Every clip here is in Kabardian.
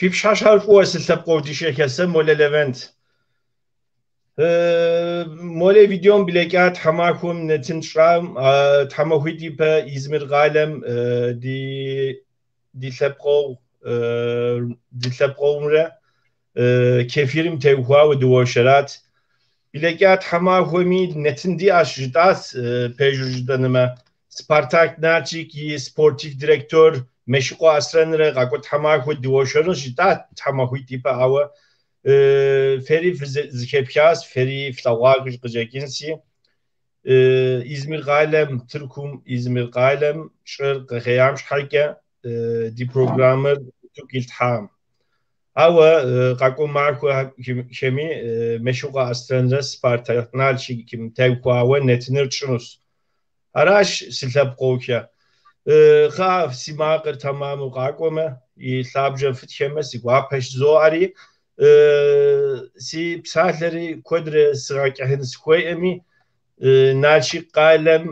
Фи пщыхьэщхьэр фӏыуэ, си лъэпкъэгъу дыщэхэ, сэ Молэ Левент. Молэ видеом блэкӏа тхьэмахуэм нэтын тщӏам, тхьэмахуитӏ ипэ Измир къалэм ди лъэпкъэгъу ди лъэпкъэгъумрэ кефирым теухуауэ дыуэршэрат. Блэкӏа тхьэмахуэми нэтын диӏэщ жытӏат, пэжу жытӏэнымэ. Спартак Налшык и спортив директор Мэшыкъуэ Аслъэнрэ къакӏуэ тхьэмахуэ дыуэршэрынщ жытӏат тхьэмахуитӏ ипэ, ауэ фэри зэхэфхащ, фэри флъэгъуа къыщӏэкӏынси. Измир къалэм, Тыркум Измир къалэм щӏыр къэхъеям щхьэкӏэ ди программэр утыку итлъхьам. Ауэ къакӏуэ махуэхэми Мэшыкъуэ Аслъэнрэ Спартак Налшыкым теухуауэ нэтыныр тщӏынущ. Аращ си лъэпкъэгъухэ. Кхъыӏэ, си макъыр тэмэму къакӏуэмэ, и лъабжьэм фытхэмэ, си гуапэщ жызоӏэри, си псалъэри куэдрэ сыгъэкӏыхьын сыхуейӏыми, Налшык къалэм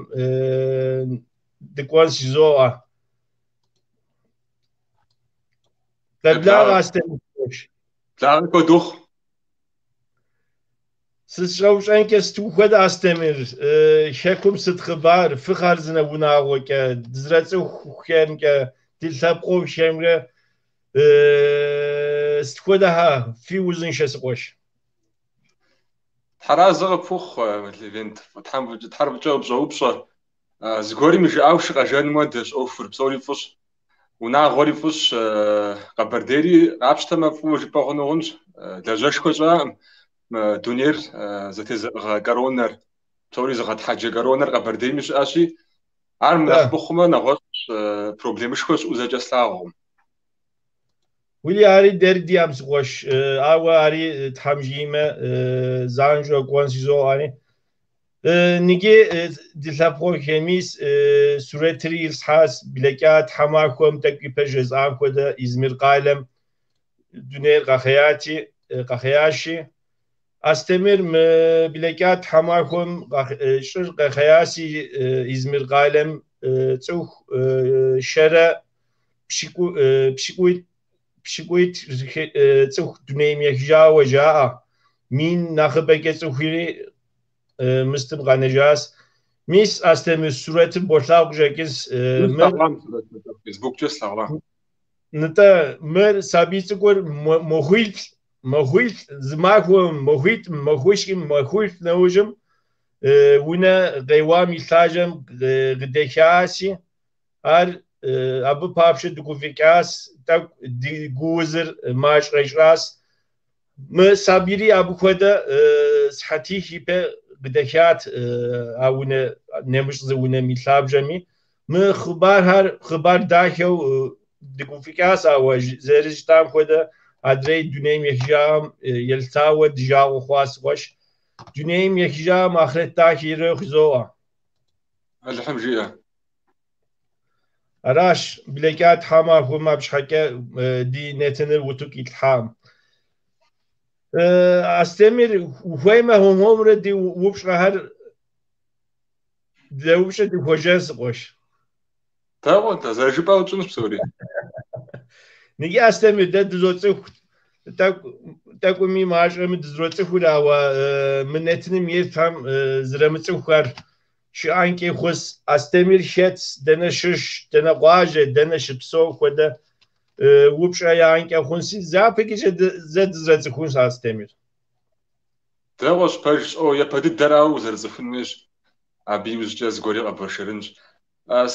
дыкӏуэнщ жызоӏэ. Къеблагъэ, Астемыр. Благъэ куэд ухъу. Сыщӏэупщӏэнкӏэ сыт ухуэдэ, Астемыр? Хэкум сыт хъыбар, фыхъарзынэ унагъуэкӏэ, дызэрыцӏыхухэмкӏэ, ди лъэпкъэгъухэмрэ сыт хуэдэхэ, фи узыншэ, си къуэш? Тхьэразэ къыпхухъу, Левент, Тхьэм Тхьэр фӏыкӏэ къыпщӏэупщӏэ. Зыгуэрым и жыӏэу шы къэжэным хуэдэщ ӏуэхур, псори фӏыщ. Унагъуэри фӏыщ, Къэбэрдейри къапщтэмэ фӏыуэ жыпӏэ хъуну хъунщ. Лажьэшхуэ щыӏэкъым. Мы дунейр зэтезыӏыгъэ коронэр, псори зыгъэтхьэджэ коронэр Къэбэрдейми щыӏэщи, ар нэхъ мыхъумэ нэгъуэщӏ проблемышхуэ щыӏэу зэкӏэ слъагъукъым. Уэли, ари дэри диӏэм, си къуэш, ауэ ари Тхьэм жиӏэмэ, занщӏэу кӏуэнщ жызоӏэри. Ныджы ди лъэпкъэгъухэми сурэтри ислъхьащ, блэкӏа тхьэмахуэм тӏэкӏу ипэ жесӏам хуэдэ Измир къалэм дунейр къэхъеяти, къэхъеящи. Астемыр, мы блэкӏа тхьэмахуэм щӏыр къэхъеяси Измир къалэм цӏыху щэрэ пщыкӏуитӏ цӏыху дунейм ехыжауэ жаӏэ. Мин нэхъыбэкӏэ цӏыхури мыстым къэнэжащ. Мис, Астемыр, сурэтым болъагъу къыщӏэкӏынщ. Слъэгъуам сурэтыр, Фейсбуккӏэ слъэгъуа. Нтӏэ, мыр сабий цӏыкӏур махуиплӏ, махуиплӏ, зы махуэм, махуитӏым, махуищым, махуиплӏ нэужьым унэ къеуам и лъажьэм къыдэхащи, ар абы папщӏэ дыгуфӏыкӏащ, тӏэкӏу ди гуузыр мащӏэ ищӏащ. Мы сабийри абы хуэдэ сыхьэтих ипэ къыдэхат а унэ, нэмыщӏ зы унэм и лъабжьэми. Мы хъыбархэр хъыбар дахэу дыгуфӏыкӏащ, ауэ зэрыжытӏам хуэдэ адрей дунейм ехыжам елъытауэ ди жагъуэ хъуа, си къуэш. Дунейм ехыжам ахърэт дахэ ирехъу жызоӏэ. Алыхьым жиӏэ. Аращ, блэкӏа тхьэмахуэм абы щхьэкӏэ ди нэтыныр утыку итлъхьам. Астемыр, ухуеймэ, хуэм-хуэмурэ ди упщӏэхэр дэупщӏэ дыхуэжэн, си къуэш. Дэгъуэ, зэрыжыпӏэу тщӏынщ псори. Ныджы, Астемыр, дэ дызоцӏыху, тӏэкӏу, тӏэкӏуми мащӏэми дызэроцӏыхур, ауэ мы нэтыным еплъхэм зэрымыцӏыхухэр щыӏэнкӏи хъус. Астемыр хэт, дэнэ щыщ, дэнэ къуажэ, дэнэ щыпсэу хуэдэ упщӏэ яӏэнкӏэ хъунси, япэкӏэ зэ дызэрыцӏыхунщ, Астемыр. Дэгъуэщ, пэжщ. О, япэ дыдэрауэ узэрыцӏыхун хуейщ. Абы иужькӏэ зыгуэри къэбуэршэрынщ.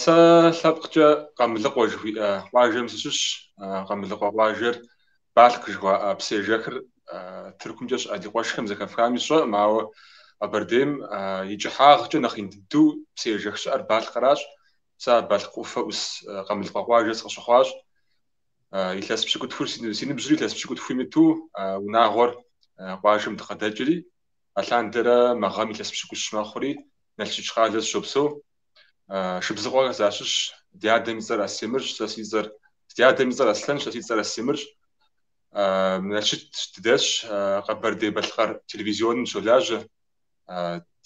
Сэ лъэпкъкӏэ Къамылыкъуэ жыхуиӏэ къуажэм сыщыщщ. Къамылыкъуэ къуажэр Балъкъ жыхуаӏэ псыежэхыр Тыркумкӏэ щыӏэ ди къуэшхэм зэхэфхами сщӏэкъым, ауэ Къэбэрдейм и кӏыхьагъкӏэ нэхъ ин дыдэу псыежэх щыӏэр Балъкъращ. Сэ а Балъкъ ӏуфэ ӏус Къамылыкъуэ къуажэ сыкъыщыхъуащ. Илъэс пщыкӏутхур си ныбжьыр илъэс пщыкӏутху имыту унагъуэр къуажэм дыкъыдэкӏри, алъандэрэ мы гъэм илъэс пщыкӏущ мэхъури, Налшыч къалэ сыщопсэу. Шыбзыхъуэхэ сащыщщ. Ди адэм и цӏэр Астемырщ, сэ си цӏэр, ди адэм и цӏэр Аслъэнщ, сэ си цӏэр Астемырщ. Налшыч дыдэсщ, Къэбэрдей-Балъкъэр телевизионым щолажьэ.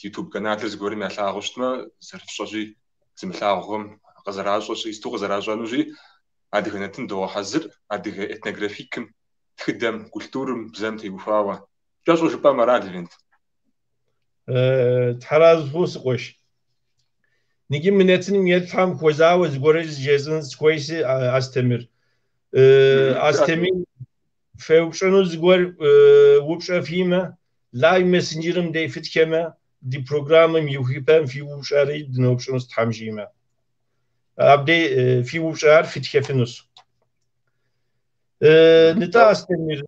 Ютуб каналыр зыгуэрым ялъагъуу щытмэ, зэрыфщӏэщи, зымылъагъухэм къызэращӏэщи, исту къызэращӏэнущи, адыгэ нэтын догъэхьэзыр, адыгэ этнографикым. тхыдэм, культурым, бзэм теухуауэ. Кӏэщӏу жыпӏэмэ, ара, Левент? Тхьэразэ ухъу, си къуэш. Иджы мы нэтыным еплъхэм хуэзауэ зыгуэрэ жесӏэн сыхуейси, Астемыр. Астемыр феупщӏыну зыгуэр упщӏэ фимэ, лайв мессенджерым дей фытхэмэ, ди программэм иухыпэм фи упщӏэри дыноупщӏынущ Тхьэм жиӏэмэ. Абдей фи упщӏэр фытхэфынущ. Нтӏэ, Астемыр,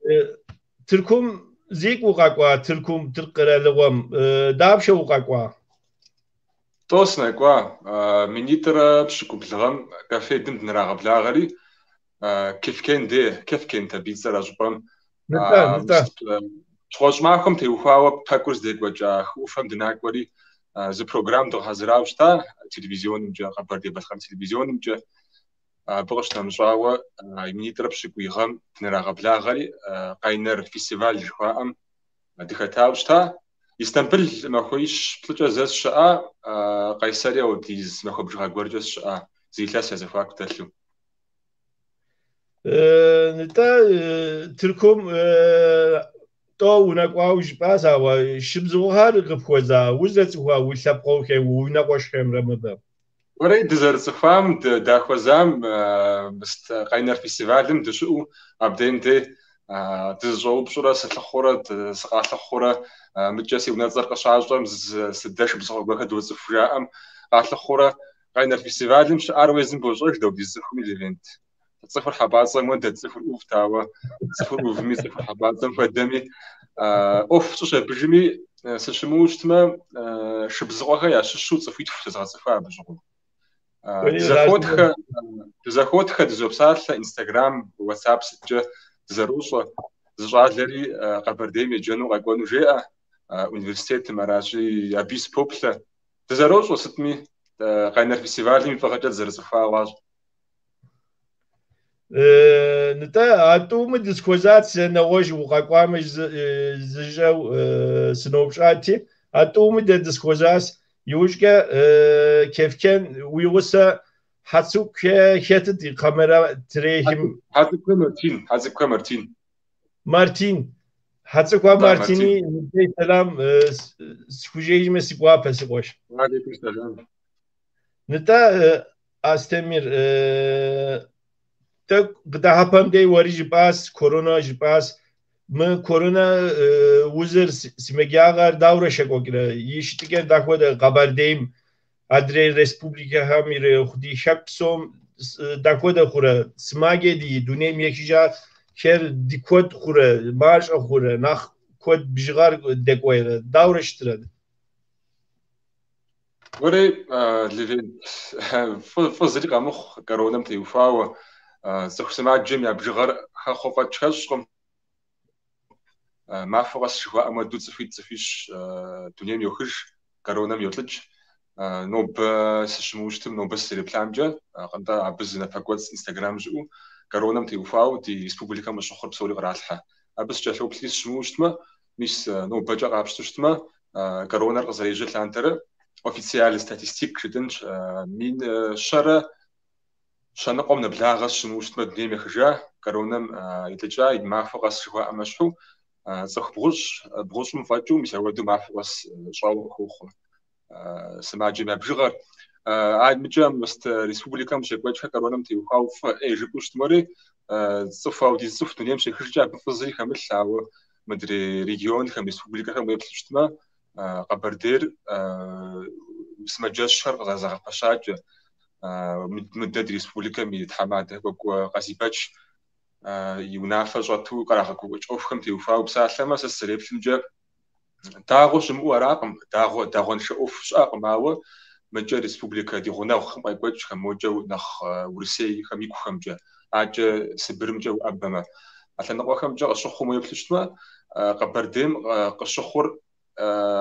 Тыркум зикӏ укъэкӏуа, Тыркум, Тырку къэралыгъуэм дапщэ укъэкӏуа? Тӏо сынэкӏуа, 2017 гъэм КАФФЕД-м дынрагъэблагъэри, Кефкен де, Кефкент абы и цӏэр а щӏыпӏэм. Нтӏэ, нтӏэ. Щыгъуэщӏ махуэм теухуауэ пэкӏур здекӏуэкӏа хы ӏуфэм дынакӏуэри, зы программ дгъэхьэзырауэ щыта телевизионымкӏэ, Къэбэрдей-Балъкъэр телевизионымкӏэ. Абы къыщынэмыщӏауэ, 2070 гъэм дынрагъэблагъэри, Къайнэр фестиваль жыхуаӏэм дыхэтауэ щыта. Истамбыл махуищ-плӏыкӏэ зэ сыщыӏа, Къайсэри ауэдиз махуэ бжыгъэ гуэркӏэ сыщыӏа, зы илъэс я зэхуаку дэлъу. Нтӏэ, Тыркум тӏо унэкӏуауэ жыпӏащ, ауэ шыбзыхъуэхэр къыпхуэза, узэрыцӏыхуа уи лъэпкъэгъухэм, уи унэкъуэшхэмрэ мыбы? Уэрей, дызэрыцӏыхуам, дахуэзам, мыст Къайнэр фестивалым дыщыӏэу, абдейм де дызыщӏэупщӏурэ, сылъыхъуурэ, сыкъалъыхъуурэ, мыкӏэ си унэцӏэр къыщащӏэм, дэ шыбзыхъуэ гуэрхэр доцӏыху жаӏэм, къалъыхъуурэ, Къайнэр фестивалым щыӏар уэ езым бощӏэж, дауэдиз цӏыхуми, Левент. Цӏыхур хьэпӏацӏэм хуэдэт, цӏыхур ӏувт, ауэ цӏыхур ӏувми, цӏыхур хьэпӏацӏэм хуэдэми, ӏуэху щӏыщ абыжми, сыщымыуэу щытмэ, Шыбзыхъуэхэ ящыщу цӏыхуитху зэзгъэцӏыхуа абы щыгъуэм. Дызэхуотхэ, дызэхуотхэ, дызопсалъэ, Инстаграм, Ватсап сыткӏэ дызэрощӏэ. Зы щӏалэри Къэбэрдейм еджэну къэкӏуэну жеӏэ университетым, аращи, абыи сыпоплъэ. Дызэрощӏэ сытми, Къайнэр фестивалым и фӏыгъэкӏэ дызэрыцӏыхуа хъуащ. Нтӏэ, а тӏумы дызэхуэзат, сэ нэгъуэщӏ укъэкӏуамэ зыщӏэу сыноупщӏати, а тӏумы дэ дызэхуэзащ. Иужькӏэ Кефкен уи гъусэ Хьэцӏыкӏухэ хэтыт и камерэ трехым. Хьэцӏыкӏухэ Мартин, Хьэцӏыкӏухэ Мартин. Мартин. Хьэцӏыкӏухэ Мартини мыбдеж сэлам схужеӏэжмэ си гуапэ, си къуэш. Алейкум сэлам. Нтӏэ, Астемир, тӏэкӏу къыдыхьэпэм дей уэри жыпӏащ, корона жыпӏащ. Мы корона узыр сымаджагъэр даурэ щекӏуэкӏрэ? И щытыкӏэр дахуэдэ Къэбэрдейм, адрей республикэхэм ирехъу, ди хэку псом дахуэдэ хъурэ? Сымаджэ ди дунейм ехыжахэр ди куэд хъурэ, мащӏэ хъурэ, нэхъ куэд бжыгъэр дэкӏуейрэ? Даурэ щытрэ? Уэрей, Левент, фӏы зыри къэмыхъу коронэм теухуауэ, цӏыху сымаджэм я бжыгъэр хэхъуэ фӏэкӏ хэщӏкъым. Махуэ къэс жыхуаӏэм хуэдэу цӏыхуитӏ, цӏыхуищ дунейм йохыж, коронэм йолӏыкӏ. Нобэ сыщымыуэу щытым, нобэ сызэреплъамкӏэ, нтӏэ, абы зы напэкӏуэцӏ Инстаграм щыӏэу коронэм теухуауэ ди республикэм къыщыхъур псори къралъхьэ. Абы сыкӏэлъоплъри сыщымыуэу щытмэ, мис нобэкӏэ къапщтэу щытмэ, коронэр къызэрежьэ лъандэрэ официальный статистик жытӏэнщ, 1140-м нэблагъэ сыщымыуэу щытмэ дунейм ехыжа, коронэм илӏыкӏа, и махуэ къэс жыхуаӏэм ещхьу, цӏыху бгъущӏ, бгъущӏым фӏэкӏыу, мис ауэдэу махуэ къэс щӏэуэ къыхохъуэ сымаджэм я бжыгъэр. Мыкӏэ мыст республикэм щекӏуэкӏхэр коронэм теухуауэ фӏы ӏей жыпӏэу щытмэри, цӏыху ауэдиз цӏыху дунейм щехыжкӏэ абы фӏы зыри хэмылъ, ауэ мыдрей регионхэм, республикэхэм уеплъу щытмэ, Къэбэрдейр сымаджэщхэр къызэрызэгъэпэщакӏэ, мыдэ ди республикэм и тхьэмадэ Кӏуэкӏуэ Къазибэч и унафэ щӏэту кърагъэкӏуэкӏ ӏуэхухэм теухуауэ псалъэмэ, сэ сызэреплъымкӏэ, дагъуэ щымыӏэу аракъым, дагъуэ, дагъуэншэ ӏуэху щыӏэкъым, ауэ мыкӏэ республикэ ди гъунэгъухэм къекӏуэкӏхэм, мокӏэ нэхъ Урысейхэм икухэмкӏэ, акӏэ Сыбырымкӏэ уӏэбэмэ. А лъэныкъуэхэмкӏэ къыщыхъум уеплъу щытмэ, Къэбэрдейм къыщыхъур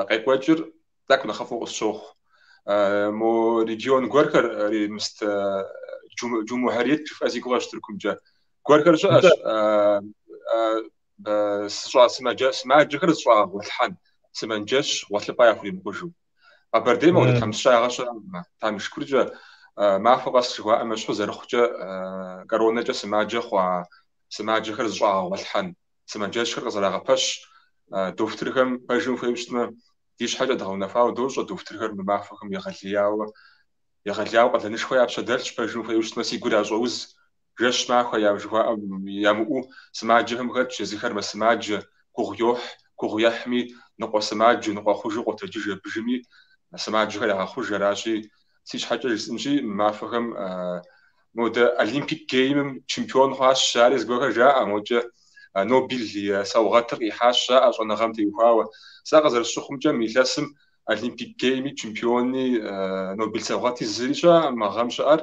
къекӏуэкӏыр тӏэкӏу нэхъыфӏу къысщохъу. Мо регион гуэрхэр, мыст Джумухьэриет жыфӏэ си гугъэщ Тыркумкӏэ, гуэрхэр щыӏэщ, сыщӏа сымаджэхэр зыщӏагъэгъуэлъхьэн, сымаджэщ гъуэлъыпӏэ яхуримыкъужу. Къэбэрдейм ауэдэ тхьэмыщкӏагъэ щыӏэкъым, Тхьэм и шыкуркӏэ, махуэ къэс жыхуаӏэм ещхьу зэрыхъукӏэ коронэкӏэ сымаджэ хъуа сымаджэхэр зыщӏагъэгъуэлъхьэн. сымаджэщхэр къызэрагъэпэщ. Дохутырхэм пэжым ухуейуэ щытмэ, ди щхьэкӏэ дгъэунэхуауэ дощӏэ, дохутырхэр мы махуэхэм егъэлеяуэ егъэлеяуэ къалэнышхуэ я пщэ дэлъщ, пэжым ухуейуэ щытмэ, си гур ящӏоуз. Жэщ махуэ я жыхуаӏэм ямыӏэу сымаджэхэм хэтщ, езыхэр мэсымаджэ, гугъу йохь, гугъу ехьми, ныкъуэ сымаджэу, ныкъуэ хъужу къотэджыж абыжми, сымаджэхэр ягъэхъуж аращи, си щхьэкӏэ жысӏэнщи, мы махуэхэм модэ Олимпик геймым чемпион хъуащ, жари зыгуэрхэр жаӏэ, мокӏэ Нобель и саугъэтыр къихьащ, жаӏэ щӏэныгъэм теухуауэ. Сэ къызэрысщыхъумкӏэ, мы илъэсым Олимпик гейми, чемпиони, Нобель саугъэти зыри щыӏэкъым, мы гъэм щыӏэр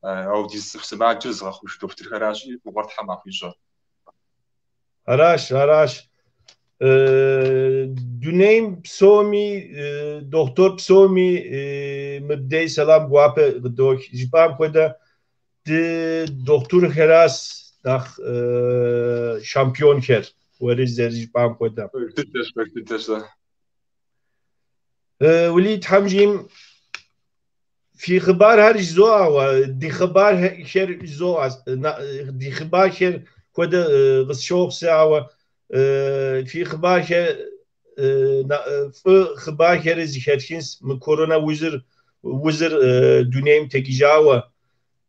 ауэдиз цӏыху сымаджэр зыгъэхъуж дохутырхэращи, фӏыгъуэр Тхьэм къахуищӏэ. Аращ, аращ. Дунейм псоми, дохутыр псоми мыбдей сэлам гуапэ къыдох. Жыпӏам хуэдэ ди дохутырхэращ нэхъ шампионхэр, уэри зэрыжыпӏам хуэдэ. Пэж дыдэщ, пэж дыдэщ. Уэлий, Тхьэм жиӏэм, фи хъыбархэр жызоӏэ, ауэ ди хъыбархэр жызоӏэ, ди хъыбархэр хуэдэ къысщохъу сэ, ауэ фи хъыбархэр фӏы хъыбархэри зыхэтхынс, мы корона узыр узыр дунейм текӏыжауэ,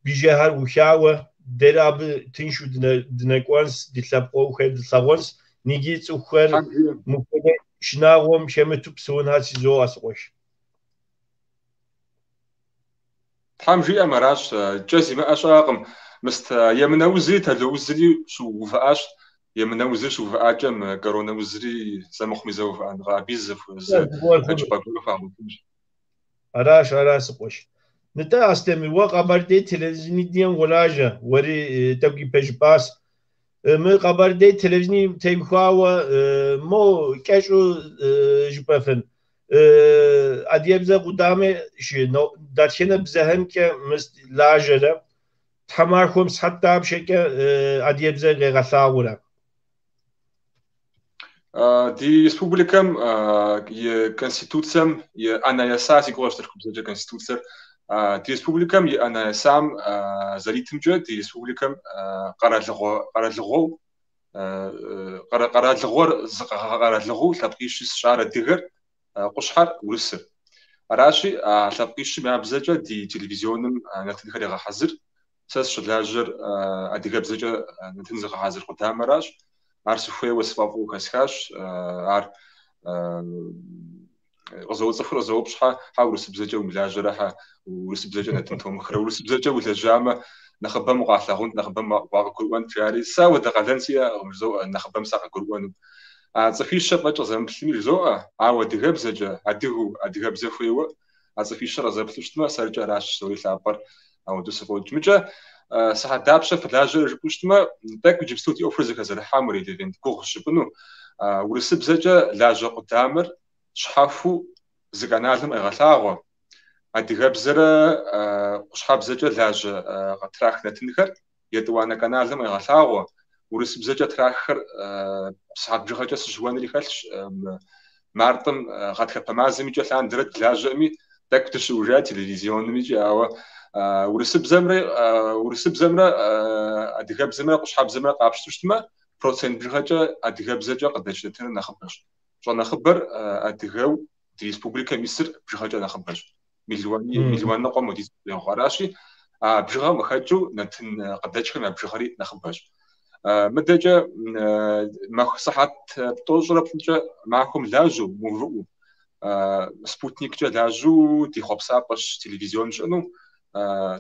бжэхэр ӏухауэ, дэри абы тыншу дынэкӏуэнс, ди лъэпкъэгъухэр дылъагъунс, ниги цӏыхухэр Тхьэм жиӏэм. мыпхуэдэ шынагъуэм хэмыту псэунхэр жызоӏэ, си къуэш. Тхьэм жиӏэм аращ, кӏэ зимыӏэ щыӏэкъым. Мыст емынэ узри тало узри щыувыӏащ. Емынэ узыр щыувыӏакӏэ мы корона узри зэ мыхъуми зэ увыӏэнкъэ, абы зы Зыгуэр хъуну. хэкӏыпӏэ гуэр хуагъуэтынщ. Аращ, аращ, си къуэш. Нтӏэ, Астемыр, уэ Къэбэрдей телевидением уолажьэ, уэри тӏэкӏу ипэ жыпӏащ. Мы Къэбэрдей телевидением теухуауэ мо кӏэщӏу жыпӏэфын. Адыгэбзэ къудамэ дэтхэнэ бзэхэмкӏэ мыст лажьэрэ, тхьэмахуэм сыхьэт дапщэкӏэ адыгэбзэ къегъэлъагъурэ? Ди республикэм и конституцэм и ӏэнэ яса, си гугъэщ тыркубзэкӏэ конституцэр. Ди республикэм и ӏэнэ ясам зэритымкӏэ, ди республикэм къэралыгъуэ къэралыгъуэу къэралыгъуэр зыкъэралыгъуэу лъэпкъищ исщ, ар адыгэр, къущхьэр, урысыр. Аращи, а лъэпкъищым я бзэкӏэ ди телевизионым нэтынхэр егъэхьэзыр. Сэ сыщылажьэр адыгэбзэкӏэ нэтын зыгъэхьэзыр къудамэращ. Ар сыхуейуэ сфӏэфӏу хэсхащ. Ар къызоцӏыхур къызоупщӏ, щхьэ, хьэ урысыбзэкӏэ умылажьэрэ, хьэ урысыбзэкӏэ нэтын томыхрэ, урысыбзэкӏэ улэжьамэ, нэхъыбэм укъалъагъунт, нэхъыбэм уакъыгурыӏуэнт, жари. Сэ ауэдэ къалэн сиӏэкъым, жызоӏэ, нэхъыбэм сакъыгурыӏуэну. А цӏыхуищэ фӏэкӏ къызэмыплъми, жызоӏэ, ауэ адыгэбзэкӏэ, адыгэу, адыгэбзэ хуейуэ, а цӏыхуищэр къызэплъу щытмэ, сэркӏэ аращ псори лъапӏэр, ауэдэу сыфӏокӏ. Мыкӏэ сыхьэт дапщэ фылажьэрэ жыпӏэу щытмэ, тӏэкӏу иджыпсту ди ӏуэхур зэхэзэрыхьам уэрей Левент гугъущ жыпӏэну. Урысыбзэкӏэ лажьэ къудамэр щхьэхуэу зы каналым къегъэлъагъуэ. Адыгэбзэрэ къущхьэбзэкӏэ лажьэ къытрах нэтынхэр етӏуанэ каналым къегъэлъагъуэ. Урысыбзэкӏэ траххэр сыхьэт бжыгъэкӏэ сыщыуэнри хэлъщ. Мартым гъатхэпэ мазэм икӏэ лъандэрэ дылажьэӏыми, тӏэкӏу дыщыужа телевизионым икӏи, ауэ урысыбзэмрэ урысыбзэмрэ адыгэбзэмрэ къущхьэбзэмрэ къапщту щытмэ, процент бжыгъэкӏэ адыгэбзэкӏэ къыдэкӏ нэтыныр нэхъыбэщ. Щӏэнэхъыбэр адыгэу ди республикэм исыр бжыгъэкӏэ нэхъыбэщ. Мелуани, мелуан ныкъуэм хуэдиз къегъу. Аращи, а бжыгъэм къыхэкӏыу нэтын къыдэкӏхэм я бжыгъэри нэхъыбэщ. Мыдэкӏэ махуэ сыхьэт тӏощӏрэ плӏыкӏэ махуэм лажьэу, мыувыӏэу, спутниккӏэ лажьэу ди хъуэпсапӏэщ телевизион щыӏэну,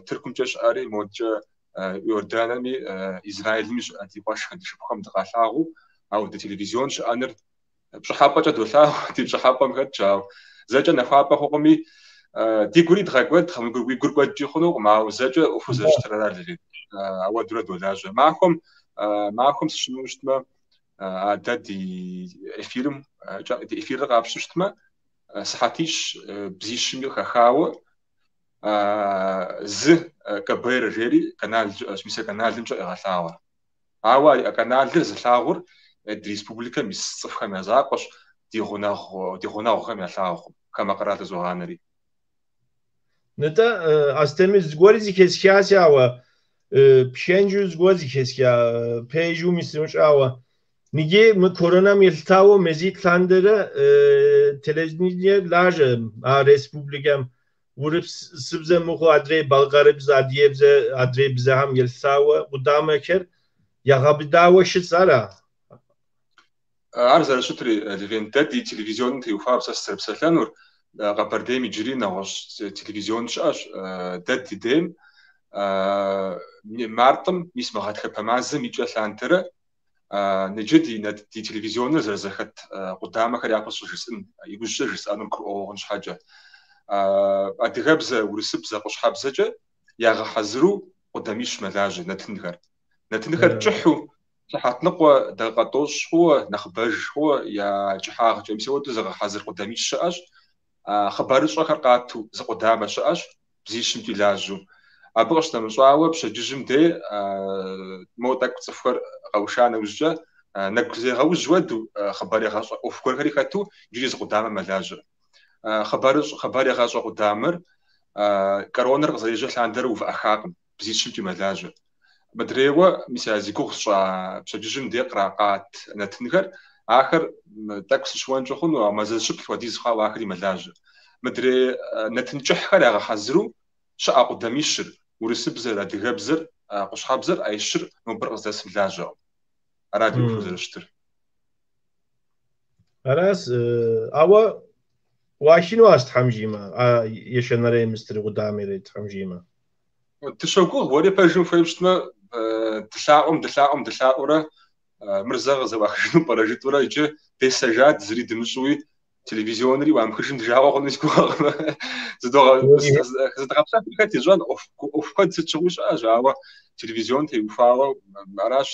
Тыркумкӏэ щыӏэри, модкӏэ Иорданми, Израилми щыӏэ ди къуэшхэм, ди шыпхъухэм дыкъалъагъуу, ауэдэ телевизион щыӏэныр пщӏыхьэпӏэкӏэ долъагъу, ди пщӏыхьэпӏэм хэтщ, ауэ зэкӏэ нахуапӏэ хъукъыми, ди гури дгъэкӏуэдкъым, уи гур кӏуэдкӏи хъунукъым, ауэ зэкӏэ ӏуэхур зэрыщытыр ара, Левент. Ауэдурэ долажьэ. Махуэм, махуэм сыщымыуэу щытмэ, а дэ ди эфирым, ди эфирыр къапщтэу щытмэ, сыхьэтищ бзищми хэхауэ зы КБР жери канал щыӏэщ, мис а каналымкӏэ къегъэлъагъуэ. Ауэ а каналыр зылъагъур ди республикэм ис цӏыхухэм я закъуэщ, ди гъунэгъу, ди гъунэгъухэм ялъагъукъым, хамэ къэрал тызогъанэри. Нтӏэ, Астемыр, зыгуэри зыхэсхащ, ауэ пхэнжу зыгуэр зыхэсха, пэжуми сымыщӏэ, ауэ Ниги мы коронам елъытауэ мазитӏ лъандэрэ телевидениер лажьэ а республикэм урысыбзэ мыхъуу адрей балкъэрыбзэ, адыгэбзэ, адрей бзэхэм елъытауэ къудамэхэр ягъэбыдауэ щытщ ара? Ар зэрыщытри, Левент, дэ ди телевизионым теухуауэ сэ сызэрыпсэлъэнур, Къэбэрдейм иджыри нэгъуэщӏ телевизион щыӏэщ, дэ ди дейм мартым, мис мы гъатхэпэ мазэм и кӏэ лъандэрэ Иджы ди телевизионыр зэрызэхэт къудамэхэр япэ щӏыжысӏын, иужькӏэ жысӏэнур гурыӏуэгъуэ хъун щхьэкӏэ. Адыгэбзэ, урысыбзэ, къущхьэбзэкӏэ ягъэхьэзыру къудамищ мэлажьэ нэтынхэр. Нэтынхэр кӏыхьу, сыхьэт ныкъуэ, дакъикъэ тӏощӏ хъууэ, нэхъыбэж хъууэ я кӏыхьагъкӏэ. Мис апхуэдэу зыгъэхьэзыр къудамищ щыӏэщ. Хъыбарыщӏэхэр къату зы къудамэ щыӏэщ, бзищымкӏи лажьэу. Абы къыщынэмыщӏауэ, пщэдджыжьым дей мо тӏэкӏу цӏыхухэр къэуша нэужькӏэ, нэгу зегъэужь хуэдэу, хъыбарегъащӏэ ӏуэху гуэрхэри хэту иджыри зы къудамэ мэлажьэ. Хъыбарегъащӏэ къудамэр коронэр къызэрежьэ лъандэрэ увыӏэхакъым, бзищымкӏи мэлажьэ. Мыдрейуэ, мис а зи гугъу сщӏа пщэдджыжьым дей къат нэтынхэр, ахэр тӏэкӏу сыщыуэнкӏэ хъуну, ауэ мазэ зыщыплӏ хуэдиз хъуауэ ахэри мэлажьэ. Мыдрей нэтын кӏыхьхэр ягъэхьэзыру щыӏэ къудамищыр, урысыбзэр, адыгэбзэр, къущхьэбзэр, а щыр нобэр къыздэсым лажьэкъым. Ара ди ӏуэхур зэрыщытыр. Аращ, ауэ ӏуахыну ащ Тхьэм жиӏэмэ, а ещанэрей мыстыр къудамэри Тхьэм жиӏэмэ. Дыщогугъ, уэри пэжым ухуейуэ щытмэ, дылъаӏуэм, дылъаӏуэм, дылъаӏуэурэ, мыр зэ къызэӏуахыжыну пӏэрэ жытӏэурэ иджы десэжат, зыри дымыщӏуи, телевизионри ӏуамыхыжым ди жагъуэ хъуну си гугъэкъым. Зыдгъэпсэхур хэт ищӏэн, ӏуэху куэд сыт щыгъуи щыӏэщ, ауэ телевизион теухуауэ аращ,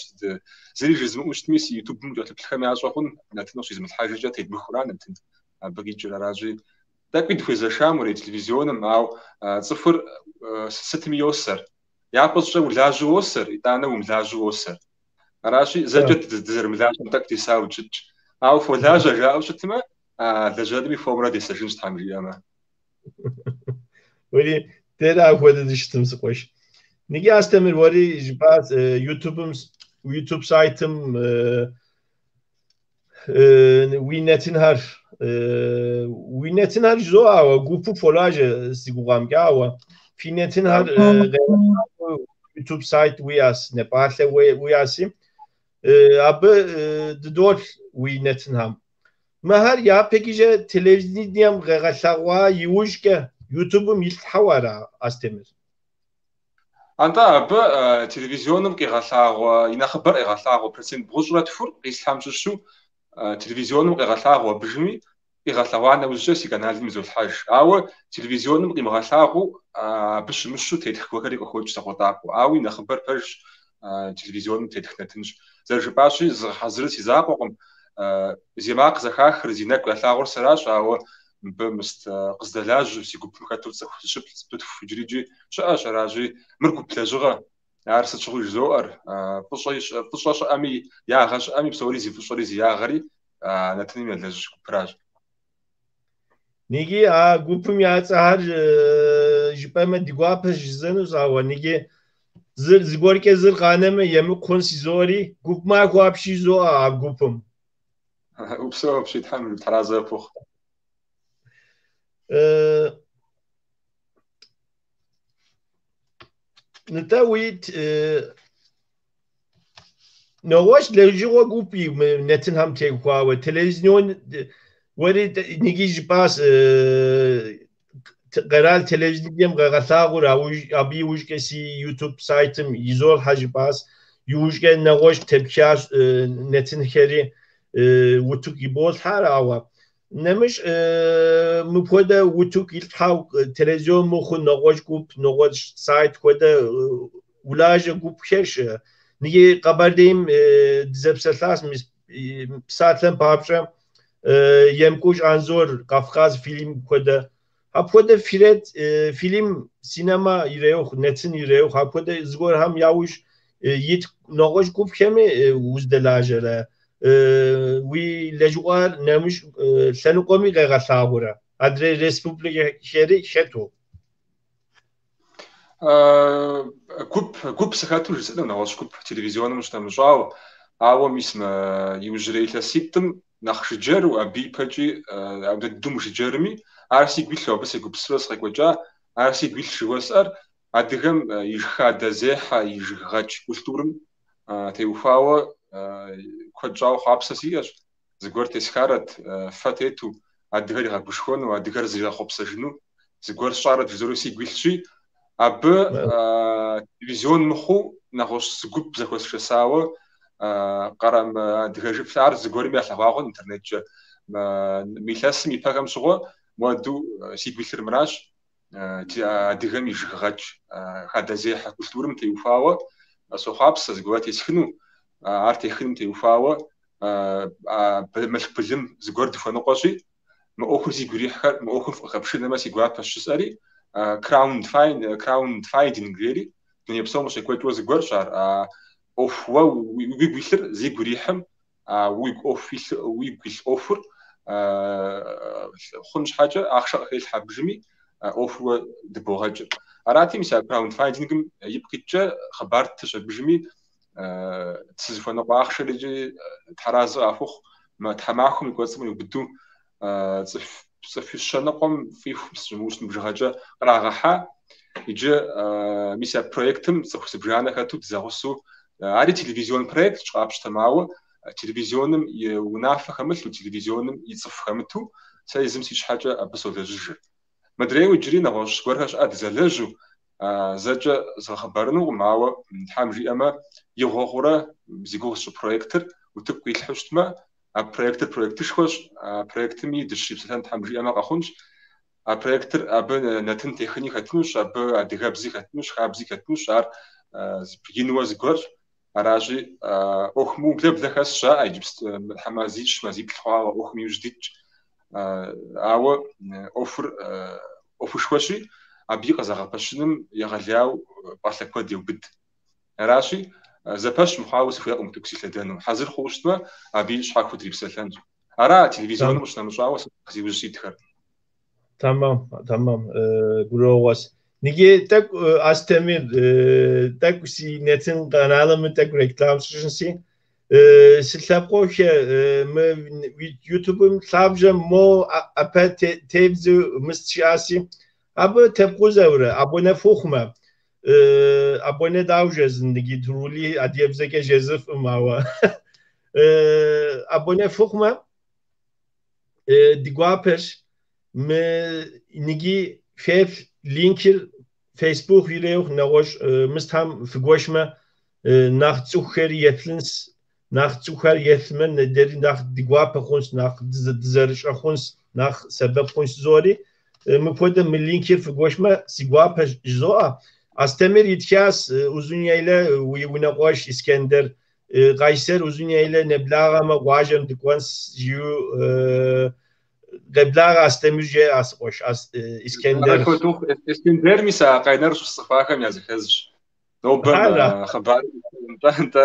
зыри жызмыӏэу щытми, си ютубым кӏэлъыплъхэм ящӏэ хъун, нэтын къыщизмылъхьэжкӏэ тедмыхыура нэтын, абы къикӏыр аращи. Тӏэкӏуи дыхуезэша морей телевизионым, ауэ цӏыхур сытми йосэр. Япэ щӏыкӏэ улажьэу уосэр, итӏанэ умылажьэу уосэр. Аращи, зэкӏэ дызэрымылажьэм тӏэкӏу десауэ дыщытщ. Ауэ фолажьэ жаӏэу щытмэ, лэжьэнми хуэмурэ десэжынщ, Тхьэм жиӏэмэ. Уэри, дэри апхуэдэ дыщытым, си къуэш. Ниги Астемыр, уэри жыпӏат ютубым, ютуб сайтым уи нэтынхэр, уи нэтынхэр жызоӏэ, ауэ гупу фолажьэ си гугъэмкӏэ, ауэ фи нэтынхэр ютуб сайт уиӏэс, напалъэ уиӏэси, абы дыдоплъ уи нэтынхэм. Мыхэр япэкӏэ телевидением къегъэлъэгъуа иужькӏэ ютубым илъхьэу ара, Астемыр? Антӏэ, абы телевизионым къигъэлъагъуэ, и нэхъыбэр къегъэлъагъуэ, процент бгъущӏрэ тхур къислъхьэм щыщу телевизионым къегъэлъагъуэ абыжми, къигъэлъэгъуа нэужькӏэ си каналым изолъхьэж. Ауэ телевизионым къимыгъэлъагъуэу абы щымыщу тетх гуэрхэри къыхокӏ закъуэтӏакъуэу. Ауэ и нэхъыбэр пэжщ, телевизионым тетх нэтынщ. Зэрыжыпӏащи, зыгъэхьэзырыр си закъуэкъым, зи макъ зэхахыр, зи нэкӏу ялъагъур сэращ, ауэ мыбы мыст къыздэлажьэу, си гупым хэту цӏыху зыщыплӏ, зыпщӏытху иджырикӏи щыӏэщ, аращи, мыр гуп лэжьыгъэ, ар сыт щыгъуи жызоӏэр, фӏыщӏэ щыӏэми, ягъэ щыӏэми, псори зи фӏыщӏэри зи ягъэри нэтыным елэжь гупращ. Ниги а гупым я цӏэхэр жыпӏэмэ ди гуапэщ жызэнущ, ауэ ниги зыр зыгуэркӏэ зыр къанэмэ емыкӏу хъунщ жызоӏэри, гуп махуэ апщий жызоӏэ а гупым. Упсэу апщий, Тхьэм тхьэразэ пхухъу. Нтӏэ уи нэгъуэщӏ лэжьыгъуэ гупи мы нэтынхэм теухуауэ телевизион уэри ниги жыпӏащ къэрал телевидением къегъэлъагъур, абы иужькӏэ си ютуб сайтым изолъхьэ жыпӏащ, иужькӏэ нэгъуэщӏ тепхащ нэтынхэри утыку иболъхьэр, ауэ нэмыщӏ мыпхуэдэ утыку илъхьэу телевизион мыхъу нэгъуэщӏ гуп, нэгъуэщӏ сайт хуэдэ улажьэ гупхэр щыӏэ. Ниги Къэбэрдейм дызэпсэлъащ, мис псалъэм папщӏэ Емкӏуж Анзор, Кавказ фильм хуэдэ. Апхуэдэ фирет фильм синема иреуху, нэтын иреуху, апхуэдэ зыгуэрхэм яужь ит нэгъуэщӏ гупхэми уздэлажьэрэ, уи лэжьыгъэр нэмыщӏ лъэныкъуэми къегъэлъагъурэ, адрей республикэхэри хэту. Гуп сыхэту жысӏэну, нэгъуэщӏ гуп телевизионым щынэмыщӏауэ. Ауэ мис мы иужьрей илъэситӏым нэхъ жыджэру, абы ипэкӏи ауэдэ дыдэу мыжыджэрми, ар сигу илъу, абы сегупсысурэ сыкъекӏуэкӏа, ар сигу илъ жыхуэсӏэр адыгэм и хадэзехьэ, и жыггъэкӏ культурым теухуауэ куэд щӏауэ хъуапсэ сиӏэщ. Зыгуэр тесхарэт фэ тету, адыгэр игъэгушхуэну, адыгэр зригъэхъуэпсэжыну зыгуэр сщӏарэт жызоӏэри сигу илъщи, абы телевизион мыхъуу нэгъуэщӏ зы гуп зэхуэсшэсауэ къэрэм адыгэ жыплъ ар зыгуэрым ялъэгъуа хъун интернеткӏэ. Мы илъэсым ипэхэм щыгъуэ муэду сигу илъыр мыращ, адыгэм и жыггъэкӏ хадэзехьэ культурым теухуауэ сохъуапсэ зыгуэр тесхыну, ар техыным теухуауэ мылъку былым зыгуэр дыхуэныкъуэщи, мы ӏуэхур зигу ирихьхэр, мы ӏуэхум фыкъыхэпшынэмэ си гуапэщ жысӏэри, краундфайдинг жери, дуней псом къыщекӏуэкӏыуэ зыгуэрщ ар. А ӏуэху уэ уигу илъыр зигу ирихьым, а уигу ӏуэху илъ, уигу илъ ӏуэхур хъун щхьэкӏэ ахъшэ къыхелъхьэ абыжми, ӏуэхур уэ дыбогъэкӏыр. Арати, мис а краундфайдингым ипкъ иткӏэ хъыбар ттыщ абыжми, сызыхуэныкъуэ ахъшэр икӏи тхьэразэ къахухъу, мы тхьэмахуэм и кӏуэцӏым иубыду цӏыху щэ ныкъуэм фӏиху сыщымыущын бжыгъэкӏэ кърагъэхьа. Иджы мис а проектым цӏыху зыбжанэ хэту дызэгъусэу, ари телевизион проектщ къапщтэмэ, ауэ телевизионым и унафэ хэмылъу, телевизионым и цӏыху хэмыту, сэ езым си щхьэкӏэ абы солэжьыжыр. Мыдрейуэ иджыри нэгъуэщӏ гуэрхэр щыӏэ дызэлэжьу, зэкӏэ згъэхъыбарынукъым, ауэ Тхьэм жиӏэмэ, игъуэ хъурэ зи гугъу сщӏы проектыр утыку къилъхьэу щытмэ, а проектыр проектышхуэщ, а проектми дыщрипсэлъэн Тхьэм жиӏэмэ къэхъунщ. А проектыр абы нэтын техыни хэтынущ, абы адыгэбзи хэтынущ, хабзи хэтынущ, ар инуэ зыгуэрщ. Аращи, ӏуэху мыублэ блэ хэсщ жаӏэ иджыпсту, мазищ, мазиплӏ хъуауэ ӏуэхум иужь дитщ. Ауэ ӏуэхур ӏуэхушхуэщи, абы и къызэгъэпэщыным егъэлеяуэ пӏалъэ куэд еубыд. Аращи, зэпэщ мыхъуауэ сыхуейкъым утыку силъэдэну. Хьэзыр хъууэ щытмэ, абы и щхьэхуэу дрипсэлъэнщ. Ара телевизионым къыщынэмыщӏауэ сэ зи ужь ситхэр? Тэмэм, тэмэм, гурыӏуэгъуэщ. Ныги тӏэкӏу Астемир, тӏэкӏу си нэтын каналым тӏэкӏу реклам сщӏынси, си лъэпкъыхэ мы ютубым лъабжьэм мо ӏэпэ тебзу мыст щыӏэси, абы тепкъузэурэ абонэ фыхъумэ, абонэ дауэ жезын, ныги Турули адыгэбзэкӏэ жезыфӏым, ауэ абонэ фыхъумэ, ди гуапэщ. Мы ныги феплъ линкыр Facebook ирехъу, нэгъуэщӏ мыстхэм фыгуэшмэ, нэхъ цӏыхухэр еплъынс, нэхъ цӏыхухэр еплъмэ, дэри нэхъ ди гуапэ хъунщ, нэхъ дызэрыщӏэ хъунщ, нэхъ сэбэп хъунщ жызоӏэри, мыпхуэдэ мы линкыр фыгуэшмэ, си гуапэщ жызоӏэ. Астемир итхащ Узуняйлэ уи унэкъуэш Искендер Къайсэр Узуняйлэ неблагъэмэ, къуажэм дыкӏуэнс жиӏэу къеблагъэ Астемир жеӏэ си къуэш Искендер. Искендер мис а Къайнэр щысцӏыхуахэм языхэзщ. Нобэ хъыбар, нтӏэ, нтӏэ,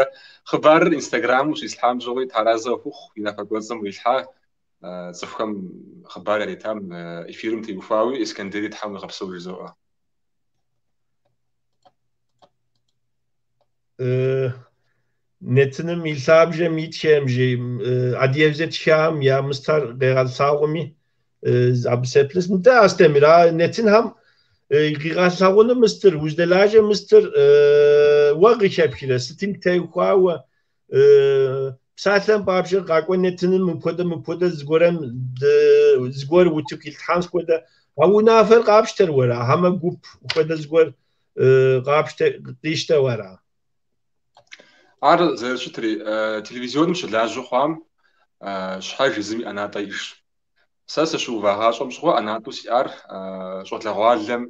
хъыбарыр Инстаграмым щислъхьам щыгъуи тхьэразэ къыхухъу и напэкӏуэцӏым уилъхьа цӏыхухэм хъыбар яритам эфирым теухуауи Искендери Тхьэм уигъэпсэу жызоӏэ. Нэтыным и лъабжьэм итхэм жи адыгэбзэ тхам я мыстэр къегъэлъагъуми, абы сеплъыс. Нтӏэ, Астемир, а нэтынхэм къигъэлъагъуну мыстыр, уздэлажьэ мыстыр уэ къыхэпхрэ, сытым теухуауэ псалъэм папщӏэ къакӏуэ нэтыным мыпхуэдэ мыпхуэдэ зыгуэрэм зыгуэр утыку илъхьам хуэдэ, а унафэр къапщтэр уэра, хьэмэ гуп хуэдэ зыгуэр къапщтэ къищтэу ара? Ар зэрыщытри, телевизионым щылажьэу хъуам щхьэж езым и ӏэнатӏэ иӏэжщ. Сэ сыщыува гъащӏэм щыгъуэ ӏэнатӏэу сиӏар щӏалэгъуалэм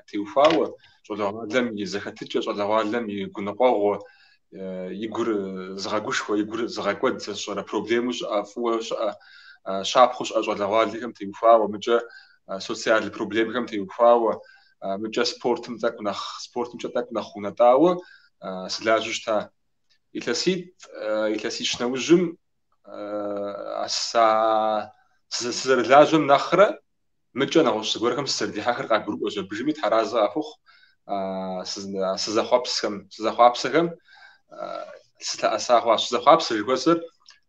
теухуауэ, щӏалэгъуалэм и зэхэтыкӏэ, щӏалэгъуалэм и гуныкъуэгъуэ, и гур зыгъэгушхуэ, и гур зыгъэкӏуэд, сэ сщӏэрэ проблемэу щыӏэ, фӏыуэ щыӏэ, щапхъэу щыӏэ щӏалэгъуалэхэм теухуауэ, мыкӏэ социал проблемхэм теухуауэ, мыкӏэ спортым тӏэкӏу нэхъ, спортымкӏэ тӏэкӏу нэхъ унэтӏауэ сылажьэу щыта. Илъэситӏ, илъэсищ нэужьым сызэрылажьэм нэхърэ мыкӏэ нэгъуэщӏ зыгуэрхэм сызэрыдихьэхыр къагурыӏуэщ абыжми, тхьэразэ къахухъу сызэхъуэпсхэм, сызэхъуапсэхэм. сылъэӏэса хъуащ. Сызэхъуапсэ жыхуэсӏэр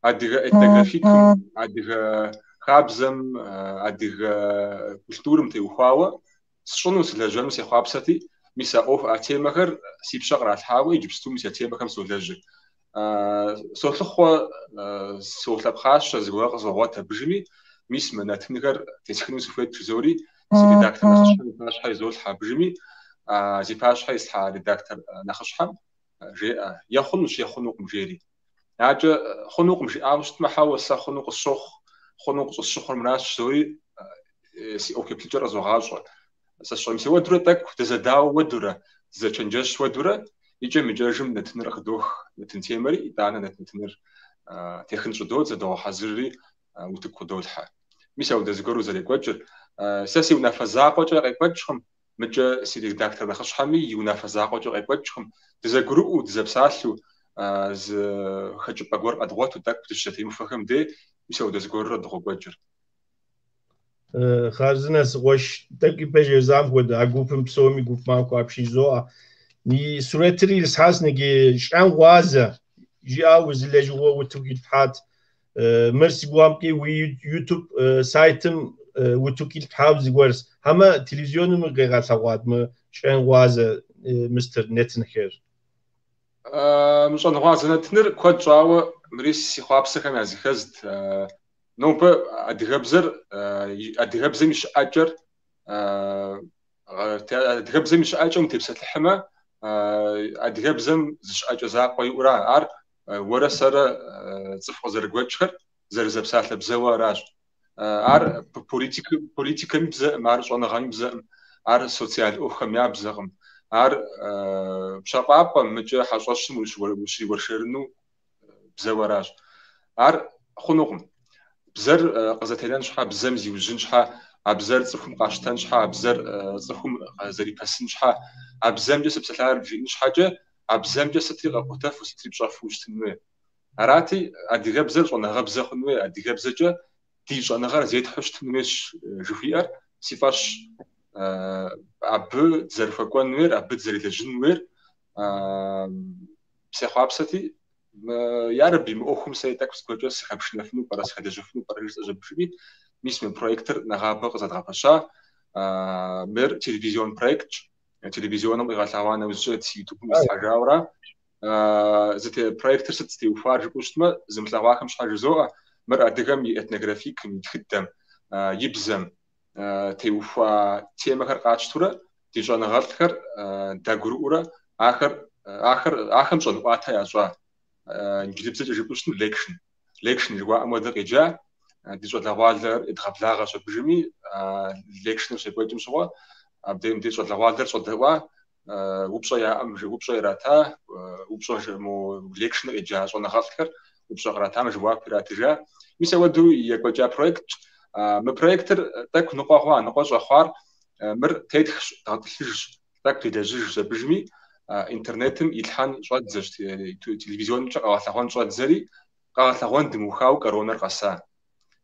адыгэ этнографикым, адыгэ хабзэм, адыгэ культурэм теухуауэ сщӏыну, сылэжьэну сехъуапсэти, мис а ӏуэху, а темэхэр си пщэ къралъхьауэ иджыпсту мис а темэхэм солэжьыр. Солъыхъуэ, солъэпхъащэ, зыгуэр къызогъуэт абыжми, мис мы нэтынхэр тесхыну сыхуейт жызори, си редактор нэхъыщхьэм и пащхьэ изолъхьэ абыжми, зи пащхьэ ислъхьа редактор нэхъыщхьэм жеӏэ, е хъунущ, е хъунукъым, жери. Акӏэ хъунукъым жиӏауэ щытмэ, хьэуэ, сэ хъуну къысщохъу, хъуну къыщӏысщыхъур мыращ, жызори си ӏуэху еплъыкӏэр къызогъащӏэ. Сэ сщӏэ, мис ауэдурэ тӏэкӏу дызэдауэ уэдурэ, дызэчэнджэщ уэдурэ, икӏэм-икӏэжым нэтыныр къыдох, нэтын темэри, итӏанэ нэтыныр техын щӏыдодзэ, догъэхьэзырри утыку къыдолъхьэ. Мис ауэдэ зыгуэру зэрекӏуэкӏыр. Сэ си унафэ закъуэкӏэ къекӏуэкӏкъым, мыкӏэ си редактор нэхъыщхьэми и унафэ закъуэкӏэ къекӏуэкӏкъым. Дызэгурыӏуэу, дызэпсалъэу, зы хэкӏыпӏэ гуэр къэдгъуэту тӏэкӏу дыщызэтемыхуэхэм дей, мис ауэдэ зыгуэрурэ дыкъокӏуэкӏыр. Хъарзынэ, си къуэш, тӏэкӏу ипэ жезам хуэдэ, а гупым псоми гуп махуэ апщий жызоӏэ. И сурэтыр ирисхьащ ныги щӏэнгъуазэ, жиӏауэ зы лэжьыгъэ утыку итлъхьат. Мыр си гугъэмкӏи уи YouTube сайтым утыку итлъхьауэ зыгуэрщ. Хьэмэ телевизионым къегъэлъэгъуат мы щӏэнгъуазэ мыстыр нэтынхэр. Мы щӏэнгъуазэ нэтыныр куэд щӏауэ мыри си хъуапсэхэм языхэзт. Нобэ адыгэбзэр, адыгэбзэм и щыӏэкӏэр, адыгэбзэм и щыӏэкӏэм утепсэлъыхьмэ, адыгэбзэм зы щыӏэкӏэ закъуэ иӏэура, ар уэрэ сэрэ цӏыху къызэрыгуэкӏхэр зэрызэпсалъэ бзэуэ аращ. Ар политикэм и бзэкъым, ар щӏэныгъэм и бзэкъым, ар социал ӏуэхухэм я бзэкъым, ар пщэфӏапӏэм, мыкӏэ хьэщӏэщым ущриуэршэрыну бзэуэ аращ. Ар хъунукъым. Бзэр къызэтенэн щхьэ, бзэм зиужьын щхьэ, а бзэр цӏыхум къащтэн щхьэ, а бзэр цӏыхум зэрипэсын щхьэ, а бзэмкӏэ сыпсэлъар жиӏэн щхьэкӏэ, а бзэмкӏэ сытри къэпӏуэтэфу, сытри пщӏэфу ущытын хуей. Арати, адыгэбзэр щӏэныгъэбзэ хъун хуей, адыгэбзэкӏэ ди щӏэныгъэр зетхьэу щытын хуейщ жыхуиӏэр си фӏэщ. Абы дызэрыхуэкӏуэн хуейр, абы дызэрелэжьын хуейр сехъуапсэти, ярэби, мы ӏуэхум сэ тӏэкӏу зыгуэркӏэ сыхэпшынэфыну пӏэрэ, сыхэлэжьэфыну пӏэрэ жысӏэщ абыжми, мис мы проектыр нэгъабэ къызэдгъэпэща. Мыр телевизион проектщ. Телевизионым къигъэлъэгъуа нэужькӏэ си ютубым ислъхьэжауэра. Проектыр сыт зытеухуар жыпӏэу щытмэ, зымылъэгъуахэм щхьэ жызоӏэ, мыр адыгэм и этнографикым, и тхыдэм, и бзэм теухуа темэхэр къатщтурэ, ди щӏэныгъэлӏхэр дагурыӏуурэ, ахэр, ахэр, ахэм щӏэнӏуатэ ящӏа. Инджылыбзэкӏэ жыпӏэу щытмэ, лекшн. Лекшн жыхуаӏэм хуэдэ къеджа, ди щӏалэгъуалэр едгъэблагъэщ абыжми, лекшныр щекӏуэкӏым щыгъуэ, абдейм ди щӏалэгъуалэр щӏэдэӏуа, упщӏэ яӏэм упщӏэ ирата, упщӏэ мо лекшныр къеджа щӏэныгъэлӏхэр упщӏэ къратам жэуап иратыжа. Мис ауэдэу екӏуэкӏа проектщ. Мы проектыр тӏэкӏу ныкъуэ хъуа, ныкъуэ щӏэхъуар мыр тетхщ, дгъэтӏылъыжщ, тӏэкӏу делэжьыжщ абыжми, интернетым итлъхьэн щӏэддзэщ, телевизионымкӏэ къэгъэлъэгъуэн щӏэддзэри, къэгъэлъэгъуэн дымыухауэ коронэр къэса,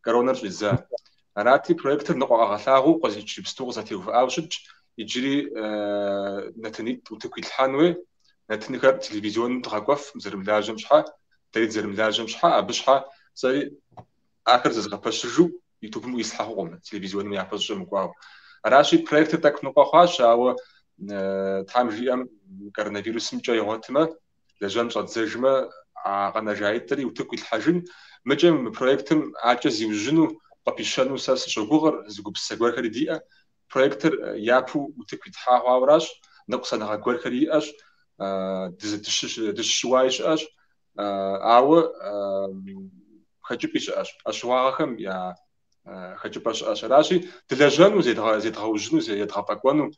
коронэр щӏидза. Арати, проектыр ныкъуэ къэгъэлъагъуэу иджыпсту къызэтеувыӏауэ щытщ, иджыри нэтынитӏ утыку итлъхьэн хуей, нэтынхэр телевизионым дгъэкӏуэфым зэрымылажьэм щхьэ, дэри дызэрымылажьэм щхьэ, абы щхьэ сэри ахэр зэзгъэпэщыжу ютубым ислъхьэ хъукъым, телевизионым япэ щӏыкӏэ мыкӏуауэ. Аращи, проектыр тӏэкӏу ныкъуэ хъуащ, ауэ Тхьэм жиӏэм коронавирусым кӏэ игъуэтмэ, лэжьэн щӏэддзэжмэ, а къэнэжаитӏри утыку итлъхьэжын. Мыкӏэ мы проектым акӏэ зиужьыну, къыпищэну сэ сыщогугъыр, зы гупсысэ гуэрхэри диӏэ. Проектыр япэу утыку итхьа хъуауэращ, ныкъусаныгъэ гуэрхэри иӏэщ, дыщыщыуаи щыӏэщ, ауэ хэкӏыпӏи щыӏэщ. А щыуагъэхэм я хэкӏыпӏэ щыӏэщ. Аращи, дылэжьэну, зедгъэужьыну, едгъэфӏэкӏуэну,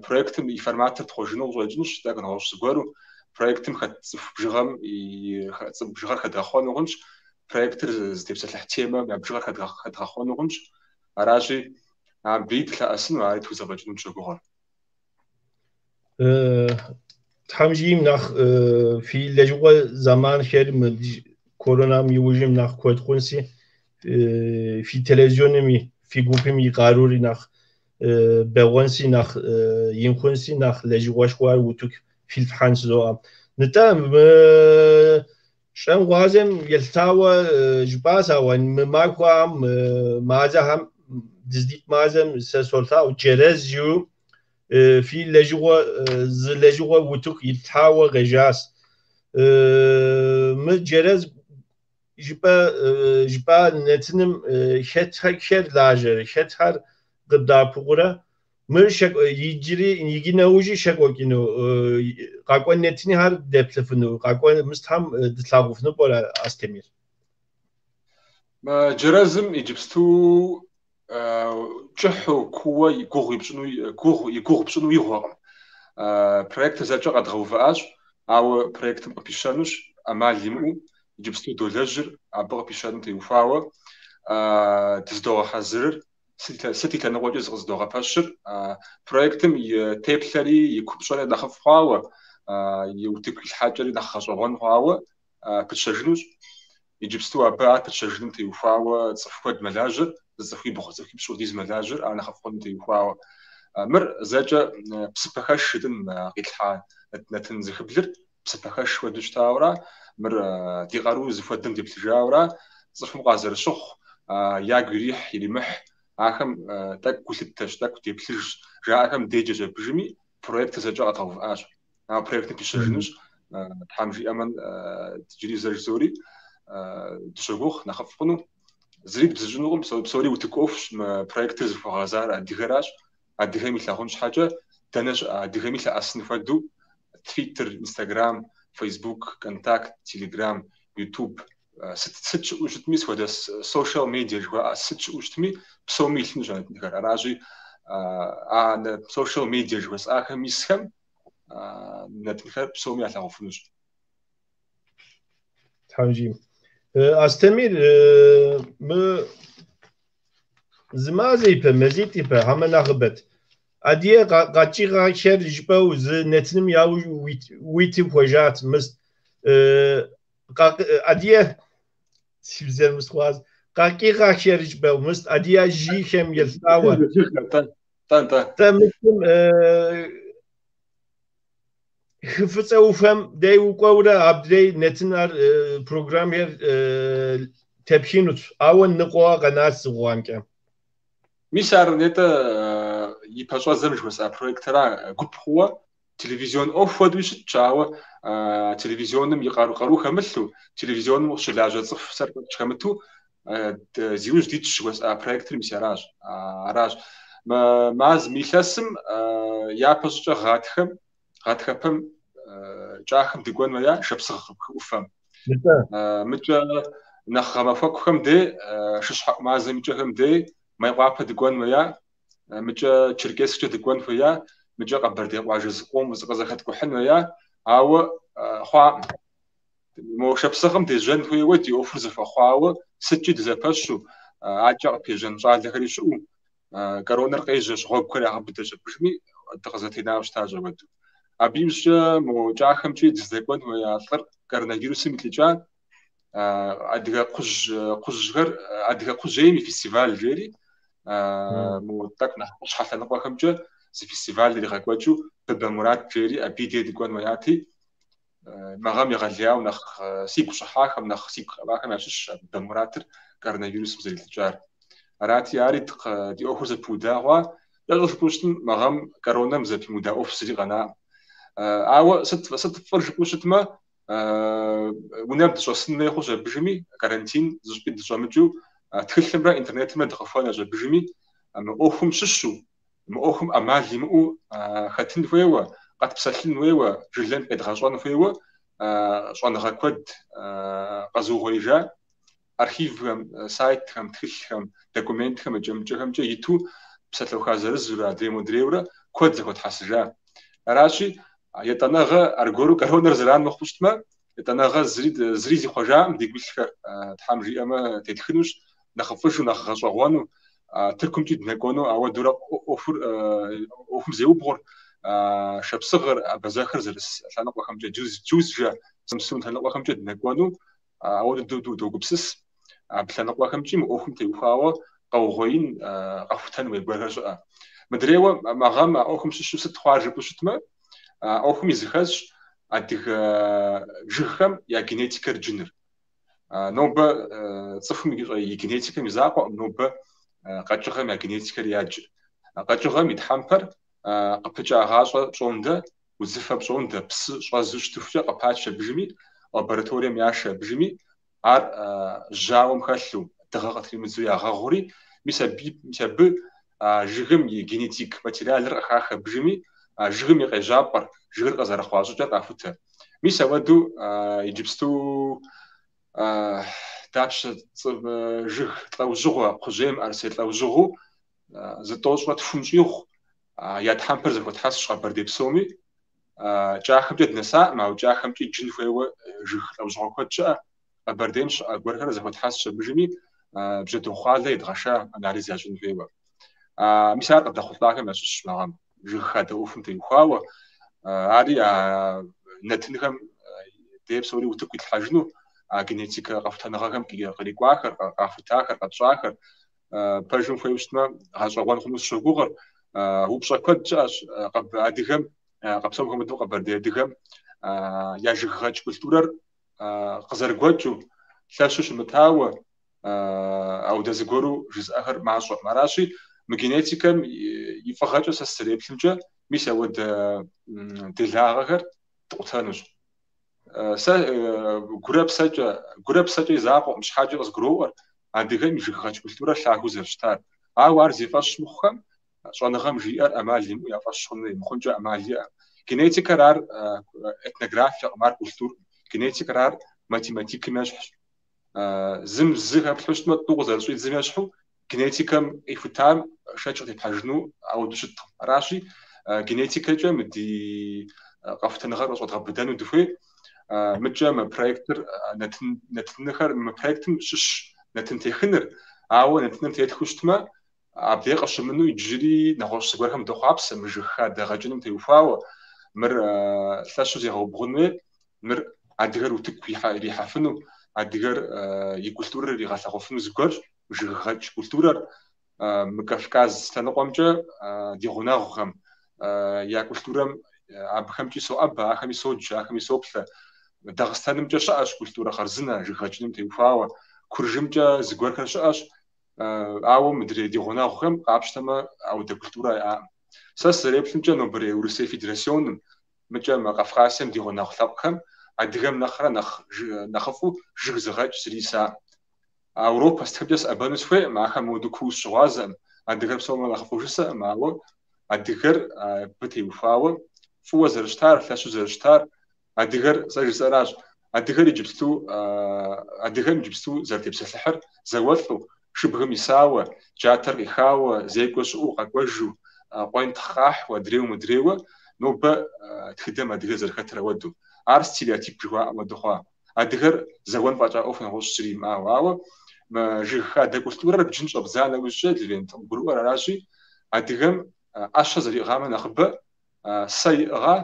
проектым и форматыр тхъуэжыну къыщӏэкӏынщ, тӏэкӏу нэгъуэщӏ зыгуэру. Проектым хэт цӏыху бжыгъэм и цӏыху бжыгъэр хэдгъэхъуэну хъунщ, проектыр зытепсэлъыхь темэм я бжыгъэр хэдгъэхъуэну хъунщ. Аращи, абыи дылъэӏэсыну, ари тхузэфӏэкӏыну дыщогугъыр. Тхьэм жиӏэм нэхъ фи лэжьыгъэ зэманхэр мы коронам иужьым нэхъ куэд хъунси, фи телевизионми, фи гупым и къарури нэхъ бэгъуэнси, нэхъ ин хъунси, нэхъ лэжьыгъэшхуэр утыку филъхьэн жызоӏэ. Нтӏэ, мы Щӏэнгъуазэм елъытауэ жыпӏащ, ауэ мы махуэхэм, мазэхэм, дыздит мазэм сэ солъагъу Джэрэз жиӏэу фи лэжьыгъуэ, зы лэжьыгъуэ утыку итлъхьауэ къежьащ. Мы Джэрэз жыпӏэ жыпӏа нэтыным хэтхэр лажьэрэ, хэтхэр къыбдэӏэпыкъурэ? Мыр иджыри иджы нэужьи щекӏуэкӏыну, къакӏуэн нэтынхэр деплъыфыну, къакӏуэн мыстхьэм дылъагъуфыну пӏэрэ, Астемир? Джэрэзым иджыпсту кӏыхьу, кууэ и гугъу ипщӏыну, и гугъу пщӏыну игъуэкъым. Проектыр зэкӏэ къэдгъэувыӏащ, ауэ проектым къыпищэнущ, ӏэмал имыӏэу. Иджыпсту долэжьыр, абы къыпищэным теухуауэ дызыдогъэхьэзырыр, сыт и лъэныкъуэкӏи зыкъызыдогъэпэщыр. Проектым и теплъэри, и купщӏэри нэхъыфӏ хъуауэ, и утыку илъхьэкӏэри нэхъ гъэщӏэгъуэн хъуауэ пытщэжынущ. Иджыпсту абы ар пытщэжыным теухуауэ цӏыху куэд мэлажьэр, зы цӏыхуибгъу, цӏыхуипщӏ хуэдиз мэлажьэр, ар нэхъыфӏ хъуным теухуауэ. Мыр зэкӏэ псыпэхэш жытӏэн къитлъхьа нэтын зыхыблыр псыпэхэш хуэдэу щытауэра, мыр ди къару зыхуэдэм деплъыжауэра, цӏыхум къазэрыщыхъу, ягу ирихь, иримыхь, ахэм тӏэкӏу гу лъыттэщ, тӏэкӏу деплъыжщ, жаӏэхэм деджэщ абыжми, проектыр зэкӏэ къэдгъэувыӏащ. Ауэ проектым пищэжынущ, Тхьэм жиӏэмэ, иджыри зэ жызори, дыщогугъ нэхъыфӏ хъуну. Зыри дбзыщӏынукъым, псори утыку ӏуэхущ, мы проектыр зыхуэгъэзар адыгэращ. Адыгэм илъагъун щхьэкӏэ, дэнэ щыӏэ адыгэми лъэӏэсын хуэдэу Твиттер, Инстаграм, Фейсбук, Контакт, Телеграм, Ютуб, сыт щыӏэу щытми, сыт хуэдэ социал медиа жыхуаӏэ сыт щыӏэу щытми, псоми илъынущ а нэтынхэр. Аращи, а социал медиа жыхуэсӏахэм исхэм нэтынхэр псоми ялъагъуфынущ. Тхьэм жиӏэм. Астемир, мы зы мазэ ипэ, мазитӏ ипэ, хьэмэ нэхъыбэт. Адыгэ къэкӏыгъэхэр жыпӏэу зы нэтыным яужь уиту хуежьат. Мыс адыгэ си бзэр мыстхъуащ. Къэкӏыгъэхэр жыпӏэу мыс адыгэ жыгхэм елъытауэ. Тӏэ-нтӏэ. Тӏэ мыстым хы Фӏыцӏэ ӏуфэм дей укӏуэурэ абдрей нэтынхэр программхэр тепхынут, ауэ ныкъуэ къэнащ зыгъуамкӏэ. Мис ар нетӏэ и пэщӏэдзэм жыхуэсӏа проектра гуп хъууэ телевизион ӏуэху хуэдэуи щытщ, ауэ телевизионым и къару хэмылъу, телевизионым къыщылажьэ цӏыху сэр фӏэкӏ хэмыту зи ужь дитщ жыхуэсӏа проектыр мис аращ. Аращ. Мы маз, мы илъэсым япэ щӏыкӏэ гъатхэм, гъатхэпэм Кӏахэм дыкӏуэн хуея Шапсыгъ хы ӏуфэм. Мыкӏэ нэхъ гъэмахуэкухэм дей, шыщхьэӏу мазэм и кӏэхэм дей, Майкъуапэ дыкӏуэн хуея, мыкӏэ Черкессккӏэ дыкӏуэн хуея, мыкӏэ Къэбэрдей къуажэ зыкъом зыкъызэхэткӏухьын хуея, ауэ хъуакъым. Мо Шапсыгъым дежьэн хуейуэ ди ӏуэхур зэхуэхъуауэ, сыткӏи дызэпэщу, акӏэ къытпежьэн щӏалэхэри щыӏэу, коронэр къежьэщ, гъуэгухэр ягъэбыдэщ абыжми, дыкъызэтенауэ щытащ апхуэдэу. Абы иужькӏэ мо Кӏахэмкӏи дыздэкӏуэн хуея лӏыр коронавирусым илӏыкӏа, адыгэ кхъужь, кхъужьхэр, адыгэ кхъужьейм и фестиваль жери, мо тӏэкӏу нэхъ къущхьэ лъэныкъуэхэмкӏэ зы фестиваль иригъэкӏуэкӏыу Быбэ Мурат жери, абы и дей дыкӏуэн хуеяти, Мы гъэм егъэлеяуэ нэхъ сигу щӏыхьахэм, нэхъ сигу къэуахэм ящыщщ а Быбэ Муратыр коронавирусым зэрилӏыкӏар. Арати, ари ди ӏуэхур зэпыуда хъуа. Кӏэщӏу жыпӏэу щытым, мы гъэм коронэм зэпимыуда ӏуэху зыри къэнакъым. Ауэ сыт фӏыр жыпӏэу щытмэ, унэм дыщӏэсын хуей хъущ абыжми, карантин зыщӏыпӏи дыщӏэмыкӏыу, тхылъымрэ интернетымрэ дыкъыхуэнэщ абыжми, мы ӏуэхум щыщу, Мы ӏуэхум ӏэмал имыӏэу хэтын хуейуэ, къэтпсэлъын хуейуэ, жылэм къедгъэщӏэн хуейуэ щӏэныгъэ куэд къэзыугъуеижа архивхэм, сайтхэм, тхылъхэм, документхэм икӏэ-мыкӏэхэмкӏэ иту псалъэуха зырызурэ, адрей-модрейурэ куэд зэхуэтхьэсыжа. Аращи, етӏанэгъэ аргуэру коронэр зэран мыхъуу щытмэ, етӏанэгъэ зыри зихъуэжакъым дигу илъхэр, Тхьэм жиӏэмэ, тетхынущ, нэхъыфӏыжу, нэхъ гъэщӏэгъуэну, Тыркумкӏи дынэкӏуэну, ауэдурэ ӏуэхур, ӏуэхум зеубгъур, Шапсыгъыр, Абазэхэр зэрыс лъэныкъуэхэмкӏэ, Дюзджэ, Самсун лъэныкъуэхэмкӏэ дынэкӏуэну, ауэдэу догупсыс. Абы лъэныкъуэхэмкӏи мы ӏуэхум теухуауэ къэугъуеин, къэхутэн хуей гуэрхэр щыӏэ. Мыдрейуэ, мы гъэм а ӏуэхум щыщу сыт хъуар жыпӏэу щытмэ, а ӏуэхум и зыхэзщ. адыгэ жыгхэм я генетикэр джыныр. Нобэ цӏыхум и генетикэм и закъуэкъым, нобэ къэкӏыгъэм я генетикэр яджыр. Къэкӏыгъэм и тхьэмпэр къыпыкӏагъащӏэ пщӏондэ, удзыфэ пщӏондэ, псы щӏэзу щытыхукӏэ къыпач абыжми, лабораторием яшэ абыжми, ар жьауэм хэлъу, дыгъэ къытримыдзэу ягъэгъури, мис абы жыгым и генетик материалыр къыхах абыжми, жыгым и къежьапӏэр, жыгыр къызэрыхъуа щӏыкӏэр къахутэ. Мис ауэдэу иджыпсту дапщэ жыг лӏэужьыгъуэ, кхъужьей мыӏэрысей лӏэужьыгъуэу зы тӏощӏрэ тхум щӏигъу я тхьэмпэр зэхуэтхьэсщ Къэбэрдей псоми. Кӏахэмкӏэ дынэсакъым, ауэ кӏахэмкӏи джын хуейуэ жыг лӏэужьыгъуэ куэд щыӏэ. Къэбэрдейм щыӏэ гуэрхэр зэхуэтхьэсщ абыжми, Бжьэдыгъу къалэ едгъэша анализ ящӏын хуейуэ. Мис ар къыдэхъулӏахэм ящыщщ мы гъэм жыг хадэ ӏуэхум теухуауэ. Ари а нэтынхэм дей псори утыку итлъхьэжыну, а генетикэ къэхутэныгъэхэм кърикӏуахэр, къахутахэр, къэтщӏахэр, пэжым хуейуэ щытмэ, гъэщӏэгъуэн хъуну сыщогугъыр. Упщӏэ куэд щыӏэщ адыгэм, псом хуэмыдэу къэбэрдей адыгэм я жыггъэкӏ культурэр къызэрыгуэкӏыу, лъэщу щымытауэ, ауэдэ зыгуэру жызыӏэхэр мащӏэкъым. Аращи, мы генетикэм и фӏыгъэкӏэ сэ сызэреплъымкӏэ, мис ауэдэ делагъэхэр дыкъутэнущ. Сэ гурэ псэкӏэ, гурэ псэкӏэ и закъуэкъым, щхьэкӏэ къызгуроӏуэр адыгэм и жыггъэкӏ культурэр лъагэу зэрыщытар. Ауэ ар зи фӏэщ мыхъухэм щӏэныгъэм жиӏэр ӏэмал имыӏэу я фӏэщ хъуну мыхъункӏэ ӏэмал иӏэкъым. Генетикэр ар этнографиекъым, ар культуркъым. Генетикэр ар математикым ещхьщ. Зым зы хэплъхьэу щытмэ, тӏу къызэрыщӏидзым ещхьу, генетикэм къихутам шэч къытепхьэжыну ауэдэу щыткъым. Аращи, генетикэкӏэ мы ди къэхутэныгъэр къыщӏэдгъэбыдэну дыхуей. Мыкӏэ мы проектыр нэтын, нэтынхэр, мы проектым щыщ нэтын техыныр, ауэ нэтыным тетхыу щытмэ, абдей къыщымыну иджыри нэгъуэщӏ зыгуэрхэм дохъуапсэ мы жыг хадэ гъэкӏыным теухуауэ, мыр лъэщу зегъэубгъун хуей, мыр адыгэр утыку ирихьэфыну, адыгэр и культурэр иригъэлъэгъуэфыну зыгуэрщ, жыггъэкӏ культурэр. Мы Кавказ лъэныкъуэмкӏэ ди гъунэгъухэм я культурэм абыхэмкӏи соӏэбэ, ахэми содж, ахэми соплъэ. Дагъыстэнымкӏэ щыӏэщ культурэ хъарзынэ жыггъэкӏыным теухуауэ, Куржымкӏэ зыгуэрхэр щыӏэщ, ауэ мыдрей ди гъунэгъухэм къапщтэмэ, ауэдэ культурэ яӏэкъым. Сэ сызэреплъымкӏэ, нобэрей Урысей Федерасионым, мыкӏэ мы Къафкъасием ди гъунэгъу лъэпкъхэм адыгэм нэхърэ нэхъ нэхъыфӏу жыг зыгъэкӏ зыри исакъым. Ауропэ сытхэмкӏэ сыӏэбэну сыхуейкъым, ахэм ауэдэу куу сыщыгъуазэкъым, адыгэр псомрэ нэхъыфӏу жысӏэкъым, ауэ адыгэр абы теухуауэ фӏыуэ зэрыщытар, лъэщу зэрыщытар, адыгэр, сэ жысӏэращ, адыгэр иджыпсту, адыгэм иджыпсту зэрытепсэлъыхьыр зауэлӏу, шыбгым исауэ, джатэр къихауэ, зекӏуэ щыӏэу къэкӏуэжу, къуентхъ къахьу, адрейуэ мыдрейуэ, нобэ тхыдэм адыгэр зэрыхэтыр ауэдэу. Ар стереотип жыхуаӏэм хуэдэу хъуа. Адыгэр зэуэн фӏэкӏа ӏуэху нэгъуэщӏ зыри имыӏауэ. Ауэ мы жыг хадэ культурэр бджын щӏэбдза нэужькӏэ, Левент, къыбгурыӏуэр аращи, адыгэм ӏэщэ зэриӏыгъамэ нэхъыбэ, сэ иӏыгъа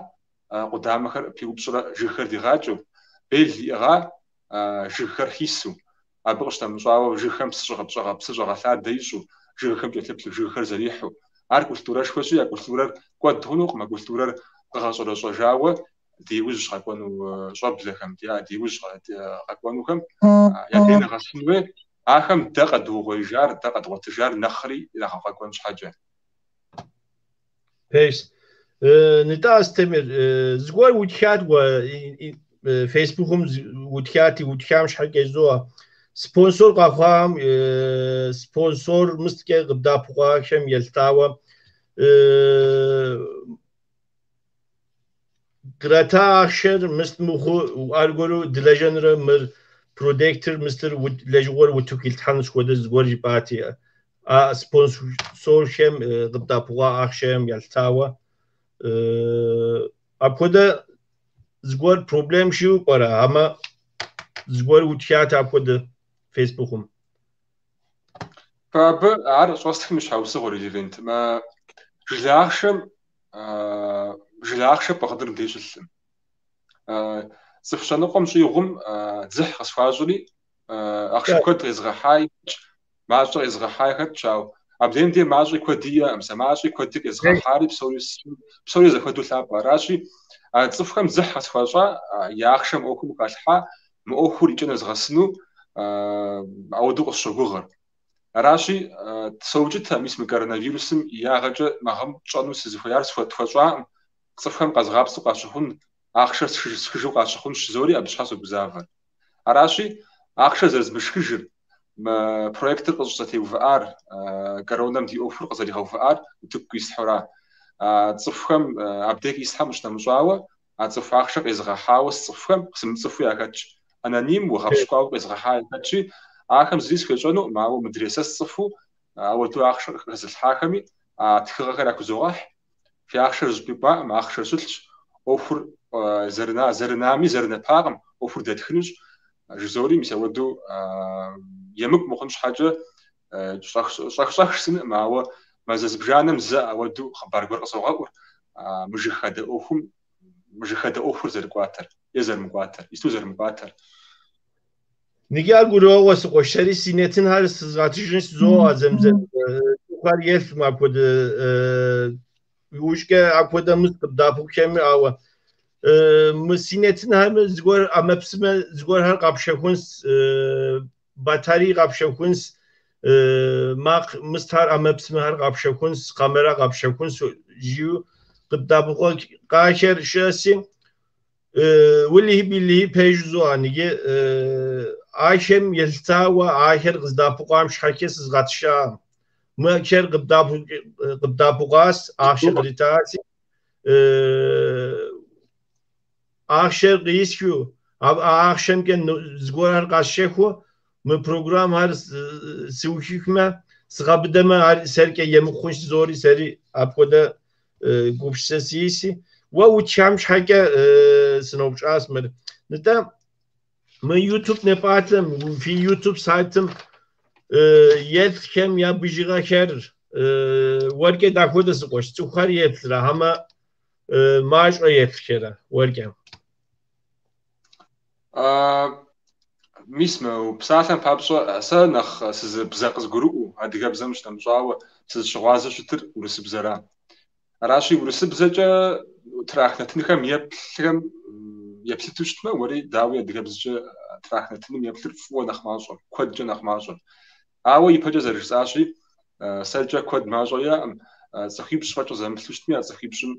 къудамэхэр пиупщӏрэ жыгхэр дигъакӏэу, бел иӏыгъа жыгхэр хису, абы къыщынэмыщӏауэ жыгхэм псы щӏэгъэлъадэ ищӏу, жыгхэм кӏэлъыплъу, жыгхэр зэрихьу. Ар культурэшхуэщи, а культурэр кӏуэд хъунукъым, а культурэр къэгъэщӏэрэщӏэжауэ ди иужь къэкӏуэну щӏэблэхэм, ди иужь къэкӏуэнухэм я дей нэгъэсын хуей, ахэм дэ къэдуугъуеижар, дэ къэдгъуэтыжар нэхъри ирагъэфӏэкӏуэн щхьэкӏэ. Пэжщ. Нтӏэ, Астемыр, зыгуэр утхат уэ Фейсбукым утхати, утхам щхьэкӏэ жызоӏэ. Спонсор къахуам, спонсор мысткӏэ къыбдэӏэпыкъуахэм елъытауэ кърата ахъшэр мыст мыхъуу аргуэру дылэжьэнурэ мыр проектыр мыстыр лэжьыгъэр утыку илъхьэнущ хуэдэ зыгуэр жыпӏати. А спонсорхэм къыбдэӏэпыкъуа ахъшэм елъытауэ апхуэдэ зыгуэр проблем щыӏэу пӏэрэ? Амэ зыгуэр утхат апхуэдэ Фейсбукым. Абы ар щӏэстхым и щхьэусыгъуэр, Левент. Мы жылэ ахъшэм жылэ ахъшэ пӏыгъыныр мыбдеж щылъым. Цӏыху щэныкъуэм щӏигъум дзыхь къысхуащӏри, ахъшэ куэд къезыгъэхьаи хэтщ, мащӏэ къезыгъэхьаи хэтщ, ауэ Абдейм де мащӏи куэди иӏэкъым, сэ мащӏи куэди къезгъэхьари псори зэхуэдэу лъапӏэ. Аращи, а цӏыхухэм дзыхь къысхуащӏа, я ахъшэм ӏуэхум халъхьа, мы ӏуэхур икӏэ нэзгъэсыну ауэдэу къысщогугъыр. Аращи, соукӏытэ, мис мы коронавирусым и ягъэкӏэ мы гъэм тщӏэну сызыхуеяр тхуэщӏакъым, цӏыхухэм къэзгъапцӏэу къащыхъун, ахъшэр сшхыжу къащыхъунщ жызори абы щхьэ согузавэр. Аращи, ахъшэр зэрызмышхыжыр, мы проектыр къыщӏызэтеувыӏар, коронэм ди ӏуэхур къызэригъэувыӏар утыку къислъхьэура. Цӏыхухэм абдей къислъхьэм къыщынэмыщӏауэ, а цӏыху ахъшэ къезыгъэхьауэ сцӏыхухэм сымыцӏыхуу яхэтщ. Анониму, гъэпщкӏуауэ къезыгъэхьа яхэтщи, ахэм зыри схуещӏэнукъым, ауэ мыдрей сэ сцӏыхуу ауэдэу ахъшэ къыхэзылъхьахэми а тхыгъэхэр яхузогъэхь. Фи ахъшэр зыщӏыпӏи кӏуакъым, ахъшэр щылъщ, ӏуэхур зэрынами зэрынэпакъым, ӏуэхур дэтхынущ, жызори мис ауэдэу емыкӏу мыхъун щхьэкӏэ щӏэх-щӏэх жысӏэнкъым, ауэ мазэ зыбжанэм зэ ауэдэу хъыбар гуэр къысогъэӏур, мы жыг хадэ ӏуэхум, мы жыг хадэ ӏуэхур зэрыкӏуатэр е зэрымыкӏуатэр, исту зэрымыкӏуатэр. Ниги ар гурыӏуэгъуэ си къуэш, сэри си нэтынхэр сызгъэтыжын сызоӏэ зэмзэм. Цӏыхухэр еплъым апхуэдэ иужькӏэ апхуэдэ мыс къыбдапыкӏухэми, ауэ мы си нэтынхэм зыгуэр ӏэмэпсымэ зыгуэрхэр къапщэхунс, батарей къапщэхунс, макъ мыстхэр ӏэмэпсымэхэр къапщэхунс, камерэ къапщэхунс жиӏэу къыбдапыкӏуэ къахэр щыӏэси, Уэлэхьи билэхьи пэжу жызоӏэ ниги ахэм елъытауэ ахэр къыздапыкӏуам щхьэкӏэ сызгъэтыжакъым. Мыхэр къыбдапыкӏуащ, ахъшэ къритаси, ахъшэр къисхыу, а ахъшэмкӏэ зыгуэрхэр къэсщэхуу мы программхэр сыухыхмэ, сгъэбыдэмэ, ар сэркӏэ емыкӏу хъунщ жызори сэри апхуэдэ гупсысэ сиӏэси. Уэ утхам щхьэкӏэ сыноупщӏащ мыр. Нтӏэ, мы YouTube напалъэм, фи YouTube сайтым еплъхэм я бжыгъэхэр уэркӏэ дахуэдэ си къуэш, цӏыхухэр еплърэ, хьэмэ мащӏэ еплъхэрэ уэркӏэ? Мис мы псалъэм папщӏэ, сэ нэхъ сызы бзэ къызгурыӏуэу, адыгэбзэм щынэмыщӏауэ, сызыщыгъуазэу щытыр урысыбзэра. Аращи, урысыбзэкӏэ трах нэтынхэм еплъхэм еплъыту щытмэ, уэри дауи адыгэбзэкӏэ трах нэтыным еплъыр фӏыуэ нэхъ мащӏэ, куэдкӏэ нэхъ мащӏэ. Ауэ ипэкӏэ зэрыжысӏащи, сэркӏэ куэд мащӏэ яӏэм, цӏыхуипщӏ фӏэкӏ къызэмыплъу щытми, а цӏыхуипщӏым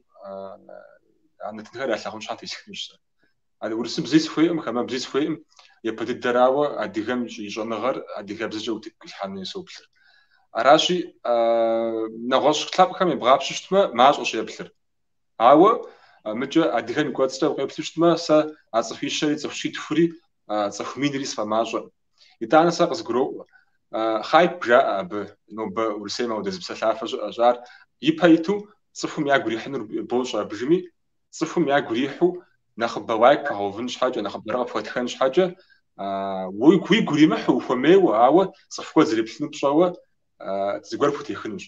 а нэтынхэр ялъагъун щхьэ тесхынущ сэ. Урысыбзи сыхуейкъым, хамэбзи сыхуейкъым, япэ дыдэрауэ адыгэм и щӏэныгъэр адыгэбзэкӏэ утыку къилъхьэну соплъыр. Аращи, нэгъуэщӏ лъэпкъхэм ебгъапщэу щытмэ, мащӏэщ еплъыр. Ауэ мыкӏэ адыгэм и кӏуэцӏкӏэ укъеплъу щытмэ, сэ а цӏыхуищэри, цӏыху щитхури, цӏыху минри сфӏэмащӏэкъым. Итӏанэ сэ къызгуроӏуэ. Хайп жаӏэ абы, нобэ Урысейм ауэдэ зы псэлъафэ щыӏэщ. Ар ипэ иту цӏыхум ягу ирихьынур бощӏэ абыжми, цӏыхум ягу ирихьу нэхъыбэ лайк пхуагъэувын щхьэкӏэ, нэхъыбэрэ къыпхуэтхэн щхьэкӏэ, уигу иримыхьу, ухуэмейуэ, ауэ цӏыху куэд зэреплъынур пщӏэуэ зыгуэр пхутехынущ.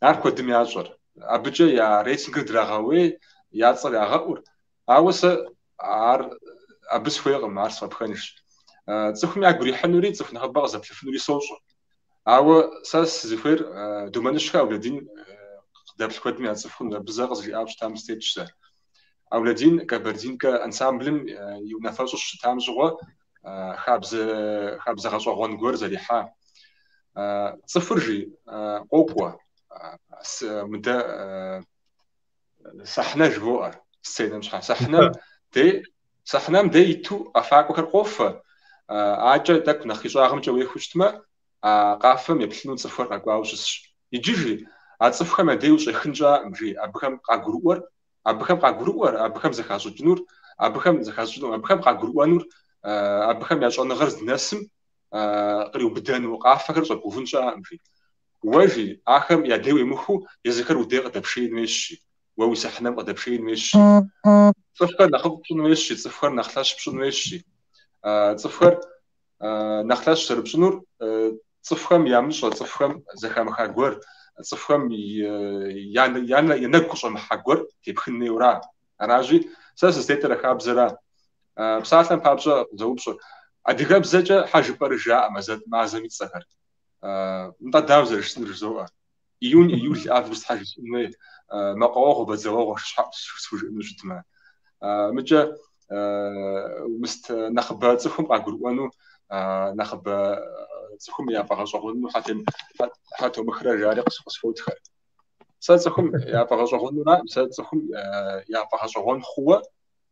Ар куэдым ящӏэр. Абыкӏэ я рейтингыр драгъэуей, я цӏэр ягъэӏур. Ауэ сэ ар абы сыхуейкъым, ар сфӏэпхэнжщ. Цӏыхум ягу ирихьынури, цӏыху нэхъыбэ къызэплъыфынури сощӏэ. Ауэ сэ сызыхуейр Думэныщхэ Аулэдин къыдэплъ куэдым яцӏыхун, абы зэ къызжиӏауэ щытам сытетщ сэ. Аулэдин Кабардинкэ ансамблым и унафэщӏу щытам щыгъуэ хабзэ хабзэ гъэщӏэгъуэн гуэр зэрихьа. Цӏыхур жи къокӏуэ, мыдэ Сахнэ жывоӏэ сценэм щхьэ. Сахнэм дей, сахнэм дей иту къэфакӏуэхэр къофэ, акӏэ тӏэкӏу нэхъ ищӏагъымкӏэ уехыу щытмэ, а къафэм еплъыну цӏыхухэр къэкӏуауэ щысщ. Иджы жи, а цӏыхухэм я дей ущӏехын щыӏэкъым, жи, абыхэм къагурыӏуэр, абыхэм къагурыӏуэр, абыхэм зэхащӏыкӏынур, абыхэм зэхащӏыкӏынур, абыхэм къагурыӏуэнур, абыхэм я щӏэныгъэр здынэсым къриубыдэну къафэхэр щӏэбгъэувын щыӏэкъым, жи. Уэ, жи, ахэм я дей уемыхыу езыхэр удей къыдэпшеин хуейщ, жи. Уэ уи сахнэм къыдэпшеин хуейщ, жи. Цӏыхухэр нэхъыфӏ пщӏын хуейщ, жи, цӏыхухэр нэхъ лъэщ пщӏын хуейщ, жи. Цӏыхухэр нэхъ лъэщ зэрыпщӏынур цӏыхухэм ямыщӏэ, цӏыхухэм зэхамыха гуэр, цӏыхухэм я нэгу къыщӏэмыхьа гуэр тепхын хуейуэра. Аращи, сэ сызытетыр а хабзэра. Псалъэм папщӏэ къызэупщӏыр, адыгэбзэкӏэ хьэ жыпӏэрэ жаӏэ мазэм и цӏэхэр. Нтӏэ дауэ зэрыжысӏэнур жызоӏэ. Июнь, июль, август хьэ жысӏэн хуей, мэкъуауэгъуэ, бадзэуэгъуэ, шыщхьэӏу схужыӏэну щытмэ. Мыкӏэ мыст нэхъыбэ цӏыхум къагурыӏуэну, нэхъыбэ цӏыхум яфӏэгъэщӏэгъуэну хьэ томыхрэ жари къысхуотхэр. Сэ цӏыхум яфӏэгъэщӏэгъуэнураӏым, сэ цӏыхум яфӏэгъэщӏэгъуэн хъууэ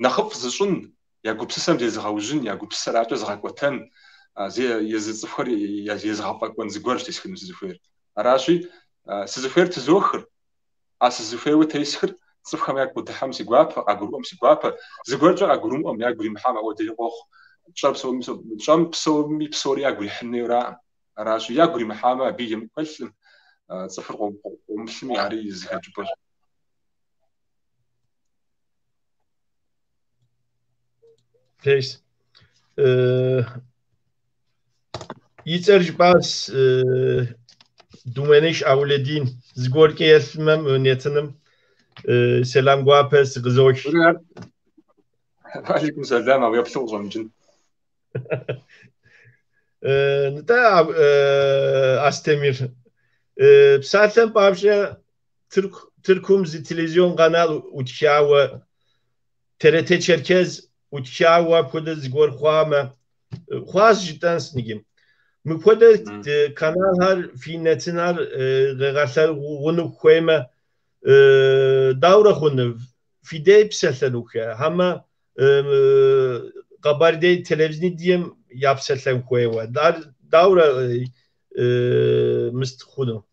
нэхъыфӏ зыщӏын, я гупсысэм зезыгъэужьын, я гупсысэр акӏэ зыгъэкӏуэтэн, езы цӏыхухэр езыгъэфӏэкӏуэн зыгуэрщ тесхыну сызыхуейр. Аращи, сызыхуейр тызохыр, а сызыхуейуэ тесхыр цӏыхухэм ягу къыдыхьэм си гуапэ, къагурыӏуэм си гуапэ, зыгуэркӏэ къагурымыӏуэм, ягу иримыхьам ауэдэри къохъу. Тщӏэм псоми псори ягу ирихьын хуейуэраӏым. Аращи, ягу иримыхьамэ, абы емыкӏу хэлъым, цӏыхур къомылъми, ари зы хэкӏыпӏэщ. Пэжщ. И цӏэр жыпӏащ Думэныш Аулэдин. Зыгуэркӏэ еплъмэ мы нэтыным сэлам гуапэ сыкъызох. Алейкум сэлам, ауэ еплъу къыщӏэмыкӏын. Нтӏэ, Астемир, псалъэм папщӏэ Тыркум зы телевизион канал ӏутхауэ, ТРТ Черкез ӏутхауэ апхуэдэ зыгуэр хъуамэ, хъуащ жытӏэнщ иджы. Мыпхуэдэ каналхэр фи нэтынхэр къегъэлъэгъуну хуеймэ, дауэрэ хъуну? Фи дей псэлъэнухэ, хьэмэ Къэбэрдей телевидением япсэлъэн хуейуэ? Ар дауэрэ мыст хъуну?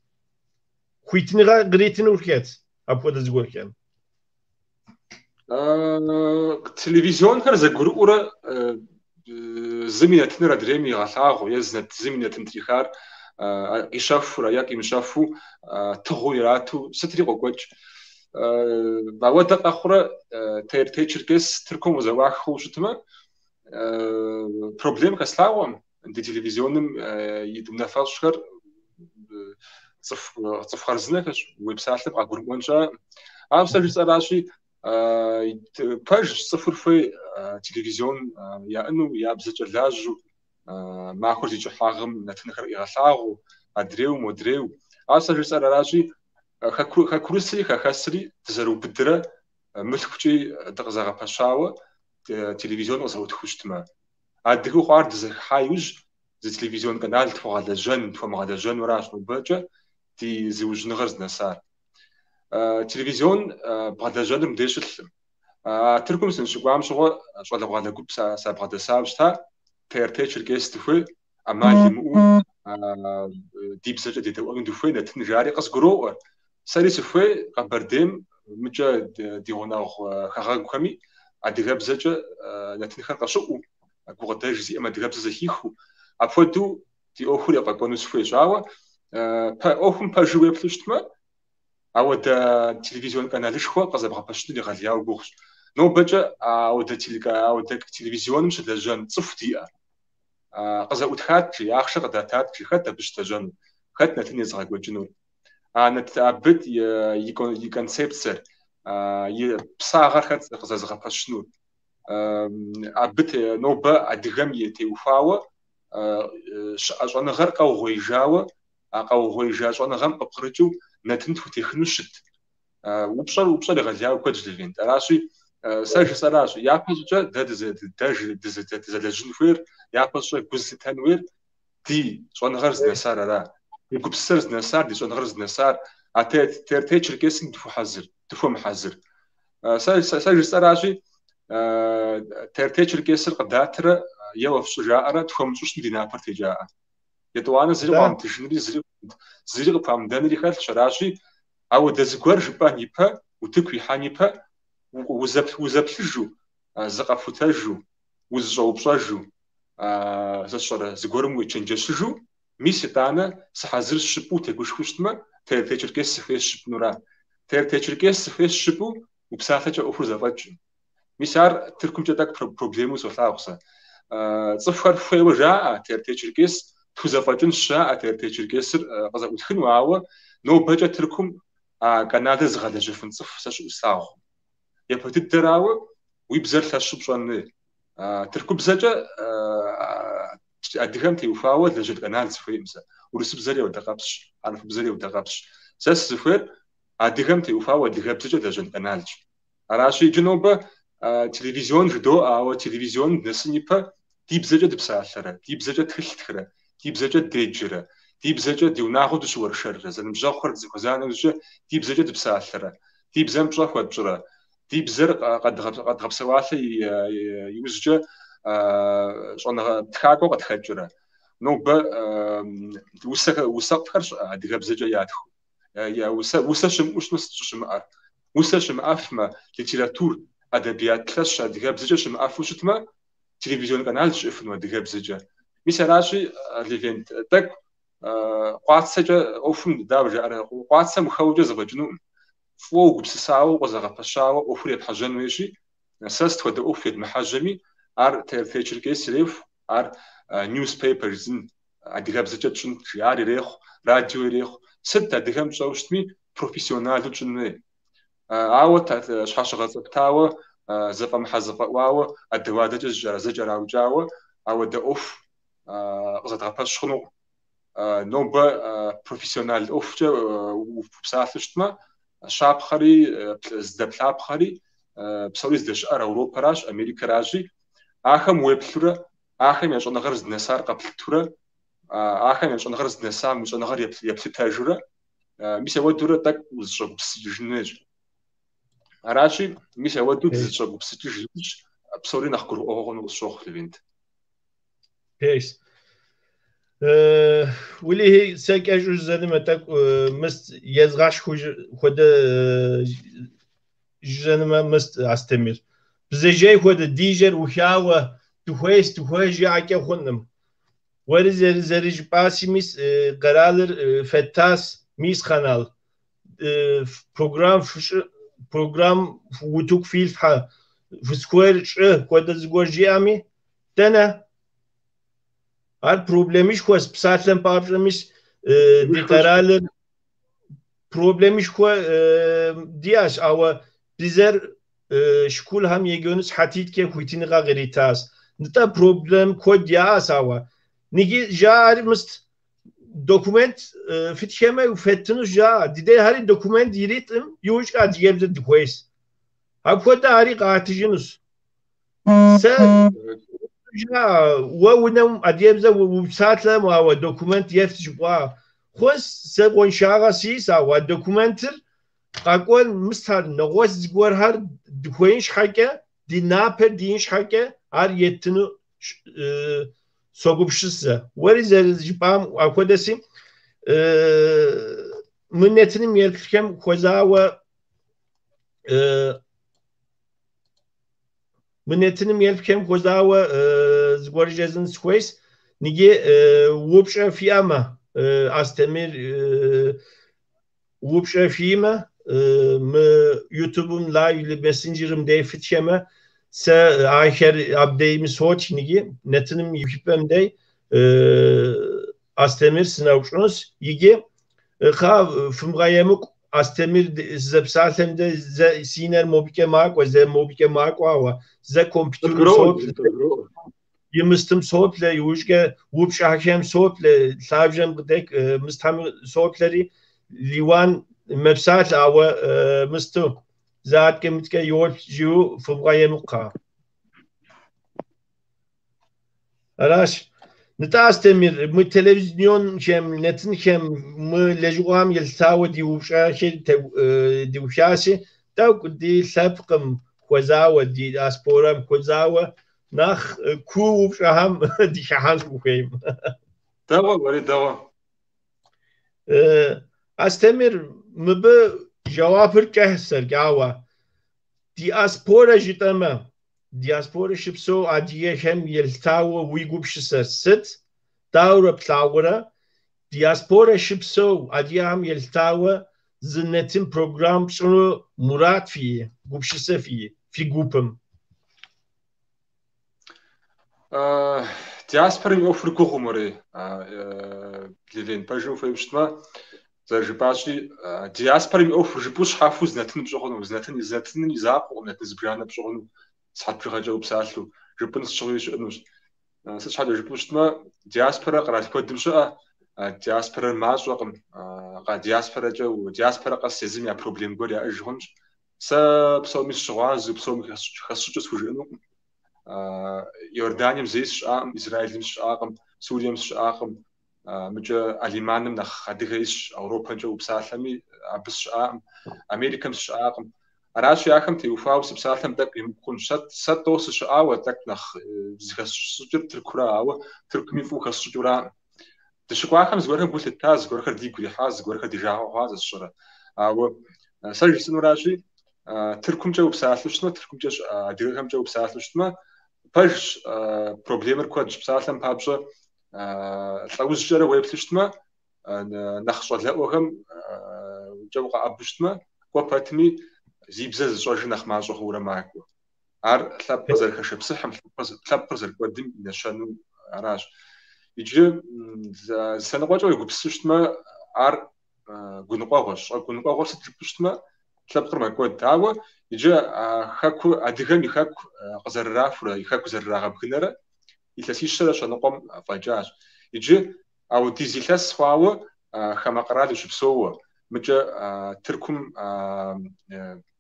Хуитыныгъэ къритынур хэт апхуэдэ зыгуэрхэм? Телевизионхэр зэгурыӏуэрэ зым и нэтыныр адрейм игъэлъагъуэу е зым и нэтын трихар къищэхурэ е къимыщэхуу тыгъэу ирату сытри къокӏуэкӏ. Ауэдэ къэхъурэ ТРТ Черкес Тыркум къызэӏуахыу щытмэ, проблем хэслъагъуэм ди телевизионым и унафэщӏхэр цӏыху хъарзынэхэщ, уепсалъэм къагурымыӏуэн щыӏэкъым. Ауэ сэ жысӏэращи, пэжщ, цӏыхур хуей телевизион яӏэну, я бзэкӏэ лажьэу, махуэр зи кӏыхьагъым нэтынхэр къигъэлъагъуэу, адрейуэ, модрейуэ. Ауэ сэ жысӏэр аращи, хэкурысри хэхэсри дызэрыубыдрэ мылъкукӏи дыкъызэгъэпэщауэ телевизион къызэӏутхыу щытмэ. Адыгэу хъуар дызэхыхьа иужь зы телевизион канал тхуэгъэлэжьэн, тхуэмыгъэлэжьэнуращ нобэкӏэ ди зыужьыныгъэр здынэсар. Телевизион бгъэлэжьэныр мыбдеж щылъым. Тыркум сыныщыкӏуам щыгъуэ щӏалэгъуалэ гуп сабгъэдэсауэ щыта, ТРТ Черкес дыхуей, ӏэмал имыӏэу ди бзэкӏэ дедэӏуэну дыхуей, нэтын жари къызгуроӏуэр. Сэри сыхуей Къэбэрдейм мыкӏэ ди гъунэгъу хэгъэгухэми адыгэбзэкӏэ нэтынхэр къыщыӏуу, гукъыдэж зиӏэм адыгэбзэ зэхихыу, апхуэдэу ди ӏуэхур ефӏэкӏуэну сыхуейщ. Ауэ ӏуэхум пэжу уеплъу щытмэ, ауэдэ телевизион каналышхуэ къызэбгъэпэщыныр егъэлеяуэ гугъущ. Нобэкӏэ ауэдэ телевизионым щылэжьэн цӏыху диӏэ. Къызэӏутхат жи, ахъшэ къыдатат жи, хэт абы щылэжьэнур, хэт нэтын езыгъэкӏуэкӏынур? Абы и концепцэр, и псагъэр хэт къызэзыгъэпэщынур? Абы нобэ адыгэм и теухуауэ щыӏэ щӏэныгъэр къэугъуеижауэ, а къэугъуеижа щӏэныгъэм къыпкърыкӏыу нэтын тхутехыну щыт. Упщӏэр упщӏэр егъэлеяуэ куэдщ, Левент. Аращи, сэ жысӏэращ, япэ щӏыкӏэ дэ дызэлэжьын хуейр, япэ щӏыкӏэ гу зылъытэн хуейр ди щӏэныгъэр здынэсар ара. Ди гупсысэр здынэсар, ди щӏэныгъэр здынэсар, а ТРТ Черкесым дыхуэхьэзыр, дыхуэмыхьэзыр. Сэ жысӏэращи, ТРТ Черкесыр къыдатрэ еуэ фщӏы жаӏэрэ тхуэмыщӏу щытмэ ди напэр текӏаӏэ. Етӏуанэ зыри къуамытыжынри, зыри къыпхуамыдэнри хэлъщ, аращи, ауэдэ зыгуэр жыпӏэн ипэ, утыку уихьэн ипэ, узэплъыжу, зыкъэпхутэжу, узыщӏэупщӏэжу, сэ сщӏэрэ, зыгуэрым уечэнджэщыжу, мис итӏанэ сыхьэзырщ жыпӏэу утегушхуэу щытмэ, ТРТ Черкес сыхуейщ жыпӏэнура. ТРТ Черкес сыхуейщ жыпӏэу упсалъэкӏэ ӏуэхур зэфӏэкӏым. Мис ар Тыркумкӏэ тӏэкӏу проблемэу солъагъу сэ. Цӏыхухэр хуейуэ жаӏэ ТРТ Черкес, тхузэфӏэкӏынщ жаӏэ ТРТ Черкесыр къызэӏутхыну, ауэ нобэкӏэ Тыркум а каналыр зыгъэлэжьэфын цӏыху сэ щыӏэу слъагъукъым. Япэ дыдэрауэ, уи бзэр лъэщу пщӏэн хуей. Тыркубзэкӏэ адыгэм теухуауэ лэжьэн канал сыхуейкъым сэ. Урысыбзэри ауэдэкъэпсщ, хьэрыпыбзэри ауэдэкъэпсщ. Сэ сызыхуейр адыгэм теухуауэ адыгэбзэкӏэ лэжьэн каналщ. Аращи, иджы нобэ телевизион жыдоӏэ, ауэ телевизионым дынэсын ипэ ди бзэкӏэ дыпсалъэрэ, ди бзэкӏэ тхылъ ттхырэ, ди бзэкӏэ деджэрэ, ди бзэкӏэ ди унагъуэу дыщыуэршэррэ, зэныбжьэгъухэр дызэхуэза нэужькӏэ ди бзэкӏэ дыпсалъэрэ, ди бзэм пщӏэ хуэтщӏрэ, ди бзэр къэдгъэпсэуалъэ иужькӏэ щӏэныгъэ тхакӏуэ къытхэкӏрэ. Нобэ усэфӏхэр щыӏэ адыгэбзэкӏэ ятхыу. Я усэ, усэ щымыӏэу щытмэ сыт щӏыщымыӏэр? Усэ щымыӏэфмэ, литератур, ӏэдэбият лъэщ адыгэбзэкӏэ щымыӏэфу щытмэ, телевизион канал щыӏэфыну адыгэбзэкӏэ. Мис аращи, Левент, тӏэкӏу къуацэкӏэ ӏуэхум, дауэ жаӏэрэ, къуацэм ухэуэкӏэ зэфӏэкӏынукъым. Фӏыуэ угупсысауэ, укъызэгъэпэщауэ ӏуэхур епхьэжьэн хуейщи, сэ сыт хуэдэ ӏуэху едмыхьэжьэми, ар ТРТ Черкес иреху, ар newspaper жысӏэн, адыгэбзэкӏэ тщӏын, жи, ар ирехъу, радио ирехъу. Сыт адыгэм тщӏэу щытми, профессионалу тщӏын хуей. Ауэ щхьэщыгъэцӏэфтауэ, зэфӏэмыхьэ-зэфӏэӏуауэ, адэ-уадэкӏэ зэкӏэраукӏауэ, ауэдэ ӏуэху къызэдгъэпэщ хъунукъым. Нобэ профессионал ӏуэхукӏэ упсалъэу щытмэ, щапхъэри, зыдэплъапхъэри псори здэщыӏэр Ауропэращ, Америкэращи, ахэм уеплъурэ, ахэм я щӏэныгъэр здынэсар къэплъытурэ, ахэм я щӏэныгъэр здынэсам уи щӏэныгъэр еплъытэжурэ, мис ауэдурэ тӏэкӏу узыщӏэгупсыкӏыжын хуейщ. Аращи, мис ауэдэу дызыщӏэгупсыкӏыж иужь, псори нэхъ гурыӏуэгъуэ хъуну къысщохъу, Левент. Пэжщ. Уэлэхьи, сэ кӏэщӏу жызӏэнумэ, тӏэкӏу мыст езгъэщхьу хуэдэ жызӏэнумэ мыст Астемир. Бдзэжьей хуэдэ ди жьэр ӏухауэ дыхуейщ, дыхуейщ жаӏэкӏэ хъункъым. Уэри зэрыжыпӏаси, мис къэралыр феттас, мис канал. Программ фщӏы, программ утыку филъхьэ, фызыхуейр фщӏы хуэдэ зыгуэр жиӏэми, дэнэ? Ар проблемышхуэщ, псалъэм папщӏэ, мис ди къэралыр проблемышхуэ диӏэщ, ауэ бзэр школхэм еджэну сыхьэтитӏкӏэ хуитыныгъэ къритащ. Нтӏэ проблем куэд яӏэщ, ауэ ныджы жаӏэри мыст документ фытхэмэ феттынущ жаӏэ. Ди дейхэри документ иритым, иужькӏэ адыгэбзэ дыхуейщ. Апхуэдэ ари къатыжынущ. Сэ жаӏэ, уэ унэм адыгэбзэ упсалъэм, ауэ документ ефт жыпӏа. Хъунщ, сэ къуаншагъэ сиӏэщ, ауэ а документыр къэкӏуэн мыстхэр, нэгъуэщӏ зыгуэрхэр дыхуеин щхьэкӏэ, ди напэр диӏэн щхьэкӏэ ар еттыну согупсыс сэ. Уэри зэрыжыпӏам апхуэдэси, мы нэтыным еплъхэм хуэзауэ Мы нэтыным еплъхэм хуэзауэ зыгуэр жезӏэн сыхуейщ. Ныджы упщӏэ фиӏэмэ, Астемир упщӏэ фиӏэмэ, мы Ютубым лайв или мессенджерым дей фытхэмэ, сэ ахэр абдейми сотх ныджы нэтыным и ухыпӏэм дей Астемир сыноупщӏынущ. Иджы кхъа фымыгъэемыкӏу Астемир сызэпсалъэм дэ зэ си нэр мобыкӏэ макӏуэ, зэ мобыкӏэ макӏуэ, ауэ зэ компьютерым соплъ, и мыстым соплъэ, иужькӏэ упщӏэхэм соплъэ, лъабжьэм къыдэк мыстхэм соплъэри, Лиуан мэпсалъэ, ауэ мысту зэ аткӏэ мыткӏэ йоплъ жиӏэу фымыгъэемыкӏу кхъа. Аращ. Нтӏэ, Астемир, мы телевизионхэм, нэтынхэм, мы лэжьыгъэхэм елъытауэ ди упщӏэхэр диухаси, тӏэкӏу ди лъэпкъым хуэзауэ, ди диаспорэм хуэзауэ нэхъ куу упщӏэхэм дыхыхьэнщ ухуейм. Дэгъуэ, уэри дэгъуэ. Астемир, мыбы жэуапыр кӏыхь сэркӏэ, ауэ диаспорэ жытӏэмэ, диаспорэ щыпсэу адыгэхэм елъытауэ уи гупсысэр сыт? Дауэрэ плъагъурэ? Диаспорэ щыпсэу адыгэхэм елъытауэ зы нэтын программ пщӏыну мурад фиӏэ, гупсысэ фиӏэ, фи гупым? Диаспорэм и ӏуэхур гугъум, уэрей, Левен, пэжу ухуейуэ щытмэ, зэрыжыпӏащи, диаспорэм и ӏуэхур жыпӏэу щхьэхуэу зы нэтын пщӏы хъуну, зы нэтын, зы нэтыным и закъуэкъым, нэтын зыбжанэ пщӏы хъуну, сыхьэт бжыгъэкӏэ упсалъэу, жыпӏэн сыт щыгъуи щыӏэнущ. Сыт щхьэкӏэ жыпӏэу щытмэ, диаспорэ къэрал куэдым щыӏэ, Диаспорэр мащӏэкъым. Диаспорэкӏэ, диаспорэ къэс езым я проблем гуэр яӏэж хъунщ. Сэ псоми сыщыгъуазэу, псоми хэсщӏыкӏыу схужыӏэнукъым. Иорданием зэи сыщыӏакъым, Израилым сыщыӏакъым, Сурием сыщыӏакъым. Мыкӏэ Алиманым нэхъ адыгэ исщ, Ауропэмкӏэ упсалъэми, абы сыщыӏакъым, Америкэм сыщыӏакъым. Аращи, ахэм теухуауэ сыпсалъэм тӏэкӏу емыкӏу хъунщ. Сэ тӏэу сыщыӏауэ тӏэкӏу нэхъ зыхэсщӏыкӏыр Тыркура, ауэ Тыркуми фӏыуэ хэсщӏыкӏыураӏым. Дыщыкӏуахэм зыгуэрхэм гу лъытта, зыгуэрхэр дигу ирихьа, зыгуэрхэр ди жагъуэ хъуа сэ сщӏэрэ. Ауэ сэ жысӏэнуращи, Тыркумкӏэ упсалъэу щытмэ, Тыркумкӏэ щыӏэ адыгэхэмкӏэ упсалъэу щытмэ, пэжщ, проблемэр куэдщ. Псалъэм папщӏэ, лӏэужькӏэрэ уеплъу щытмэ, нэхъ щӏалэӏуэхэм кӏэ укъэӏэбу щытмэ, кӏуэ пэтми зи бзэ зыщӏэжыр нэхъ мащӏэ хъуурэ макӏуэ. Ар лъэпкъыр зэрыхэшэпсыхьым, лъэпкъыр зэрыкӏуэдым и нэщэну аращ. Иджы зы лъэныкъуэкӏэ уегупсысу щытмэ, ар гуныкъуэгъуэщ. Щӏэгуныкъуэгъуэр сыт жыпӏэу щытмэ, лъэпкъыр мэкӏуэд. Ауэ иджы хэку, адыгэм и хэку къызэрырахурэ, и хэку зэрырагъэбгынэрэ илъэсищэрэ щэныкъуэм фӏэкӏащ. Иджы ауэдиз илъэс хъуауэ хамэ къэрал ущыпсэууэ, мыкӏэ Тыркум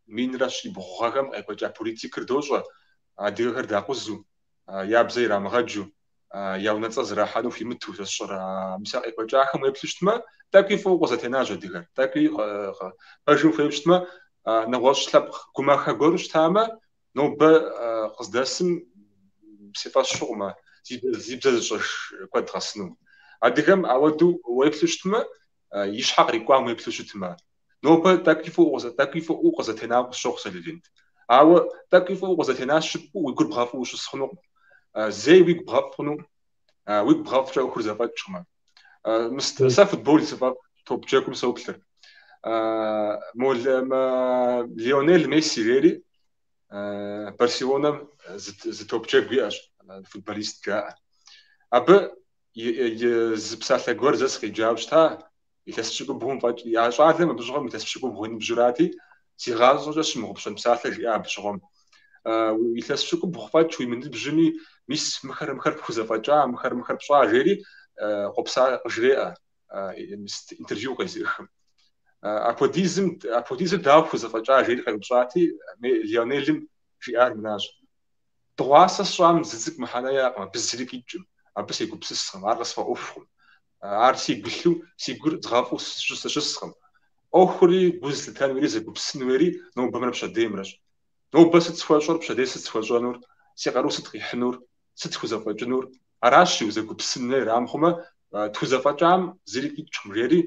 минрэ щибгъу гъэхэм къекӏуэкӏа политикыр дощӏэ, адыгэхэр дакъузу, я бзэ ирамыгъэджу, я унэцӏэ зэрахьэну хуимыту, сэ сщӏэрэ, мис а къекӏуэкӏахэм уеплъу щытмэ, тӏэкӏуи фӏыуэ къызэтенащ адыгэр. Тӏэкӏуи пэжым ухуейуэ щытмэ, нэгъуэщӏ лъэпкъ гумахэ гуэру щытамэ, нобэ къыздэсым си фӏэщ хъукъымэ, зи бзэ зыщӏэж куэд къэсыну. Адыгэм ауэдэу уеплъу щытмэ, и щхьэ кърикӏуам уеплъу щытмэ, нобэ тӏэкӏуи фӏыуэ къызэтенауэ къысщохъу сэ, Левент. Ауэ тӏэкӏуи фӏыуэ къызэтенащ жыпӏэу уи гур бгъэфӏу ущыс хъунукъым. Зэи уигу бгъэфӏ хъунукъым. Уигу бгъэфӏкӏэ ӏуэхур зэфӏэкӏкъымэ. Сэ футбол сыфӏэфӏ, топ джэгум соплъыр. Лионель Месси жери Барселонэм зы топджэгу иӏэщ, футболист жаӏэ. Абы и зы псалъэ гуэр зэ сыкъеджауэ щыта, илъэс пщыкӏубгъум фӏэкӏ. А щӏалэм абы щыгъуэм илъэс пщыкӏубгъу и ныбжьурати, си гъащӏэкӏэ сщымыгъупщэн псалъэ жиӏа абы щыгъуэм. Илъэс пщыкӏубгъу фӏэкӏ уимыныбжьми, мис мыхэр мыхэр пхузэфӏэкӏа, мыхэр мыхэр пщӏа, жери къопса къыжреӏэ интервью къезыӏыхым. Апхуэдизым, апхуэдизыр дауэ пхузэфӏэкӏа, жери къеупщӏати, Лионелым жиӏар мыращ. Дыгъуасэ сщӏам зы цӏыкӏу мыхьэнэ иӏэкъым, абы зыри къикӏым, абы сегупсыскъым, ар къысфӏэӏуэхукъым. Ар сигу илъу, си гур згъэфӏу сыщыскъым. ӏуэхури, гу зылъытэн хуейри, зэгупсысын хуейри нобэмрэ пщэдеймрэщ. Нобэ сыт схуэщӏэр, пщэдей сыт схуэщӏэнур, си къару сыт къихьынур, сыт схузэфӏэкӏынур? Аращ узэгупсысын хуейр, армыхъумэ, тхузэфӏэкӏам зыри къикӏкъым, жери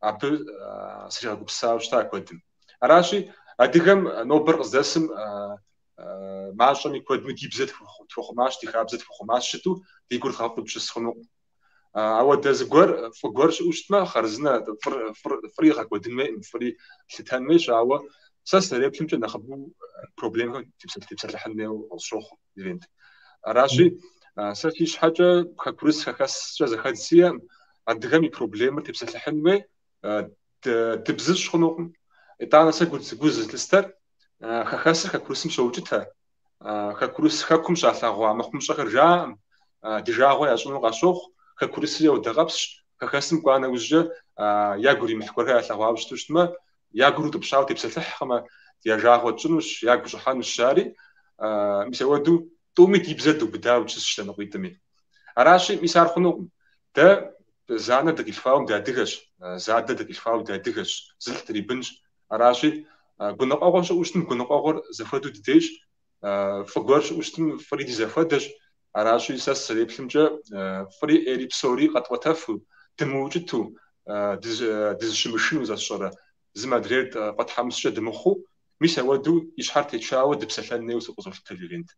абы сригъэгупсысауэ щыта куэдым. Аращи, адыгэм нобэр къыздэсым мащӏэми куэдми ди бзэ тхуэхъумащ, ди хабзэ тхуэхъумащ щыту ди гур дгъэфӏу дыщыс хъунукъым. Ауэдэ зыгуэр, фӏы гуэр щыӏэу щытмэ, хъарзынэ, фӏыри гъэкӏуэдын хуейкъым, фӏыри лъытэн хуейщ, ауэ сэ сызэреплъымкӏэ нэхъыбэу проблемэхэм тепсэлъыхьын хуейуэ къысщохъу, Левент. Аращи, сэ си щхьэкӏэ хэкурыс хэхэскӏэ зэхэдз сиӏэкъым, адыгэм и проблемэр тепсэлъыхьын хуей, дыбзыщӏ хъунукъым. Итӏанэ сэ гу зылъыстэр хэхэсыр хэкурысым щоукӏытэ, хэкурыс хэкум щалъэгъуа мыхъумыщӏэхэр жаӏэм, ди жагъуэ ящӏыну къащохъу, хэкурысыр еудэкъэпсщ, хэхэсым кӏуа нэужькӏэ ягу иримыхь гуэрхэр ялъэгъуауэ щыту щытмэ, я гур утӏыпщауэ тепсэлъыхькъымэ, я жагъуэ тщӏынущ, ягу щӏыхьэнущ жари, мис ауэдэу тӏуми ди бзэр дубыдауэ дыщысщ лъэныкъуитӏми. Аращи, мис ар хъунукъым. Дэ зы анэ дыкъилъхуауэ дыадыгэщ, зы адэ дыкъилъхуауэ дыадыгэщ, зылӏ дрибынщ. Аращи, гуныкъуэгъуэ щыӏэу щытым, гуныкъуэгъуэр зэхуэдэу дыдейщ, фӏы гуэр щыӏэу щытым, фӏыри ди зэхуэдэщ. Аращи, сэ сызэреплъымкӏэ, фӏыри ӏейри псори къэтӏуэтэфу, дымыукӏыту, дызыщымышынэу сэ сщӏэрэ, зым адрейр фӏэтхьэмыщкӏэ дымыхъуу, мис ауэдэу и щхьэр течауэ дыпсэлъэн хуейуэ сэ къызолъытэ, Левент.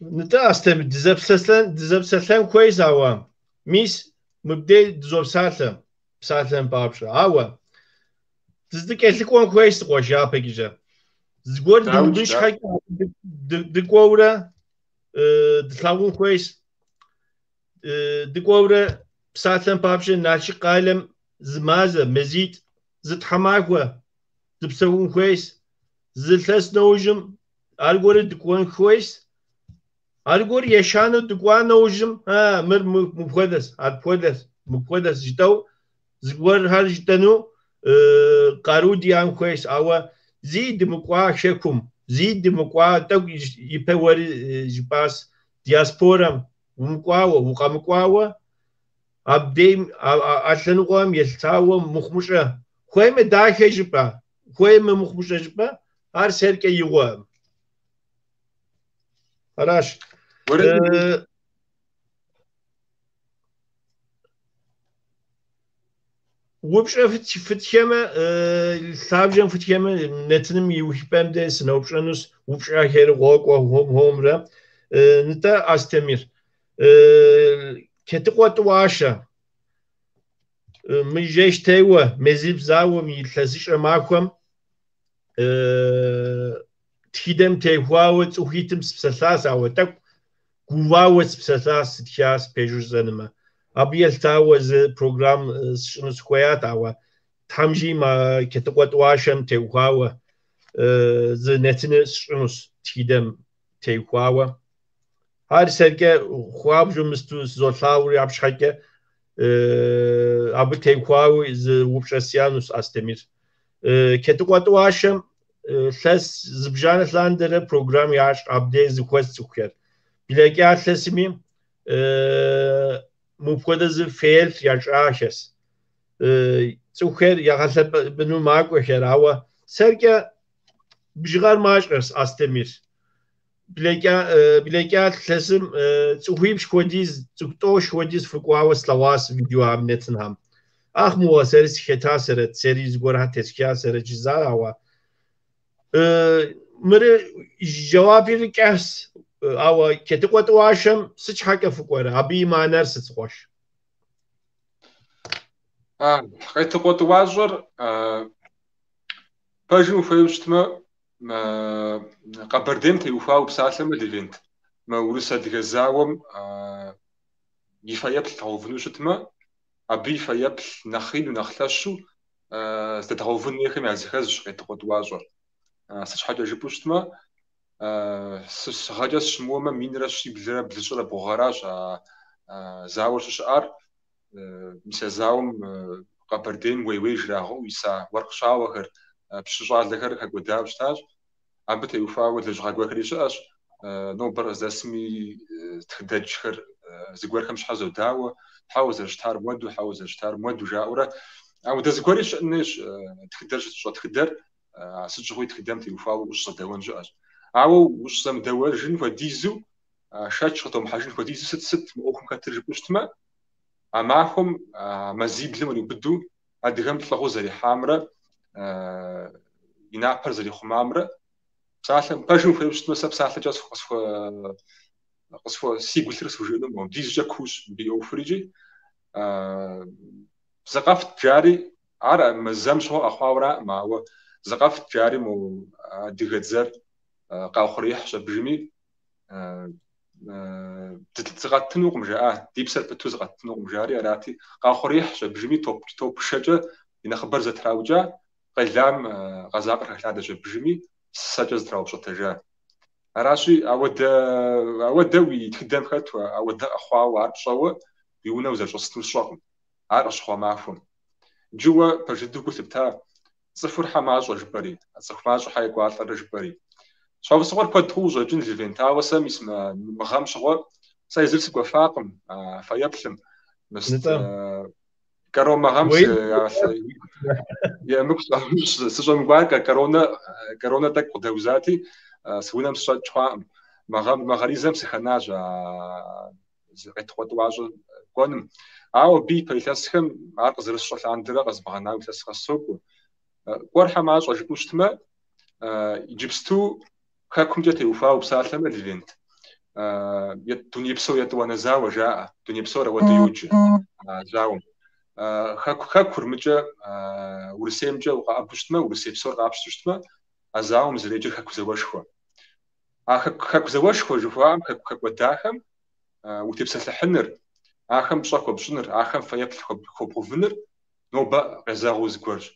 Нтӏэ, Астемыр, дызэпсэлъэн хуейщ, ауэ мис мыбдей дызопсалъэ, псалъэм папщӏэ. Ауэ дыздыкӏэлъыкӏуэн хуейщ си къуэш япэкӏэ. Зыгуэр дыубын щхьэкӏэ дыкӏуэурэ дылъагъун хуейщ. Дыкӏуэурэ псалъэм папщӏэ Налшык къалэм зы мазэ, мазитӏ, зы тхьэмахуэ дыпсэун хуейщ. Зы илъэс нэужьым аргуэру дыкӏуэн хуейщ. Аргуэр ещанэу дыкӏуа нэужьым, а, мыр мыпхуэдэщ, апхуэдэщ, мыпхуэдэщ жытӏэу зыгуэрхэр жытӏэну къару диӏэн хуейщ, ауэ зи дымыкӏуа хэкум, зи дымыкӏуа, тӏэкӏу ипэ уэри жыпӏащ, диаспорэм умыкӏуауэ, укъэмыкӏуауэ, абдейм а лъэныкъуэм елъытауэ мыхъумыщӏэ. Хуеймэ дахэ жыпӏэ, хуеймэ мыхъумыщӏэ жыпӏэ, ар сэркӏэ игъуэкъым. Аращ. Упщӏэ фытхэмэ, лъабжьэм фытхэмэ, нэтыным и ухыпӏэм де сыноупщӏэнущ, упщӏэхэр къокӏуэ хуэм-хуэмурэ. Нтӏэ, Астемир, Кетыкъуэ Тӏуащэ, мы жэщтеуэ мазибл зауэм и илъэсыщӏэ махуэм тхыдэм техуауэ цӏыхуитӏым сыпсэлъащ, ауэ тӏэкӏу гувауэ сыпсэлъащ, сытхащ, пэжу жысӏэнумэ. Абы елъытауэ зы программ сщӏыну сыхуеят, ауэ Тхьэм жиӏэмэ, Кетыкъуэ Тӏуащэм теухуауэ зы нэтыны сщӏынущ тхыдэм теухуауэ. Ар сэркӏэ хуабжьу мысту сызолъагъури, абы щхьэкӏэ абы теухуауи зы упщӏэ сиӏэнущ, Астемир. Кетыкъуэ Тӏуащэм илъэс зыбжанэ лъандэрэ программ ящӏ абдей зыхуэс цӏыхухэр. Блэкӏа илъэсми мыпхуэдэ зы фэеплъ ящӏахэщ. Цӏыхухэр ягъэлъэпӏэну макӏуэхэр, ауэ сэркӏэ бжыгъэр мащӏэщ, Астемир. Блэкӏа илъэсым цӏыхуипщӏ хуэдиз, цӏыху тӏощӏ хуэдиз фыкӏуауэ слъэгъуащ видеохэм, нэтынхэм. Ах, мыгъуэ, сэри сыхэтасэрэт, сэри зыгуэрхэр тесхасэрэт жызӏа, ауэ мыры жэуапыр кӏэхьщ, ауэ Кетыкъуэ Тӏуащэм сыт щхьэкӏэ фыкӏуэрэ? Абы и мыхьэнэр сыт, къуэш? Къетыкъуэ Тӏуащӏэр пэжым ухуейуэ щытмэ, Къэбэрдейм теухуауэ псалъэмэ, Левент, мы урыс-адыгэ зауэм и фэеплъ дгъэувыну щытмэ, абы и фэеплъ нэхъ ину, нэхъ лъэщу здэдгъэувын хуейхэм языхэзщ Къетыкъуэ Тӏуащӏэр. Сыт щхьэкӏэ жыпӏэу щытмэ, гъэкӏэ сыщымыуэмэ, минрэ щиблрэ блыщӏрэ бгъу гъэращ а зауэр щыщыӏар. Мис а зауэм Къэбэрдейм уей-уей жрагъэӏэу иса уэркъ щауэхэр, пщы щӏалэхэр хэкӏуэдауэ щытащ. Абы теухуауэ лэжьыгъэ гуэрхэри щыӏэщ. Нобэр къыздэсми тхыдэджхэр зыгуэрхэм щхьэ зодауэ, хьэуэ зэрыщытар муэду, хьэуэ зэрыщытар муэду жаӏэурэ. Ауэдэ зыгуэри щыӏэн хуейщ, тхыдэр щытщӏэ тхыдэр, сыт щыгъуи тхыдэм теухуауэ ущӏызэдэуэн щыӏэщ. Ауэ ущӏызэмыдэуэжын хуэдизу, шэч къытомыхьэжын хуэдизу сыт сыт мы ӏуэхум хэтыр жыпӏэу щытмэ, а махуэм мазиблым къриубыдэу адыгэм лӏыгъэу зэрихьамрэ и напэр зэрихъумамрэ псалъэм пэжым ухуейуэ щытмэ, сэ псалъэкӏэ къысхуэ сигу илъыр схужыӏэнукъым, апхуэдизкӏэ куущ мыбы и ӏуэхур икӏи зыкъэфт жари, ар мы зэм щыгъуэ къэхъуауэраӏым, ауэ зыкъэфт жари мо адыгэ дзэр къаухъуреихьщ абыжми, зыкъэттынукъым жаӏа, ди псэр пыту зыкъэттынукъым жари, арати, къаухъуреихьщ абыжми топышэкӏэ и нэхъыбэр зэтраукӏа, къелам къэзакъыр хэлъадэщ абыжми, сэкӏэ зэтраупщӏэтэжа. Аращи, ауэдэ уи тхыдэм хэту, ауэдэ къэхъуауэ ар пщӏэуэ уи унэ узэрыщӏэсынур сщӏэкъым, ар къыщыхъуа махуэм. Иджы уэ пэж дыдэу гу лъыпта, Цӏыхур хьэ мащӏэ жыпӏэри, цӏыху мащӏэ хьэ екӏуалӏэрэ жыпӏэри. Щхьэусыгъуэр куэд хъуу къыщӏэкӏын, Левент, ауэ сэ мис мы гъэм щыгъуэ сэ езыр сыкӏуэфакъым а фэеплъым. Мис Нтӏэ. мы гъэм Уи емыкӏу сыщӏэмыкӏуар коронэ тӏэкӏу къыдэузати, си унэм сыщӏэкӏ хъуакъым. Мы гъэм мэгъэризэм сыхэнащ а Къетыкъуэ тӏуащӏэ кӏуэным. Ауэ абы ипэ илъэсхэм ар къызэрысщӏэ лъандэрэ къэзмыгъэнауэ илъэс къэс сокӏуэ. Кӏуэр хьэ мащӏэ жыпӏэу щытмэ, иджыпсту хэкумкӏэ теухуауэ упсалъэмэ, Левент, дунейпсо етӏуанэ зауэ жаӏэ, дунейпсор ауэдэу йоджэ зауэм. Хэкур мыкӏэ Урысеймкӏэ укъэӏэбу щытмэ, Урысей псор къапщтэу щытмэ, а зауэм зэреджэр Хэку зауэшхуэ. А Хэку зауэшхуэ жыхуаӏэм хэку хэкӏуэдахэм утепсэлъыхьыныр, ахэм пщӏэ хуэпщӏыныр, ахэм фэеплъ хуэбгъэувыныр нобэ къезэгъыу зыгуэрщ.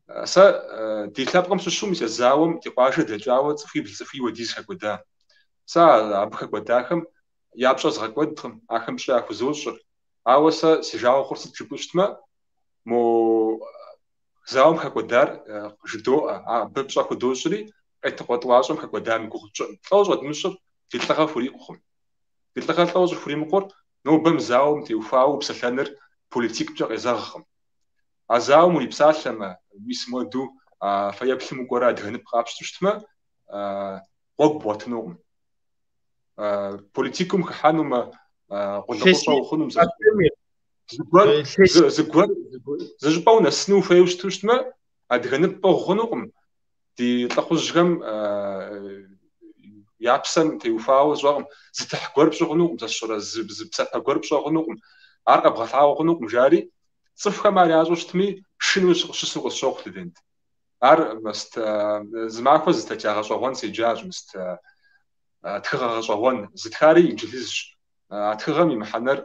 Сэ ди лъэпкъым щыщу мис а зауэм ди къуажэ дэкӏауэ цӏыхуибл цӏыхуий хуэдиз хэкӏуэда. Сэ абы хэкӏуэдахэм я пщӏэр згъэкӏуэдкъым, ахэм пщӏэ яхузощӏыр. Ауэ сэ си жагъуэ хъур сыт жыпӏэу щытмэ, мо зауэм хэкӏуэдар жыдоӏэ, абы пщӏэ худощӏри, Къетыкъуэ тӏуащӏэм хэкӏуэдам и гугъу тщӏыӏым. Лӏо щӏэдмыщӏыр ди лӏыгъэ хурикъукъым. Ди лӏыгъэ лӏо щӏыхуримыкъур нобэм зауэм теухуауэ упсэлъэныр политиккӏэ къезэгъкъым. А зауэм урипсалъэмэ, мис муэду а фэеплъым укӏуэрэ адыгэ нып къапщтэу щытмэ, гъуэгу бгъуэтынукъым. Политикым хыхьэнумэ, къулыкъущӏэ ухъунум, зыгуэр, зыгуэр, зы щӏыпӏэ унэсыну ухуейуэ щыту щытмэ, адыгэ нып пӏыгъ хъунукъым. Ди лӏыхъужьхэм я псэм теухуауэ сщӏэкъым, зы тыхь гуэр пщӏы хъунукъым, сэ сщӏэрэ, зы псапэ гуэр пщӏэ хъунукъым, ар къэбгъэлъагъуэ хъунукъым, жари, цӏыхухэм ар ящӏэу щытми, шынэу щысу къысщохъу, Левент. Ар мыст зы махуэ зы статья гъэщӏэгъуэн седжащ, мыст тхыгъэ гъэщӏэгъуэн, зытхари инджылызщ. А тхыгъэм и мыхьэнэр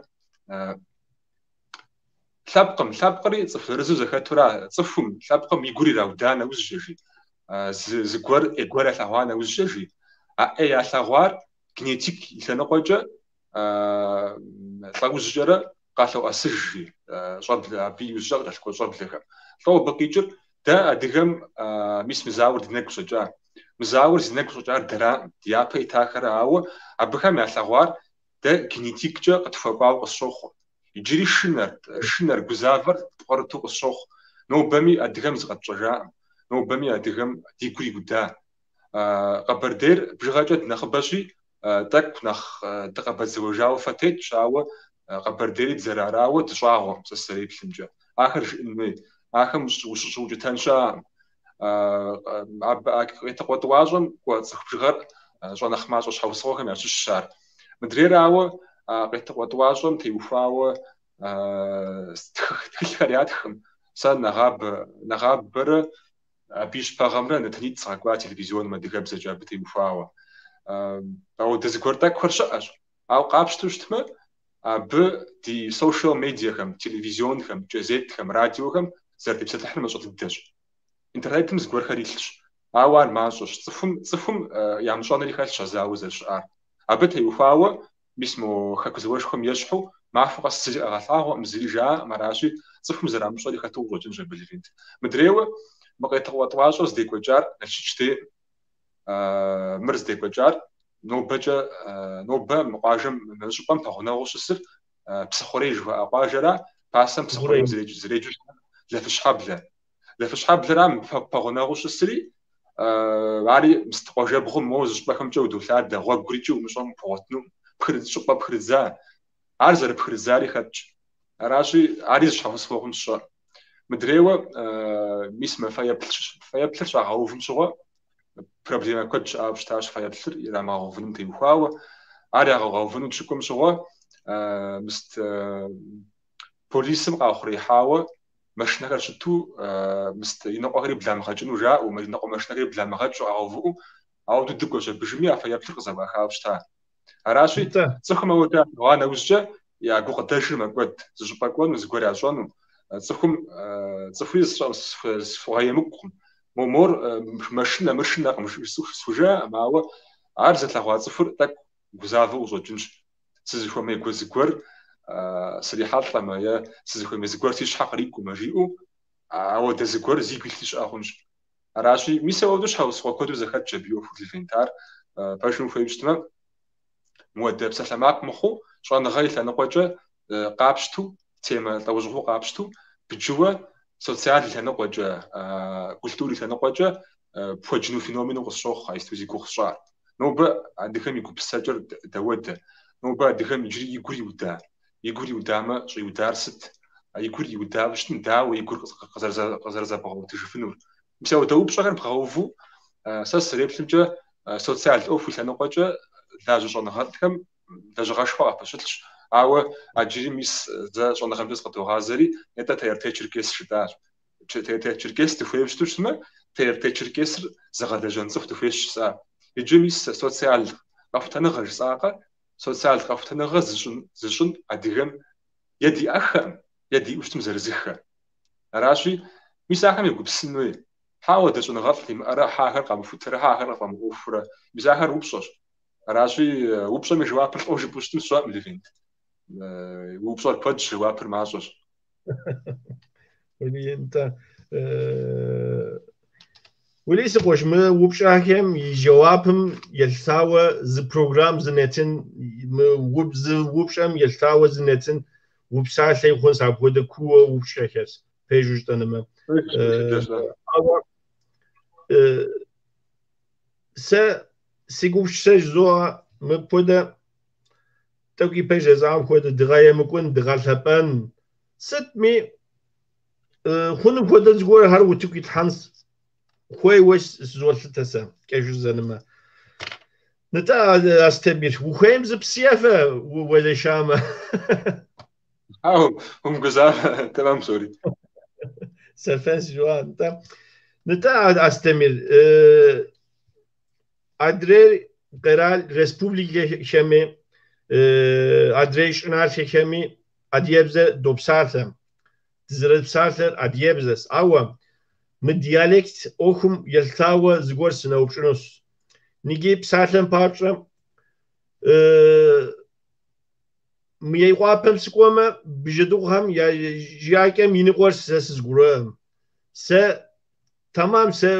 лъэпкъым, лъэпкъри цӏыху зырызу зэхэтура, цӏыхум, лъэпкъым и гур ирауда нэужькӏэ, жи, зыгуэр ӏей гуэр ялъэгъуа нэужькӏэ, жи, а ӏей ялъэгъуар генетик и лъэныкъуэкӏэ лӏэужькӏэрэ къалъоӏэсыж, жи, щӏэблэ, абы иужькӏэ къыкӏэлъыкӏуэ щӏэблэхэм. Лӏо абы къикӏыр, дэ адыгэм мис мы зауэр ди нэгу щӏэкӏа. Мы зауэр зи нэгу щӏэкӏар дэраӏым, ди япэ итахэра, ауэ абыхэм ялъэгъуар дэ генетиккӏэ къытхуэкӏуауэ къысщохъу. Иджыри шынэр, шынэр, гузавэр тпкърыту къысщохъу. Нобэми адыгэм зыкъэтщӏэжаӏым. Нобэми адыгэм ди гур иуда. Къэбэрдейр бжыгъэкӏэ дынэхъыбэщи, тӏэкӏу нэхъ дыкъэбэдзэуэжауэ фэ тетщ, ауэ Къэбэрдейри дызэрыарауэ дыщӏагъуэкъым, сэ сызэреплъымкӏэ. Ахэр жыӏэн хуей, ахэм ущӏыукӏытэн щыӏэкъым. Абы Къетыкъуэ тӏуащӏэм кӏуэ цӏыху бжыгъэр щӏэнэхъ мащӏэ щхьэусыгъуэхэм ящыщщ ар. Мыдрейрауэ, Къетыкъуэ тӏуащӏэм теухуауэ тхылъхэр ятхым, сэ нэгъабэ, нэгъабэрэ Абы и щыпэгъэмрэ нэтынитӏ згъэкӏуа телевизионым адыгэбзэкӏэ абы теухуауэ. Ауэдэ зыгуэр тӏэкӏухэр щыӏэщ. Ауэ къапщтэу щытмэ, абы ди социал медиахэм, телевизионхэм, кӏэзетхэм, радиохэм зэрытепсэлъыхьыр мащӏэ дыдэщ. Интернетым зыгуэрхэр илъщ, ауэ ар мащӏэщ. Цӏыхум, цӏыхум ямыщӏэнри хэлъщ а зауэр зэрыщыӏар. Абы теухуауэ Мис мо Хэку зауэшхуэм ещхьу, махуэ къэс зыри къагъэлъагъуэкъым, зыри жаӏэкъым, аращи, цӏыхум зэрамыщӏэри хэту къыщӏэкӏынщ абы Левент. Мыдрейуэ, мы Къетыкъуэ тӏуащӏэр здекӏуэкӏар Налшыч дейкъым. Мыр здекӏуэкӏар нобэкӏэ, нобэ мы къуажэм, мы щӏыпӏэм пэгъунэгъуу щысыр Псыхъурей жыхуаӏэ къуажэра, пасэм Псыхъурейм зэреджэу щытар Лафыщхьэблэ. Лафыщхьэблэра пэгъунэгъуу щысри, ари мыст къуажэбгъум моуэ зы щӏыпӏэхэмкӏэ удолъадэ, гъуэгурикӏи умыщӏэм упхуэгъуэтыну щӏыпӏэ пхырыдза. Ар зэрыпхырыдзари хэтщ. Аращи, ари зы щхьэусыгъуэ хъунщ сщӏэр. Мыдрейуэ, мис мы фэеплъыр щагъэувым щыгъуэ проблемэ куэд щыӏауэ щытащ фэеплъыр ирамыгъэувыным теухуауэ. Ар ягъэувыну щыкӏуэм щыгъуэ, мыст полисым къаухъуреихьауэ машинэхэр щыту, мыст иныкъуэхэри бламыгъэкӏыну жаӏэу, иныкъуэ машинэхэри бламыгъэкӏыу къагъэувыӏэу, ауэдэу дыкӏуэщ абыжми а фэеплъыр къызэӏуахауэ щыта. Аращи, цӏыхум ауэдэ ялъэгъуа нэужькӏэ я гукъыдэжыр мэкӏуэд, зыщӏыпӏэ кӏуэну, зыгуэр ящӏэну, цӏыхум цӏыхури схуэгъэемыкӏукъым. Мо мор мэшынэ, мыр шынэкъым схужыӏэкъым, ауэ ар зылъэгъуа цӏыхур тӏэкӏу гузавэу къыщӏэкӏынщ. Сызыхуэмей зыгуэр срихьэлӏэмэ е сызыхуэмей зыгуэр си щхьэ кърикӏумэ жиӏэу, ауэдэ зыгуэр зигу илъи щыӏэ хъунщ. Аращи, мис ауэдэу щхьэусыгъуэ куэду зэхэтщ абы и ӏуэхур Левент. Ар пэжым ухуейуэ щытмэ, мыуэдэ псалъэмакъ мыхъуу, щӏэныгъэ и лъэныкъуэкӏэ къапщту, темэ лӏэужьыгъуэу къапщту, бджыуэ социал и лъэныкъуэкӏэ, культур и лъэныкъуэкӏэ пхуэджыну феномену къысщохъу а исту зи гугъу сщӏар. Нобэ адыгэм и гупсысэкӏэр дауэдэ? Нобэ адыгэм иджыри и гур иуда? И гур иудамэ, щӏиудар сыт? И гур иудауэ щытым, дауэ и гур къызэрызэбгъэгъуэтыжыфынур? Мис ауэдэ упщӏэхэр бгъэуву, сэ сызэреплъымкӏэ, социал ӏуэху и лъэныкъуэкӏэ лажьэ щӏэныгъэлӏхэм лэжьыгъэшхуэ къапэщылъщ. Ауэ аджыри мис зэ щӏэныгъэмкӏэ зыкъыдогъазэри, нетӏэ ТРТ Черкес жытӏащ. ТРТ Черкес дыхуейуэ щыту щытмэ, ТРТ Черкесыр зыгъэлэжьэн цӏыху дыхуейщ жысӏа. Иджы мис социал къэхутэныгъэ жысӏакъэ, социал къэхутэныгъэ зыщӏын адыгэм е диӏэххэкъым, е диӏэу щытым зырызыххэ. Аращи, мис ахэм егупсысын хуей. Хьэ ауэдэ щӏэныгъэлӏ димыӏэрэ, хьэ ахэр къамыхутэрэ, хьэ ахэр къыфӏэмыӏуэхурэ. Мис ахэр упщӏэщ. Аращи, упщӏэм и жэуапыр лӏо жыпӏэу щытым сщӏэкъым, Левент. Упщӏэр куэдщ, жэуапыр мащӏэщ. Нтӏэ. Уэли, си къуэш, мы упщӏэхэм и жэуапым елъытауэ зы программ зы нэтын, мы зы упщӏэм елъытауэ зы нэтын упсалъэ хъунщ апхуэдэ кууэ упщӏэхэщ, пэжу жытӏэнымэ. Ауэ сэ си гупсысэ жызоӏэ мыпхуэдэ тӏэкӏу ипэ жесӏам хуэдэ дыгъэемыкӏун, дыгъэлъэпӏэн, сытми хъуным хуэдэ зыгуэрхэр утыку итлъхьэн хуейуэ сызолъытэ сэ, кӏэщӏу жысӏэнымэ. Нтӏэ, Астемир, ухуейм зы псы ефэ уезэшамэ. Хьэуэ, умыгузавэ, тэмэм псори. Сефэнщ жыуа, нтӏэ. Нтӏэ, Астемир, адрей къэрал республикэхэми, адрей щӏыналъэхэми адыгэбзэ допсалъэ. Дызэрыпсалъэр адыгэбзэщ, ауэ мы диалект ӏуэхум елъытауэ зыгуэр сыноупщӏынущ. Ныги псалъэм папщӏэ, Мейкъуапэм сыкӏуэмэ, бжьэдыгъухэм я жыӏэкӏэм и ныкъуэр сэ сызгурыӏуэм. Сэ тэмам сэ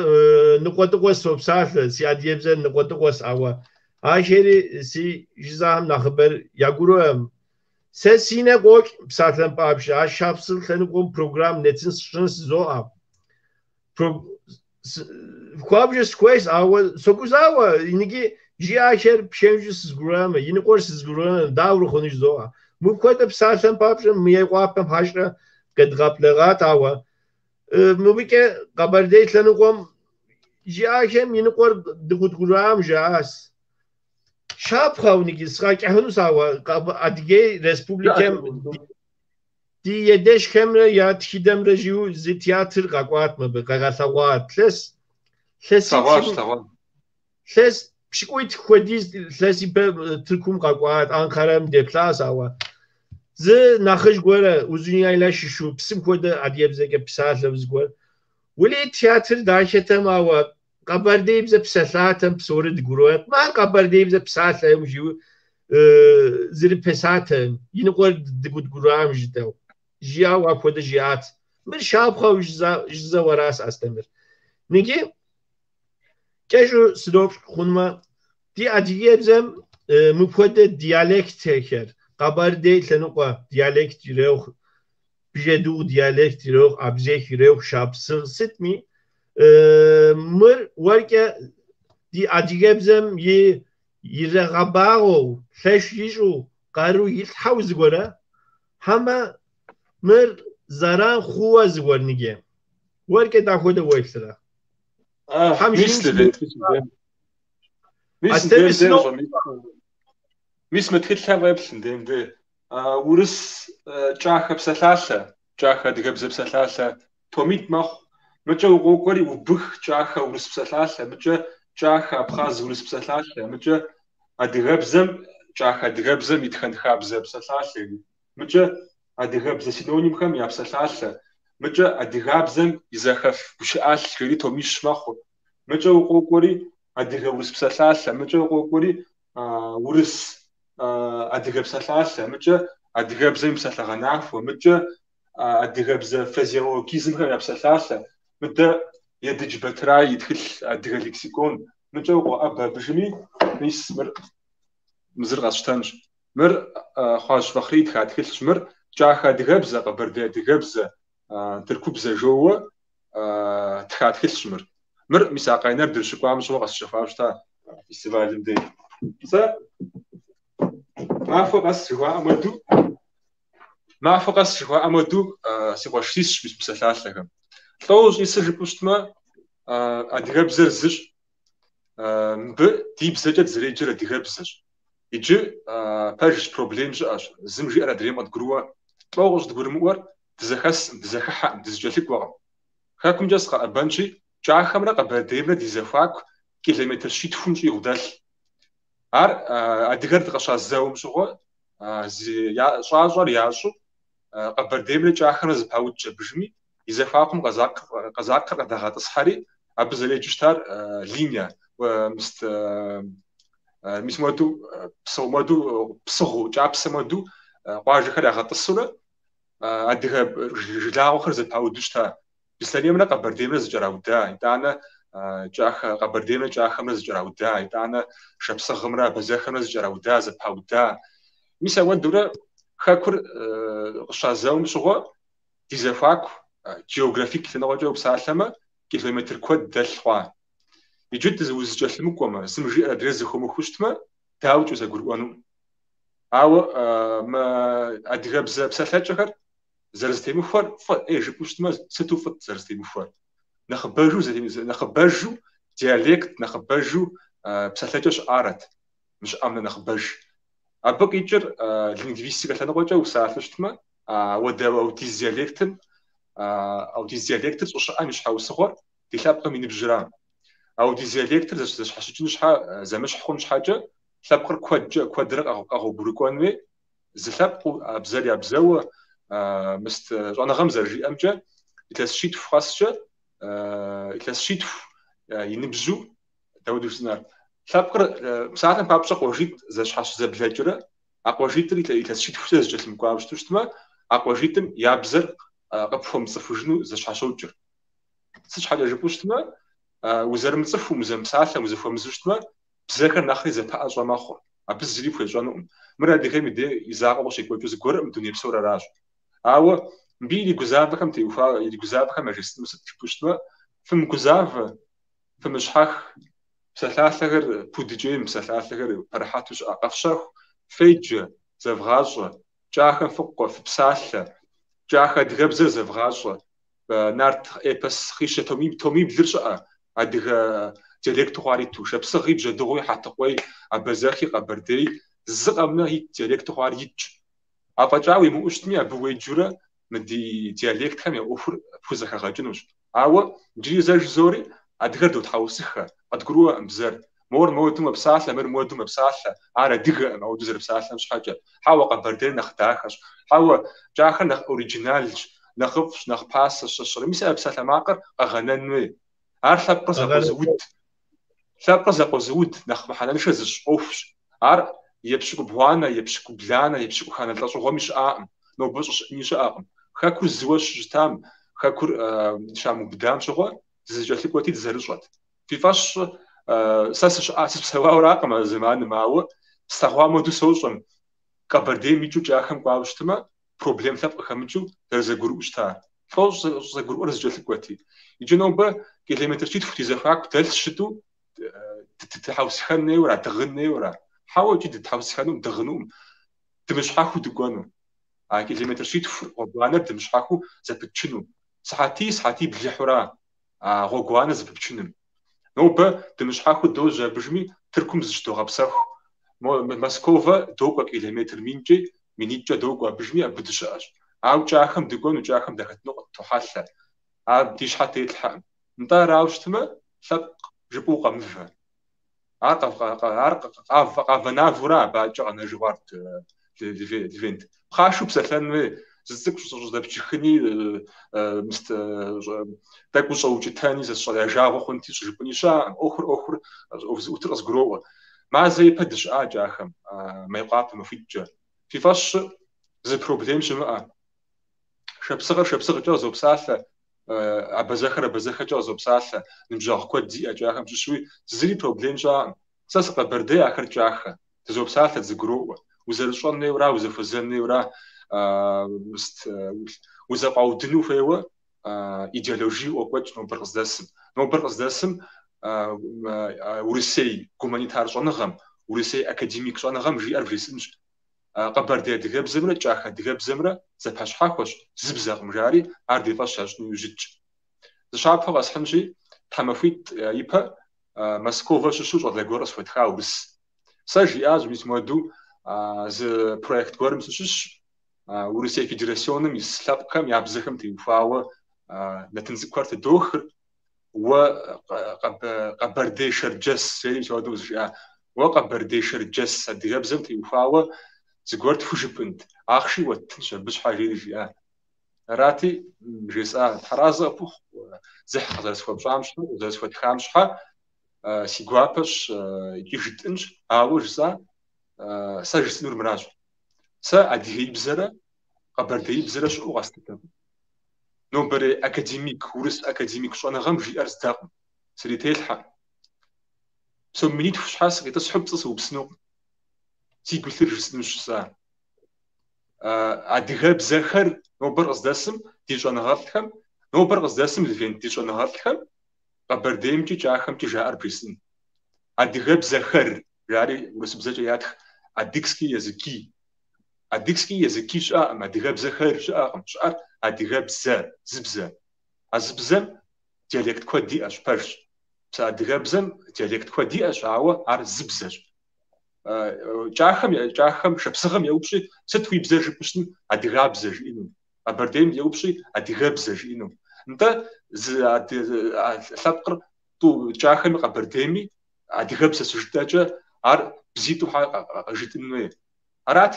ныкъуэдыкъуэ сопсалъэ, си адыгэбзэр ныкъуэдыкъуэщ, ауэ ахэри си жызӏэхэм нэхъыбэр ягурыӏуэм. Сэ си нэ къокӏ псалъэм папщӏэ, а шапсыгъ лъэныкъуэм программ нэтын сщӏын сызоӏэ. Хуабжьу сыхуейщ, ауэ согузауэ, ныги жиӏахэр пхэнжу сызгурыӏуэмэ, и ныкъуэр сызгурыӏуэмэ, дауэрэ хъуну жызоӏэ. Мыпхуэдэ псалъэм папщӏэ Мейкъуапэм хьэщӏэ къедгъэблэгъат, ауэ мыбыкӏэ Къэбэрдей лъэныкъуэм жиӏахэм и ныкъуэр дыкъыдгурыӏуам жаӏащ. Щапхъэу ныги сыкъэкӏыхьынущ, ауэ Адыгей Республикэм ди едэжхэмрэ я тхыдэмрэ жиӏэу зы театр къэкӏуат мыбы, къагъэлъэгъуат. Илъэс, Слъэгъуащ, слъэгъуащ. Илъэс пщыкӏуитху хуэдиз илъэс ипэ Тыркум къэкӏуат, Анкарэм деплъащ, ауэ зы нэхъыжь гуэрэ Узуняйла щыщу псым хуэдэ адыгэбзэкӏэ псалъэу зыгуэр. Уэли театр дахэтэм, ауэ къэбэрдеибзэ псэлъатэм псори дыгурыӏуэт. Мар къэбэрдеибзэ псалъэм жиӏэу зрипэсатэм, и ныкъуэр дыгудгурыӏуам жытӏэу. Жиӏэу апхуэдэ жиӏат. Мыр щапхъэу жызӏэу аращ, Астемыр. Ныги кӏэщӏу сыноупщӏ хъунумэ, ди адыгэбзэм мыпхуэдэ диалектхэр, къэбэрдей лъэныкъуэ диалект ирехъу, бжьэдыгъу диалект ирехъу, абзех ирехъу, шапсыгъ сытми, мыр уэркӏэ ди адыгэбзэм и ирагъэбагъуэу, лъэщ ищӏу, къару илъхьэу зыгуэрэ, хьэмэ мыр зэран хъууэ зыгуэр ныги. Уэркӏэ дапхуэдэ уеплърэ? Мис, Левент, мис мис мы тхылъхэм къеплъ мыдей, мыдей. Урыс кӏахэ псалъалъэ, кӏахэ адыгэбзэ псалъалъэ томитӏ мэхъу. Мыкӏэ укъокӏуэри убых кӏахэ урыс псалъалъэ, мыкӏэ кӏахэ абхъаз урыс псалъалъэ, мыкӏэ адыгэбзэм кӏахэ адыгэбзэм и тхэн хабзэ псалъалъэ, мыкӏэ адыгэбзэ синонимхэм я псалъалъэ, мыкӏэ адыгабзэм и зэхэф гущыӏалъ жери томищ мэхъу. Мыкӏэ укъокӏуэри адыгэ урыс псалъалъэ, мыкӏэ укъокӏуэри урыс адыгэ псалъалъэ, мыкӏэ адыгэбзэм и псалъэгъэнахуэ, мыкӏэ адыгэбзэ фразеологизмхэм я псалъалъэ, мыдэ Едыдж Батырай и тхылъ Адыгэ лексикон, мыкӏэ укъоӏэбэ абыжми, мис мыр мы зыр къэсщтэнщ. Мыр Хъуажь Фахъри итха тхылъщ, мыр кӏахэ адыгэбзэ, къэбэрдей адыгэбзэ, тыркубзэ жоуэ тха тхылъщ мыр. Мыр мис а Къайнэр дыщыкӏуам щыгъуэ къэсщэхуауэ щыта фестивалым дей. Сэ махуэ къэс жыхуаӏэм хуэдэу, махуэ къэс жыхуаӏэм хуэдэу си къуэш сисщ мис псалъалъэхэм. Лӏо ущӏисыр жыпӏэу щытмэ, адыгэбзэр зыщ. Мыбы ди бзэкӏэ дызэреджэр адыгэбзэщ. Иджы пэжщ, проблем щыӏэщ. Зым жиӏэр адрейм къыдгурыӏуэ. Лӏо къыщӏыдгурымыӏуэр дызэхэскъым, дызэхыхьэкъым, дызэкӏэлъыкӏуэкъым. Хэкумкӏэ сыкъэӏэбэнщи, Кӏахэмрэ Къэбэрдеймрэ ди зэхуаку километр щитхум щӏигъу дэлъ. Ар адыгэр дыкъыщазэум щыгъуэ щӏащӏэр ящӏу Къэбэрдеймрэ Кӏахэмрэ зэпаудщ абыжми, и зэхуакум къэзакъхэр къыдагъэтӏысхьэри, абы зэреджэу щытар линия, мыст. Мис муэду псыгъу муэду псыгъуу, кӏапсэ муэду къуажэхэр ягъэтӏысурэ адыгэ жылагъуэхэр зэпауду щыта. Беслъэнеймрэ Къэбэрдеймрэ зэкӏэрауда, итӏанэ Кӏахэ, Къэбэрдеймрэ Кӏахэмрэ зэкӏэрауда, итӏанэ Шапсыгъымрэ Абазэхэмрэ зэкӏэрауда, зэпауда. Мис ауэдурэ хэкур къыщазэум щыгъуэ ди зэхуаку географик лъэныкъуэкӏэ упсалъэмэ, километр куэд дэлъ хъуа. Иджы узэкӏэлъымыкӏуэмэ, зым жиӏэр адрейр зэхомыхыу щытмэ, дауикӏ узэгурыӏуэнукъым. Ауэ мы адыгэбзэ псэлъэкӏэхэр зэрызэтемыхуэр фӏы, ӏей жыпӏэу щытмэ, сыту фӏыт зэрызэтемыхуэр. Нэхъыбэжу, нэхъыбэжу диалект, нэхъыбэжу псэлъэкӏэ щыӏарэт, мы щыӏэм нэхъыбэж. Абы къикӏыр лингвистикэ лъэныкъуэкӏэ упсалъэу щытмэ, ауэдэ аудиз диалектым, аудиз диалектыр щӏыщыӏэм и щхьэусыгъуэр ди лъэпкъым и ныбжьыра. Аудиз диалектыр зэщхьэщыкӏын щхьэ, зэмыщхь хъун щхьэкӏэ, лъэпкъыр куэдкӏэ, куэдрэ къэгъуэгурыкӏуэн хуей, зы лъэпкъыу а бзэр я бзэуэ, мыст щӏэныгъэм зэрыжиӏэмкӏэ, илъэс щитху къэскӏэ, илъэс щитху и ныбжьу, дауэду жысӏэн ар, лъэпкъыр, псалъэм папщӏэ къуажитӏ зэщхьэщызэблэкӏрэ, а къуажитӏыр илъэс щитхукӏэ зэкӏэлъымыкӏуауэ щыту щытмэ, а къуажитӏым я бзэр къыпхуэмыцӏыхужыну зэщхьэщокӏыр. Сыт щхьэкӏэ жыпӏэу щытмэ, узэрымыцӏыхуу, узэмыпсалъэм, узэхуэмызэу щытмэ, бзэхэр нэхъри зэпэӏэщӏэ мэхъур. Абы зыри пхуещӏэнукъым. Мыр адыгэм и дей и закъуэ къыщекӏуэкӏыу зыгуэркъым, дуней псор аращ. Ауэ мыбы иригузавэхэм теухуа, иригузавэхэм яжесӏэну сыт жыпӏэу щытмэ, фымыгузавэ, фымыщхьэх, псалъалъэхэр пудыкӏейм, псалъалъэхэр пэрыхьэту щыӏэ, къэфщэху, феджэ, зэвгъащӏэ, кӏахэм фыкӏуэ, фыпсалъэ, кӏахэ адыгэбзэр зэвгъащӏэ, Нарт эпос хъищэ томиблыр щыӏэ, адыгэ диалекту хъуар иту, шапсыгъи, бжьэдыгъуи, хьэтыкъуей, абазэхи, къэбэрдей, зы къэмынэ ит диалекту хъуар итщ. Афӏэкӏа уимыӏэу щытми, абы уеджэурэ мы ди диалектхэм я ӏуэхур пхузэхэгъэкӏынущ. Ауэ иджыри зэ жызори, адыгэр дотхьэусыхэ, къыдгурыӏуэкъым бзэр. Мор моуэду мэпсалъэ, мыр моуэду мэпсалъэ, ар адыгэкъым, ауэду зэрыпсалъэм щхьэкӏэ. Хьэуэ, Къэбэрдейр нэхъ дахэщ. Хьэуэ, кӏахэр нэхъ оригиналщ, нэхъыфӏщ, нэхъ пасэщ, щэщэрэ. Мис а псалъэмакъыр къэгъэнэн хуей. Ар лъэпкъыр зэкъуэзыуд. Лъэпкъыр зэкъуэзыуд, нэхъ мыхьэнэншэ зыщӏ ӏуэхущ. Ар епщыкӏубгъуанэ, епщыкӏубланэ, епщыкӏуханэ лӏэщӏыгъуэми щыӏакъым, нобэ щӏыщыӏэни щыӏэкъым. Хэкур зыуэ щыщытам, хэкур щамыубыдам щыгъуэ, дызэкӏэлъыкӏуэти дызэрыщӏэт. Фи фӏэщ щӏы, сэ сыщыӏа, сыпсэуауэракъым а зэманым, ауэ слъэгъуам хуэдэу сощӏэм, Къэбэрдейм икӏыу кӏахэм кӏуауэ щытмэ, проблем лъэпкъ къыхэмыкӏыу зэрызэгурыӏуэу щытар. Лӏо щӏызэгурыӏуэр зэкӏэлъыкӏуэти. Иджы нобэ километр щитху ди зэхуаку дэлъщ жытӏэу дытхьэусыхэн хуейуэра, дыгъын хуейуэра? Хьэуэ, икӏи дытхьэусыхэнукъым, дыгъынукъым. Дымыщхьэхыу дыкӏуэну. А километр щитху гъуэгуанэр дымыщхьэхыу зэпытчыну. Сыхьэтий, сыхьэтибл ихьура а гъуэгуанэр зэпыпчыным? Нобэ дымыщхьэхыу дожьэ абыжми, Тыркум зыщыдогъэпсэху. Москова докӏуэ километр минкӏи, минитӏкӏэ докӏуэ абыжми, абы дыщыӏэщ. Ауэ кӏахэм дыкӏуэну, кӏахэм дахэтыну къыттохьэлъэ. Ар ди щхьэ тетлъхьэкъым. Нтӏэ арауэ щытмэ, лъэпкъ жыпӏэу укъэмывэ. Ар къавэ-навэура абы адэкӏэ къэнэжу хъуар, Левент. Пхъашэу псэлъэн хуей, зы цӏыкӏу щӏыдэпчыхыни, мыст тӏэкӏу ущӏэукӏытэни, сэ сщӏэрэ я жагъуэ хъунти щӏыжыпӏэни щыӏэкъым. ӏуэхур ӏуэхур ӏуэху зыӏутыр къызгуроӏуэ. Мазэ ипэ дыщыӏа кӏахэм, Мейкъуапэ махуитӏкӏэ. Фи фӏэщ щӏы, зы проблем щымыӏэ. Шапсыгъэр шапсыгъкӏэ къызопсалъэ, абазэхэр абазэхэкӏэ къызопсалъэ, ныбжьэгъу куэд зиӏэ кӏахэм щыщуи зыри проблем щыӏэкъым. Сэ сыкъэбэрдей, ахэр кӏахэ. Дызопсалъэ, дызэгуроӏуэ. Узэрыщӏэн хуейуэра, узэхуэзэн хуейуэра, мыст узэкъуаудыну хуейуэ идеологие къокӏуэкӏ нобэр къыздэсым. Нобэр къыздэсым урысей гуманитар щӏэныгъэм, урысей академик щӏэныгъэм жиӏэр вжесӏэнщ. Къэбэрдей адыгэбзэмрэ кӏахэ адыгэбзэмрэ зэпэщхьэхуэщ, зы бзэкъым жари, ар ди фӏэщ ящӏыну иужь итщ. Зы щапхъэ къэсхьынщи, тхьэмахуитӏ ипэ Москова щыщу щӏалэ гуэр къысхуэтха урыс. Сэ жиӏащ, мис муэду зы проект гуэрым сыщыщщ, Урысей Федерасионым ис лъэпкъхэм я бзэхэм теухуауэ нэтын цӏыкӏухэр тыдохыр, Уэ къэбэрдей-шэрджэс, жери мис ауэдэу къызжиӏа. Уэ къэбэрдей-шэрджэс адыгэбзэм теухуауэ зыгуэр тхужыпӏынт, ахъши уэттынщ абы щхьэ, жери жиӏа. Арати, жесӏа, Тхьэразэ къыпхухъу, дзыхь къызэрысхуэпщӏам щхьэ, къызэрысхуэтхам щхьэ. Си гуапэщ икӏи жытӏынщ, ауэ жысӏа, сэ жысӏэнур мыращ. Сэ адыгеибзэрэ къэбэрдеибзэрэ щыӏэу къэслъытэкъым. Нобэрей академик, урыс академик щӏэныгъэм жиӏэр здэкъым. Срителъхьэ. Сом минитху щхьэ сыкъитӏысхьу пцӏы сыупсынукъым. Сигу илъыр жысӏэнущ жысӏа. Адыгэбзэхэр нобэр къыздэсым ди щӏэныгъэлӏхэм, нобэр къыздэсым Левент ди щӏэныгъэлӏхэм Къэбэрдеймкӏи кӏахэмкӏи жаӏэр бжесӏын. Адыгэбзэхэр жари урысыбзэкӏэ ятх адыгские языки. Адыгские языки щыӏэкъым, адыгэбзэхэр щыӏэкъым, щыӏэр адыгэбзэ, зы бзэ. А зы бзэм диалект куэд иӏэщ, пэжщ. Псэ адыгэбзэм диалект куэд иӏэщ, ауэ ар зы бзэщ. Кӏахэм, кӏахэм шапсыгъым еупщӏи, сыт уи бзэр жыпӏэу щытым, адыгабзэ жиӏэну. Къэбэрдейм еупщӏи, адыгэбзэ жиӏэну. Нтӏэ, зы лъэпкъыр тӏу кӏахэми къэбэрдейми адыгэбзэ щыжытӏэкӏэ, ар бзитӏу хьэ жытӏын хуей. Арат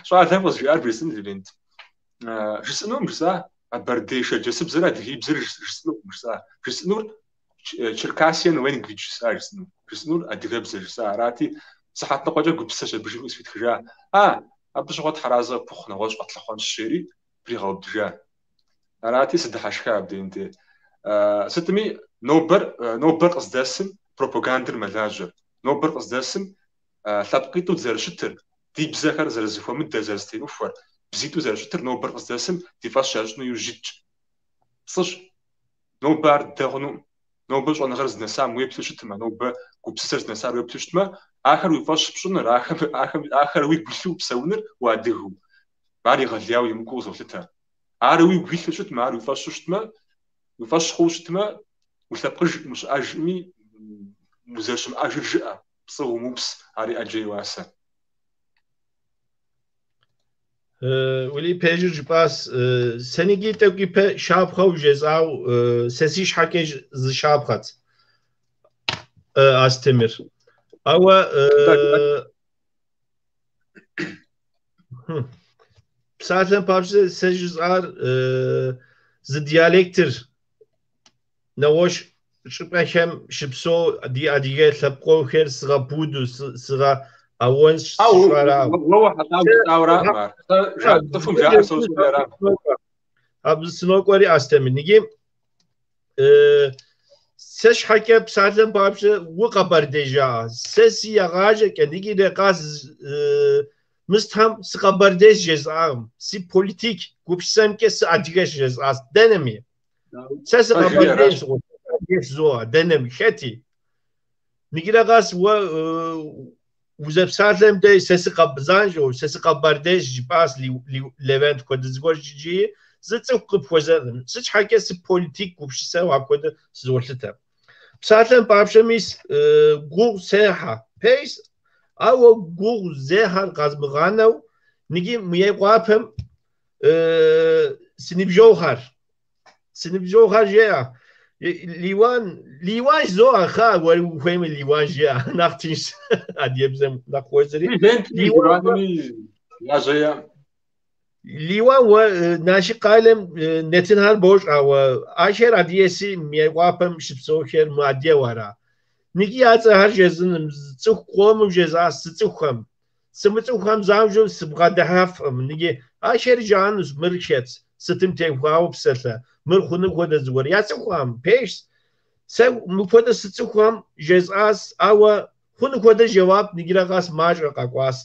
щӏалэм къызжиӏар бжесӏын, Левент. Жысӏэнукъым жысӏа, къэбэрдей шэрджэсыбзэрэ адыгеибзэрэ жысӏэнукъым жысӏа. Жысӏэнур Черкасиан language жысӏа жысӏэнур. Жысӏэнур адыгэбзэ жысӏа. Арати, сыхьэт ныкъуэкӏэ гупсысэщ абы жиӏэу къысхуитхыжа. А, абы щыгъуэ тхьэразэ къыпхухъу нэгъуэщӏ къэтлъыхъуэнщ, жери пригъэубыдыжа. Арати, сыдыхьэшха абдеим де. Сытми, нобэр, нобэр къыздэсым пропагандэр мэлажьэр. Нобэр къыздэсым лъэпкъитӏу дызэрыщытыр, ди бзэхэр зэрызэхуэмыдэр, зэрызэтемыхуэр, бзитӏу зэрыщытыр нобэр къыздэсым ди фӏэщ ящӏыну иужь итщ. Пцӏыщ. Нобэ ар ддэ хъунукъым. Нобэ щӏэныгъэр здынэсам уеплъу щытмэ, нобэ гупсысэр здынэсар уеплъу щытмэ, ахэр уи фӏэщ пщӏыныр, ахэм, ахэм, ахэр уигу илъу псэуныр уадыгэу. Ар егъэлеяуэ емыкӏуу къызолъытэ. Ар уигу илъу щытмэ, ар уи фӏэщу щытмэ, уи фӏэщ хъууэ щытмэ, улъэпкъыжкъым, ущыӏэжкъыми, узэрыщымыӏэжыр жыӏэ, пцӏы умыупс, ари ӏэджэ и уасэ. Уэли пэжыр жыпӏащ. Сэ ныги тӏэкӏу ипэ щапхъэу жесӏау, сэ си щхьэкӏэ зы щапхъэт, Астемыр. Ауэ псалъэм папщӏэ сэ жысӏар зы диалектыр нэгъуэщӏ щӏыпӏэхэм щыпсэу ди адыгэ лъэпкъыгъухэр сыгъэпуду, сыгъэауэн сщӏаракъым. Уэ уэхьэлӏауэ жыпӏауэракъым ар. Сэ цӏыхум жаӏэр сощӏри арам. Абы сынокӏуэри Астемыр. Ныги сэ щхьэкӏэ псалъэм папщӏэ укъэбэрдей жаӏэ. Сэ си егъажэкӏэ ныги къас мыстхэм сыкъэбэрдейщ жесӏакъым. Си политик гупсысэмкӏэ сыадыгэщ жесӏащ. Дэнэми. Сэ сыкъэбэрдейщ, жызоӏэ, дэнэми, хэти. Ныгирэ къэс уэ узэпсалъэм дей сэ сыкъэбзанщӏэу, сэ сыкъэбэрдейщ жыпӏащ Левент хуэдэ зыгуэр жиӏи, зы цӏыху къыпхуэзэнкъым. Сыт щхьэкӏэ сыполитик гупсысэу апхуэдэ сызолъытэ. Псалъэм папщӏэ мис гугъу сехьэ, пэжщ, ауэ гугъу зехьэр къэзмыгъанэу, ныги Мейкъуапэм си ныбжьэгъухэр Си ныбжьэгъухэр жеӏэ, Лиуан, Лиуан жызоӏэ, хъа, уэри ухуеймэ Лиуан жеӏэ, нэхъ тыншщ адыгэбзэм нэхъ хуэзэри. Лиуанми яжьэ яӏэм. Лиуан, уэ Налшык къалэм нэтынхэр бощӏ, ауэ ахэр адыгэси Мейкъуапэм щыпсэухэр мыадыгэу ара. Ныги а цӏэхэр жезыным, цӏыху къомым жезыӏащ сцӏыхухэм. Сымыцӏыхухэм занщӏэу сыбгъэдыхьэфкъым. Ныги ахэр жаӏэнущ, мыр хэт, сытым теухуауэ псалъэ, мыр хъуну хуэдэ зыгуэр. Яцӏыхухэм, пэжщ. Сэ мыпхуэдэ сцӏыхухэм жесӏащ, ауэ хъуну хуэдэ жэуап ныгирэ къэс мащӏэ къэкӏуащ.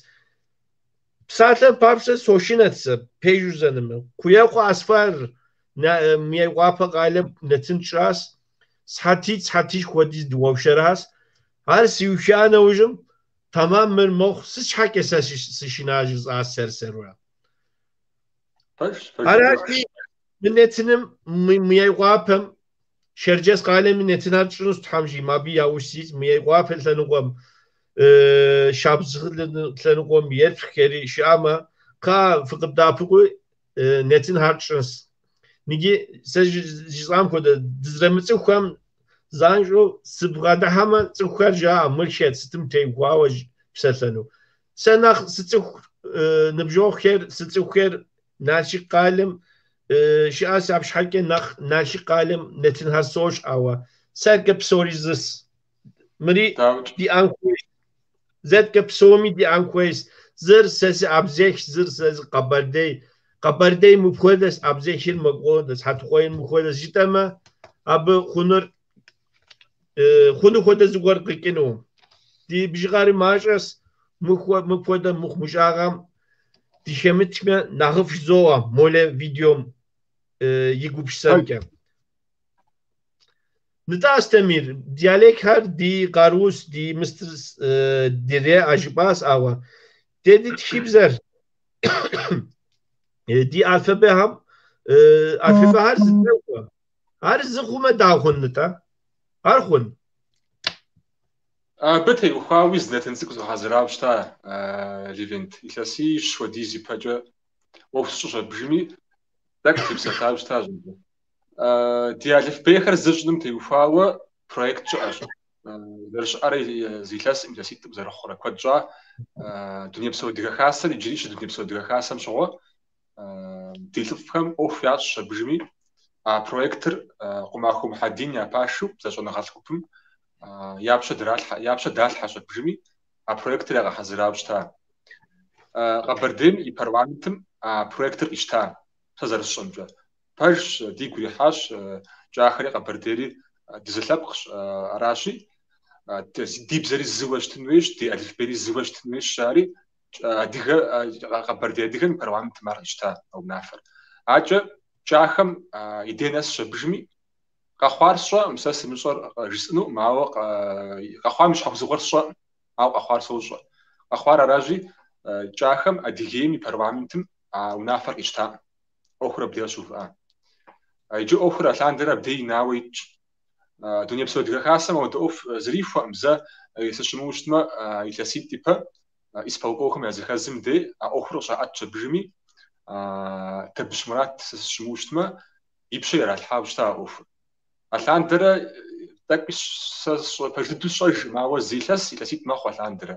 Псалъэм папщӏэ сошынэт сэ, пэжу жызӏэнумэ. Къуекъуэ Асфар Мейкъуапэ къалэм нэтын тщӏащ. Сыхьэтитӏ, сыхьэтищ хуэдиз дыуэршэращ. Ар сиуха нэужьым Тэмэм мыр мыхъу, сыт щхьэкӏэ сэ сышына жысӏащ сэр-сэрурэ. Пэжщ, пэжщ. Арати, мы нэтыным, Мейкъуапэм, Шэрджэс къалэми нэтынхэр тщӏынущ, Тхьэм жиӏэмэ, абы яужь ситщ, Мейкъуапэ лъэныкъуэм, Шапсыгъ лъэныкъуэм еплъхэри щыӏэмэ, кхъа фыкъыддэӏэпыкъуи, нэтынхэр тщӏынщ. Ныги сэ жысӏам хуэдэ дызэрымыцӏыхухэм занщӏэу сыбгъэдыхьэмэ, цӏыхухэр жаӏэ, мыр хэт, сытым теухуауэ псэлъэну. Сэ нэхъ сцӏыху ныбжьэгъухэр, сцӏыхухэр Налшык къалэм щыӏэщ, абы щхьэкӏэ нэхъ Налшык къалэм нэтынхэр сощӏ, ауэ сэркӏэ псори зыс. Мыри диӏэн хуейщ. Зэткӏэ псоми диӏэн хуейщ. Зыр сэ сыабзэхщ, зыр сэ сыкъэбэрдей. Къэбэрдей мыпхуэдэщ, абзэхыр мыпхуэдэщ, хьэтыкъуейр мыпхуэдэщ жытӏэмэ, абы хъунур хъуну хуэдэ зыгуэр къикӏыну. Ди бжыгъэри мащӏэщ, мыпхуэдэ мыхъумыщӏагъэм дыхэмытмэ нэхъыфӏ жызоӏэ молэ видеом и гупсысэмкӏэ. Нтӏэ, Астемир, диалектхэр ди къарущ, ди мыстыр диреӏэ жыпӏащ, ауэ дэ ди тхыбзэр, ди алфабетхэм, алфабетхэр зэтехуэ. Ар зы хъумэ дауэ хъун, нтӏэ? Ар хъун? Абы теухуауи зы нэтын цӏыкӏу згъэхьэзырауэ щыта, Левент, илъэсищ хуэдиз ипэкӏэ ӏуэху сщӏыщ абыжми, тӏэкӏу тепсэлъауэ щытащ абы. Ди алыфбейхэр зы щӏыным теухуауэ проект щыӏэщ. Зэрыщыӏэрэ зы илъэсым, илъэситӏым зэрыхъурэ куэд щӏа. Дунейпсо Адыгэ Хасэр иджыри щыдунейпсо Адыгэ Хасэм щыгъуэ ди лӏыфӏхэм ӏуэху ящӏщ абыжми, а проектыр Къумахуэ Мухьэдин я пашэу бзэщӏэныгъэлӏ гупым я пщэ дралъхьэ, я пщэ далъхьэщ абыжми, а проектыр ягъэхьэзырауэ щыта. Къэбэрдейм и парламентым а проектыр къищта, сэ зэрысщӏэмкӏэ. Пэжщ, дигу ирихьащ, кӏахэри къэбэрдейри дызылъэпкъщ, аращи, ди бзэри зыуэ щытын хуейщ, ди алыфбейри зыуэ щытын хуейщ, жари, адыгэ, къэбэрдей адыгэм и парламентым ар къищта а унафэр. Акӏэ кӏахэм и дей нэсщ абыжми, къэхъуар сщӏэкъым, сэ сымыщӏэр жысӏэнукъым, ауэ къэхъуам и щхьэусыгъуэр сщӏэкъым, ауэ къэхъуар сощӏэ. Къэхъуар аращи, кӏахэм Адыгейм и парламентым а унафэр къищтакъым. ӏуэхур абдей къыщыувыӏа. Иджы ӏуэхур алъандэрэ абдей инауэ итщ. Дунейпсо Адыгэ Хасэм ауэдэ ӏуэху зрихуэкъым, зэ сыщымыуэу щытмэ, илъэситӏ ипэ исполкомхэм я зэхэзым дей а ӏуэхур къыщаӏэтщ абыжми, Табыщ Мурат сэ сыщымыуэу щытмэ, и пщэ иралъхьауэ щыта а ӏуэхур. Алъандэрэ тӏэкӏуи сэ пэж дыдэу сщӏэжкъым, ауэ зы илъэс, илъэситӏ мэхъу алъандэрэ.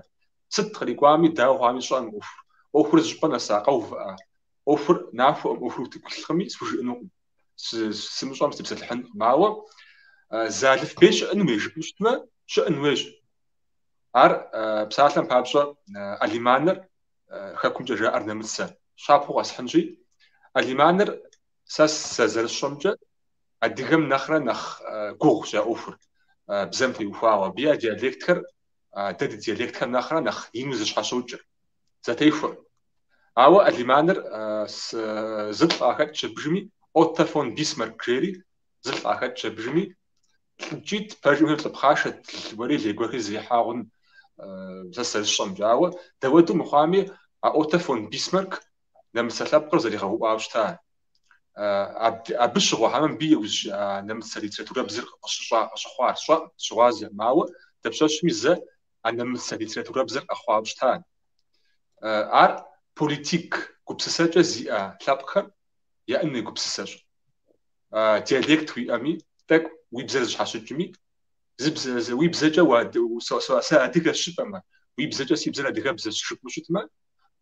Сыт кърикӏуами, дауэ хъуами сщӏэкъым ӏуэхур. Ӏуэхур зы щӏыпӏэ нэса, къэувыӏа. ӏуэхур нахуэкъым, ӏуэхур утыку илъкъыми, схужыӏэнукъым. Сымыщӏэм сытепсэлъыхьынкъым. Ауэ зы алыфбей щыӏэн хуей жыпӏэу щытмэ, щыӏэн хуейщ. Ар псалъэм папщӏэ алиманыр хэкумкӏэ жаӏэр нэмыцэ. Щапхъэу къэсхьынщи, алиманыр сэ сэ зэрысщӏэмкӏэ адыгэм нэхърэ нэхъ гугъущ я ӏуэхур бзэм теухуауэ. Абы я диалектхэр дэ ди диалектхэм нэхърэ нэхъ ину зыщхьэщокӏыр, зэтехуэр. Ауэ алиманыр зылӏ къахэтщ абыжми, Отто фон Бисмарк жери, зылӏ къахэтщ абыжми, лӏы ткӏийт, пэжым лӏы пхъашэт, лӏы гуэри лей гуэрхэр зэрихьа хъун сэ зэрысщӏэмкӏэ. Ауэ дауэду мыхъуами, а Отто фон Бисмарк нэмыцэ лъэпкъыр зэригъэуӏуауэ щыта. Абы щыгъуэ хьэмэ мыбы иужь а нэмыцэ литературэбзэр къыщыщӏа, къыщыхъуар сщӏэкъым, сыщыгъуазэкъым, ауэ дапщэщми зэ а нэмыцэ литературэбзэр къэхъуауэ щыта. Ар политик гупсысэкӏэ зиӏэ лъэпкъхэм яӏэн хуей гупсысэщ. Диалект уиӏэми, тӏэкӏу уи бзэр зыщхьэщыкӏми, уи бзэкӏэ сыадыгэщ жыпӏэмэ, уи бзэкӏэ си бзэр адыгэбзэщ жыпӏэу щытмэ,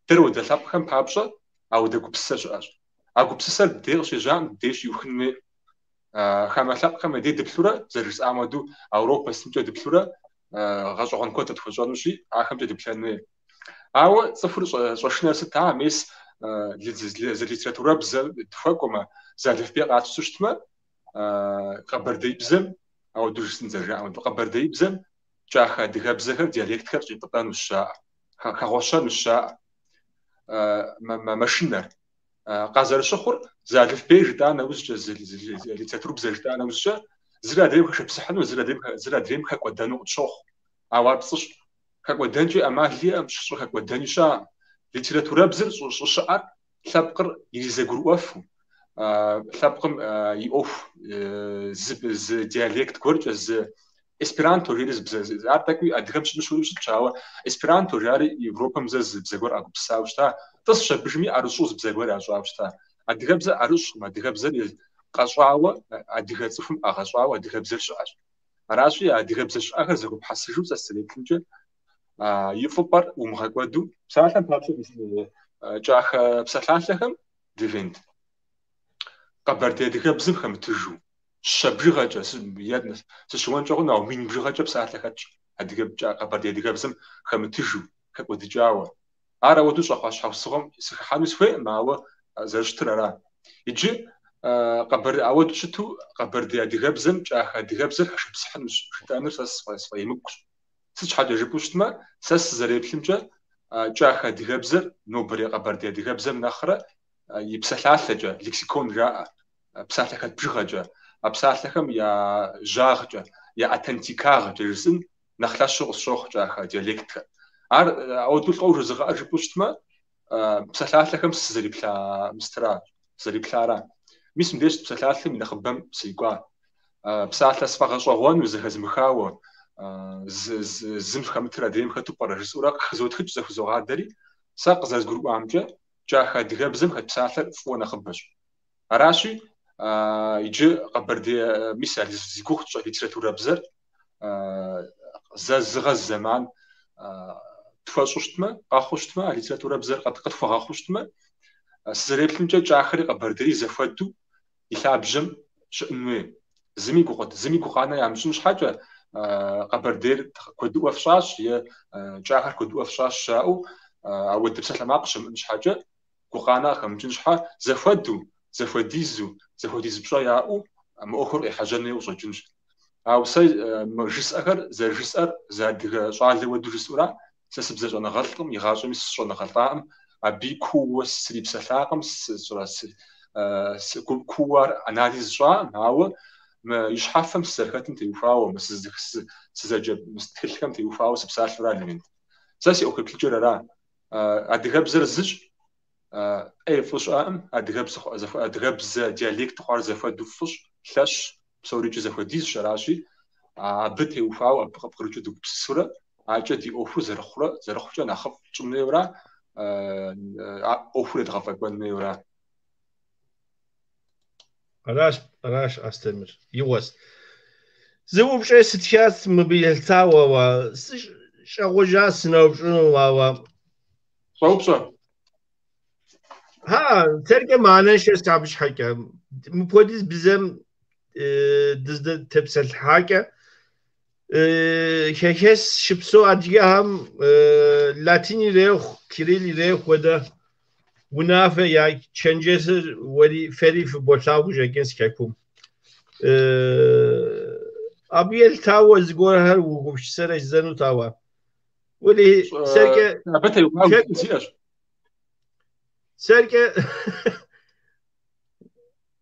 дэр уэдэ лъэпкъхэм папщӏэ ауэдэ гупсысэ щыӏэщ. А гупсысэр дей къыщежьам, дей щиухын хуей. Хамэ лъэпкъхэм я дей дыплъурэ, зэрыжысӏам хуэдэу, Ауропэ сытымкӏэ дыплъурэ, гъэщӏэгъуэн куэд къытхуэщӏэнущи, ахэмкӏэ дыплъэн хуей. Ауэ цӏыхур щӏэшынэр сыт? А, мес, зы литературэбзэ дыхуэкӏуэмэ, зы алыфбей къатщтэу щытмэ, къэбэрдеибзэм, ауэдэу жысӏэн зэрыжаӏэм хуэдэу, къэбэрдеибзэм кӏахэ адыгэбзэхэр, диалектхэр щӏипӏытӏэнущ, жаӏэ, хэгъуэщэнущ, жаӏэ. Мэшынэр. Къазэрыщыхъур зы алыфбей жытӏа нэужькӏэ, зы литературыбзэ жытӏа нэужькӏэ, зыр адрейм хэшыпсыхьыну, зыр адрейм хэкӏуэдэну къытщохъу. Ауэ ар пцӏыщ. Хэкӏуэдэнкӏи ӏэмал иӏэкъым, щӏыхэкӏуэдэни щыӏэкъым. Литературэбзэр щӏыщыӏэр лъэпкъыр иризэгурыӏуэфу, лъэпкъым и ӏуэху зы диалект гуэркӏэ, зы эсперанто жери зы бзэ, ар тӏэкӏуи адыгэм щымыщу щытщ, ауэ эсперанто жари Европэм зэ зы бзэ гуэр къагупсысауэ щыта, тӏысщ абыжми ӏэрыщӏу зы бзэ гуэр ящӏауэ щыта. Адыгэбзэр ӏэрыщӏкъым, адыгэбзэр къэщӏауэ, адыгэ цӏыхум къагъэщӏауэ адыгэбзэр щыӏэщ. Аращи, адыгэбзэ щыӏэхэр зэхуэпхьэсыжу сэ сызэреплъымкӏэ, и фӏыпӏэр умыгъэкӏуэду, псалъэм папщӏэ кӏахэ псалъалъэхэм, Левент, къэбэрдей адыгэбзэм хэмытыжу, щэ бжыгъэкӏэ, сыщыуэнкӏэ хъун, ауэ мин бжыгъэкӏэ псалъэ хэтщ. адыгэ къэбэрдей адыгэбзэм хэмытыжу, хэкӏуэдыкӏауэ. Ар ауэдэу щӏэхъуа щхьэусыгъуэм сыхыхьэну сыхуейкъым, ауэ зэрыщытыр ара. Иджы ауэдэу щыту къэбэрдей адыгэбзэм кӏахэ адыгэбзэр хэшыпсыхьынущ жытӏэныр сэ сфӏэемыкӏущ. Сыт щхьэкӏэ жыпӏэу щытмэ, сэ сызэреплъымкӏэ, кӏахэ адыгэбзэр нобэрей къэбэрдей адыгэбзэм нэхърэ и псалъалъэкӏэ, лексикон жаӏэ, псалъэ хэт бжыгъэкӏэ, а псалъэхэм я жьагъкӏэ, я аутентикагъкӏэ жысӏэн нэхъ лъэщу къысщохъу кӏахэ диалектхэр. Ар ауэдэу лӏо жызыгъэӏэр жыпӏэу щытмэ, псалъалъэхэм сызэриплъа мыстыра, сызэриплъара. Мис мыбдеж псалъалъэм и нэхъыбэм срикӏуа. Псалъэ сфӏэгъэщӏэгъуэну, зэхэзмыхауэ, зым хэмытыр адрейм хэту пӏэрэ жысӏэурэ къыхызотхыкӏ, зэхузогъадэри, сэ къызэрызгурыӏуамкӏэ, кӏахэ адыгэбзэм хэт псалъэр фӏыуэ нэхъыбэщ. Аращи, иджы къэбэрдей, мис а зи гугъу тщӏа литературэбзэр зэ зыгъэ зэман тхуэщӏу щытмэ, къэхъуу щытмэ, а литературэбзэр къытхуэгъэхъуу щытмэ, сызэреплъымкӏэ кӏахэри къэбэрдейри зэхуэдэу и лъабжьэм щыӏэн хуей. Зыми гукъыд, зыми гукъанэ ямыщӏын щхьэкӏэ, Къэбэрдейр куэдыӏуэ фщӏащ е кӏахэр куэдыӏуэ фщӏащ жаӏэу, ауэдэ псалъэмакъ щымыӏэн щхьэкӏэ, гукъанэ къыхэмыкӏын щхьэ, зэхуэдэу, зэхуэдизу, зэхуэдиз пщӏэ яӏэу мы ӏуэхур къехьэжьэн хуейуэ къыщӏэкӏынщ. Ауэ сэ мы жысӏэхэр зэрыжысӏэр зы адыгэ щӏалэ уэду жысӏэура, сэ сыбзэщӏэныгъэлӏкъым, игъащӏэми сыщӏэныгъэлӏакъым, абыи кууэ срипсэлъакъым, кууэ ар анализ сщӏакъым, ауэ мы и щхьэфэм сызэрыхэтым теухуауэ, мы сызэджэ тхылъхэм теухуауэ сыпсалъэура Левент. Сэ си ӏуэху еплъыкӏэр ара. Адыгэбзэр зыщ, ӏей фӏы щыӏэкъым, адыгэбзэ диалект хъуар зэхуэдэу фӏыщ, лъэщщ, псорикӏи зэхуэдизщ, аращи, абы теухуауэ, абы къыпкърыкӏыу дыгупсысурэ, акӏэ ди ӏуэхур зэрыхъурэ, зэрыхъукӏэ нэхъыфӏ тщӏын хуейуэра, а ӏуэхур едгъэфӏэкӏуэн хуейуэра. Аращ, аращ, Астемыр. Игъуэс. Зы упщӏэ сытхат мыбы елъытауэ, ауэ сыщӏэгъуэжа сыноупщӏыну, ауэ. Щӏэупщӏэ. Ха, сэркӏэ мыхьэнэншэщ абы щхьэкӏэ. Мыпхуэдиз бзэм дыздытепсэлъыхьакӏэ, хэхэс щыпсэу адыгэхэм латин ирехъу, кирилл ирехъу хуэдэ унафэ я чэнджэщыр уэри фэри фыболъагъу къыщӏэкӏынщ хэкум. Абы елъытауэ зыгуэрхэр угупсысэрэ жызӏэнут, ауэ. Уэли сэркӏэ Абы теухуауэ жысӏэн сиӏэщ. Сэркӏэ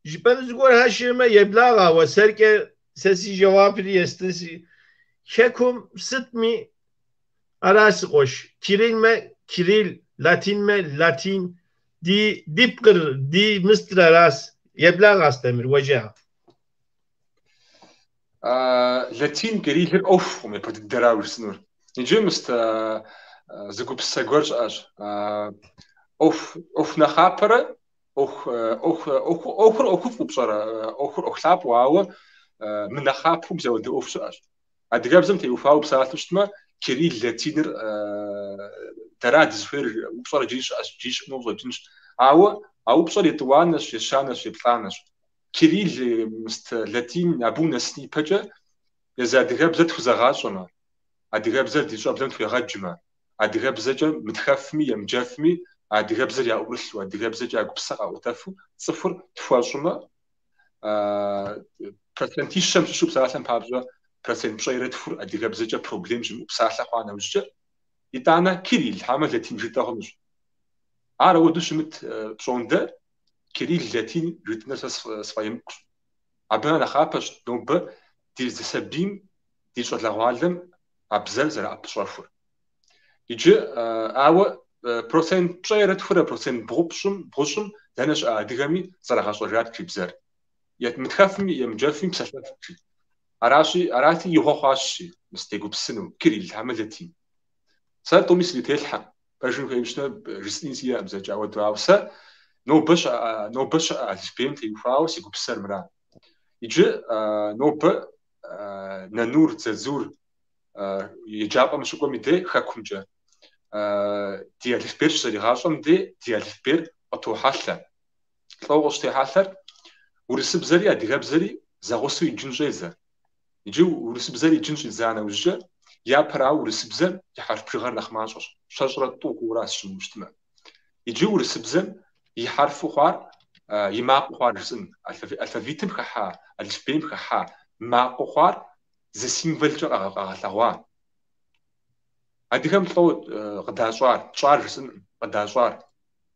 жыпӏэну зыгуэрхэр щыӏэмэ, еблагъэ, ауэ сэркӏэ сэ си жэуапри естынси. Хэкум сытми аращ, си къуэш. Кириллмэ кирилл, латинмэ латин. Ди ди пкъыр, ди мыстыр аращ. Еблагъэ, Астемыр, уэ жыӏэ. Латин кириллыр ӏуэхукъым япэ дыдэрауэ жысӏэнур. Иджы мыст зы гупсысэ гуэр щыӏэщ. ӏуэху ӏуэху нэхъапэрэ ӏуэху ӏуэху ӏуэху ӏуэхур ӏуэхуфӏу пщӏэрэ, ӏуэхур ӏуэху лъапӏэу, ауэ мынэхъапэу мис ауэдэ ӏуэху щыӏэщ. Адыгэбзэм теухуауэ псалъэу щытмэ, кирилл латиныр дэра дызыхуейр упщӏэр иджыри щыӏэщ, иджыри щыӏэну къыщӏэкӏынщ. Ауэ а упщӏэр етӏуанэщ, ещанэщ, еплӏанэщ. Кирилл, мыст латин абы унэсын ипэкӏэ езы адыгэбзэр тхузэгъащӏэмэ, адыгэбзэр ди щӏэблэм тхуегъэджмэ, адыгэбзэкӏэ мытхэфми, емыджэфми, адыгэбзэр яӏурылъу, адыгэбзэкӏэ я гупсысэ къаӏуэтэфу цӏыхур тхуэщӏмэ, процентищэм щыщу псалъэм папщӏэ процент пщӏейрэ тхур адыгэбзэкӏэ проблем щымыӏэу псалъэ хъуа нэужькӏэ, итӏанэ кирилл хьэмэ латин жытӏэ хъунущ. Ар ауэдэу щымыт пщӏондэ кирилл латин жытӏэныр сэ сфӏэемыкӏущ. Абы нэхъапэщ нобэ ди сабийм, ди щӏалэгъуалэм а бзэр зэраӏэпыщӏэхур. Иджы, ауэ процент пщӏейрэ тхурэ процент бгъупщӏым, бгъущӏым дэнэ щыӏэ адыгэми зэрагъэщӏэжат жи бзэр. Мытхэфми, емыджэфми псэлъэфт жи. Аращи, арати игъуэ хъуащ жи, мис дегупсысыну, кирилл хьэмэ латин. Сэ тӏуми срителъхьэкъым. Пэжым хуейуэ щытмэ, жысӏэни сиӏэкъым зэкӏэ ауэдэу, ауэ сэ нобэ щыӏэ, нобэ щыӏэ алыфбейм теухуауэ си гупсысэр мыра. Иджы нобэ нанур, дзадзур еджапӏэм щыкӏуэм и дей хэкумкӏэ ди алыфбейр щызэригъащӏэм дей ди алыфбейр къытохьэлъэ. Лӏо къыщӏытехьэлъэр урысыбзэри адыгэбзэри зэгъусэу иджын щӏедзэ. Иджы урысыбзэр иджын щӏидза нэужькӏэ Япэрауэ, урысыбзэм и хьэрф бжыгъэр нэхъ мащӏэщ, 23 хъуура сщымыуэу щытмэ. Иджы урысыбзэм и хьэрфу хъуар, и макъыу хъуар жысӏэн, алфавитым хыхьа, алыфбейм хыхьа макъыу хъуар зы символкӏэ къэгъэлъэгъуа. Адыгэм лӏо къыдащӏар, тщӏар жысӏэнкъым, къыдащӏар.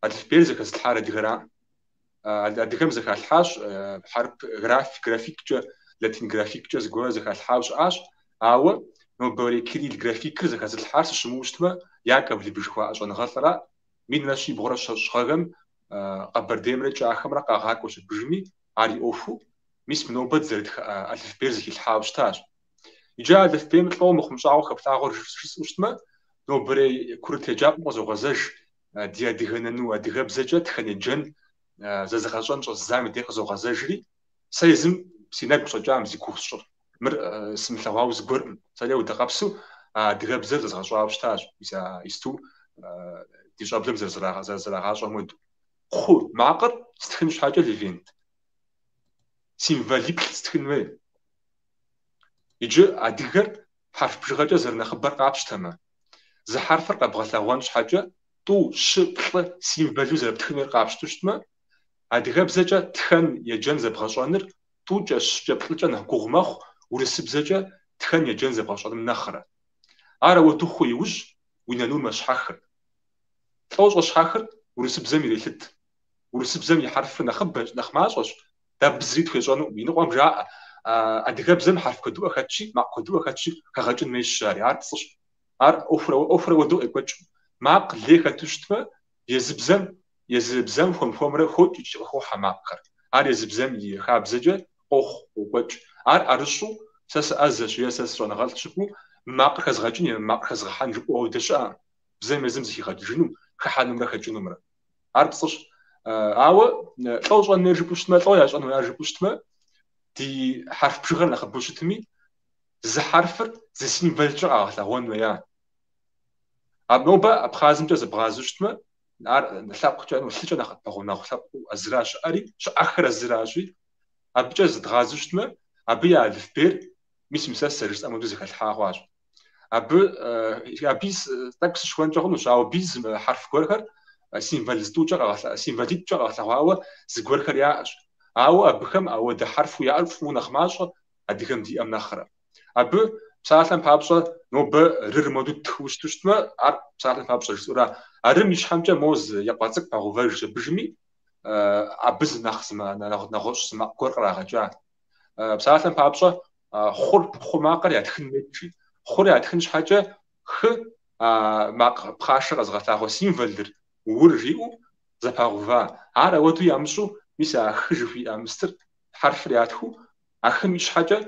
Алыфбейр зэхэзылъхьар адыгэраӏым. Адыгэм зэхалъхьащ хьэрып графиккӏэ, латин графиккӏэ зыгуэр зэхалъхьауэ щыӏащ, ауэ нобэрей кирилл графикыр зэхэзылъхьар сыщымыуэу щытмэ, Яковлев жыхуаӏэ щӏэныгъэлӏра, минрэ щибгъурэ щэщӏ гъэхэм Къэбэрдеймрэ Кӏахэмрэ къагъакӏуэщ абыжми, ар и ӏуэхуу, мис мы нобэ дызэрытхэ алыфбейр зэхилъхьауэ щытащ. Иджы алыфбейм лӏо мыхъумыщӏагъэу хэплъагъуэр жысӏэу щытмэ, нобэрей курыт еджапӏэм къызогъэзэж, ди адыгэ нану адыгэбзэкӏэ тхэн-еджэн зэзыгъэщӏэн щӏэздзам и дей къызогъэзэжри, сэ езым си нэгу щӏэкӏам зи гугъу сщӏыр. Мыр сымылъэгъуауэ зыгуэркъым. Сэри ауэдэкъэпсу а адыгэбзэр зэзгъэщӏауэ щытащ, мис а исту ди щӏэблэм зэрызэрагъащӏэм хуэдэу. Хъу макъыр стхын щхьэкӏэ, Левент, символиплӏ стхын хуей. Иджы адыгэр хьэрф бжыгъэкӏэ зэрынэхъыбэр къапщтэмэ, зы хьэрфыр къэбгъэлъэгъуэн щхьэкӏэ тӏу, щы, плӏы символу зэрыптхын хуейр къапщтэу щытмэ, адыгэбзэкӏэ тхэн, еджэн зэбгъэщӏэныр тӏукӏэ, щыкӏэ, плӏыкӏэ нэхъ гугъу мэхъу урысыбзэкӏэ тхэн, еджэн зэбгъэщӏэным нэхърэ. Ар ауэду хъу иужь уи нанур мэщхьэхыр. Лӏо щӏэщхьэхыр урысыбзэм ирелъыт. Урысыбзэм и хьэрфыр нэхъыбэщ, нэхъ мащӏэщ, Дэ абы зыри тхуещӏэнукъым. Иныкъуэм жаӏэ, адыгэбзэм хьэрф куэдыӏуэ хэтщи, макъ куэдыӏуэ хэтщи, хэгъэкӏын хуейщ жари. Ар пцӏыщ. Ар ӏуэхур ауэдэу къекӏуэкӏкъым. Макъ лей хэту щытмэ, езы бзэм, езы бзэм хуэм-хуэмурэ хокӏ икӏи къыхохьэ макъхэр. Ар езы бзэм и хабзэкӏэ къохъу, къокӏуэкӏ. Ар ӏэрыщӏу, сэ сыӏэзэщ е сэ сыщӏэныгъэлӏ жыпӏэу, мы макъыр хэзгъэкӏын е мы макъыр хэзгъэхьэн жыпӏэу ауэдэ щыӏэкъым. Бзэм езым зыхигъэкӏыжыну, хыхьэнумрэ хэкӏынумрэ. Ар пцӏыщ. Ауэ лӏо щӏэн хуейр жыпӏэу щытмэ, лӏо ящӏэн хуеяр жыпӏэу щытмэ, ди хьэрф бжыгъэр нэхъыбэу щытми, зы хьэрфыр зы символкӏэ къагъэлъэгъуэн хуея. А нобэ Абхъазымкӏэ зыбгъазэу щытмэ, ар лъэпкъкӏэ, ну, лъыкӏэ нэхъ тпэгъунэгъу лъэпкъыу а зыра щыӏэри, щыӏэхэр а зыращи, абыкӏэ зыдгъазэу щытмэ, абы я алыфбейр мис мы сэ зэрыжысӏэм хуэдэу зэхэлъхьа хъуащ. Абы аби тӏэкӏу сыщыуэнкӏэ хъунущ, ауэ абы зы хьэрф гуэрхэр символ зытӏукӏэ символитӏкӏэ къэгъэлъэгъуауэ зыгуэрхэр яӏэщ. Ауэ абыхэм ауэдэ хьэрфу яӏэр фӏыуэ нэхъ мащӏэ адыгэм диӏэм нэхърэ. Абы псалъэм папщӏэ нобэ рыр моду ттхыу щыту щытмэ, ар псалъэм папщӏэ жысӏэура. А рым и щхьэмкӏэ мо зы екъуа цӏыкӏу пагъэувэжщ абыжми, абы зы нэхъ нэгъуэщӏ зы макъ гуэр кърагъэкӏа. Псалъэм папщӏэ, хъур, хъу макъыр ятхын хуейт, жи. Хъур ятхын щхьэкӏэ хы а макъ пхъашэ къэзыгъэлъагъуэ символыр, ур жиӏэу зэпагъэува. Ар ауэдэу ямыщӏу, мис а хы жыхуиӏэ мыстыр хьэрфыр ятхыу, а хым и щхьэкӏэ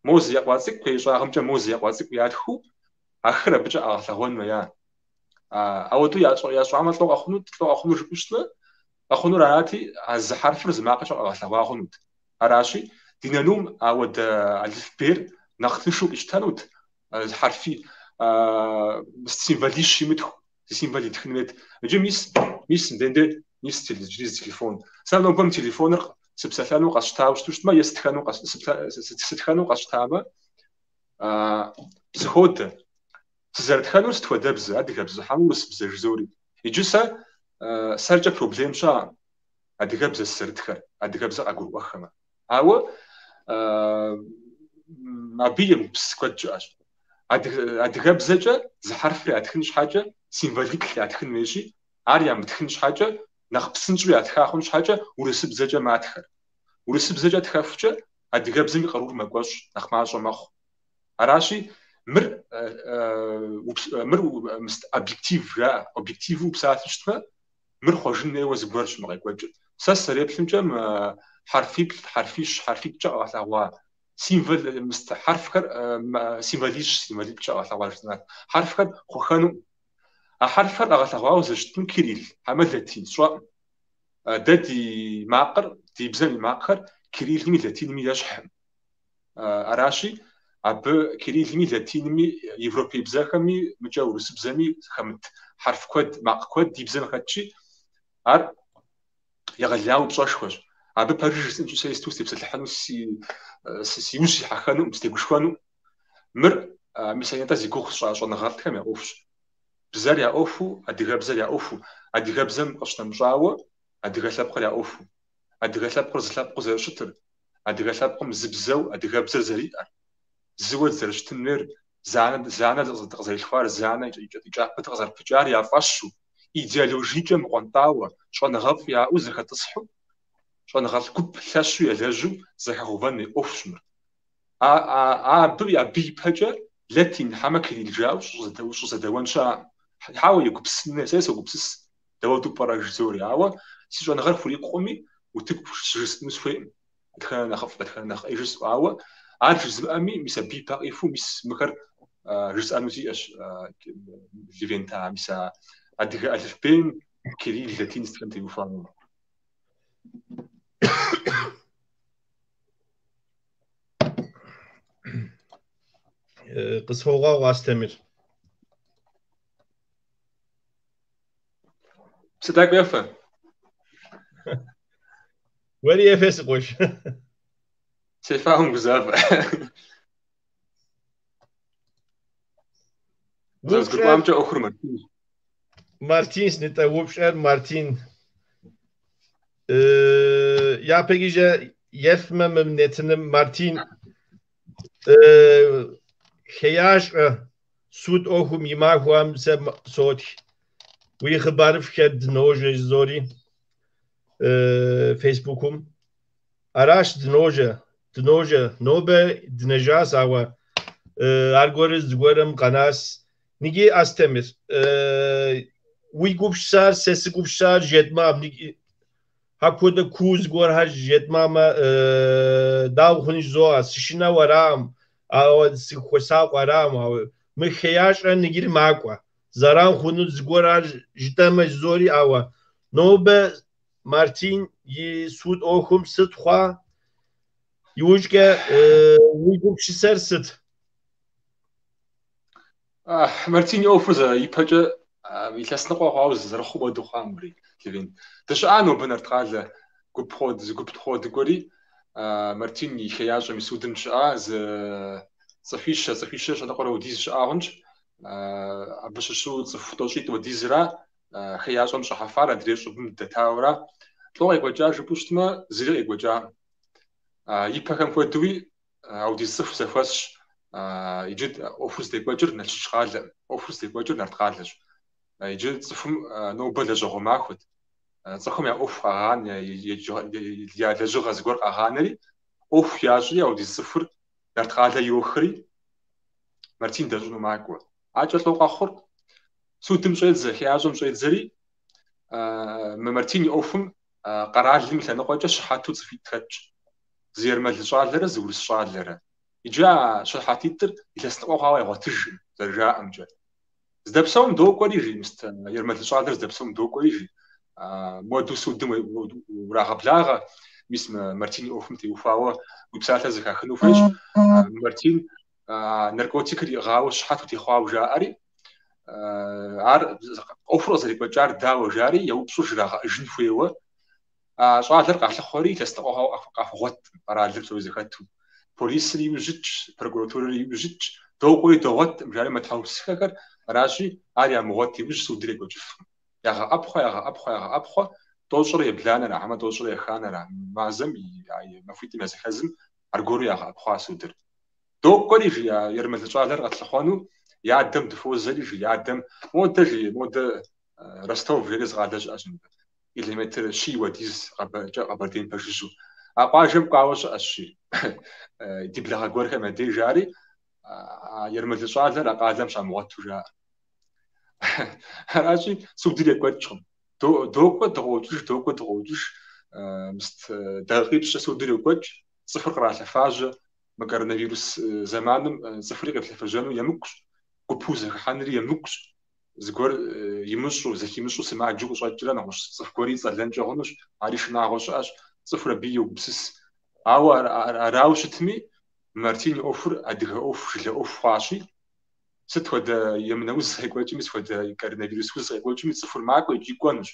мо зы екъуа цӏыкӏу, и щӏагъымкӏэ мо зы екъуа цӏыкӏу ятхыу, а хыр абыкӏэ къагъэлъэгъуэн хуея. Ауэдэу ящӏамэ лӏо къэхъунут, лӏо къэхъуну жыпӏэу щытмэ, къэхъунур арати, а зы хьэрфыр зы макъкӏэ къэгъэлъэгъуа хъунут. Аращи, ди нанум ауэдэ алыфбейр нэхъ тыншу къищтэнут, хьэрфи символищ имытху, зы символ итхын хуейт. Иджы мис, мис мыденде, мис иджыри зы телефон. Сэ нобэ мы телефоныр сыпсэлъэну къэсщтауэ щыту щытмэ, е сытхэну къэсщтамэ, сыходэ. Сызэрытхэнур сыт хуэдэбзэ, адыгэбзэ, хьэмэ урысыбзэ жызори. Иджы сэ сэркӏэ проблем щыӏэкъым. Адыгэбзэ сызэрытхэр, адыгэбзэ къагурыӏуэххэмэ. Ауэ абы емыгупсыс куэд щыӏэщ. Адыгэбзэкӏэ зы хьэрфыр ятхын щхьэкӏэ символиплӏ ятхын хуейщи, ар ямытхын щхьэкӏэ, нэхъ псынщӏэу ятха хъун щхьэкӏэ урысыбзэкӏэ матхэр. Урысыбзэкӏэ тхэхукӏэ адыгэбзэм и къарур мэкӏуэщӏ, нэхъ мащӏэ мэхъу. Аращи, мыр мыр объектив жаӏэ, объективу упсалъэу щытмэ, Мыр хъуэжын хуейуэ зыгуэрщ мы къекӏуэкӏыр. Сэ сызэреплъымкӏэ, мы хьэрфиплӏ, хьэрфищ, хьэрфитӏкӏэ къэгъэлъэгъуа символ, мыст хьэрфхэр, символищ, символитӏкӏэ къэгъэлъэгъуа жысӏэнат. Хьэрфхэр хъухэнукъым. А хьэрфхэр къэгъэлъэгъуауэ зэрыщытын кирилл, хьэмэ латин, сщӏэкъым. Дэ ди макъыр, ди бзэм и макъхэр кириллми латинми ещхькъым. Аращи, абы кириллми латинми, европей бзэхэми, мыкӏэ урысыбзэми хэмыт хьэрф куэд, макъ куэд ди бзэм хэтщи, ар егъэлеяуэ упщӏэшхуэщ. Абы пэжыр жысӏэнщи, сэ исту сытепсэлъыхьыну си ужь сихьэхэнукъым, сытегушхуэнукъым. Мыр Мис а нетӏэ зи гугъу сщӏа щӏэныгъэлӏхэм я ӏуэхущ. Бзэр я ӏуэхуу, адыгэбзэр я ӏуэхуу, адыгэбзэм къыщынэмыщӏауэ, адыгэ лъэпкъыр я ӏуэхуу. Адыгэ лъэпкъыр зы лъэпкъыу зэрыщытыр, адыгэ лъэпкъым зы бзэу адыгэбзэр зэриӏэр, зыуэ дызэрыщытын хуейр, зы анэ, зы анэ дыкъызэрилъхуар, зы анэ и кӏапэ дыкъызэрыпыкӏар я фӏэщу, идеологиекӏэ мыӏуэнтӏауэ, щӏэныгъэфӏ яӏэу зэхэтӏысхьу, щӏэныгъэлӏ гуп лъэщу елэжьу зэхэгъэувэн хуей ӏуэхущ мыр. Абы абы ипэкӏэ латин хьэмэ кирилл жаӏэу щӏызэдэуэн щыӏэкъым. Хьэуэ, егупсысын хуей, сэри согупсыс, дауэду пӏэрэ жызори, ауэ си щӏэныгъэр хурикъукъыми, утыку щыжысӏэну сыхуейкъым. Дэтхэнэ нэхъыфӏ, дэтхэнэ нэхъ ӏей жысӏэу, ауэ ар жызмыӏэми, мис абы ипэ къихуэу, мис мыхэр жысӏэну сиӏэщ, Левент, а мис а адыгэ алыфбейм кирилл латин сытхэм теухуауэ. Къысхуогъэгъу, Астемыр. Псы тӏэкӏу ефэ. Уэри ефэ, си къуэш. Сефа, умыгузавэ. Зэрызгурыӏуамкӏэ ӏуэхур Мартинщ. Мартинщ, нтӏэ, упщӏэр Мартин. Япэкӏэ ефмэ мы нэтыным Мартин хеящӏэ суд ӏуэхум и махуэм сэ сотх. Уи хъыбарыфӏхэр дыножьэ жызори Фейсбукум. Аращ дыножьэ, дыножьэ. Нобэ дынэжащ, ауэ аргуэру зыгуэрым къэнащ. Ниги Астемыр, уи гупсысэр, сэ си гупсысэр жетмам, апхуэдэ куу зыгуэрхэр жетмамэ, дауэ хъуну жызоӏэ, сышынэу арам, ауэ сыхуэсакъыу арам, ауэ мы хеящӏэр ныгири макӏуэ. Зэран хъуну зыгуэрхэр жытӏэмэ жызори, ауэ нобэ Мартин и суд ӏуэхум сыт хъуа? Иужькӏэ уи гупсысэр сыт? Мартин и ӏуэхур зэ ипэкӏэ илъэс ныкъуэ хъуауэ зэрыхъум хуэдэу хъуа мыри, Левент. Дыщыӏа нобэ Нарткъалэ гуп хъуэ, зы гуп хъуэ дыкӏуэри, Мартин и хеящӏэм и судым щыӏа зы цӏыхуищэ, цӏыхуищэ щэ ныкъуэрэ хуэдиз щыӏа хъунщ. Абы щыщу цӏыху тӏощӏитӏ хуэдизра хеящӏэм щӏыхьэфар, адрей щӏыбым дэтауэра. Лӏо къекӏуэкӏа жыпӏэу щытмэ, зыри къекӏуэкӏакъым. Ипэхэм хуэдэуи Аудиз цӏыху зэхуэсщ. Иджы ӏуэхур здекӏуэкӏыр Налшыч къалэкъым, ӏуэхур здекӏуэкӏыр Нарткъалэщ. Иджы цӏыхум нобэ лэжьэгъуэ махуэт. Цӏыхум я ӏуэху къагъанэ, я лэжьыгъэ зыгуэр къагъанэри, ӏуэху ящӏри аудиз цӏыхур Нарткъалэ йохри, Мартин дэщӏыну макӏуэ. Акӏэ лӏо къэхъур судым щӏедзэ, хеящӏэм щӏедзэри, мы Мартин и ӏуэхум къэралым и лъэныкъуэкӏэ щыхьэту цӏыхуитӏ хэтщ. Зы ермэлы щӏалэрэ зы урыс щӏалэрэ. Иджы а щыхьэтитӏыр илъэс ныкъуэ хъуауэ ягъуэтыжкъым, зэрыжаӏэмкӏэ. Здэпсэум докӏуэри, жи, мыст, ермэлы щӏалэр здэпсэум докӏуэри, жи, муэду судым урагъэблагъэ, мис мы Мартин и ӏуэхум теухуауэ уи псалъэ зэхахыну хуейщ. Мартин наркотикыр иӏыгъауэ щыхьэт утехъуауэ жаӏэри, ар ӏуэхур къызэрекӏуэкӏар дауэ жари, еупщӏу жрагъэӏэжын хуейуэ А щӏалэр къалъыхъуэри илъэс ныкъуэ хъуауэ къахуэгъуэткъым, къэралыр псори зэхэту. Полицри иужь итщ, прокуратурэри иужь итщ, докӏуэри догъуэткъым, жари мэтхьэусыхэхэр, аращи, ар ямыгъуэт иужь судыр екӏуэкӏыфкъым. Ягъэӏэпхъуэ, ягъэӏэпхъуэ, ягъэӏэпхъуэ, тӏощӏрэ ебланэра, хьэмэ тӏощӏрэ еханэра мазэм и махуитӏым языхэзым аргуэру ягъэӏэпхъуа судыр. Докӏуэри, жи, а ермэлы щӏалэр къэтлъыхъуэну, и адэм дыхуозэри, жи, и адэм, модэ, жи, модэ Ростов жери зы къалэ щыӏэщ мыбы. Километр щий хуэдиз Къэбэрдейм пэжыжьэу. А къуажэм кӏуауэ щыӏэщ, жи, ди благъэ гуэрхэм я деж жари, а ермэлы щӏалэр а къалэм щамыгъуэту жаӏэ. Аращи, судыр екӏуэкӏкъым. Докӏуэ, дыкъокӏыж, докӏуэ, дыкъокӏыж. Мыст дакъикъипщӏкӏэ судыр йокӏуэкӏ, цӏыхур къралъэфажьэ. Мы коронавирус зэманым цӏыхури къеплъэфэжьэну емыкӏущ, гупу зэхыхьэнри емыкӏущ. Зыгуэр имыщӏу, зэхимыщӏу сымаджэу къыщӏэкӏрэ нэгъуэщӏ цӏыху гуэри ицӏэлэнкӏэ хъунущ, ари шынагъуэ щыӏэщ, цӏыхур абы йогупсыс. Ауэ арауэ щытми, Мартин и ӏуэхур адыгэ ӏуэху, жылэ ӏуэху хъуащи, сыт хуэдэ емынэ уз къекӏуэкӏми, сыт хуэдэ коронавирус уз къекӏуэкӏми, цӏыхур макӏуэ икӏи кӏуэнущ.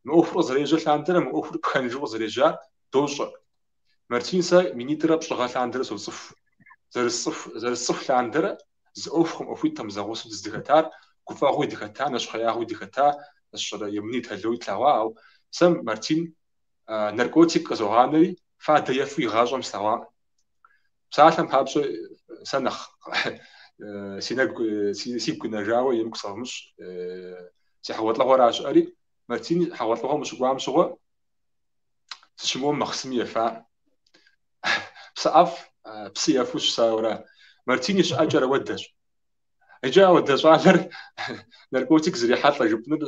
Мы ӏуэхур къызэрежьэ лъандэрэ, мы ӏуэхур пхэнжу къызэрежьар дощӏэ. Мартин сэ минитӏрэ пщӏы гъэ лъандэрэ соцӏыху. Зэрысцӏыху, зэрысцӏыху лъандэрэ. Зы ӏуэхукъым, ӏуэхуитӏкъым зэгъусэу дыздыхэтар, гуфӏэгъуи дыхэта, нэщхъеягъуи дыхэта, сщӏэрэ емыни тэлои тлъэгъуа, ауэ сэ Мартин наркотик къызогъанэри, фадэ ефу игъащӏэм слъэгъуакъым. Псалъэм папщӏэ, сэ нэхъ си нэгу, сигу къинэжауэ емыкӏу сыкъэвмыщӏ, си хьэгъуэлӏыгъуэра щыӏэри, Мартин хьэгъуэлӏыгъуэм ущыкӏуам щыгъуэ, сыщымыуэм махъсыми ефа. Псы ӏэфӏ, псы ефу щысауэра. Мартин и щыӏэкӏэр ауэдэщ. Иджы ауэдэ щӏалэр наркотик зрихьэлӏэ жыпӏэныр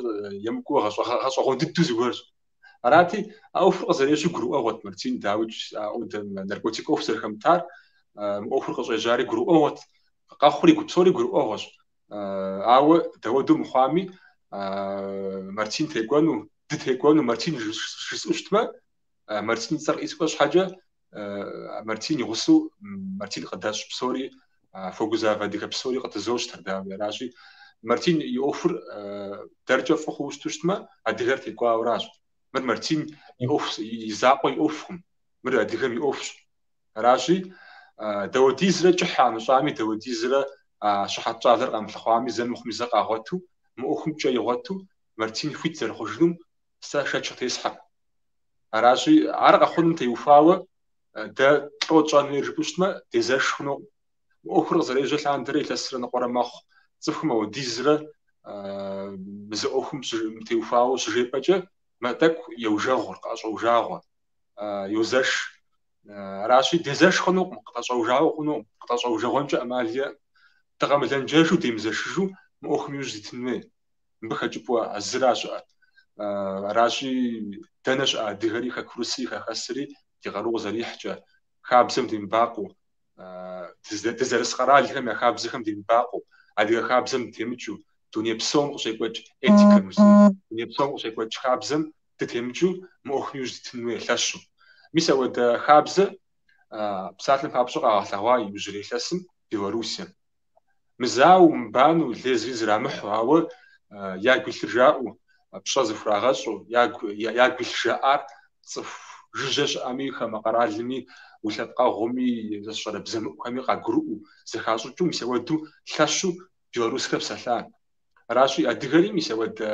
емыкӏуу гъэщӏэгъуэн дыдэу зыгуэрщ. Арати, а ӏуэхур къызэрежьэу гурыӏуэгъуэт Мартин, дауикӏ, ауэдэ наркотик ӏуэху зэрыхэмытар, мы ӏуэхур къыщӏежьари гурыӏуэгъуэт, къэхъури псори гурыӏуэгъуэщ. Ауэ дауэдэу мыхъуами, Мартин текӏуэну, дытекӏуэну, Мартин жысӏэу щытмэ, Мартин и цӏэр къисӏуэ щхьэкӏэ, Мартин и гъусэу Мартин къыдэщӏ псори, хуэгузавэ адыгэ псори къыдызощтэр, дауи, аращи, Мартин и ӏуэхур дэркӏэ фӏы хъууэ щыту щытмэ, адыгэр текӏуауэращ. Мыр Мартин и ӏуэху, и закъуэ и ӏуэхукъым, мыр адыгэм и ӏуэхущ. Аращи, дауэдизрэ кӏыхь ямыщӏами, дауэдизрэ щыхьэт щӏалэр къамылъыхъуами, зэ мыхъуми зэ къагъуэту, мы ӏуэхум кӏэ игъуэту, Мартин хуит зэрыхъужынум сэ шэч къытесхьэкъым. Аращи, ар къэхъуным теухуауэ дэ лӏо тщӏэн хуейр жыпӏэу щытмэ, дезэш хъунукъым. Мы ӏуэхур къызэрежьэ лъандэрэ илъэсрэ ныкъуэрэ мэхъу. Цӏыхум ауэдизрэ мы зы ӏуэхум теухуауэ щыжепӏэкӏэ, мэ тӏэкӏу еужэгъур, къыӏэщӏоужагъуэ, йозэш. Аращи, дезэш хъунукъым, къытӏэщӏэужагъуэ хъунукъым, къытӏэщӏэужэгъуэнкӏэ ӏэмал иӏэкъым. Дыкъэмылэнджэжу, демызэшыжу мы ӏуэхум иужь дитын хуей. Мыбы хэкӏыпӏэу а зыра щыӏэр. Аращи, дэнэ щыӏэ адыгэри, хэкурысри, хэхэсри ди къару къызэрихькӏэ, хабзэм демыбакъуэу, дызэрыс къэралхэм я хабзэхэм демыбакъуэу, адыгэ хабзэм дытемыкӏыу, дуней псом къыщекӏуэкӏ этикэм, дуней псом къыщекӏуэкӏ хабзэм дытемыкӏыу мы ӏуэхум иужь дитын хуей лъэщу. Мис ауэдэ хабзэ псалъэм папщӏэ къагъэлъэгъуа иужьрей илъэсым Белоруссием. Мызауэу, мыбанэу, лей зыри зэрамыхьу, ауэ ягу илъыр жаӏэу, пщӏэ зыхурагъэщӏу, ягу илъ жаӏар цӏыху жыжьэ щыӏэми, хамэ къэралми, уи лъэпкъэгъуми, сэ сщӏэрэ бзэмыӏухэми къагурыӏуэу, зэхащӏыкӏыу, мис ауэдэу лъэщу белорусхэр псэлъа. Аращи, адыгэри мис ауэдэ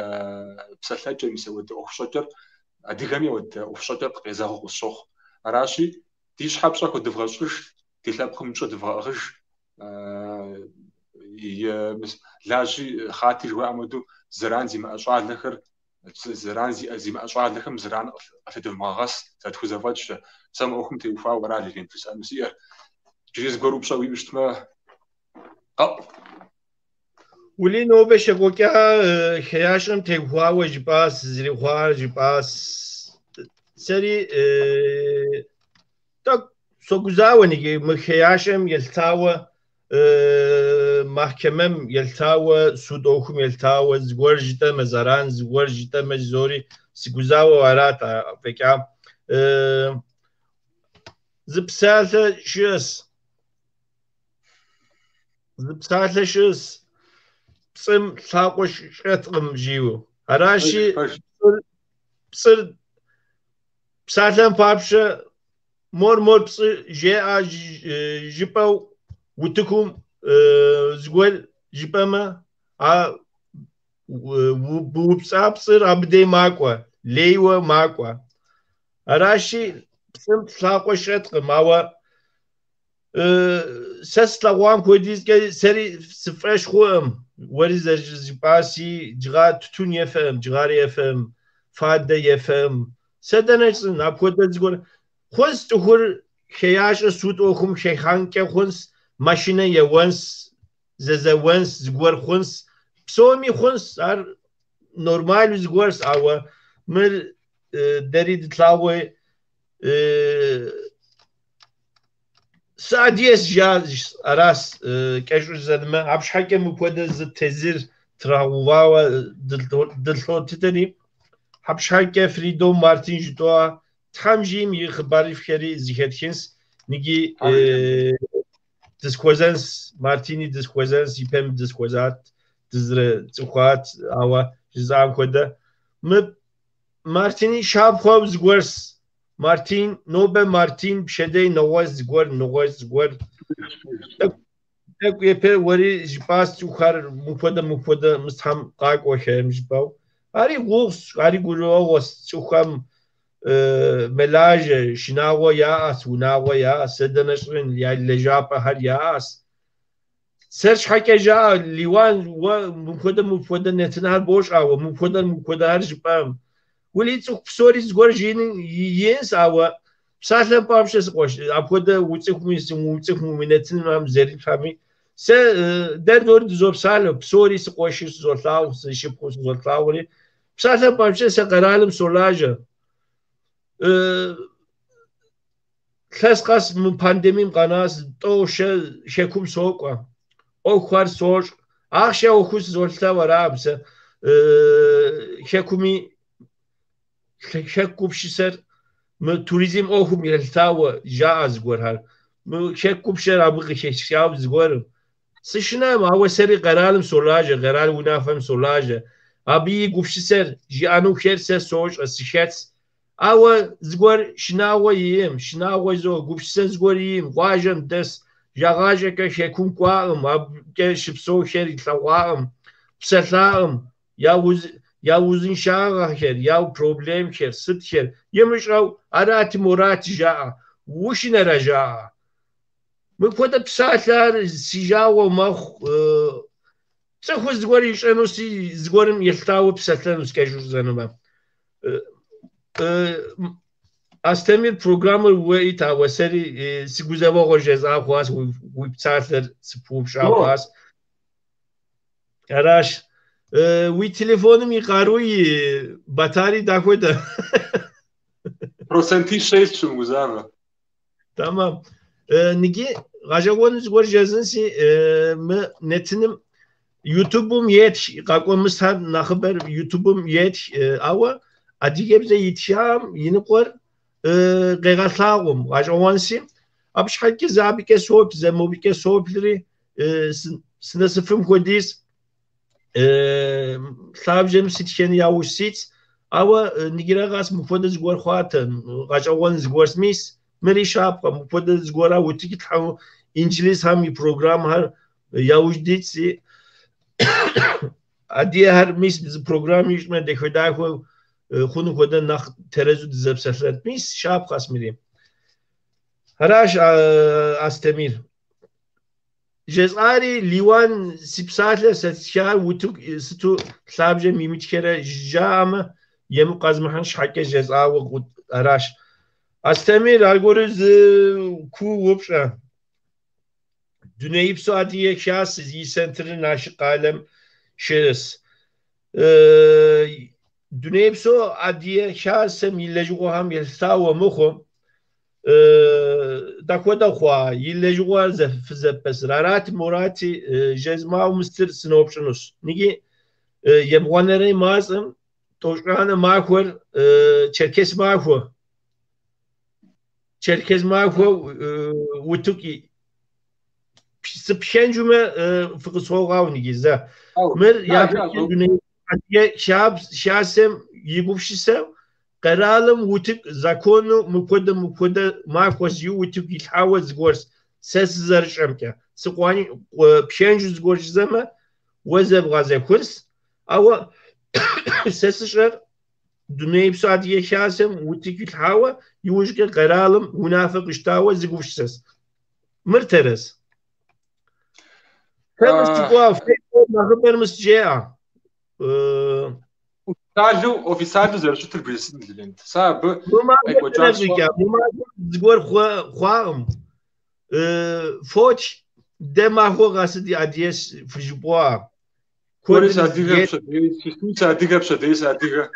псэлъэкӏэр, мис ауэдэ ӏуэхущӏэкӏэр, адыгэми ауэдэ ӏуэхущӏэкӏэр къезэгъыу къысщохъу. Аращи, ди щхьэ пщӏэ хуэдывгъэщӏыж, ди лъэпкъым пщӏэ дывгъэӏыгъыж, лажьи хъати жыхуаӏэм хуэдэу зэран зимыӏэ щӏалэхэр, зэран зимыӏэ щӏалэхэм зэран къалъыдывмыгъэгъэс зэрытхузэфӏэкӏкӏэ. Сэ мы ӏуэхум теухуауэ ара Левент жысӏэну сиӏэр. Иджыри зыгуэр упщӏэ уиӏэу щытмэ, къэӏу. Ули, нобэ щекӏуэкӏа хеящӏэм теухуауэ жыпӏащ, зэрихъуар жыпӏащ. Сэри тӏэкӏу согузауэ иджы мы хеящӏэм елъытауэ, махкэмэм елъытауэ, суд ӏуэхум елъытауэ, зыгуэр жытӏэмэ зэран, зыгуэр жытӏэмэ жызори сыгузауэу арат афӏэкӏа. Зы псалъэ щыӏэс. Зы псалъэ щыӏэс, пцӏым лъакъуэ щӏэткъым жиӏэу. Аращи, пцӏыр псалъэм папщӏэ мор мор пцӏы жеӏэ жыпӏэу утыкум зыгуэр жыпӏэмэ, а быупцӏа пцӏыр абы дей макӏуэ, лейуэ макӏуэ. Аращи, пцӏым лъакъуэ щӏэткъым, ауэ Сэ слъэгъуам хуэдизкӏэ сэри сыфӏэщ хъуӏым. Уэри зэрыжыпӏаси, джыгъа тутын ефэӏым, джыгъар ефэӏым, фадэ ефэӏым. Сэ дэнэ сщӏын, апхуэдэ зыгуэр. Хъунс цӏыхур хеящӏэ суд ӏуэхум хехьэнкӏэ хъунс, машинэ еуэнс, зэзэуэнс, зыгуэр хъунс. Псоми хъунс, ар нормалу зыгуэрс, ауэ мыр дэри дытлъагъуи Сыадыгэс жа арас кӏэщӏу жысӏэнумэ, абы щхьэкӏэ мыпхуэдэ зы тезыр трагъэувауэ дылъотытэри, абы щхьэкӏэ Фридом Мартин жытӏуа Тхьэм жиӏэм и хъыбарыфӏхэри зыхэтхынс, ныги дысхуэзэнс, Мартини дысхуэзэнс, ипэм дысхуэзат, дызэрыцӏыхуат, ауэ жысӏам хуэдэ. Мы Мартини щапхъэу зыгуэрс. Мартин, нобэ Мартин, пщэдей нэгъуэщӏ зыгуэр, нэгъуэщӏ зыгуэр. Тӏэкӏу епэ уэри жыпӏащ цӏыхухэр мыпхуэдэ мыстхьэм къакӏуэхэм жыпӏэу. Ари гугъущ, ари гурыӏуэгъуэщ, цӏыхухэм мэлажьэ, шынагъуэ яӏэщ, унагъуэ яӏэщ, сэ дэнэ щӏын, я лэжьапӏэхэр яӏэщ. Сэр щхьэкӏэ жаӏэ, Лиуан, уэ мыпхуэдэ нэтынхэр бощӏ, ауэ мыпхуэдэхэр жыпӏэм. Уэли цӏыху псори зыгуэр жиӏэн инщ, ауэ псалъэм папщӏэ сыкъуэш, апхуэдэ уцӏыхуми, сымыуцӏыхуми, уи нэтынхэм зэритхами, сэ дэр дори дызопсалъэ, псори сыкъуэшу сызолъагъу, сышыпхъуу сызолъагъури. Псалъэм папщӏэ сэ къэралым солажьэ. Лъэс къэс мы пандемием къэнащ, тӏэу-щэ хэкум сокӏуэ, ӏуэхухэр сощӏ. Ахъшэ ӏуэхуу сызолъэу аракъым сэ. Хэкуми хэку гупсысэр мы туризм ӏуэхум елъытауэ жаӏэ зыгуэрхэр. Мы хэку гупсысэр абы къыхэсхауэ зыгуэрым. Сышынэм, ауэ сэри къэралым солажьэ, къэрал унафэм солажьэ. Абы и гупсысэр жиӏэнухэр сэ сощӏэ, сыхэтщ. Ауэ зыгуэр шынагъуэ иӏэм, шынагъуэ зо, гупсысэ зыгуэр иӏэм, къуажэм дэс, жагъащӏэкӏэ хэкум кӏуакъым, абыкӏэ щыпсэухэр илъэгъуакъым, псэлъакъым, я узыншагъэхэр, я проблемхэр, сытхэр имыщӏэу арати морати жаӏэ, ушынэрэ жаӏэ. Мыпхуэдэ псалъэр си жагъуэ мэхъу, цӏыху зыгуэр ищӏэнуси, зыгуэрым елъытауэ псэлъэнущ кӏэщӏу жысӏэнумэ. Астемир программэр уэ ит, ауэ сэри си гузэвэгъуэр жесӏа хъуащ, уи псалъэр сыпыупщӏа хъуащ. Аращ. Уи телефоным и къаруи батари дахуэдэ. Процентищэ илъщ, умыгузавэ. Тамам. Ныги гъэщӏэгъуэну зыгуэр жесӏэнси, мы нэтыным Ютубым етх, къакӏуэ мысхэр нэхъыбэр Ютубым етх, ауэ адыгэбзэ итхам и ныкъуэр къегъэлъагъуэм, гъэщӏэгъуэнси. Абы щхьэкӏэ зэ абыкӏэ соплъ, зэ мобыкӏэ соплъри, сынэсыфым хуэдиз лъабжьэм сытхэн яужь ситщ. Ауэ ныгирэ къэс мыпхуэдэ зыгуэр хъуатэ, гъэщӏэгъуэн зыгуэр мис, мыри щапхъэ, мыпхуэдэ зыгуэра утыку итлъхьэу инджылызхэм и программхэр яужь дитщи, адыгэхэр мис зы программ ищӏмэ дахэ-дахэу хъуну хуэдэ нэхъ тэрэзу дызэпсэлъэнт. Мис щапхъэщ мыри. Аращ Астемир. Жесӏари Лиуан си псалъэ сэ стхар утыку сыту лъабжьэм имытхэрэ жаӏэмэ, емыкӏу къэзмыхьын щхьэкӏэ жесӏауэ аращ. Астемир аргуэру зы куу упщӏэ. Дунейпсо Адыгэ Хасэ и центрыр Налшык къалэм щыӏэщ. Дунейпсо Адыгэ Хасэм и лэжьыгъэхэм елъытауэ мыхъу, дапхуэдэ хъуа и лэжьыгъэр фызэпэсыр. Арати морати жезмыӏэу мыстыр сыноупщӏынущ. Ныги ебгъуанэрей мазэм тӏощӏанэ махуэр Черкес махуэ. Черкес махуэ утыку сыпхэнжумэ фыкъысхуогъауэ ныги зэ. Мыр япэ дуней Адыгэ Хасэм и гупсысэ къэралым утыку закону мыпхуэдэ махуэ жиӏэу утыку илъхьауэ зыгуэрщ. Сэ сызэрыщӏэмкӏэ. Пхэнжу зыгуэр жызэмэ, уэ зэбгъэзэхунщ. Ауэ сэ сыщӏэр Дунейпсо Адыгэ Хасэм утыку илъхьауэ, иужькӏэ къэралым унафэ къищтауэ зы гупсысэщ. Мыр тэрэз. Фэ мыстыкӏуа, фэ нэхъыбэр мыст жеӏэ. Официалу зэрыщытыр бжесӏэн, Левент. Сэ абы къекӏуэкӏар зыгуэр хъуакъым. Фоч дэ махуэ къэсы ди адыгэщ фыжыпӏуа. Куэри сыадыгэ пщэдей, сыадыгэ пщэдей, сыадыгэ.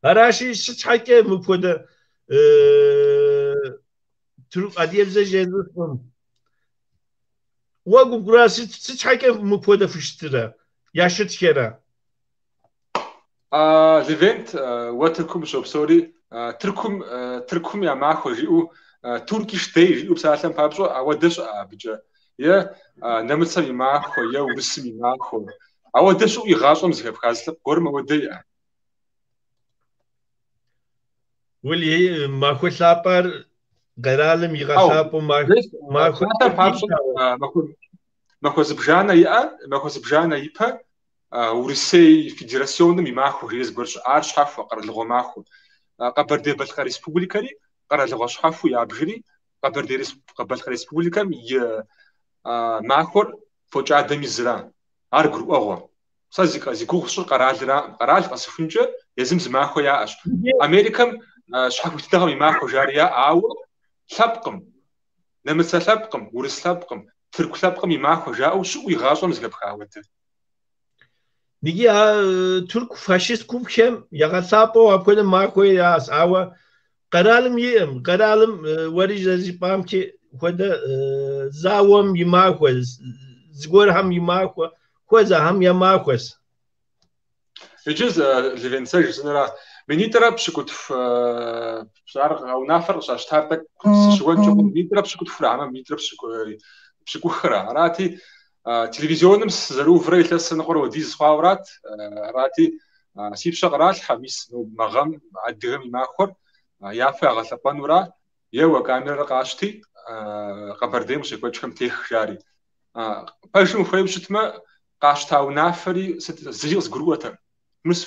Аращи, сыт щхьэкӏэ мыпхуэдэ адыгэбзэ жезыӏэм. Уэ гугура сыт щхьэкӏэ мыпхуэдэ фыщытырэ, ящытхэрэ? Левент, уэ Тыркум ущопсэури, Тыркум я махуэ жиӏэу, Turkish Day жиӏэу псалъэм папщӏэ, ауэдэ щыӏэ абыкӏэ. Е нэмыцэм и махуэ, е урысым и махуэ. Ауэдэ щыӏэу игъащӏэм зэхэпха зы лъэпкъ гуэрым ауэдэ иӏэ? Уэли, махуэ лъапӏэр Къэралым игъэлъапӏэу махуэ Псалъэм папщӏэ, махуэ зыбжанэ иӏэ, махуэ зыбжанэ ипэ Урысей Федерасионым и махуэ жери зыгуэр щыӏэ, ар щхьэхуэ, къэралыгъуэ махуэ. Къэбэрдей-Балъкъэр Республикэри къэралыгъуэ щхьэхуэу ябжри, Къэбэрдей-Балъкъэр Республикэм и махуэр фокӏадэм и зыра. Ар гурыӏуэгъуэ. Сэ зи гугъу сщӏыр къэралыраӏым. Къэрал къэсыхункӏэ езым зы махуэ яӏэщ. Америкэм щхьэхуитыныгъэм и махуэ жари яӏэ, ауэ лъэпкъым, нэмыцэ лъэпкъым, урыс лъэпкъым, тырку лъэпкъым и махуэ жаӏэу щыӏэу игъащӏэм зэхэпха ауэдэ. Иджы а тырку фашист гупхэм ягъэлъапӏэу апхуэдэ махуэ яӏэщ, ауэ къэралым иӏэм, къэралым уэри зэрыжыпӏамкӏи хуэдэ зауэм и махуэ, зыгуэрхэм и махуэ, хуэзэхэм я махуэщ. Иджы Левент, сэ жысӏэнура, минитӏрэ пщыкӏутху ар унафэр къыщащтар тӏэкӏу сыщыуэнкӏэ хъун, минитӏрэ пщыкӏутхура, хьэмэ минитӏрэ пщыкӏухра. Арати, телевизионым сызэрыуврэ илъэсрэ ныкъуэрэ хуэдиз хъуауэрат. Арати, си пщэ къралъхьэ, мис мы гъэм адыгэм и махуэр япэ ягъэлъэпӏэнура, еуэ камерэр къащти, Къэбэрдейм къыщекӏуэкӏхэм тех жари. Пэжым ухуейуэ щытмэ, къащта унафэри сыт зыри къызгурыӏуэтэкъым. Мис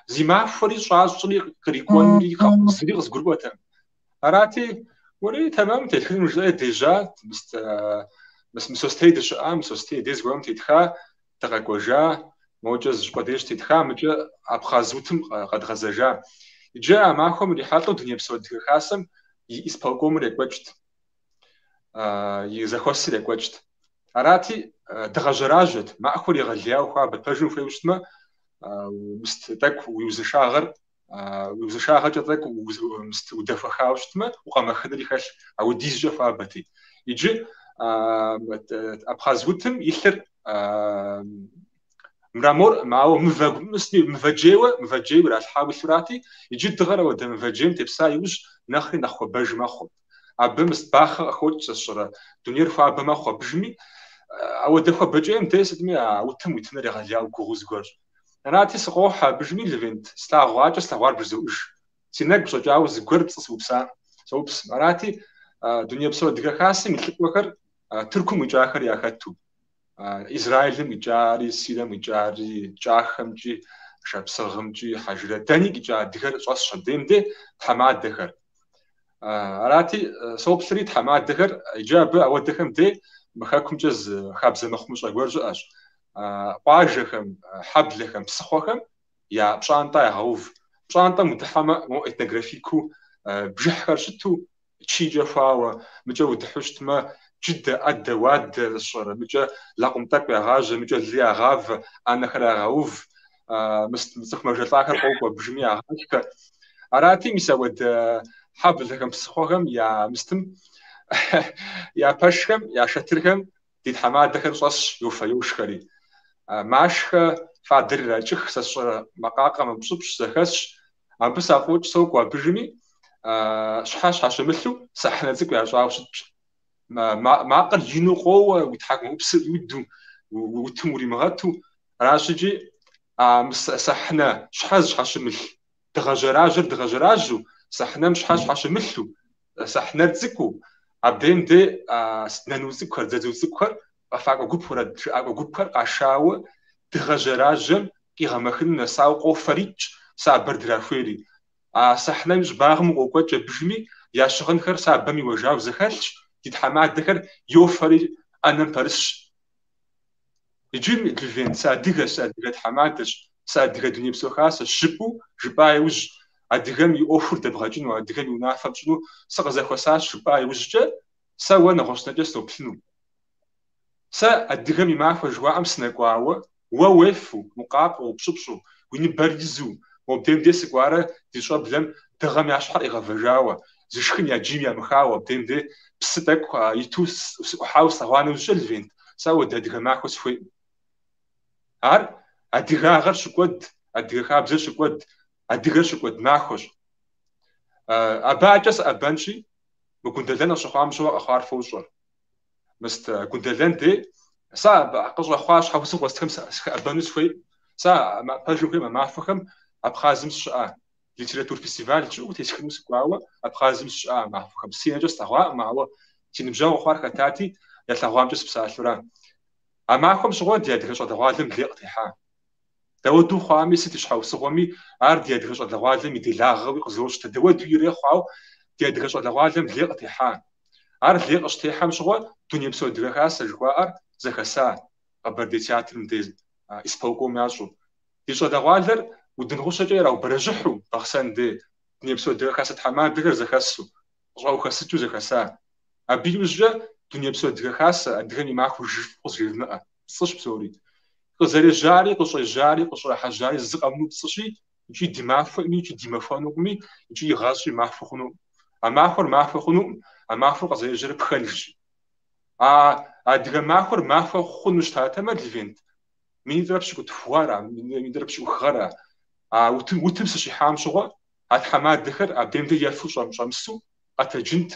зи махуэри щӏащӏри кърикӏуэнури зыри къызгурыӏуэтэкъым. Арати, уэри тэмэм тетхыным жысӏэри дежьа, мис Мысостей дыщыӏа, Мысостей дей зыгуэрым тетха, дыкъэкӏуэжа, мокӏэ зы щӏыпӏэ деж тетха, мыкӏэ Абхъаз утым къэдгъэзэжа. Иджы а махуэм ирихьэлӏэу Дунейпсо Адыгэ Хасэм и исполкомыр екӏуэкӏт. И зэхуэсыр екӏуэкӏт. Арати, дыгъэ жьэражьэт, махуэр егъэлеяуэ хуабэт. Пэжым ухуейуэ щытмэ, мыст тӏэкӏу уи узыншагъэр, уи узыншагъэкӏэ тӏэкӏу мыст удэхуэхауэ щытмэ, укъэмэхынри хэлъ, ауэдизкӏэ хуабэти. Иджы Абхъаз утым и лъыр мрамор, ауэ мывэ, мысти, мывэ джейуэ, мывэ джейуэ иралъхьауэ илъурати, иджы дыгъэр ауэдэ мывэ джейм тепса иужь нэхъри нэхъ хуабэж мэхъу. Абы мыст бахъэ къыхокӏ, сэ сщӏэрэ, дунейр хуабэ мэхъу абыжми, ауэдэ хуабэкӏейм дей сытми а утым уитыныр егъэлеяуэ гугъуу зыгуэрщ. Арати, сыкъохьэ абыжми, Левент, слъагъуакӏэ слъэгъуар бжызоӏэж. Си нэгу щӏэкӏауэ зыгуэр пцӏы сыупса, соупсым. Арати, Дунейпсо Адыгэ Хасэм и лӏыкӏуэхэр Тыркум къикӏахэр яхэту. Израилым къикӏари, Сирием къикӏари, Кӏахэмкӏи, Шапсыгъымкӏи, Хьэжрэ дэни къикӏа адыгэр щӏэсщ абдейм де тхьэмадэхэр. Арати, соплъри тхьэмадэхэр, иджы абы ауэдэхэм де мы хэкумкӏэ зы хабзэ мыхъумыщӏэ гуэр щыӏэщ. Къуажэхэм, хьэблэхэм, псыхъуэхэм я пщӏантӏэ ягъэув. Пщӏантӏэм удыхьэмэ, мо этнографикыу бжыхьхэр щыту, чийкӏэ хуауэ, мыкӏэ удыхьу щытмэ, джыдэ, ӏэдэ, уадэ сщӏэрэ, мыкӏэ лакъум тӏэкӏу ягъажьэ, мыкӏэ лы ягъавэ, ӏэнэхэр ягъэув, мыст цӏыху мэжэлӏахэр къокӏуэ абыжми ягъашхэ. Арати, мис ауэдэ хьэблэхэм, псыхъуэхэм я мыстым, я пэшхэм, я шэтырхэм ди тхьэмадэхэр щӏэсщ, йофэ-йошхэри. Машхэ, фадэр иракӏых, сэ сщӏэрэ, мэкъакъэ, мэпщӏыпщӏ, зэхэсщ. Абы сафӏокӏ, сокӏуэ абыжми, щхьэ щхьэщымылъу сэхьынэ цӏыкӏу ящӏауэ щытщ. Макъыр ину къоуэ, уи тхьэкӏумэ ӏупсыр ӏуиду, утым уримыгъэту. Аращ икӏи а сэхьынэ щхьэ зыщхьэщымылъ дыгъэ жьэражьэр дыгъэ жьэражьэу, сэхьынэм щхьэ щхьэщымылъу, сэхьынэр цӏыкӏуу, абдейм де нану цӏыкӏухэр, дзадзу цӏыкӏухэр, къэфакӏуэ гуп, уэрэд жыӏакӏуэ гупхэр къашауэ дыгъэ жьэражьэм къигъэмэхыну нэсауэ къофэрикӏ, сабэр драхуейри. А сэхьынэм и щӏыбагъым укъокӏуэкӏ абыжми, я щыгъынхэр сабэм иуэжауэ зэхэлъщ, ди тхьэмадэхэр йофэри ӏэнэм пэрысщ. Иджы, Левент, сыадыгэщ, сыадыгэ тхьэмадэщ, сыадыгэ дунейпсо хасэщ жыпӏэу жыпӏа иужь, адыгэм и ӏуэхур дэбгъэкӏыну, адыгэм и унафэ пщӏыну сыкъызэхуэсащ жыпӏа иужькӏэ, сэ уэ нэгъуэщӏ нэкӏэ сыноплъыну. Сэ адыгэм и махуэ жыхуаӏэм сынэкӏуауэ, уэ уефу, укъакъуэу, упщӏыпщӏу, уи ныбэр изу, мобдейм де сыкӏуарэ ди щӏэблэм дыгъэм я щхьэр къигъэвэжауэ, зы шхын я джийм ямыхауэ, абдейм де псы тӏэкӏу иту сыӏухьауэ слъэгъуа нэужькӏэ, Левент, сэ ауэдэ адыгэ махуэ сыхуейкъым. Ар адыгагъэр щыкӏуэд, адыгэ хабзэр щыкӏуэд, адыгэр щыкӏуэд махуэщ. Абы акӏэ сыӏэбэнщи, мы Гундэлэн къыщыхъуам щыгъуэ къэхъуар фощӏэр. Мыст Гундэлэн де сэ абы къыщӏэхъуа щхьэусыгъуэ сытхэм сыхэӏэбэну сыхуейкъым. Сэ пэжым ухуеймэ, а махуэхэм Абхъазым сыщыӏа. Литератур фестиваль щыӏэу тесхыну сыкӏуауэ Абхъазым сыщыӏа а махуэхэм. Си нэкӏэ слъэгъуакъым, ауэ си ныбжьэгъу хъуар хэтати, ялъэгъуамкӏэ сыпсалъэура. А махуэм щыгъуэ ди адыгэ щӏалэгъуалэм лей къытехьа. Дауэду хъуами, сыт и щхьэусыгъуэми, ар ди адыгэ щӏалэгъуалэм и делагъэуи къызощтэ. Дауэду ирехъу, ауэ ди адыгэ щӏалэгъуалэм лей къытехьа. Ар лей къыщытехьэм щыгъуэ Дунейпсо Адыгэ Хасэ жыхуаӏэр зэхэса Къэбэрдей театрым дей исполком ящӏу. Ди щӏалэгъуалэр удын гъущэкӏэ ираубэрэжьыхьу Бахъсэн дей Дунейпсо Адыгэ Хасэ тхьэмадэхэр зэхэсу, къыщӏаухэсыкӏыу зэхэса. Абы иужькӏэ Дунейпсо Адыгэ Хасэ, Адыгэм и махуэ жыфӏэу къызжевмыӏэ. Пцӏыщ псори. Къызэрежьари, къыщӏежьари, къыщӏрахьэжьари зы къэмынэу пцӏыщи, икӏи ди махуэӏыми, икӏи ди махуэнукъыми, икӏи игъащӏи махуэ хъунукъым. А махуэр махуэ хъунукъым, а махуэр къызэрежьэрэ пхэнжщ. А адыгэ махуэр махуэ хъуну щытатэмэ, Левент, минитӏрэ пщыкӏутху гъэра, минитӏрэ пщыкӏух гъэра, а утым, утым сыщихьам щыгъуэ, а тхьэмадэхэр абдейм дэ ефу щӏэмысу къэтэджынт,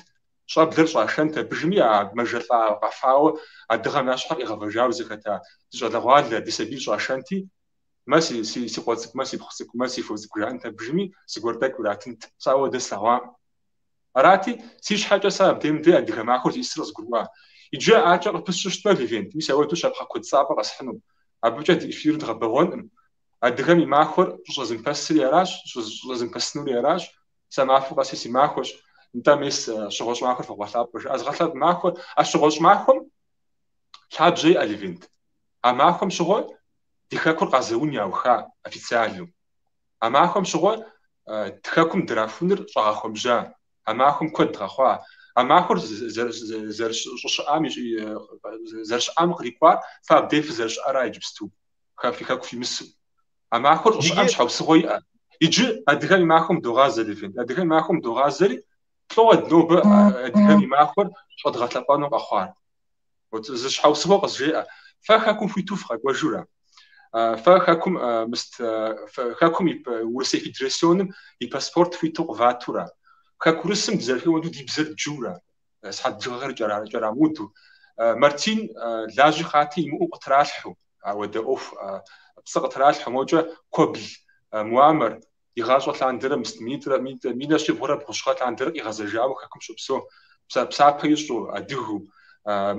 щӏэблэр щӏашэнт абыжми, а мэжэлӏа къэфауэ а дыгъэм я щхьэр къигъэвэжауэ зэхэта ди щӏалэгъуалэ, ди сабийр щӏашэнти, мэ си, си, си къуэ цӏыкӏу, мэ сипхъу цӏыкӏу, мэ си фо цӏыкӏу жаӏэнт абыжми, зыгуэр тӏэкӏу иратынт. Сэ ауэдэ слъэгъуакъым. Арати, си щхьэкӏэ сэ абдейм дей адыгэ махуэр зиӏысыр къызгурыӏуа. Иджы адэкӏэ къыпысщэу щытмэ, Левент, мис ауэдэу щапхъэ куэд цӏапӏэ къэсхьыну. Абыкӏэ ди эфирыр дгъэбэгъуэнкъым. Адыгэм и махуэр щӏыщӏэзымыпэсри аращ, щӏыщӏэзымыпэсынури аращ. Сэ махуэ къэси си махуэщ. Нтӏэ, мес, щыгъуэщӏ махуэр фогъэлъапӏэ жаӏэ. Згъэлъапӏэ махуэр, а щыгъуэщӏ махуэм лъабжьэ иӏэ, Левент. А махуэм щыгъуэ ди хэкур къазэун яуха официалу. А махуэм щыгъуэ хэкум дырахуныр щӏагъэхуэбжьа, а махуэм куэд къэхъуа, а махуэр зэрыщыӏам зэрыщыӏам кърикӏуар фэ абдей фызэрыщыӏэра иджыпсту, фи хэку фимысу. А махуэр щӏыщыӏэм щхьэусыгъуэ иӏэ. Иджы адыгэм и махуэм догъазэ, Левент. Адыгэм и махуэм догъазэри, лӏо нобэ адыгэм и махуэр щӏэдгъэлъэпӏэну къэхъуар. Вот зы щхьэусыгъуэ къызжеӏэ. Фэ хэкум хуиту фыкъэкӏуэжурэ? Фэ хэкум мыст хэкум и Урысей Федерасионым и паспорт хуиту къыватурэ? Хэкурысым дызэрыхуейм хуэдэу ди бзэр дджыурэ? Сыхьэт бжыгъэхэр кӏэрамыуду? Мартин лажьи хъати имыӏэу къытралъхьэу, ауэдэ ӏуэху пцӏы къытралъхьэу, мокӏэ Куэбл Муамэр Игъащӏэ лъандэрэ мыст минитӏрэ, минрэ щибгъурэ бгъущӏ гъэ лъандэрэ къигъэзэжауэ хэкум щопсэу, псапэ ищӏу, адыгэу,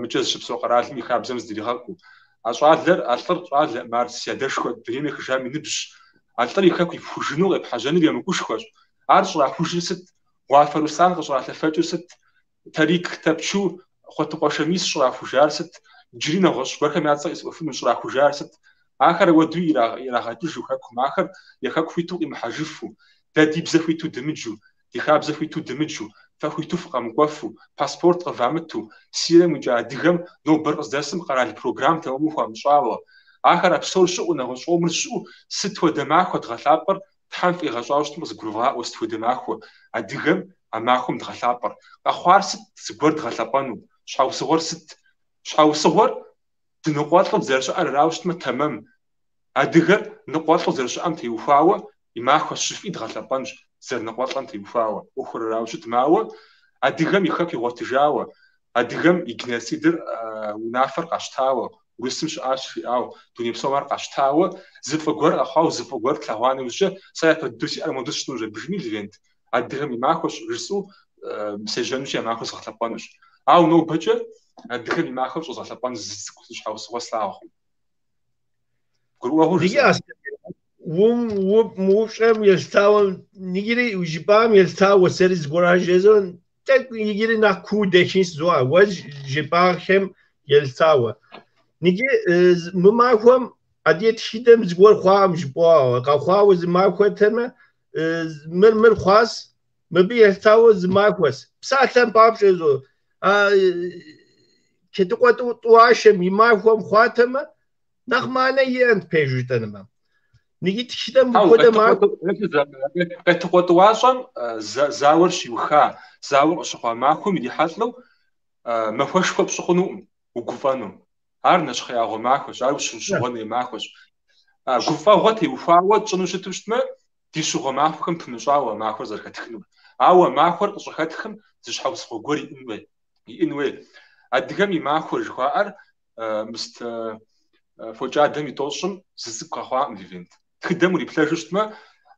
мыкӏэ зыщыпсэу къэралым и хабзэм зыдригъэкӏуу. А щӏалэр, а лӏыр щӏалэкъым, ар си адэшхуэ дунейм ехыжам и ныбжьщ. А лӏыр и хэку ипхужыну къепхьэжьэныр емыкӏушхуэщ. Ар щӏрахужыр сыт? Гъуафэ Руслан къыщӏралъэфэкӏыр сыт? Тарик Тэпчу Хъуэтыкъуэ Шамис щӏрахужар сыт? Иджыри нэгъуэщӏ гуэрхэм я цӏэ къисӏуэфыну щӏрахужар сыт? Ахэр ауэдэу ирагъэкӏыжу хэкум, ахэр я хэку хуиту къимыхьэжыфу, дэ ди бзэ хуиту дымыджу, ди хабзэ хуиту дымыджу, фэ хуиту фыкъэмыкӏуэфу, паспорт къывамыту, Сирием икӏа адыгэм нобэр къыздэсым къэрал программ тэмэму хуамыщӏауэ, ахэр а псор щыӏэу, нэгъуэщӏ къомыр щыӏэу, сыт хуэдэ махуэ дгъэлъапӏэр Тхьэм фыкъигъэщӏауэ щытым къызгурывгъаӏуэ сыт хуэдэ махуэ адыгэм а махуэм дгъэлъапӏэр. Къэхъуар сыт зыгуэр дгъэлъэпӏэну? Щхьэусыгъуэр сыт? Щхьэусыгъуэр дыныкъуэлӏу дызэрыщыӏэр арауэ щытмэ, тэмэм. Адыгэр ныкъуэлӏу зэрыщыӏэм теухуауэ и махуэщ жыфӏи дгъэлъэпӏэнщ, зэрыныкъуэлӏэм теухуауэ. ӏуэхур арауэ щытмэ, ауэ адыгэм и хэку игъуэтыжауэ, Адыгэм и геноцидыр унафэр къащтауэ, Урысым щыӏащ жиӏауэ, дуней псом ар къащтауэ, зы фӏы гуэр къэхъуауэ, зы фӏы гуэр тлъэгъуа нэужькӏэ, сэ япэ дыдэу си ӏэр модэу сщӏынущ абыжми, Левент, адыгэм и махуэщ жысӏэу сежьэнущи, а махуэр згъэлъэпӏэнущ. Ауэ нобэкӏэ адыгэм и махуэр щӏэзгъэлъэпӏэн зы цӏыкӏу, зы щхьэусыгъуэ слъагъукъым. Гурыӏуэгъуэу жысӏа? Упщӏэм елъытауэ, иджыри жыпӏам елъытауэ сэри зыгуэрхэр жезӏэу, тӏэкӏу иджыри нэхъ куу дэхын сызоӏэ, уэ жыпӏахэм елъытауэ. Иджы мы махуэм адыгэ тхыдэм зыгуэр хъуакъым жыпӏауэ, къэхъуауэ зы махуэтэмэ, мыр мыр хъуас, мыбы елъытауэ зы махуэс. Псалъэм папщӏэ зо, Кетыкъуэ Тӏуашэм и махуэм хъуатэмэ, нэхъ мыхьэнэ иӏэнт пэжу жытӏэнымэ. Иджы тхыдэм мыпхуэдэ махуэ. Къетыкъуэ Тӏуащӏэм зауэр щиуха, зауэр къыщыхъуа махуэм ирихьэлӏэу махуэшхуэ пщӏы хъунукъым угуфӏэну. Ар нэщхъеягъуэ махуэщ, ар ущыщыгъуэн хуей махуэщ. Гуфӏэгъуэ теухуауэ тщӏыну щыту щытмэ, ди щыгъуэ махуэхэм пымыщӏауэ а махуэр зэрыхэтхынур. Ауэ махуэр къыщӏыхэтхым зы щхьэусыгъуэ гуэр иӏын хуей. Иӏын хуей. Адыгэм и махуэ жыхуаӏэр мыст фокӏадэм и тӏощӏым зы цӏыкӏу къэхъуакъым, Левент. Тхыдэм уриплъэжу щытмэ,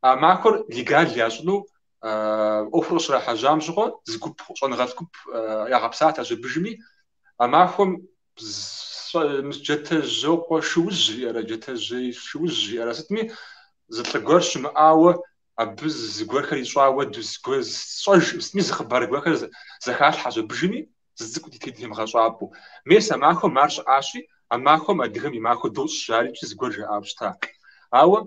А махуэр легал ящӏыну ӏуэхур къыщрахьэжьам щыгъуэ зы гуп, щӏэныгъэлӏ гуп ягъэпсалъэщ абыжми, а махуэм Джатэжьокъуэ Шуужь жиӏэрэ, Джатэжьей Шуужь жиӏэрэ сытми, зы лӏы гуэр щымыӏауэ, абы зыгуэрхэр ищӏауэ, сщӏэж, сытми зы хъыбар гуэрхэр зэхалъхьэщ абыжми, зы цӏыкӏу ди темыгъэщӏапӏэу. Мес а махуэм ар щыӏащи, а махуэм адыгэм и махуэ дощӏ жарикӏи зыгуэр жаӏауэ щыта. Ауэ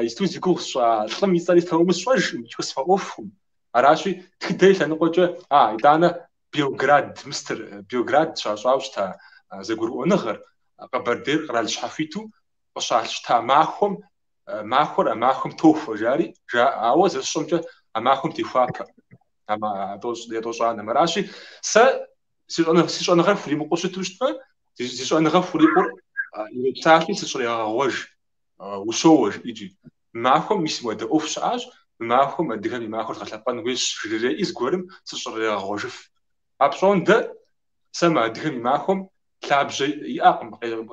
исту зи гугъу сщӏа лӏым и цӏэри тэмэму сщӏэжкъым, икӏи къысфӏэӏуэхукъым. Аращи, тхыдэ и лъэныкъуэкӏэ, итӏанэ Белград, мыстыр, Белград щащӏауэ щыта зэгурыӏуэныгъэр, Къэбэрдейр къэрал щхьэхуиту къыщалъыщта махуэм, махуэр а махуэм тохуэ жари жаӏэ, ауэ зэрысщӏэмкӏэ а махуэм техуапэ, етӏощӏанэм. Аращи, сэ си щӏэныгъэр хуримыкъуу щыту щытмэ, зи щӏэныгъэ хурикъур ирепсалъи сыщӏрегъэгъуэж, ущоуэ икӏи. Мы махуэм мис мыуэдэ ӏуэху щыӏащ, мы махуэм адыгэм и махуэр дгъэлъэпӏэн хуейщ жрыреӏи зыгуэрым сыщӏрегъэгъуэжыф. Апщӏондэ сэ мы адыгэм и махуэм лъабжьэ иӏэкъым,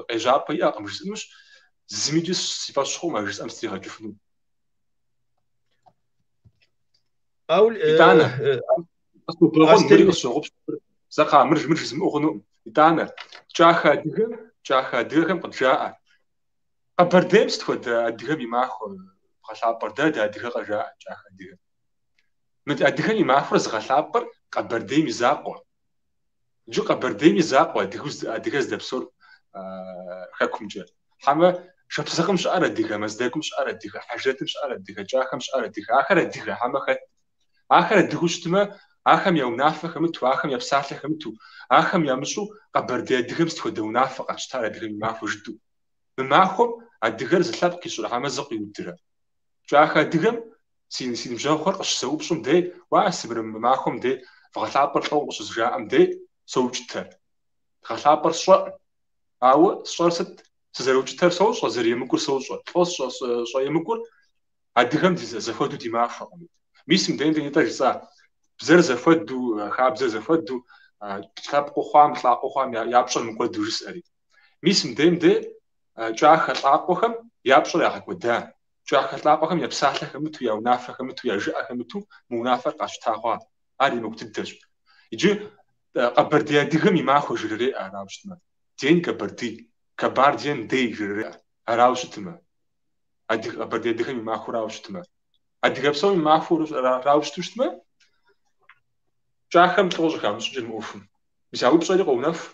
къежьапӏэ иӏэкъым жысӏэнущ, зымикӏи си фӏэщ хъукъым а жысӏэм сытригъэкӏыфыну. Итӏанэ, къысхуэбэгъуэн, мыри къысщогъупщэ, зэ кхъа, мыр жызмыӏэу хъунукъым. Итӏанэ, кӏахэ адыгэм, кӏахэ адыгэхэм къыджаӏэ. Къэбэрдейм сыт хуэдэ адыгэм и махуэ бгъэлъапӏэр? Дэ дыадыгэкъэ жаӏэ кӏахэ адыгэм. Мы адыгэм и махуэр зыгъэлъапӏэр Къэбэрдейм и закъуэ. Иджы Къэбэрдейм и закъуэ адыгэ здэпсэур хэкумкӏэ. Хьэмэ Шапсыгъым щыӏэр адыгэ, Мэздэгум щыӏэр адыгэ, Хьэжрэтым щыӏэр адыгэ, Кӏахэм щыӏэр адыгэ. Ахэр адыгэ, хьэмэ хэт? Ахэр адыгэу щытмэ, ахэм я унафэ хэмыту, ахэм я псалъэ хэмыту, ахэм ямыщӏу Къэбэрдей адыгэм сыт хуэдэ унафэ къащтар адыгэм и махуэ жытӏэу? Мы махуэм адыгэр зы лъэпкъ ищӏрэ хьэмэ зыкъуиудрэ? Кӏахэ адыгэм си ныбжьэгъухэр къыщызэупщӏым дей, уа, сымыр мы махуэм дей вгъэлъапӏэр лӏо къыщызжаӏэм дей, соукӏытэ. Дгъэлъапӏэр сщӏэӏым. Ауэ сщӏэр сыт? Сызэрыукӏытэр сощӏэ, зэрыемыкӏур сощӏэ. Лӏо щӏэемыкӏур адыгэм зэхуэдэу ди махуэкъым. Мис мыдейм дей нетӏэ жысӏа, бзэр зэхуэдэу, хабзэр зэхуэдэу, лъэпкъыу хъуам, лӏакъуэу хъуам я пщӏэр мыкӏуэду жысӏэри. Мис мыдейм дей кӏахэ лӏакъуэхэм я пщӏэр ягъэкӏуэда. Кӏахэ лӏакъуэхэм я псалъэ хэмыту, я унафэ хэмыту, я жыӏэ хэмыту мы унафэр къащта хъуа. Ар емыкӏу дыдэщ. Иджы Къэбэрдей адыгэм и махуэ жрыреӏэ арауэ щытмэ. День Кабарды, Kabardian Day жрыреӏэ арауэ щытмэ. Адыгэ, Къэбэрдей адыгэм и махуэрауэ щытмэ. Адыгэ псом и махуэрауэ щыту щытмэ, кӏахэм лӏо щӏыхамыщӏыкӏыр мы ӏуэхум. Мис а упщӏэри къоунэху.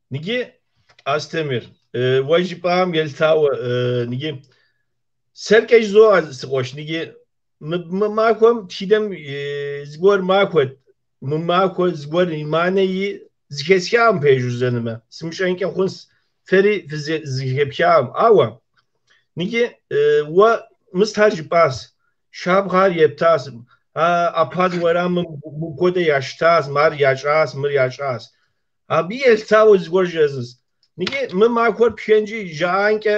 Ныджы, Астемир, уэ жыпӏам елъытауэ, ныджы, сэркӏэ жызоӏэ, си къуэш, ныджы, мы махуэм тхыдэм зыгуэр махуэт, мы махуэ зыгуэр и мыхьэнэ и зыхэсхакъым пэжу жызӏэнумэ, сымыщӏэнкӏэ хъунс, фэри зыхэпхакъым. Ауэ, ныджы, уэ мыстхэр жыпӏащ, Щапхъэр ептащ, Абхъаз уэрамым мыпхуэдэ ящтащ, мар ящӏащ, мыр ящӏащ. Абы елъытауэ зыгуэр жесӏэнщ. Ныджы мы махуэр пхэнжи жаӏанкӏэ,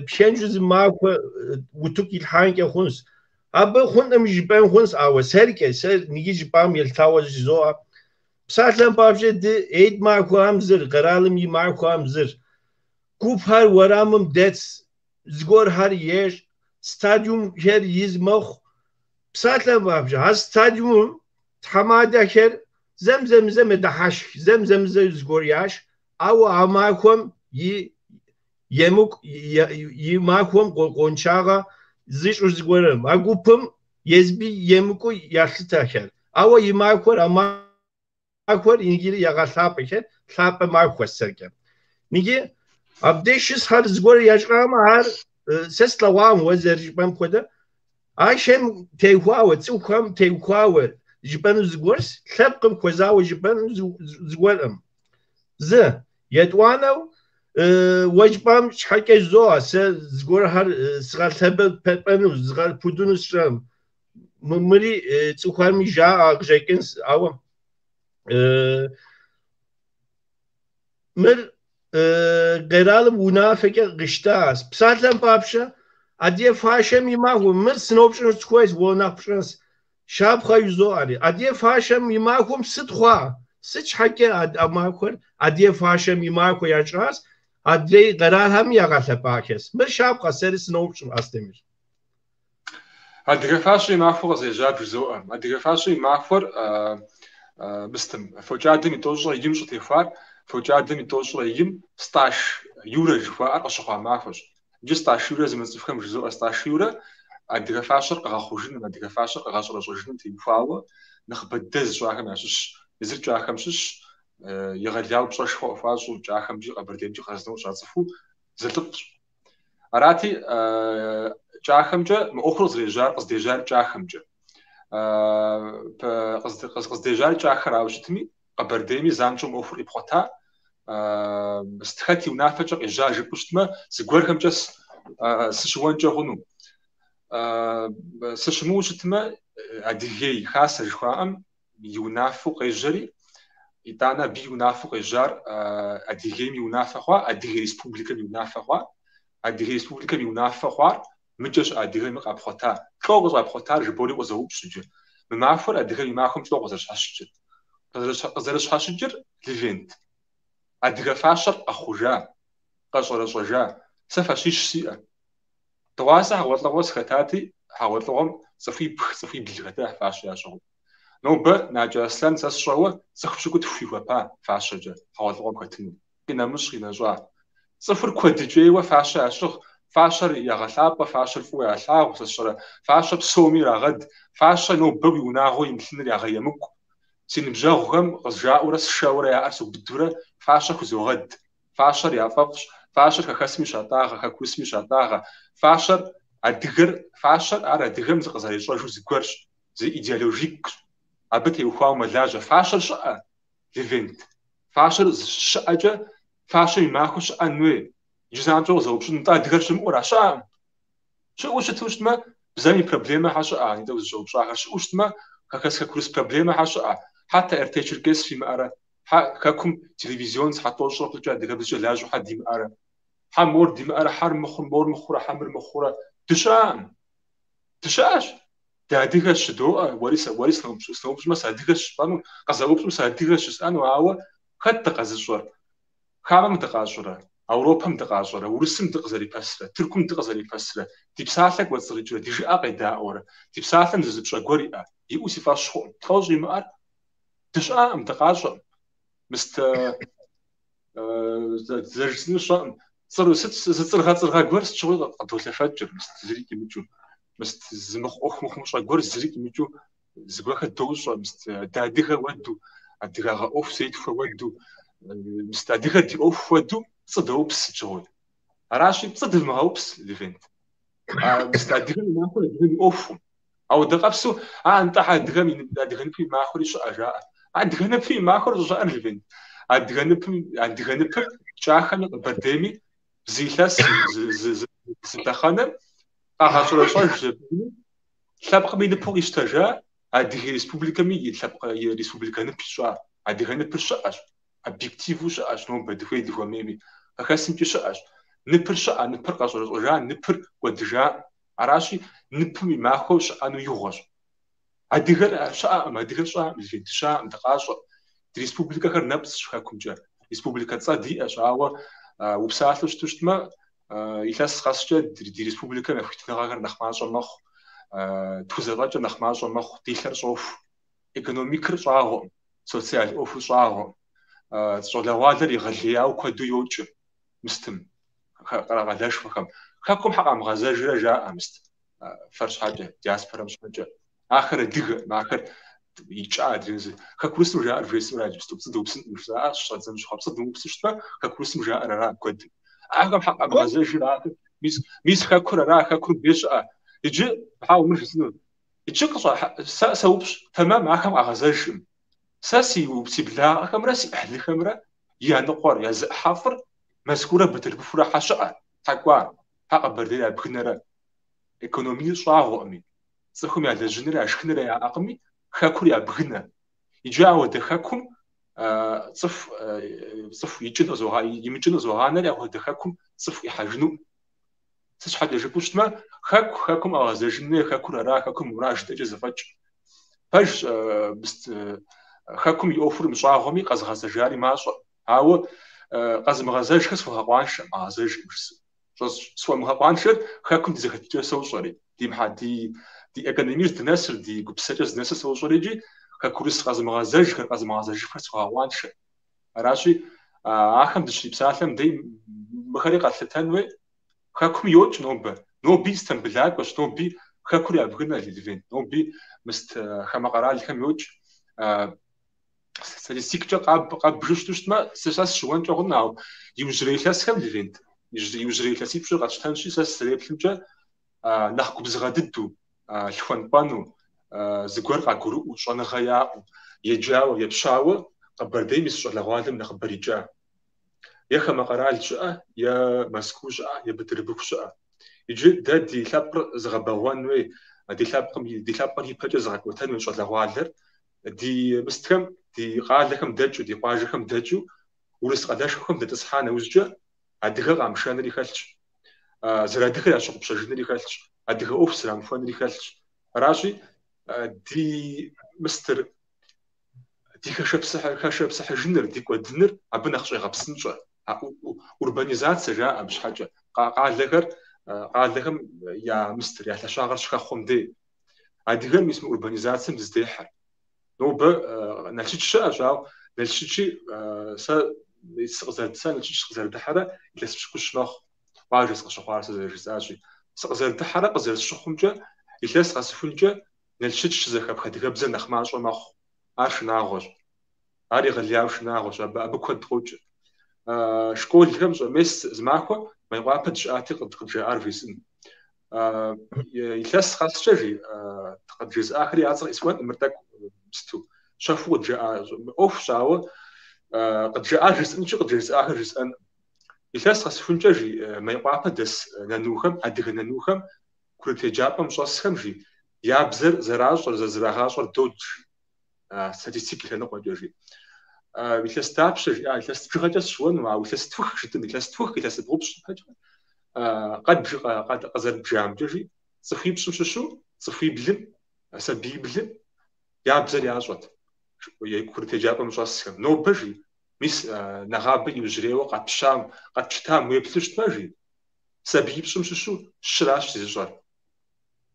пхэнжу зы махуэ утыку илъхьанкӏэ хъунщ. Абы хъункъым жыпӏэн хъунщ, ауэ сэркӏэ, сэ ныджы жыпӏам елъытауэ жызоӏэ. Псалъэм папщӏэ, ди Ид махуэхэм зыр, къэралым и махуэхэм зыр. Гупхэр уэрамым дэтщ, зыгуэрхэр ещӏ, стадиумхэр из мэхъу. Псалъэм папщӏэ, а стадиумым тхьэмадэхэр зэм-зэмызэ мэдыхьэшх, зэм-зэмызэ зыгуэр ящӏ, ауэ а махуэм и емыкӏу, и махуэм къуаншагъэ зыщӏу зыгуэрым, а гупым езыми емыкӏуу ялъытэхэр. Ауэ и махуэр а махуэр иджыри ягъэлъапӏэхэр, лъапӏэ махуэ сэркӏэ. Ныджы абдеж щысхэр зыгуэр ящӏамэ, ар сэ слъэгъуам уэ зэрыжыпӏэм хуэдэ, ахэм теухуауэ, цӏыхухэм теухуауэ жыпӏэну зыгуэрщ, лъэпкъым хуэзауэ жыпӏэну зыгуэркъым. Зы, етӏуанэу, уэ жыпӏам щхьэкӏэ жызоӏэ, сэ зыгуэрхэр згъэлъэпӏэну, згъэпудыну сщӏэм. Мыри цӏыхухэми жаӏэ къыщӏэкӏынщ, ауэ мыр къэралым унафэкӏэ къищтащ. Псалъэм папщӏэ, адыгэ фащэм и махуэ, мыр сыноупщӏыну сыхуейщ, уэ нэхъ пщӏэнщ. Щапхъэ жызоӏэри, адыгэ фащэм и махуэм сыт хъуа? Сыт щхьэкӏэ а махуэр адыгэ фащэм и махуэ ящӏащ? Адрей къэралхэми ягъэлъэпӏахэс. Мыр щапхъэ, сэри сыноупщӏым, Астемыр. Адыгэ фащэ и махуэ къызежьар бжызоӏэ. Адыгэ фащэ и махуэр мыстым фокӏадэм и тӏощӏрэ им щӏытехуар фокӏадэм и тӏощӏрэ им Стӏаш Юрэ жыхуаӏэр къыщыхъуа махуэщ. Иджы Стӏаш Юрэ зымыцӏыхухэм жызоӏэ, Стӏаш Юрэ адыгэ фащэр къэгъэхъужыным, адыгэ фащэр къэгъэщӏэрэщӏэжыным теухуауэ нэхъыбэ дыдэ зыщӏахэм ящыщщ. Езыр кӏахэм щыщщ, егъэлеяуэ пщӏэшхуэ къыхуащӏу, кӏахэмкӏи Къэбэрдеймкӏи хъарзынэу щацӏыхуу зы лӏыфӏщ. Арати, кӏахэмкӏэ мы ӏуэхур къызэрежьар, къыздежьар кӏахэмкӏэ. Къыздежьар кӏахэрауэ щытми, Къэбэрдейми занщӏэу мы ӏуэхур къипхъуэта. Хэт и унафэкӏэ къежьа жыпӏэу щытмэ, зыгуэрхэмкӏэ сыщыуэнкӏэ хъуну. Сыщымыуэу щытмэ, Адыгей хасэ жыхуаӏэм и унафэу къежьэри, итӏанэ абы и унафэу къежьар Адыгейм и унафэ хъуа, Адыгей Республикэм и унафэ хъуа, Адыгей Республикэм и унафэ хъуар мыкӏэ щыӏэ адыгэми къапхъуэта. Лӏо къыщӏапхъуэтар жыбори къызоупщӏ иджы. Мы махуэр адыгэм и махуэм лӏо къызэрыщхьэщыкӏыр? Къызэрыщхьэщыкӏыр Левент. Адыгэ фащэр къэхъужа, къэщӏэрэщӏэжа. Сэ фащищ сиӏэ. Дыгъуасэ хьэгъуэлӏыгъуэ сыхэтати, хьэгъуэлӏыгъуэм цӏыхуибх, цӏыхуибл хэта фащэ ящыгъыу. Нобэ Накӏэ Аслъэн сэ сщӏэуэ цӏыху пщыкӏутху ихуэпа фащэкӏэ хьэгъуэлӏыгъуэм хэтыну. Къинэмыщӏ, къинэщӏа. Цӏыхур куэдыкӏейуэ фащэ ящыгъ, фащэр ягъэлъапӏэ, фащэр фӏыуэ ялъагъу, сэ сщӏэрэ, фащэ псоми ирагъэд, фащэ нобэ уи унагъуэ имылъыныр ягъэемыкӏу. Си ныбжьэгъухэм къызжаӏэурэ сшэуэрэ я ӏэр субыдурэ фащэ хузогъэд. Фащэр яфӏэфӏщ, фащэр хэхэсми щатӏагъэ, хэкурысми щатӏагъэ. Фащэр адыгэр, фащэр ар адыгэм зыкъызэрищӏэжу зыгуэрщ, зы идеологикщ. Абы теухуауэ мэлажьэ. Фащэр щыӏэ, Левент? Фащэр щыӏэкӏэ, фащэм и махуэ щыӏэн хуей. Иджы занщӏэу къызэупщӏын, нтӏэ адыгэр щымыӏэу ара? Щыӏэкъым. Щыӏэу щыту щытмэ, бзэм и проблемэхэр щыӏэ, нтӏэ узыщӏэупщӏахэр щыӏэу щытмэ, хэхэс хэкурыс проблемэхэр щыӏэ. Хьэтэ РТ Черкес фимыӏэрэ? Хьэ хэкум телевизион сыхьэт тӏощӏрэ плӏыкӏэ адыгэбзэкӏэ лажьэу хьэ димыӏэрэ? Хьэ мор димыӏэрэ, хьэр мыхъур, мор мыхъурэ, хьэ мыр мыхъурэ? Дыщыӏэкъым. Дыщыӏэщ. Дыадыгэщ жыдоӏэ, уэри сэ, уэри сыноупщӏмэ, сыадыгэщ жыпӏэну, къызэупщӏым сыадыгэщ жысӏэну, ауэ хэт дыкъэзыщӏэр? Хамэм дыкъащӏэрэ? Ауропэм дыкъащӏэрэ? Урысым дыкъызэрипэсрэ? Тыркум дыкъызэрипэсрэ? Ди псалъэ кӏуэцӏрыкӏрэ? Ди жыӏэ къедаӏуэрэ? Ди псалъэм зы пщӏэ гуэр иӏэ? Иӏэу си фӏэщ хъуӏым. Лӏо щӏимыӏэр? Дыщыӏэкъым, дыкъащӏэкъым. Мыст зэрыжысӏэнур сщӏэкъым. Цӏыр, сыт, зы цӏыргъэ-цӏыргъэ гуэр сыт щыгъуи къыдолъэфэкӏыр, мыст зыри къимыкӏыу. Мыст зы мыхъу ӏуэху мыхъумыщӏэ гуэр зыри къимыкӏыу зыгуэрхэр дощӏэ, мыст дыадыгэ хуэдэу, адыгагъэ ӏуэху зетхуэ хуэдэу, мыст адыгэр ди ӏуэху хуэдэу пцӏы доупс сыт щыгъуи. Аращи, пцӏы дывмыгъэупс, Левент. Мыст адыгэм и махуэр адыгэм и ӏуэхукъым. Ауэ дыкъэпсу, а нтӏэ адыгэм и адыгэ ныпым и махуэри щыӏэ жаӏэ. Адыгэ ныпым и махуэр щӏыщыӏэр, Левент. Адыгэ ныпым, адыгэ ныпыр кӏахэми Къэбэрдейми зы илъэс, зы лъэхъэнэм къагъэщӏэрэщӏэж зэбгъуну лъэпкъым и ныпу къищтэжа, Адыгей Республикэми и лъэпкъ и республикэ нып ищӏа. Адыгэ ныпыр щыӏэщ, объективу щыӏэщ нобэ дыхуей дыхуэмейми. Хэхэсымкӏи щыӏэщ. Ныпыр щыӏэ, ныпыр къэщӏэрэщӏэжа, ныпыр кӏуэдыжа. Аращи, ныпым и махуэу щыӏэну игъуэщ. Адыгэр щыӏэкъым, адыгэр щыӏэкъым, Левент, дыщыӏэкъым, дыкъащӏэкъым. Ди республикэхэр нэпцӏщ хэкумкӏэ. Республикэ цӏэ диӏэщ, ауэ упсалъэу щыту щытмэ, илъэс къэскӏэ ди республикэм я хуитыныгъэхэр нэхъ мащӏэ мэхъу, тхузэфӏэкӏыр нэхъ мащӏэ мэхъу, ди лъэр щӏоху. Экономикэр щӏагъуэкъым, социал ӏуэхур щӏагъуэкъым. Щӏалэгъуалэр егъэлеяуэ куэду йокӏыр, мыстым, къэралышхуэхэм. Хэкум хьэ къамыгъэзэжрэ жаӏэ, мыст, фэр щхьэкӏэ, диаспорэм щхьэкӏэ. Ахэр адыгэкъым, ахэр икӏа адрей хэкурысым жаӏэр вжесӏэу ара иджыпсту, пцӏы дыупсынкъым жысӏа, щыщӏэдзэм щыгъуэ пцӏы дымыупсу щытмэ, хэкурысым жаӏэр ара куэдым. Ахэм хьэ къамыгъэзэжыр, ахэр, мис, мис хэкур ара, хэкур мыбдеж щыӏэ. Иджы, хьэуэ, мыр жысӏэну. Иджы къыщӏа, сэ соупщӏ, тэмэм, ахэм къагъэзэжкъым. Сэ си, си благъэхэмрэ си ӏыхьлыхэмрэ я ныкъуэр, я зы ӏыхьэфӏыр Мэзкуурэ Бытырбыхурэ хьэ щыӏэ, хьэ кӏуа, хьэ Къэбэрдейр ябгынэрэ. Экономиер щӏагъуэкъыми, цӏыхум ялэжьынрэ яшхынрэ яӏэкъыми, хэкур ябгынэ. Иджы ауэдэ хэкум цӏыху цӏыху икӏын къызогъа, имыкӏын къызогъанэри, ауэдэ хэкум цӏыху къихьэжынукъым. Сыт щхьэкӏэ жыпӏэу щытмэ, хэку, хэкум къэгъэзэжын хуей, хэкур ара, хэкум мыра жытӏэкӏэ зэфӏэкӏ. Пэжщ, хэкум и ӏуэхур мыщӏагъуэми, къэзыгъэзэжари мащӏэ. Ауэ Къэзымыгъэзэжхэр схуэгъэкъуаншэкъым, къагъэзэжкъым жысӏэу. Схуэмыгъэкъуаншэр хэкум ди зэхэтыкӏэр сощӏэри, ди мыхьэ, ди экономиер здынэсыр, ди гупсэкӏэр здынэсыр сощӏэри икӏи хэкурыс къэзымыгъэзэжхэр, къэзымыгъэзэжыфхэр схуэгъэкъуаншэ. Аращи, ахэм дыщрипсалъэм дей мыхэри къэтлъытэн хуей. Хэкум йокӏ нобэ. Ноби Истамбылакӏуэщ, ноби хэкур ябгынэ, Левент, ноби мыст хамэ къэралхэм йокӏ. Статистиккӏэ къэббжу щыту щытмэ, сэ сыщыуэнкӏэ хъун, ауэ иужьрей илъэсхэм, Левент, иужьрей илъэсипщӏыр къэтщтэнщи, сэ сызэреплъымкӏэ, нэхъ губзыгъэ дыдэу, лъхуэн-пӏэну, зыгуэр къагурыӏуэу, щӏэныгъэ яӏэу, еджауэ, епщауэ Къэбэрдейм ис щӏалэгъуалэм нэхъыбэр икӏа. Е хамэ къэрал щыӏэ, е Мэзкуу щыӏэ, е Бытырбыху щыӏэ. Иджы дэ ди лъэпкъыр зыгъэбэгъуэн хуей, ди лъэпкъым, ди лъэпкъыр ипэкӏэ зыгъэкӏуэтэн хуей щӏалэгъуалэр ди мыстхэм, ди къалэхэм дэкӏыу, ди къуажэхэм дэкӏыу, урыс къалэшхуэхэм дэтӏысхьа нэужькӏэ, адыгэ къамышэнри хэлъщ. Зэрыадыгэр ящыгъупщэжынри хэлъщ, адыгэ ӏуэху зэрамыхуэнри хэлъщ. Аращи, ди мыстыр, ди хэшэпсыхьыжыныр, ди кӏуэдыныр абы нэхъ щӏегъэпсынщӏэ. А урбанизацэ жаӏэ абы щхьэкӏэ. Къалэхэр, къалэхэм я мыстыр, я лъэщагъэр щыхэхъуэм дей. Адыгэр мис мы урбанизацэм дыздехьэр. Нобэ Налшыч щыӏэщ, ауэ Налшычи сэ сэ Налшыч сыкъызэрыдыхьэрэ илъэс пщыкӏущ мэхъу. Къуажэ сыкъыщыхъуар сэ зэрыжысӏащи. Сыкъызэрыдыхьэрэ къызэрысщыхъумкӏэ, илъэс къэсыхункӏэ Налшыч щызэхэпх адыгэбзэр нэхъ мащӏэ мэхъу. Ар шынагъуэщ. Ар егъэлеяуэ шынагъуэщ, абы куэд къокӏ. Школхэм щӏэ, мес зы махуэ Майкъуапэ дыщыӏати къыджаӏар вжесӏэн. Илъэс къэскӏэ, жи, къыджезыӏахэри я цӏэр къисӏуэнкъым, мыр тӏэкӏу сыту щэхуу къыджаӏа ӏуэхущ, ауэ къыджаӏар жысӏэнщи, къыджезыӏахэр жысӏэнкъым. Илъэс къэсыхункӏэ, жи, Майкъуапэ дэс нанухэм, адыгэ нанухэм, курыт еджапӏэм щӏэсхэм, жи, я бзэр зэращӏэр, зэрызрагъащӏэр додж, жи. Статистик и лъэныкъуэкӏэ, жи. Илъэс дапщэ, жиӏа, илъэс бжыгъэкӏэ сщыуэну, ауэ илъэс тхух жытӏэн, илъэс тхух, илъэс зыбгъупщӏ ипэкӏэ, къэдбж къызэрыдбжамкӏэ, жи, цӏыхуипщӏым щыщу цӏыхуиблым, сабииблым я бзэр ящӏэт, курыт еджапӏэм щӏэсхэм. Нобэ, жи, мис нэгъабэ иужьрейуэ къэтпщам, къэтпщытам уеплъу щытмэ, жи, сабиипщӏым щыщу щыращ зыщӏэр.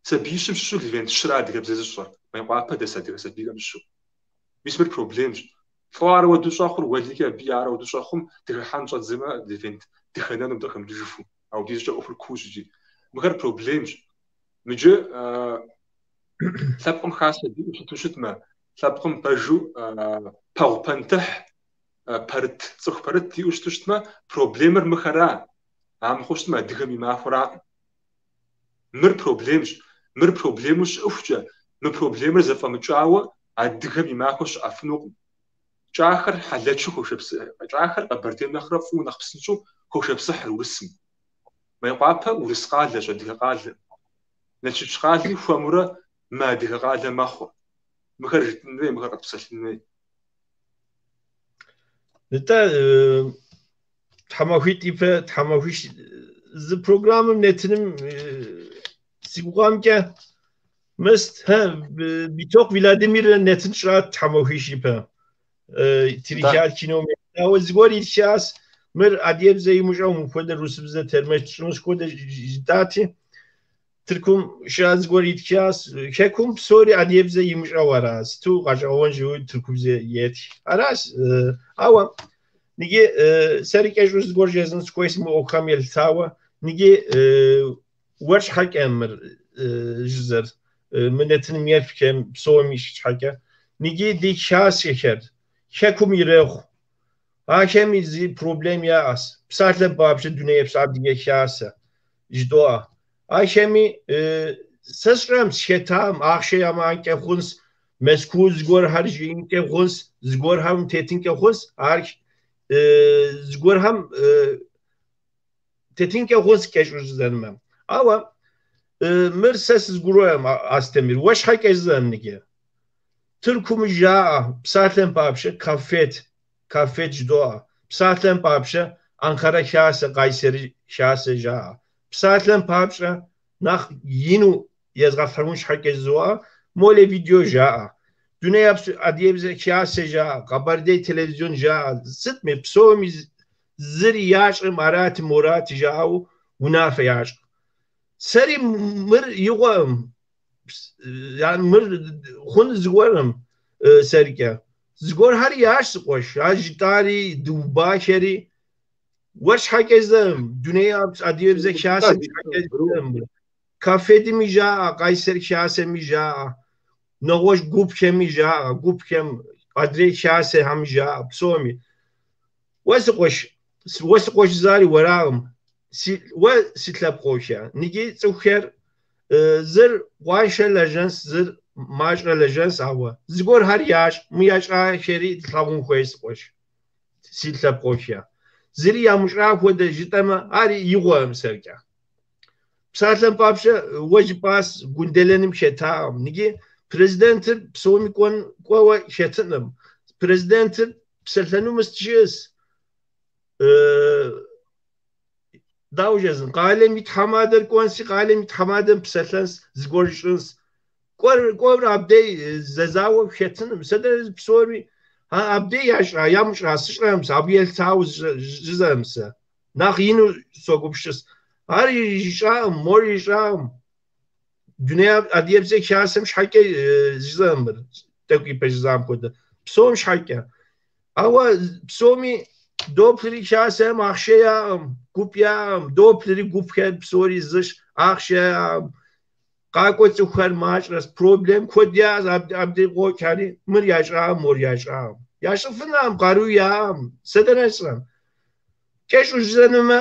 Сабиищым щыщу Левент щыра адыгэбзэ зыщӏэр, Майкъуапэ дэс адыгэ сабийхэм щыщу. Мис мыр проблемщ. Лӏо ар ауэду щӏэхъур, уэлэхьи абы ар ауэду щӏэхъум дыхыхьэн щӏэддзэмэ, Левент, дыхэнэну дыкъыхэмыкӏыжыфу. Ауэдизкӏэ ӏуэхур куущ икӏи. Мыхэр проблемщ. Мыджы лъэпкъым хасэ диӏэу щыту щытмэ, лъэпкъым пэжу пэгъу-пэнтыхь пэрыт, цӏыху пэрыт диӏэу щыту щытмэ, проблемэр мыхэра, амыхъуу щытмэ, адыгэм и махуэракъым. Мыр проблемщ. Мыр проблему щыӏэхукӏэ, мы проблемэр зэфӏэмыкӏауэ адыгэм и махуэ щыӏэфынукъым. Кӏахэр хьэлэчу хошэпсыхь, кӏахэр Къэбэрдейм нэхърэ фӏыуэ нэхъ псынщӏэу хошэпсыхьыр урысым. Майкъуапэ урыс къалэщ, адыгэ къалэ. Налшыч къали хуэмурэ мыадыгэ къалэ мэхъур. Мыхэр жытӏын хуей, мыхэр къэтпсэлъын хуей. Нтӏэ, тхьэмахуитӏ ипэ, тхьэмахуищ зы программэм нэтыным си гугъэмкӏэ мыст, Битокъу Владимир нэтын тщӏат тхьэмахуищ ипэ. Трихар кином, ауэ зыгуэр итхащ, мыр адыгэбзэ имыщӏэу мыпхуэдэ русыбзэ тэрмэш тщӏыну схуэдэ жытӏати, Тыркум щыӏэ зыгуэр итхащ, хэкум псори адыгэбзэ имыщӏэу ара, сыту гъэщӏэгъуэн жиӏэу тыркубзэ етх. Аращ, ауэ ныги сэри кӏэщӏу зыгуэр жезӏэн сыхуейщ мы ӏуэхухэм елъытауэ, ныги уэр щхьэкӏэ мыр жызэр, мы нэтыным еплъхэм псоми щхьэкӏэ, ныги ди хасэхэр хэкум ирехъу. Ахэми зы проблем яӏэщ. Псалъэм папщӏэ Дунейпсо Адыгэ Хасэ жыдоӏэ. Ахэми сэ сщӏэм, схэтам, ахъшэ ямыӏэнкӏэ хъунщ, Мэзкуу зыгуэрхэр жиӏэнкӏэ хъунщ, зыгуэрхэм тетынкӏэ хъунщ, ар зыгуэрхэм тетынкӏэ хъунщ кӏэщӏу жызӏэнмэ. Ауэ мыр сэ сызгурыӏуэм, Астемир, уэ щхьэкӏэ жызӏэм ныджы. Тыркум жаӏэ, псалъэм папщӏэ, КАФФЕД, КАФФЕД жыдоӏэ. Псалъэм папщӏэ, Анкара Хасэ, Къайсэри Хасэ жаӏэ. Псалъэм папщӏэ, нэхъ ину езгъэлъагъун щхьэкӏэ жызоӏэ, Молэ видео жаӏэ. Дунейпсо Адыгэбзэ Хасэ жаӏэ, Къэбэрдей телевизион жаӏэ. Сытми, псоми Зыри ящӏым арати морати жаӏэу унафэ ящӏ. Сэри мыр игъуэм, мыр хъун зыгуэрым сэркӏэ. Зыгуэрхэр ящ сыкъуэш, ар жытӏари, дыубахэри. Уэр щхьэкӏэ зэм, дуней адыгэбзэ хасэм щхьэкӏэ зэм. КАФФЕДми жаӏэ, Къайсэр хасэми жаӏэ, нэгъуэщӏ гупхэми жаӏэ, гупхэм, адрей хасэхэми жаӏэ, псоми. Уэ сыкъуэш, уэ сыкъуэш зари уэракъым. Уэ си лъэпкъохэ. Ныги цӏыхухэр зыр къуаншэ лэжьэнс, зыр мащӏэ лэжьэнс, ауэ зыгуэрхэр ящӏ, мы ящӏахэри тлъагъун хуей сыкъуэш, си лъэпкъохэ. Зыри ямыщӏа хуэдэ жытӏэмэ, ари игъуэм сэркӏэ. Псалъэм папщӏэ, уэ жыпӏас Гунделэным хетакъым. Ныги президентыр псоми кӏуэуэ хетынкъым. Президентыр псэлъэну мыст жиӏэс. Дауэ жезын, къалэм и тхьэмадэр кӏуэнси, къалэм и тхьэмадэм псэлъэнс, зыгуэр ищӏынс. Кӏуэр абдей зэзауэ хетынкъым. Сэ дэ псори абдей ящӏа, ямыщӏа, сыщӏэм сэ, абы елъытауэ жызэм сэ. Нэхъ ину согупсыс. Ар ищӏакъым, мор ищӏакъым. Дуней адыгэбзэ хасэм щхьэкӏэ жызэм мыр, тӏэкӏу ипэ жызам хуэдэ. Псом щхьэкӏэ. Ауэ псоми доплъри хасэм ахъшэ яӏэм, гуп яӏэм, доплъри гупхэр псори зыщ, ахъшэ яӏэм. Къакӏуэ цӏыхухэр мащӏэс, проблем куэд яӏэщ, абдей къокӏхэри, мыр ящӏакъым, мор ящӏакъым. Ящӏыфынакъым, къару яӏэм, сэ дэнэ сщӏэн? Кӏэщӏу жызэнумэ,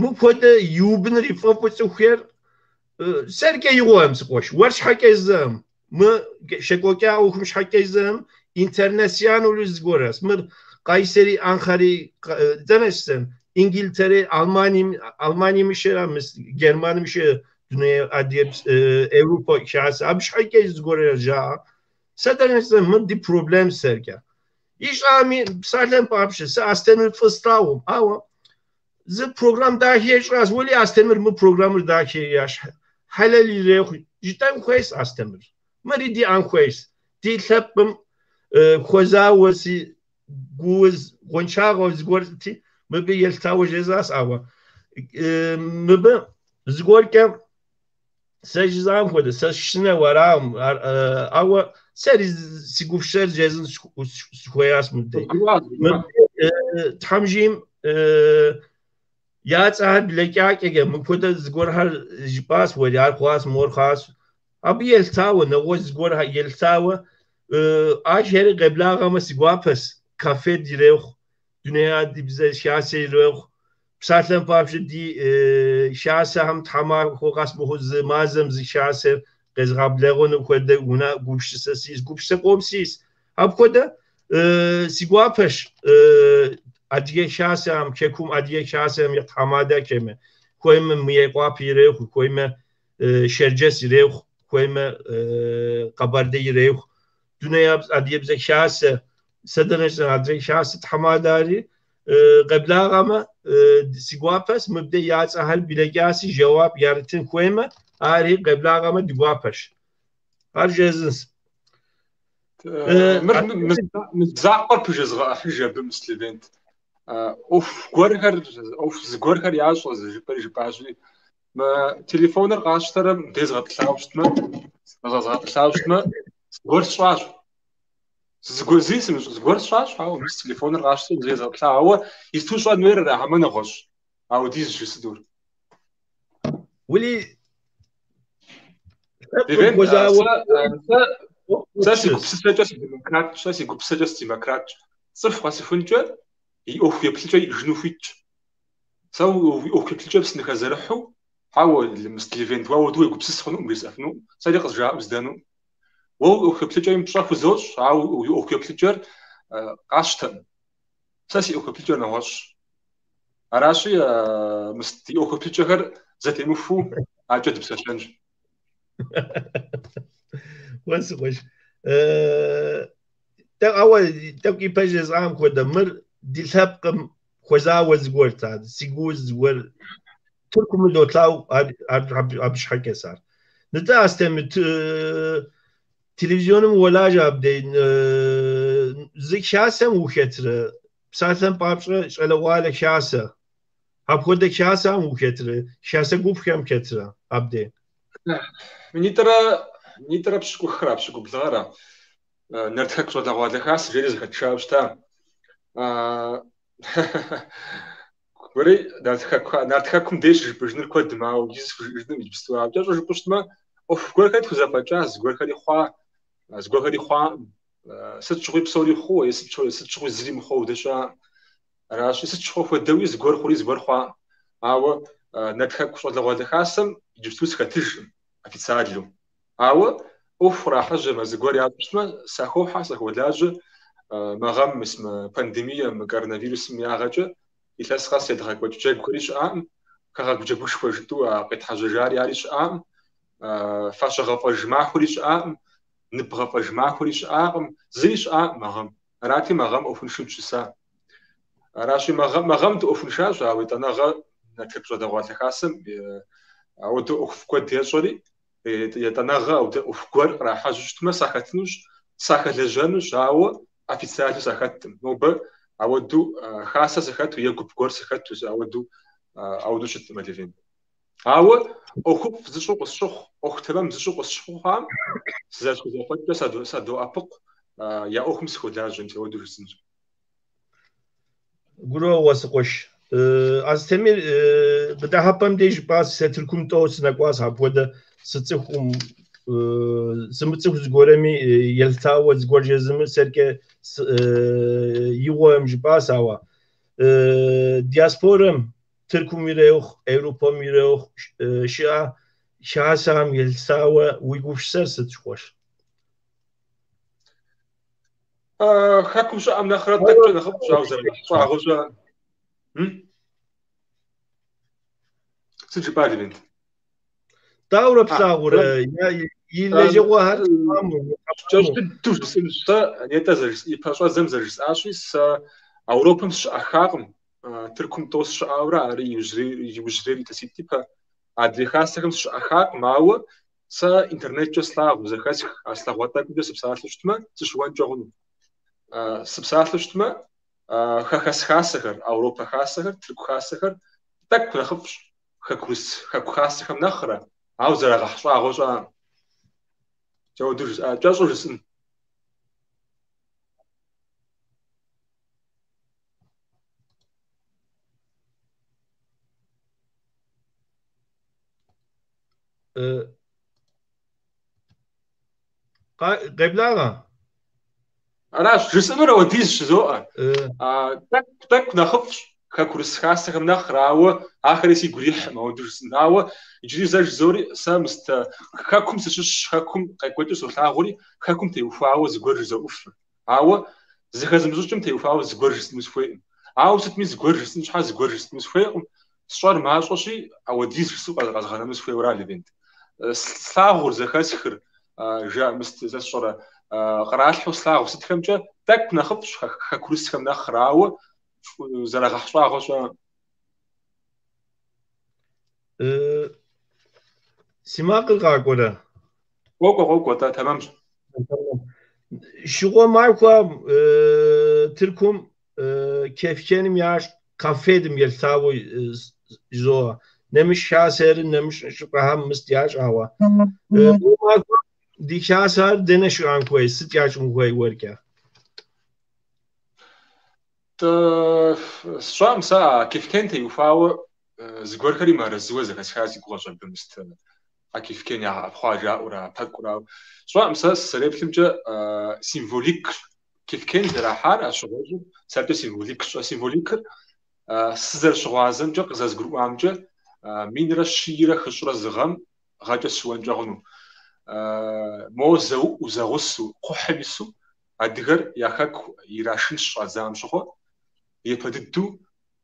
мыпхуэдэ иубыныр ифӏэфӏу цӏыхухэр сэркӏэ игъуэм сыкъуэш, уэр щхьэкӏэ зэм, мы щекӏуэкӏа ӏуэхум щхьэкӏэ зэм, интернационалу зыгуэрэс. Мыр Къайсэри, Анкари, дэнэ сщӏэн? Ингилтере, Алманием щыӏэ, Германым щыӏэ, дуней адыгэ Европэ хасэ, абы щхьэкӏэ зыгуэр жаӏэ. Сэ дэнэ сщӏэн? Мыр ди проблем сэркӏэ. Ищӏами, псалъэм папщӏэ, сэ Астемыр фӏы слъагъум, ауэ зы программ дахэ ищӏащ. Уэли Астемыр мы программыр дахэ ящ. Хьэлэл ирехъу. Жытӏэн хуейщ Астемыр. Мыри диӏэн хуейщ. Ди лъэпкъым хуэзауэ си гууз гъуэншагъэу зыгуэрти, мыбы елъытауэ жезащ, ауэ мыбы зыгуэркӏэ сэ жызам хуэдэ, сэ сшынэу аракъым, ауэ сэри си гупсысэр жезын сыхуеящ мыбдеж. Тхьэм жиӏэм я цӏэхэр блэкӏакӏэкӏэ, мыпхуэдэ зыгуэрхэр жыпӏащ уэри, ар хъуащ, мор хъуащ. Абы елъытауэ, нэгъуэщӏ зыгуэрхэр елъытауэ, ахэри къеблагъэмэ си гуапэщ, КАФФЕД ирехъу, дуней адыгэбзэ хасэ ирехъу. Псалъэм папщӏэ ди хасэхэм тхьэмахуэ къэс мыхъуу зы мазэм зы хасэр къезгъэблэгъэну хуэдэ унэ гупсысэ сиӏэщ, гупсысэ къом сиӏэщ. Апхуэдэ си гуапэщ адыгэ хасэхэм, хэкум адыгэ хасэхэм я тхьэмадэхэмэ, хуеймэ Мейкъуапэ ирехъу, хуеймэ Шэрджэс ирехъу, хуеймэ Къэбэрдей ирехъу. Дуней адыгэбзэ хасэ, сэ дэнэ щӏэн адрей хасэ тхьэмадэри къеблагъэмэ си гуапэщ, мыбдеж я цӏэхэр блэкӏаси, жэуап ярытын хуеймэ, ари къеблагъэмэ ди гуапэщ. Ар жезынщ. Мыр мы закъуэр пыжезгъэӏыхьыж абы мыс Левент. ӏуэху гуэрхэр, ӏуэху зыгуэрхэр ящӏэ, зы жыпӏэри жыпӏащи, мы телефоныр къасщтэрэ мыбдеж згъэтӏылъауэ щытмэ, згъэтӏылъауэ щытмэ, зыгуэр сщӏащ. Зыгуэр зыри сымыщӏ, зыгуэр сщӏащ, ауэ мис телефоныр къасщтэу мыбдеж згъэтӏылъа, ауэ исту щӏэн хуейр ара хьэмэ нэгъуэщӏ? Ауэдиз жысӏэнур. Ули Левент, сэ си гупсысэкӏэ сыдемократщ, сэ си гупсысэкӏэ сыдемократщ. Цӏыху къэсыхункӏэ и ӏуэху еплъыкӏэ иӏэжыну хуитщ. Сэ уи ӏуэху еплъыкӏэм сыныхэзэрыхьу, хьэуэ, мыс Левент, уэ ауэдэу уегупсыс хъунукъым жесӏэфынукъым, сэри къызжаӏэу здэнукъым. Уэ уи ӏуэху еплъыкӏэми пщӏэ хузощӏ, ауэ уи ӏуэху еплъыкӏэр къасщтэкъым. Сэ си ӏуэху еплъыкӏэр нэгъуэщӏщ. Аращи, мыс ди ӏуэху еплъыкӏэхэр зэтемыхуу акӏэ дыпсэлъэнщ. Уэ сыкъуэш. Ауэ тӏэкӏу ипэ жесӏам хуэдэ, мыр ди лъэпкъым хуэзауэ зыгуэрт ар, си гу зыгуэр. Тыркум долъагъу ар абы щхьэкӏэ ар. Нтӏэ, Астемыр, телевизионым уолажьэ абдей. Зы хасэм ухетрэ, псалъэм папщӏэ, щӏалэгъуалэ хасэ. Апхуэдэ хасэм ухетрэ, хасэ гупхэм хетрэ абдей? Минитӏрэ пщыкӏухрэ, пщыкӏублыгъэрэ Нарт Хэку щӏалэгъуалэ хасэ жери зэхэтшауэ щыта. Гуэри Нарт Хэкум деж щыжыпӏэжыныр куэдым, ауэ иджы схужыӏэжыным иджыпсту. Ауэ кӏэщӏу жыпӏэу щытмэ, ӏуэху гуэрхэри тхузэфӏэкӏа, зыгуэрхэри хъуа, зыгуэрхэри хъуакъым. Сыт щыгъуи псори хъууэ е сыт щыгъуи зыри мыхъууэ дэщыӏакъым. Аращи, сыт щыгъуэ хуэдэуи зыгуэр хъури зыгуэр хъуакъым. Ауэ Нарт Хэку щӏалэгъуалэ хасэм иджыпсту сыхэтыжкъым официалу. Ауэ ӏуэху кърахьэжьэмэ, зыгуэр ящӏу щытмэ, сахохьэ, сахолажьэ. Мы гъэм мис мы пандемием, мы коронавирусым ягъэкӏэ илъэс къэс едгъэкӏуэкӏ джэгухэри щыӏакъым. Хэгъэгу джэгушхуэ жытӏэу а къетхьэжьэжари ари щыӏакъым. Фащэгъэфӏэж махуэри щыӏакъым. Нып гъэфӏэж махуэри щыӏакъым. Зыри щыӏакъым мы гъэм. Арати, мы гъэм ӏуэхуншэу дыщыса. Аращи, мы гъэм дыӏуэхуншащ, ауэ етӏанэгъэ Нарт Хэку щӏалэгъуалэ хасэм ауэдэ ӏуэхуфӏ куэд ещӏэри, етӏанэгъэ ауэдэ ӏуэху гуэр кърахьэжьу щытмэ, сахэтынущ, сахэлэжьэнущ, ауэ официалу сахэткъым. Нобэ ауэдэу хасэ сыхэту е гуп гуэр сыхэту ауэдэу щыткъым, Левент. Ауэ ӏуэхуфӏ зыщӏу къысщыхъу, ӏуэху тэмэм зыщӏу къысщыхъуу хъуам, сызэрысхузэфӏэкӏкӏэ садоӏэпыкъу, я ӏуэхум сыхуолажьэ, мис ауэдэу жысӏэнщ. Гурыӏуэгъуэ, си къуэш. Астемир, къыдыхьэпӏэм деж жыпӏащ, сэ Тыркум тӏэу сынэкӏуащ, апхуэдэ сыцӏыхум, сымыцӏыху зыгуэрми елъытауэ зыгуэр жезмы сэркӏэ игъуэм жыпӏащ, ауэ диаспорэм Тыркум ирехъу, Европэм ирехъу щыӏэ хасэм елъытауэ уи гупсысэр сыт, къуэш? Хэкум щыӏэм нэхърэ тӏэкӏукӏэ нэхъыфӏщ, ауэ зэрынэхъ щӏагъуэ щыӏэкъым. Сыт жыпӏа, Левент? Дауэрэ плъагъурэ и лэжьыгъуэхэр? Кӏэщӏ дыдэу жысӏэнущ. Сэ нетӏэ и пэщӏэдзэм зэрыжысӏащи, сэ Европэм сыщыӏэххакъым. Тыркум тӏэу сыщыӏауэрэ, ари иужьрейр илъэситӏ ипэ. Адрей хасэхэм сыщыӏэххакъым, ауэ сэ интернеткӏэ слъагъу, зэхэсх, а слъэгъуа тӏэкӏумкӏэ сыпсалъэу щытмэ, сыщыуэнкӏэ хъуну. Сыпсалъэу щытмэ, хэхэс хасэхэр, Европэ хасэхэр, тырку хасэхэр тӏэкӏу нэхъыфӏщ хэкурыс хэку хасэхэм нэхърэ, ауэ зэрагъэхь щӏагъуэ щыӏэкъым. Кӏэуэду жысӏа, кӏэщӏу жысӏын. Къеблагъэ. Аращ, жысӏэнур ауэдиз жызоӏэ. Тӏэкӏу нэхъыфӏщ хэкурыс хасэхэм нэхърэ, ауэ ахэри сигу ирихькъым ауэдэу жысӏэн. Ауэ иджыри зэ жызори, сэ мыст хэкум сыщыщщ, хэкум къекӏуэкӏыр солъагъури, хэкум теухуауэ зыгуэр жызоӏуфыр. Ауэ зыхэзмыщӏыкӏым теухуауэ зыгуэр жысӏэну сыхуейкъым. Ауэ сытми зыгуэр жысӏэн щхьэ зыгуэр жысӏэну сыхуейкъым. Сщӏэр мащӏэщи, ауэдиз жысӏэу къэзгъэнэну сыхуейуэра, Левент. Слъагъур, зэхэсхыр, жа, мыст сэ сщӏэрэ, къралъхьэу слъагъу сытхэмкӏэ тӏэкӏу нэхъыфӏщ хэкурысхэм нэхърэ, ауэ зэрагъэхь щӏагъуэ щыӏэкъым. Си макъыр къакӏуэрэ? Къокӏуэ, къокӏуэ, тӏэ, тэмэмщ. Щыгъуэ махуэ Тыркум Кефкеным ящӏ КАФФЕД-м елъытауэ жызоӏэ. Нэмыщӏ хасэри, нэмыщӏ щӏыпӏэхэм мыст ящӏ, ауэ. Махуэ ди хасэр дэнэ щыӏэн хуей, сыт ящӏын хуей уэркӏэ? Сщӏэкъым сэ а Кефкен теухуауэ зыгуэрхэри мыарэзыуэ зэхэсха си гугъэщ абы мыст а Кефкен ягъэӏэпхъуа жаӏэурэ, а пэкӏур, ауэ сщӏэкъым сэ сызэреплъымкӏэ символикщ. Кефкен зэрахьар а щыгъуэщӏыр сэркӏэ символикщ. А символикыр сызэрыщыгъуазэмкӏэ, къызэзгурыӏуамкӏэ, минрэ щийрэ хыщӏрэ зы гъэм гъэкӏэ сыщыуэнкӏэ хъуну. Мо зэуӏуу, зэгъусэу, кхъухьым ису адыгэр я хэку ирашын щыщӏадзам щыгъуэ, япэ дыдэу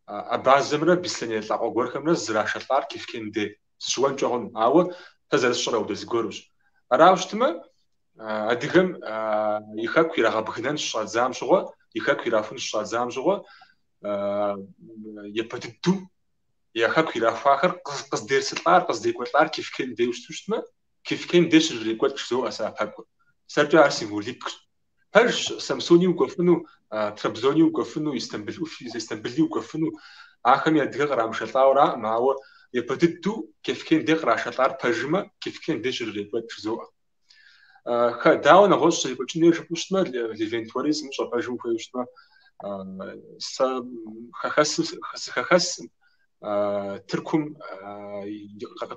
Абазэмрэ беслъэней лӏакъуэ гуэрхэмрэ зрашэлӏар Кефкен дей. Сыщыуэнкӏэ хъуну, ауэ сэ зэрысщӏэр ауэдэ зыгуэрущ. Арауэ щытмэ, адыгэм и хэку ирагъэбгынэн щыщӏадзам щыгъуэ, и хэку ирахун щыщӏадзам щыгъуэ, япэ дыдэу я хэку ирахуахэр къыздерсылӏар, къыздекӏуэлӏар Кефкен дейуэ щыту щытмэ, Кефкен дей щрырекӏуэкӏ жызоӏэ сэ а пэкӏур. Сэркӏэ ар символикщ. Пэжщ, Самсуни укӏуэфыну, Трабзони укӏуэфыну, Истамбыл ӏуфи, Истамбыли укӏуэфыну, ахэми адыгэ кърамышэлӏауэ араӏым, ауэ япэ дыдэу Кефкен дей кърашэлӏар пэжмэ, Кефкен дей щрырекӏуэкӏ жызоӏэ. Дауэ нэгъуэщӏ зэрекӏуэкӏын хуейр жыпӏэу щытмэ, Левент уэри сымыщӏэ пэжым ухуейуэ щытмэ, сэ хэхэсым, сыхэхэсым, Тыркум,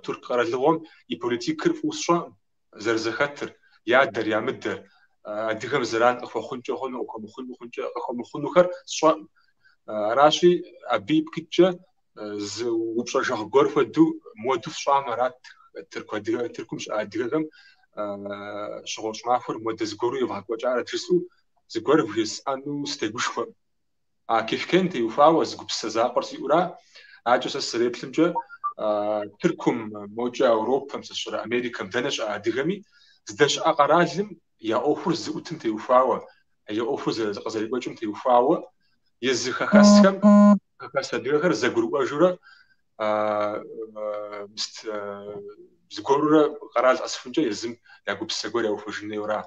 Тырку къэралыгъуэм и политикыр фӏыуэ сщӏэкъым, зэрызэхэтыр, ядэр, ямыдэр, адыгэм зэран къыхуэхъункӏэ хъуну, къыхуэмыхъункӏэ, къыхуэмыхъунухэр сщӏэкъым. Аращи, абы ипкъ иткӏэ зы упщӏэжэгъу гуэр хуэдэу муэду фщӏам арат тырку адыгэ, Тыркум щыӏэ адыгэхэм щыгъуэщӏ махуэр муэдэ зыгуэру евгъэкӏуэкӏарэт жысӏэу зыгуэр вжесӏэну сытегушхуэкъым. А Кефкен теухуауэ зы гупсысэ закъуэр сиӏэура, акӏэ сэ сызэреплъымкӏэ, Тыркум, мокӏэ Ауропэм, сэ сщӏэрэ Америкэм, дэнэ щыӏэ адыгэми, здэщыӏэ къэралым я ӏуэхур зыӏутым теухуауэ, я ӏуэхур къызэрекӏуэкӏым теухуауэ, езы хэхэсхэм, хэхэс адыгэхэр зэгурыӏуэжурэ, мыст, зыгуэрурэ къэрал къэсыхункӏэ езым я гупсысэ гуэр яухуэжын хуейуэра.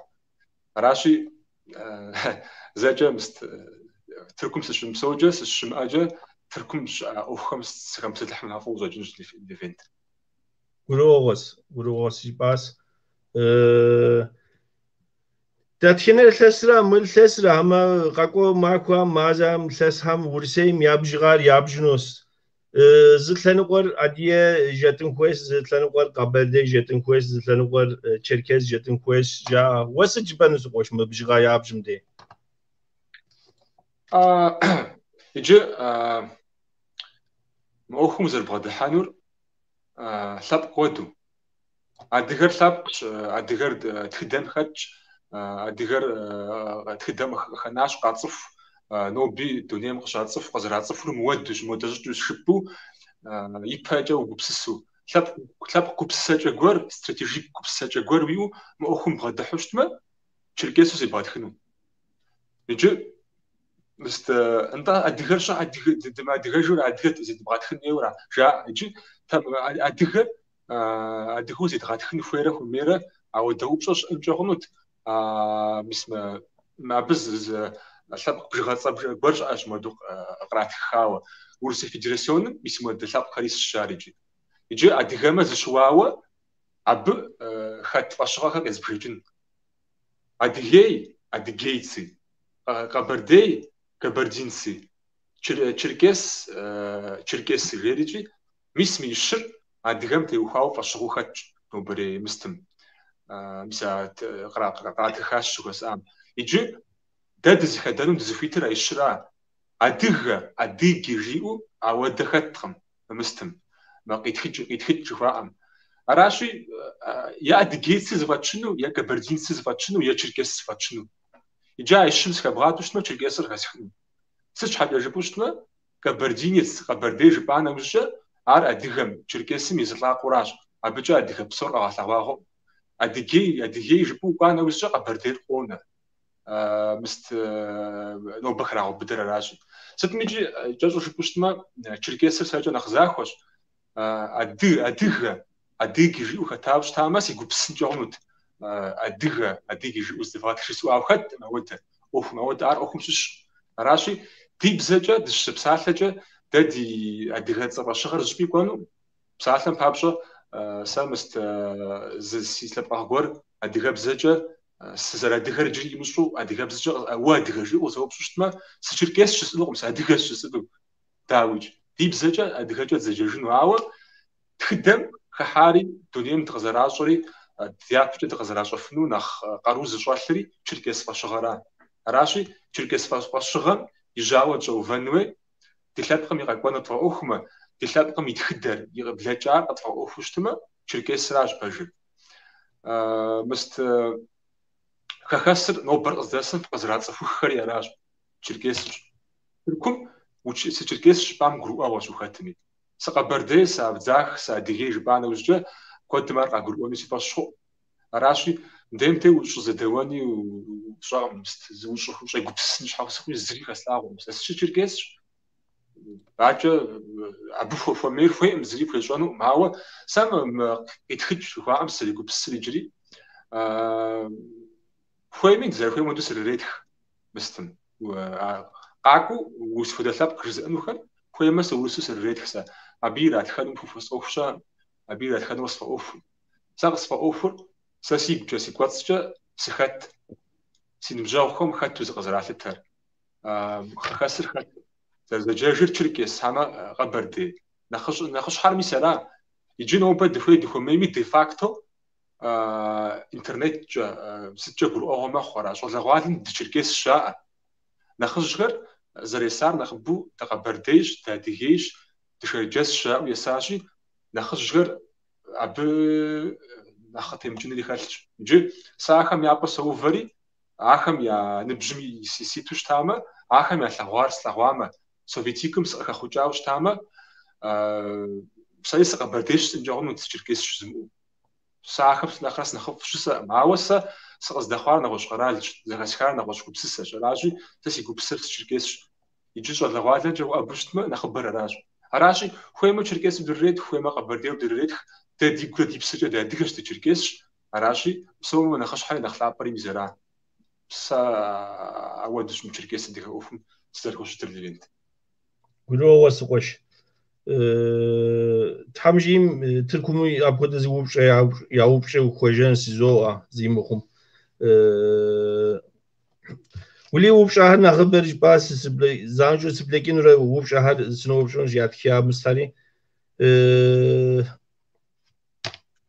Аращи, зэкӏэ мыст, Тыркум сыщымыпсэукӏэ, сыщымыӏэкӏэ, Тыркум щыӏэ ӏуэхухэм сыхэмыпсэлъыхьмэ нэхъыфӏу къыщӏэкӏынщ, Левент. Гурыӏуэгъуэщ, гурыӏуэгъуэщ жыпӏащ. Дэтхэнэ илъэсра, мы илъэсра, хьэмэ къэкӏуэ махуэм, мазэм, илъэсхэм Урысейм я бжыгъэр ябжынущ. Зы лъэныкъуэр адыгэ жетӏын хуейщ, зы лъэныкъуэр къэбэрдей жетӏын хуейщ, зы лъэныкъуэр черкес жетӏын хуейщ, жаӏэ. Уэ сыт жыпӏэну си къуэш мы бжыгъэ ябжым дей? Иджы мы ӏуэхум узэрыбгъэдыхьэнур лъэпкъ хуэдэу. Адыгэр лъэпкъщ, адыгэр тхыдэм хэтщ, адыгэр тхыдэм къыхэнащ, къацӏыху, ноби дунейм къыщацӏыху, къызэрацӏыхур мыуэдущ, мыуэдэ щӏыкӏэущ жыпӏэу ипэкӏэ угупсысу. Лъэпкъ гупсысэкӏэ гуэр, стратегик гупсысэкӏэ гуэр уиӏэу мы ӏуэхум бгъэдыхьу щытмэ, черкесу зебгъэтхыну. Иджы, мыст, нтӏэ, адыгэр щэ, адыгэ, дымыадыгэжурэ адыгэ зедмыгъэтхын хуейуэра, жаӏэ. Иджы, адыгэр адыгэу зедгъэтхын хуейрэ хуэмейрэ, ауэдэ упщӏэ щыӏэнкӏэ хъунут. Мис мы абы зы лъэпкъ бжыгъэцӏэ гуэр щыӏэщ мыуэду къратхыхауэ. Урысей Федерасионым мис мыуэдэ лъэпкъхэр исщ ар иджы. Иджы адыгэмэ зыщыуауэ абы хэт фӏэщыгъэхэр къезбжэкӏын. Адыгей, адыгейцы, къэбэрдей, кабардинцы, черкес, черкесы жерикӏи, мис мы щыр адыгэм теухуауэ фӏэщыгъэу хэтщ нобэрей мыстым. Мис а къратхыхащ жыхуэсӏам. Иджы дэ дызыхэдэну дызыхуитыр а щыра. Адыгэ, адыги жиӏэу ауэдэ хэткъым мы мыстым, мы къитхыкӏ, къитхыкӏ жыхуаӏэм. Аращи, е адыгейцы зыфӏэтщыну, е кабардинцы зыфӏэтщыну, е черкес зыфӏэтщыну. Иджы а щым сыхэбгъадэу щытмэ, черкесыр хэсхыну. Сыт щхьэкӏэ жыпӏэу щытмэ, кабардинец, къэбэрдей жыпӏа нэужькӏэ, ар адыгэм, черкесым и зы лӏакъуэращ, абыкӏэ адыгэ псор къэгъэлъэгъуа хъуӏым. Адыгей, адыгей жыпӏэу укӏуа нэужькӏэ къэбэрдейр къонэ. Мыст нобэ храгъэубыдэр аращи. Сытмикӏи, кӏэщӏу жыпӏэу щытмэ, черкесыр сэркӏэ нэхъ захуэщ. Ады, адыгэ, адыги жиӏэу хэтауэ щытамэ, сегупсысынкӏэ хъунут. Адыгэ, адыги жиӏэу зыдывгъэтх жысӏэу, ауэ хэткъым ауэдэ ӏуэхум, ауэдэ ар ӏуэхум щыщ. Аращи, ди бзэкӏэ дыщызэпсалъэкӏэ дэ ди адыгэцӏэ фӏэщыгъэр зыщӏыпӏи кӏуэнукъым. Псалъэм папщӏэ, сэ мыст зы си лъэпкъэгъу гуэр адыгэбзэкӏэ сызэрыадыгэр иджыри имыщӏэу адыгэбзэкӏэ уэ адыгэ жиӏэу къызэупщӏу щытмэ, сычеркес жысӏэнукъым, сыадыгэщ жысӏэну, дауикӏ. Ди бзэкӏэ адыгэкӏэ дызэджэжыну, ауэ тхыдэм хыхьари, дунейм дыкъызэращӏэри, дяпэкӏэ дыкъызэращӏэфыну нэхъ къару зыщӏэлъри черкес фӏэщыгъэра. Аращи, черкес фӏэщыгъэм и жьауэ дыщӏэувэн хуей, ди лъэпкъым и къэкӏуэнур тфӏэӏуэхумэ, ди лъэпкъым и тхыдэр, и блэкӏар къытфӏэӏуэхуу щытмэ, черкесращ пэжыр. Мыст хэхэсыр нобэр къыздэсым къызэрацӏыхуххэри аращ, черкесщ. Тыркум сычеркес жыпӏам гурыӏуэгъуэщ ухэтми. Сыкъэбэрдей, сыабдзах, сыадыгей жыпӏа нэужькӏэ куэдым ар къагурыӏуэну си фӏэщ хъуӏым. Аращи, мыдейм дей ущӏызэдэуэни сщӏэкъым, мыст ущӏегупсысын щхьэусыгъуи зыри хэслъагъуэкъым. Сэ сычеркесщ. Акӏэ абы хуэмейр хуейкъым, зыри пхуещӏэнукъым. Ауэ сэ мы къитхыкӏ жыхуаӏэм сызэрегупсысыр иджыри. Хуейми, дызэрыхуейм хуэдэу срыретх мыстым. Къакӏуэу усхуэдэ лъэпкъ жызыӏэнухэр, хуеймэ сыурысу срыретх сэ. Абы иратхэнум хуэсӏуэху щыӏэкъым, абы иратхэнур къысфӏэӏуэхукъым. Сэ къысфӏэӏуэхур сэ сигукӏэ, си кӏуэцӏкӏэ сыхэт, си ныбжьэгъухэм хэту зыкъызэралъытэр. Хэхэсыр хэт? Зэрызэджэжыр черкес хьэмэ къэбэрдей. Нэхъыщхьэр мис ара. Иджы нобэ дыхуей дыхуэмейми де-факто интернеткӏэ сыткӏэ гурыӏуэгъуэ мэхъу ара. Щӏалэгъуалэм дычеркесщ жаӏэ. Нэхъыжьхэр зэресар нэхъыбэу дыкъэбэрдейщ, дыадыгейщ, дышэрджэсщ жаӏэу есащи, нэхъыжьхэр абы нэхъ къытемыкӏынри хэлъщ. Иджы сэ ахэм я пӏэ соувэри, ахэм я ныбжьым ситу щытамэ, ахэм ялъэгъуар слъэгъуамэ, советикым сыкъыхэхъукӏауэ щытамэ, сэри сыкъэбэрдейщ жысӏэнкӏэ хъунут, сычеркесщ жызмыӏэу. Сэ ахэм нэхърэ сынэхъыфӏщ жысӏэкъым, ауэ сэ сыкъыздэхъуар нэгъуэщӏ къэралщ, зэхэсхар нэгъуэщӏ гупсысэщ. Аращи, сэ си гупсысэр сычеркесщ. Иджы щӏалэгъуалэкӏэ уӏэбу щытмэ, нэхъыбэр аращ. Аращи, хуеймэ черкесу дырыретх, хуеймэ къэбэрдейуэ дырыретх, дэ дигурэ ди псэкӏэ дыадыгэщ, дычеркесщ. Аращи, псом нэхъыщхьэри нэхъ лъапӏэри мис ара. Сэ ауэдэщ мы черкес адыгэ ӏуэхум сызэрыхущытыр, Левент. Гурыӏуэгъуэ си къуэш. Тхьэм жиӏэм, Тыркуми апхуэдэ зы упщӏэ яупщӏу хуежьэн жызоӏэ зи мыхъум. Уэли упщӏэхэр нэхъыбэр жыпӏа, занщӏэу сыблэкӏынурэ упщӏэхэр сыноупщӏынущ ятха мыслъэри.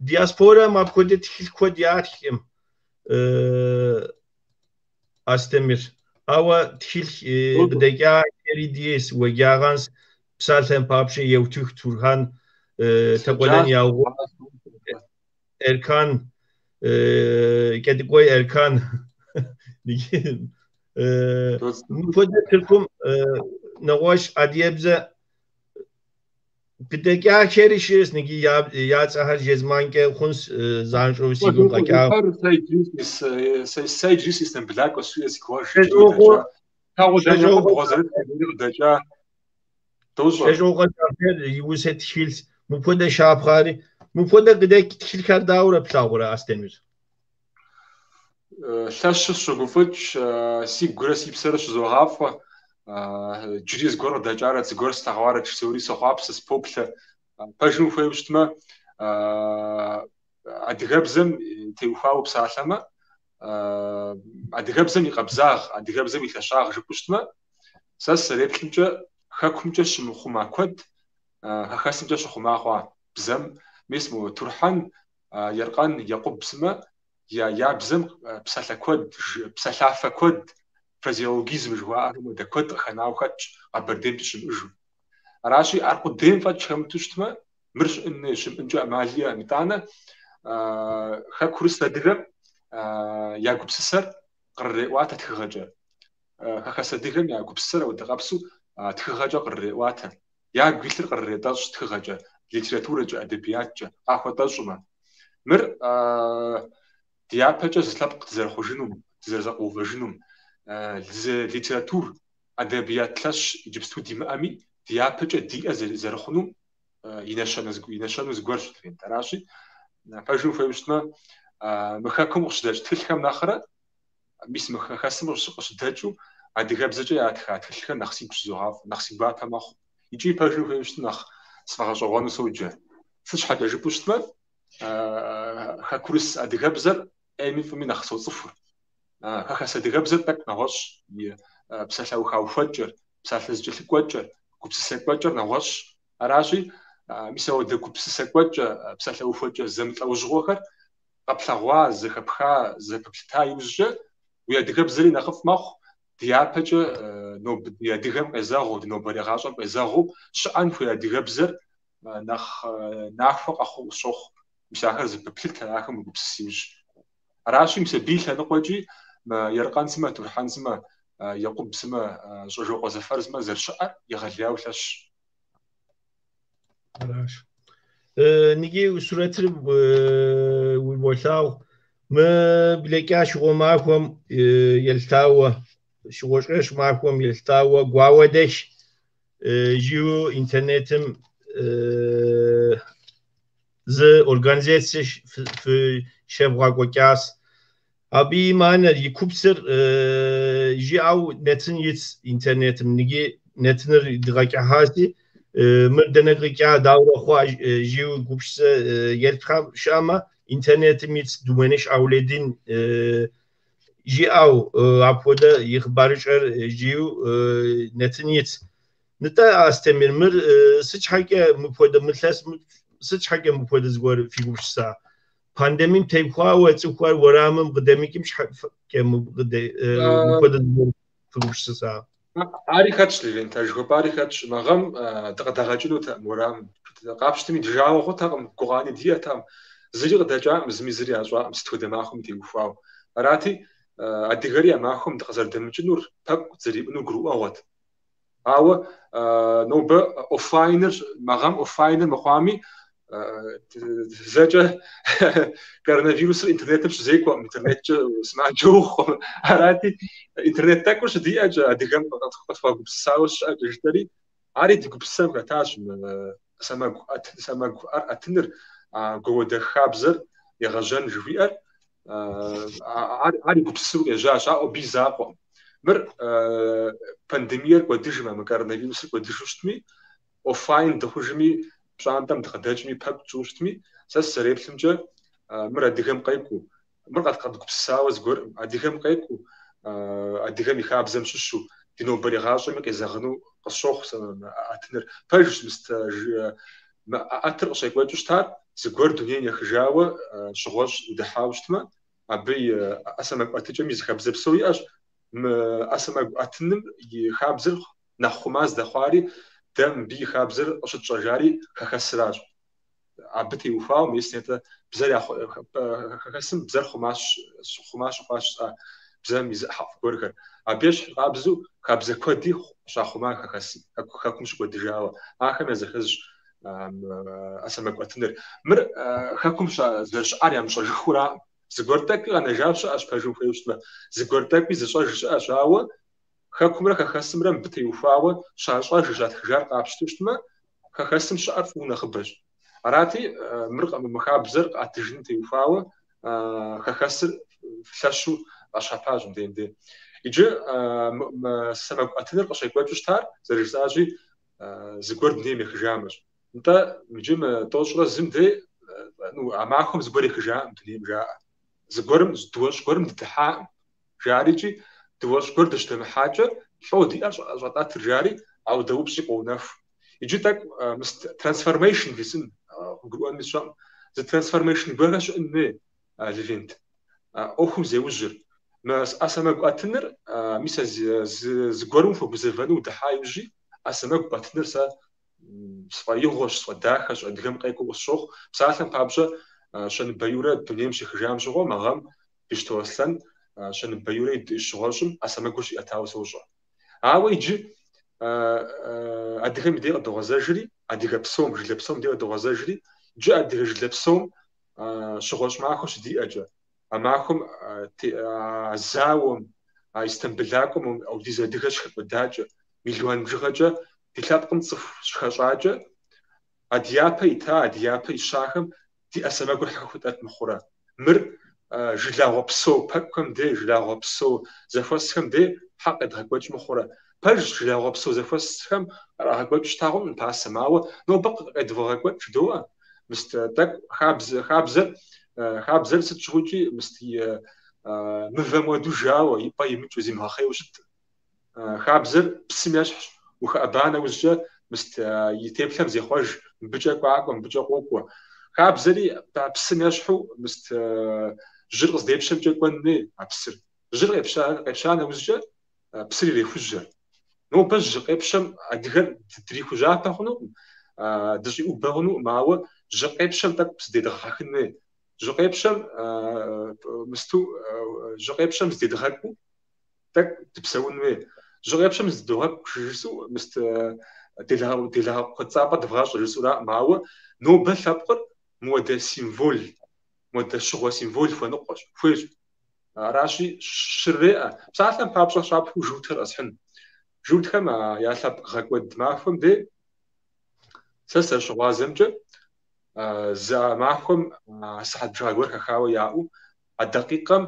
Диаспорэм апхуэдэ тхылъ куэд ятхкъым, Астемыр. Ауэ тхылъ къыдэкӏахэри диӏэщ, уеджагъэнщ, псалъэм папщӏэ Еутых Турхан, Тэкъуэлэн Ягъу, Эркан, Кӏэдыкӏуей Эркан. Мыпхуэдэ Тыркум нэгъуэщӏ адыгэбзэ къыдэкӏахэри щыӏэщ, ныги я цӏэхэр жезмыӏэнкӏэ хъунщ, занщӏэу си гум къэкӏа. Сэ иджыри сыистамбылакӏуэщ, жиӏэ си гугъэщ. Къыдэкӏа. Дощӏэ. Шэджокъуэ Джафер и усэ тхылъ, мыпхуэдэ щапхъэри, мыпхуэдэ къыдэкӏ тхылъхэр дауэрэ плъагъурэ, Астемыр? Лъэщу сыщогуфӏыкӏ, сигурэ си псэрэ щызогъафӏэ. Иджыри зыгуэр къыдэкӏарэт, зыгуэр слъэгъуарэт жысӏэури сохъуапсэ, сыпоплъэ. Пэжым ухуейуэ щытмэ, адыгэбзэм теухуауэ упсалъэмэ, адыгэбзэм и къабзагъ, адыгэбзэм и лъэщагъ жыпӏэу щытмэ, сэ сызэреплъымкӏэ, хэкумкӏэ щымыхъума куэд хэхэсымкӏэ щыхъума хъуа бзэм. Мис мо Турхьэн, Еркъэн, Екъуб сымэ я бзэм псалъэ куэд, псалъафэ куэд, фразеологизм жыхуаӏэхэм хуэдэ куэд къыхэнауэ хэтщ Къэбэрдеймкӏэ щымыӏэжу. Аращи, аркъудейм фӏэкӏ хэмыту щытмэ, мыр щыӏэн, щымыӏэнкӏэ ӏэмал иӏэкъым. Итӏанэ хэкурыс адыгэм я гупсысэр кърыреӏуатэ тхыгъэкӏэ. Хэхэс адыгэм я гупсысэр ауэдэ къабзэу тхыгъэкӏэ кърыреӏуатэ. Ягу илъыр кърыретӏэщӏ тхыгъэкӏэ, литературэкӏэ, ӏэдэбияткӏэ къахуэтӏэщӏмэ. Мыр дяпэкӏэ зы лъэпкъ дызэрыхъужынум, дызэрызэкъуэувэжынум, зы литератур, ӏэдэбият лъэщ иджыпсту димыӏэми, дяпэкӏэ диӏэ зэрыхъунум и нэщэнэ, и нэщэнэу зыгуэрщ, Левент. Аращи, пэжым ухуейуэ щытмэ, мы хэкум къыщыдэкӏ тхылъхэм нэхърэ, мис мы хэхэсым къыщыдэкӏыу адыгэбзэкӏэ ятха тхылъхэр нэхъ сигу щызогъафӏэ, нэхъ си гуапэ мэхъу. Икӏи пэжым ухуейуэ щытмэ, нэхъ сфӏэгъэщӏэгъуэну соджэ. Сыт щхьэкӏэ жыпӏэу щытмэ, хэкурыс адыгэбзэр ӏейми фӏыми нэхъ соцӏыхур. Хэхэс адыгэбзэр тӏэкӏу нэгъуэщӏ, и псалъэуха ухуэкӏэр, псалъэ зэкӏэлъыкӏуэкӏэр, гупсысэ кӏуэкӏэр нэгъуэщӏ. Аращи, мис ауэдэ гупсысэ кӏуэкӏэ, псалъэ ухуэкӏэ зэмылӏэужьыгъуэхэр къэплъэгъуа, зэхэпха, зэпэплъыта иужькӏэ, уи адыгэбзэри нэхъыфӏ мэхъу, дяпэкӏэ нобэ ди адыгэм къезэгъыу, ди нобэрей гъащӏэм къезэгъыу щыӏэн хуей адыгэбзэр нэхъ нахуэ къэхъуу къысщохъу. Мис ахэр зэпэплъытэ, ахэм уегупсыс иужь. Аращи, мис абы и лъэныкъуэкӏи мы Еркъэн сымэ, Турхьэн сымэ, Екъуб сымэ, Щӏэжокъуэ Зэфэр сымэ зэрыщыӏэр егъэлеяуэ лъэщщ. Аращ. Ныги сурэтыр уиболъагъу. Мы блэкӏа щыгъуэ махуэм елъытауэ, щыгъуэщӏэщ махуэм елъытауэ гуауэдэх жиӏэу интернетым зы организацие щевгъэкӏуэкӏащ. Абы и мыхьэнэр, и купсэр жиӏэу нэтын итщ интернетым. Ныги нэтыныр дгъэкӏыхьащи, мыр дэнэ къикӏа, дауэрэ хъуа жиӏэу гупсысэ елъытхам щыӏэмэ, интернетым итщ Думэныщ Ауледин жиӏэу апхуэдэ и хъыбарыщӏэр жиӏэу нэтын итщ. Нтӏэ, Астемыр, мыр сыт щхьэкӏэ мыпхуэдэ мы илъэсым сыт щхьэкӏэ мыпхуэдэ зыгуэр фигупсыса? Пандемием теухуауэ цӏыхухэр уэрамым къыдэмыкӏым щхьэкӏэ мыпхуэдэ зыгуэр фыгупсыса? Ари хэтщ, Левент, а жыхуэпӏари хэтщ. Мы гъэм дыкъыдагъэкӏынутэкъым уэрамым. Къапщтэми, ди жагъуэ хъутэкъым, гукъани диӏэтэкъым. Зыри къыдэкӏакъым, зыми зыри ящӏакъым сыт хуэдэ махуэм теухуауэ. Арати, адыгэри а махуэм дыкъызэрыдэмыкӏынур, пэкӏу дызэримыӏэнур гурыӏуэгъуэт. Ауэ нобэ офлайныр, мы гъэм офлайныр мыхъуами, зэкӏэ коронавирусыр интернетым щызекӏуэкъым, интернеткӏэ сымаджэ ухъукъым. Арати, интернет тӏэкӏур щыдиӏэкӏэ, адыгэм къытхуагупсысауэ щыӏэкӏэ жытӏэри, ари ди гупсысэм хэтащ мы сэмэгу сэмэгу ӏэр ӏэтыныр, гуауэдэх хабзэр егъэжьэн жыхуиӏэр. Ар и гупсысэу къежьащ, ауэ абы и закъуэкъым. Мыр пандемиер кӏуэдыжмэ, мы коронавирусыр кӏуэдыжу щытми, офлайн дыхъужми, пщӏантӏэм дыкъыдэкӏми, пэкӏу тщӏыу щытми, сэ сызэреплъымкӏэ, мыр адыгэм къекӏуу, мыр къэдгупсысауэ зыгуэркъым, адыгэм къекӏуу, адыгэм и хабзэм щыщу, ди нобэрей гъащӏэми къезэгъыну къысщохъу сэ мы ӏэӏэтыныр. Пэжщ, мы ӏэӏэтыр къыщекӏуэкӏыу щытар зыгуэр дунейм ехыжауэ щыгъуэщӏ удыхьауэ щытмэ, абы и ӏэ сэмэгу ӏэтыкӏэм и зы хабзэ псо иӏэщ. Мы ӏэ сэмэгу ӏэтыным и хабзэр нэхъ хъума здэхъуари, дэ мыбы и хабзэр къыщытщӏэжари хэхэсыращ. Абы теухуауэ мис нетӏэ бзэр хэхэсым бзэр хъума щыхъуащ жысӏа бзэм и зы ӏыхьэфӏ гуэрхэр. Абы ещхьыркъабзэу хабзэ куэди щахъума хэхэсым, хэкум щыкӏуэдыжауэ. Ахэм языхэзщ ӏэ сэмэгу ӏэтыныр. Мыр хэкум зэрыщыӏэр ямыщӏэжыххэураӏым. Зыгуэр тӏэкӏуи къэнэжа щыӏэщ, пэжым хуейуэ щытмэ. Зыгуэр тӏэкӏуи зыщӏэж щыӏэщ, ауэ хэкумрэ хэхэсымрэ мыбы теухуауэ щащӏэжыр, щатхыжар къапщтэу щытмэ, хэхэсым щыӏэр фӏыуэ нэхъыбэщ. Арати, мыр мы хабзэр къэӏэтыжыным теухуауэ хэхэсыр лъэщу къэщхьэпащ мыбдежым дей. Иджы мы сэмэгу ӏэтыныр къыщекӏуэкӏыу щытар, зэрыжысӏащи, зыгуэр дунейм ехыжамэщ. Нтӏэ, иджы мы 11 дей, ну, а махуэм зыгуэр ехыжакъым дунейм жаӏэ. Зыгуэрым, дыуэщӏ гуэрым дыдыхьакъым. Жарикӏи, дыуэщӏ гуэр дыщыдэмыхьакӏэ, лӏо ди ӏэр щӏэтӏэтыр жари, ауэдэ упщӏи къоунэху. Иджы тӏэкӏу мыс трансформейшн жысӏын, къыбгурыӏуэнми сщӏэкъым. Зы трансформейшн гуэрхэр щыӏэн хуей, Левент. ӏуэхум зеужьыр. Мы ӏэ сэмэгу ӏэтыныр, мис а зыгуэрым ухуэгузэвэну удыхьа иужьи, ӏэ сэмэгу пӏэтыныр сэ сфӏэигъуэщ, сфӏэдахэщ, адыгэм къекӏуу къысщохъу. Псалъэм папщӏэ, Щэныбэ Юрэ дунейм щехыжам щыгъуэ, мы гъэм Бещто Аслъэн Щэныбэ Юрэ и щыгъуэщӏым ӏэ сэмэгур щиӏэтауэ сощӏэ. Ауэ иджы адыгэм и дей къыдогъэзэжри, адыгэ псом, жылэ псом дей къыдогъэзэжри, иджы адыгэ жылэ псом щыгъуэщӏ махуэ щыдиӏэкӏэ, а махуэм а зауэм, а Истамбылакӏуэм аудиз адыгэ щыхэкӏуэдакӏэ, мелуан бжыгъэкӏэ ди лъэпкъым цӏыху щыхэщӏакӏэ, а ди япэ ита, а ди япэ ищахэм ди ӏэ сэмэгур хьэ хутӏэт мыхъурэ? Мыр жылагъуэ псо пэкӏухэм дей, жылагъуэ псо зэхуэсхэм дей хьэ къедгъэкӏуэкӏ мыхъурэ? Пэжщ, жылагъуэ псо зэхуэсхэм кърагъэкӏуэкӏ щыта хъункъым пасэм, ауэ нобэ къедвгъэгъэкӏуэкӏ жыдоӏэ. Мыст тӏэкӏу хабзэ, хабзэр, хабзэр сыт щыгъуикӏи мыст и мывэм хуэдэу жауэ, и пӏэ имыкӏыу, зимыгъэхъейуэ щыткъым. Хабзэр псым ещхьщ, ухэӏэба нэужькӏэ мыст и теплъэм зехъуэж, мыбыкӏэ кӏуакӏуэ, мыбыкӏэ къокӏуэ. Хабзэри псым ещхьу мыст жьыр къыздепщэмкӏэ кӏуэн хуей а псыр. Жьыр къепща нэужькӏэ псыр ирехужьэ. Нобэ жьы къепщэм адыгэр дрихужьапэ хъунукъым, дыщӏиӏубэ хъунукъым, ауэ жьы къепщэм тӏэкӏу зыдедгъэхьэхын хуей. Жьы къепщэм мысту жьы къепщэм зыдедгъэкӏуу тӏэкӏу дыпсэун хуей. Жьы къепщэм зыдогъэкӏу жысӏэу, мыст делагъэ куэдцӏапӏэ дывгъащӏэ жысӏэураӏым, ауэ нобэ лъэпкъыр мыуэдэ символ, мыуэдэ щыгъуэ символ хуэныкъуэщ, хуейщ. Аращи, щрыреӏэ. Псалъэм папщӏэ щапхъэу журтхэр къэсхьын. Журтхэм я лъэпкъ гъэкӏуэд махуэм дей, сэ сызэрыщыгъуазэмкӏэ, зы махуэм сыхьэт бжыгъэ гуэр хэхауэ яӏэу, а дакъикъэм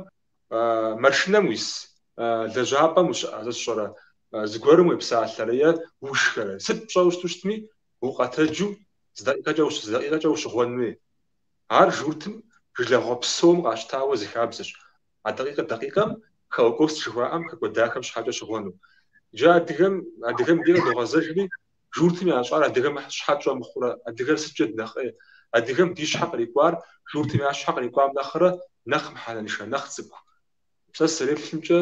Маршынэм уис, лэжьапӏэм ущыӏэ, сэ сщӏэрэ, зыгуэрым уепсалъэрэ е ушхэрэ, сыт пщӏэуэ щыту щытми, укъэтэджу зы дакъикъэкӏэ ущыгъуэн хуей. Ар журтым жылагъуэ псом къащтауэ зы хабзэщ. А дакъикъэм Холокост жыхуаӏэм хэкӏуэдахэм щхьэкӏэ щыгъуэну. Иджы адыгэм дей къыдогъэзэжри, журтым ящӏар адыгэм щхьэ тщӏэ мыхъурэ, адыгэр сыткӏэ дынэхъ ӏей? Адыгэм ди щхьэ кърикӏуар журтым я щхьэ кърикӏуам нэхърэ нэхъ мыхьэнэншэ, нэхъ цӏыкӏу. Сэ сызэреплъымкӏэ,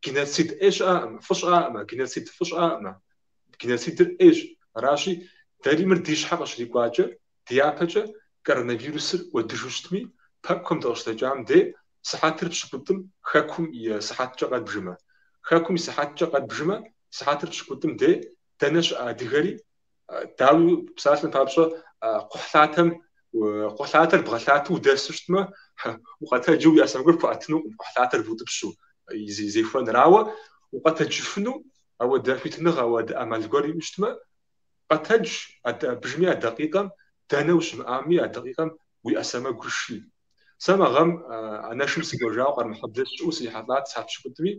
геноцид ӏей щыӏэкъым, фӏы щыӏэкъым, геноцид фӏы щыӏэкъым. Геноцидыр ӏейщ. Аращи, дэри мыр ди щхьэ къыщрикӏуакӏэ, дяпэкӏэ коронавирусыр кӏуэдыжу щытми, пэкӏухэм дыкъыщыдэкӏам де сыхьэтыр пщыкӏутӏым хэкум и сыхьэткӏэ къэдбжымэ. Хэкум и сыхьэткӏэ къэдбжымэ, сыхьэтыр пщыкӏутӏым де дэнэ щыӏэ адыгэри, дауи, псалъэм папщӏэ, кхъухьлъатэм, кхъухьлъатэр бгъэлъатэу удэсу щытмэ, укъэтэджу уи ӏэ сэмэгур пхуэӏэтынукъым кхъухьлъатэр бутӏыпщу и зехуэныр. Ауэ укъэтэджыфыну ауэдэ хуитыныгъэ, ауэдэ ӏэмал гуэр уиӏэу щытмэ, къэтэдж абыжми а дакъикъэм, дэнэ ущымыӏами а дакъикъэм уи ӏэ сэмэгур ший. Сэ мы гъэм анэшым сыкӏуэжауэ Къармэхьэблэ сыщыӏэу срихьэлӏат сыхьэт пщыкӏутӏми,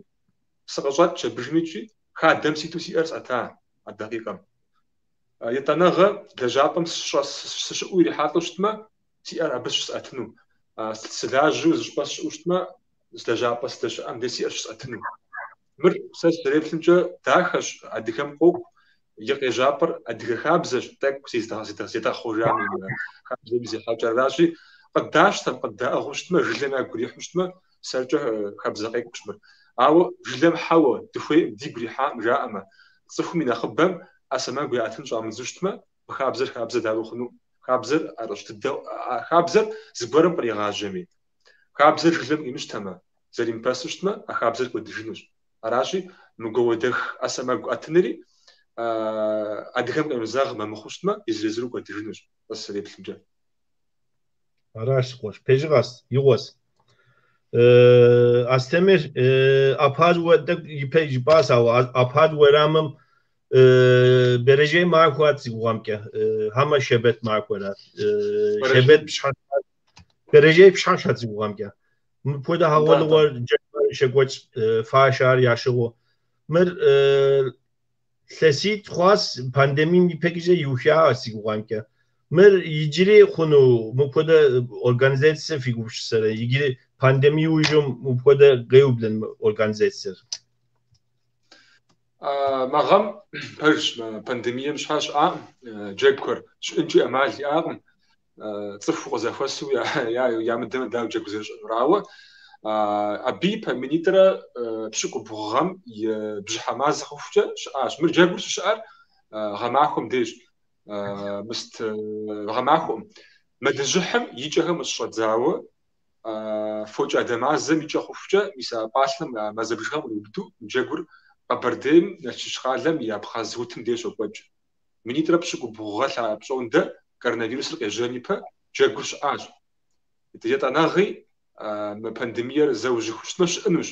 сыкъыщӏэкӏщ абыжмикӏи, хадэм ситу си ӏэр сӏэта а дакъикъэм. Етӏанэгъэ лэжьапӏэм сыщыӏэу ирихьэлӏэу щытмэ, си ӏэр абы щысӏэтыну. Сылажьэу зыщӏыпӏэ сыщыӏэу щытмэ, лэжьапӏэ сыздэщыӏэм де си ӏэр щысӏэтыну. Мыр сэ сызэреплъымкӏэ дахэщ, адыгэм къокӏу, и къежьапӏэр адыгэ хабзэщ, тӏэкӏу зедгъэхъуэжами хабзэм и зехьэкӏэр аращи, къыддащтэм, къыддаӏыгъыу щытмэ, жылэм ягу ирихьу щытмэ, сэркӏэ хабзэ къекӏущ мыр. Ауэ жылэм хьэуэ, дыхуейкъым, дигу ирихьакъым жаӏэмэ, цӏыхум и нэхъыбэм ӏэ сэмэгу яӏэтын щӏамыдзэу щытмэ, мы хабзэр хабзэ дауи хъуну? Хабзэр ӏэрыщӏ дыдэу, хабзэр зыгуэрым къригъажьэми, хабзэр жылэм къимыщтэмэ, зэримыпэсу щытмэ, а хабзэр кӏуэдыжынущ. Аращи, мы гуауэдэх ӏэ сэмэгу ӏэтынри адыгэм къемызэгъмэ, мыхъуу щытмэ, езыр-езыру кӏуэдыжынущ, сэ сызэреплъымкӏэ. Аращ, си къуэш. Пэжыгъэс, игъуэс. Астемыр, Абхъаз тӏэкӏу ипэ жыпӏащ, ауэ Абхъаз уэрамым бэрэжьей махуэт си гугъэмкӏэ, хьэмэ щэбэт махуэрат. Щэбэт пщыхьэщхьэ, бэрэжьей пщыхьэщхьэт си гугъэмкӏэ. Мыпхуэдэ хьэгъуэлӏыгъуэр джэгухэр щекӏуэкӏ фащэр ящыгъыу. Мыр илъэситӏ хъуащ пандемием ипэкӏэ иухауэ си гугъэмкӏэ. Мыр иджыри хъуну мыпхуэдэ организацие фи гупсысэрэ? Иджыри пандемие иужьым мыпхуэдэ къеублэн организациер? Мы гъэм, пэжщ, пандемием щхьэ щыӏакъым джэгухэр, щыӏэнкӏи ӏэмал иӏакъым. Цӏыху къызэхуэсу ямыдэмэ дауэ джэгу зэрыщыӏэнур. Ауэ абы ипэ минитӏрэ пщыкӏубгъу гъэм и бжьыхьэ мазэ хъухукӏэ щыӏащ. Мыр джэгур щыщыӏэр гъэмахуэм деж. Мыст гъэмахуэм. Мэлыжьыхьым и кӏэхэм къыщыщӏэдзауэ фокӏадэ мазэм и кӏэ хъухукӏэ, мис а пӏалъэм, а мазэ бжыгъэм къриубыдэу джэгур Къэбэрдейм, Налшыч къалэм и Абхъаз утым деж щокӏуэкӏ. Минитӏрэ пщыкӏубгъу гъэ лъа пщӏондэ коронавирусыр къежьэн ипэ джэгур щыӏащ. Етӏанэгъи мы пандемиер зэ ужьыхыу щытмэ щыӏэнущ.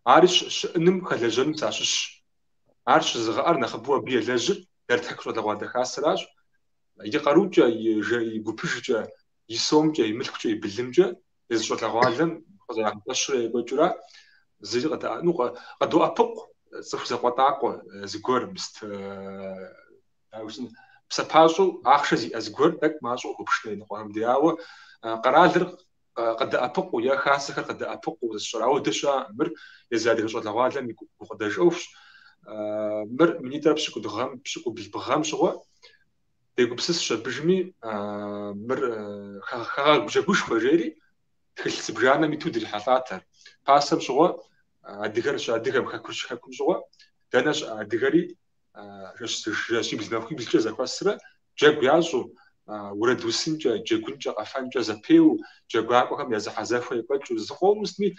Ари щыӏэным хэлэжьэным сащыщщ. Ар щызыгъэӏэр нэхъыбэу абы елэжьыр Нартхэку щӏалэгъуалэ хасэращ. И къарукӏэ, и гупыжкӏэ, и сомкӏэ, и мылъкукӏэ, и былымкӏэ езы щӏалэгъуалэм къызэрагъэпэщрэ екӏуэкӏыурэ зыри къыдэӏэну къыдоӏэпыкъу цӏыху закъуэтӏакъуэ зыгуэр, мыст, дауэ жысӏэн, псапащӏэу ахъшэ зиӏэ зыгуэр тӏэкӏу мащӏэу къыхуопшынэ иныкъуэхэм дей, ауэ къэралыр къыдэӏэпыкъуу е хасэхэр къыдэӏэпыкъуу зыщӏыр, ауэдэ щыӏэкъым. Мыр езы адыгэ щӏалэгъуалэм и гукъыдэж ӏуэхущ. Мыр минитӏрэ пщыкӏубл гъэм щыгъуэ дегупсысщ абыжми, мыр хэгъэгу джэгушхуэ жери тхылъ зыбжанэм иту дрихьэлӏат ар. Пасэм щыгъуэ адыгэр щыадыгэм, хэкур щыхэкум щыгъуэ, дэнэ щыӏэ адыгэри жэщибл-махуиблкӏэ зэхуэсрэ джэгу ящӏу, уэрэд усынкӏэ, джэгункӏэ, къэфэнкӏэ зэпеуэу, джэгуакӏуэхэм я зэхьэзэхуэ екӏуэкӏыу, зыкъому сытми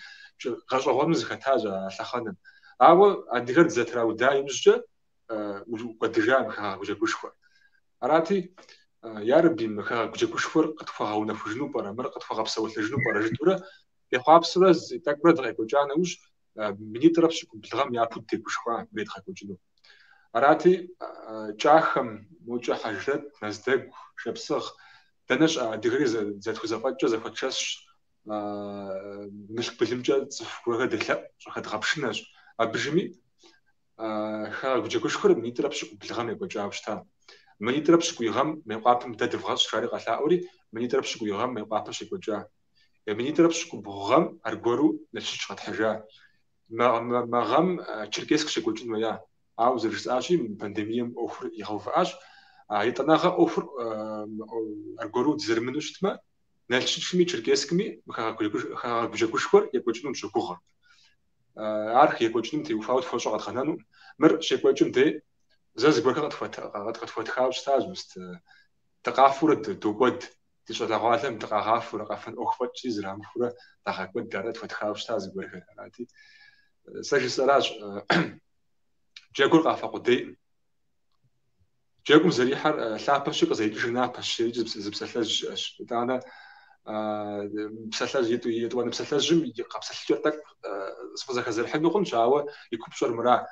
гъэщӏэгъуэну зэхэтащ а лъэхъэнэм. Ауэ адыгэр дызэтрауда иужькӏэ кӏуэдыжа мы хэгъэгу джэгушхуэр. Арати, ярэби, мы хэгъэгу джэгушхуэр къытхуэгъэунэхужыну пӏэрэ, мыр къытхуэгъэпсэуэлъэжыну пӏэрэ жытӏэурэ дехъуапсэурэ тӏэкӏурэ дыкъекӏуэкӏа нэужь, минитӏрэ пщыкӏубл гъэм япэу дытегушхуа мыр едгъэкӏуэкӏыну. Арати, Кӏахэм, мокӏэ Хьэжрэт, Мэздэгу, Шапсыгъ, дэнэ щыӏэ адыгэри зэрытхузэфӏэкӏкӏэ зэхуэтшэсщ. Мылъку былымкӏэ цӏыху гуэрхэр делъэӏу щӏыхэдгъэпшынэщ. Абыжми хэгъэгу джэгушхуэр минитӏрэ пщыкӏубл гъэм екӏуэкӏауэ щыта. Минитӏрэ пщыкӏуий гъэм Мейкъуапэм дэ дывгъэщӏ жари къэлъаӏуэри, минитӏрэ пщыкӏуий гъэм Мейкъуапэ щекӏуэкӏа. Минитӏрэ пщыкӏубгъу гъэм аргуэру Налщыч къэтхьыжа. Мы гъэм Черкесск щекӏуэкӏын хуея. Ауэ зэрыжысӏащи, пандемием ӏуэхур игъэувыӏащ. Етӏанэгъэ ӏуэхур аргуэру дызэрымыну щытмэ, Налщычми Черкесскми мы хэгъэгу джэгушхуэр екӏуэкӏыну дыщогугъыр. Ар екӏуэкӏыным теухуауэ тхуэщӏэ къэдгъэнэнукъым. Мыр щекӏуэкӏым дей зэ зыгуэрхэр къытхуэтхауэ щытащ, мыст дыкъафэурэ докӏуэд, ди щӏалэгъуалэм дыкъагъафэурэ, къэфэн ӏуэху фӏэкӏри зэрамыхуурэ дагъэкӏуэд, ара тхуэтхауэ щыта зыгуэрхэр. Арати, сэ жысӏэращ, джэгур къафэ къудейкъым. Джэгум зэрихьэр лъапэщи къызэрикӏыжыр напэщ, жери зы псалъэжь щыӏэщ. Итӏанэ псалъэжь, етӏуанэ псалъэжьым и къэпсэлъыкӏэр тӏэкӏу сфӏызэхэзэрыхьыну хъунщ, ауэ и купщӏэр мыра.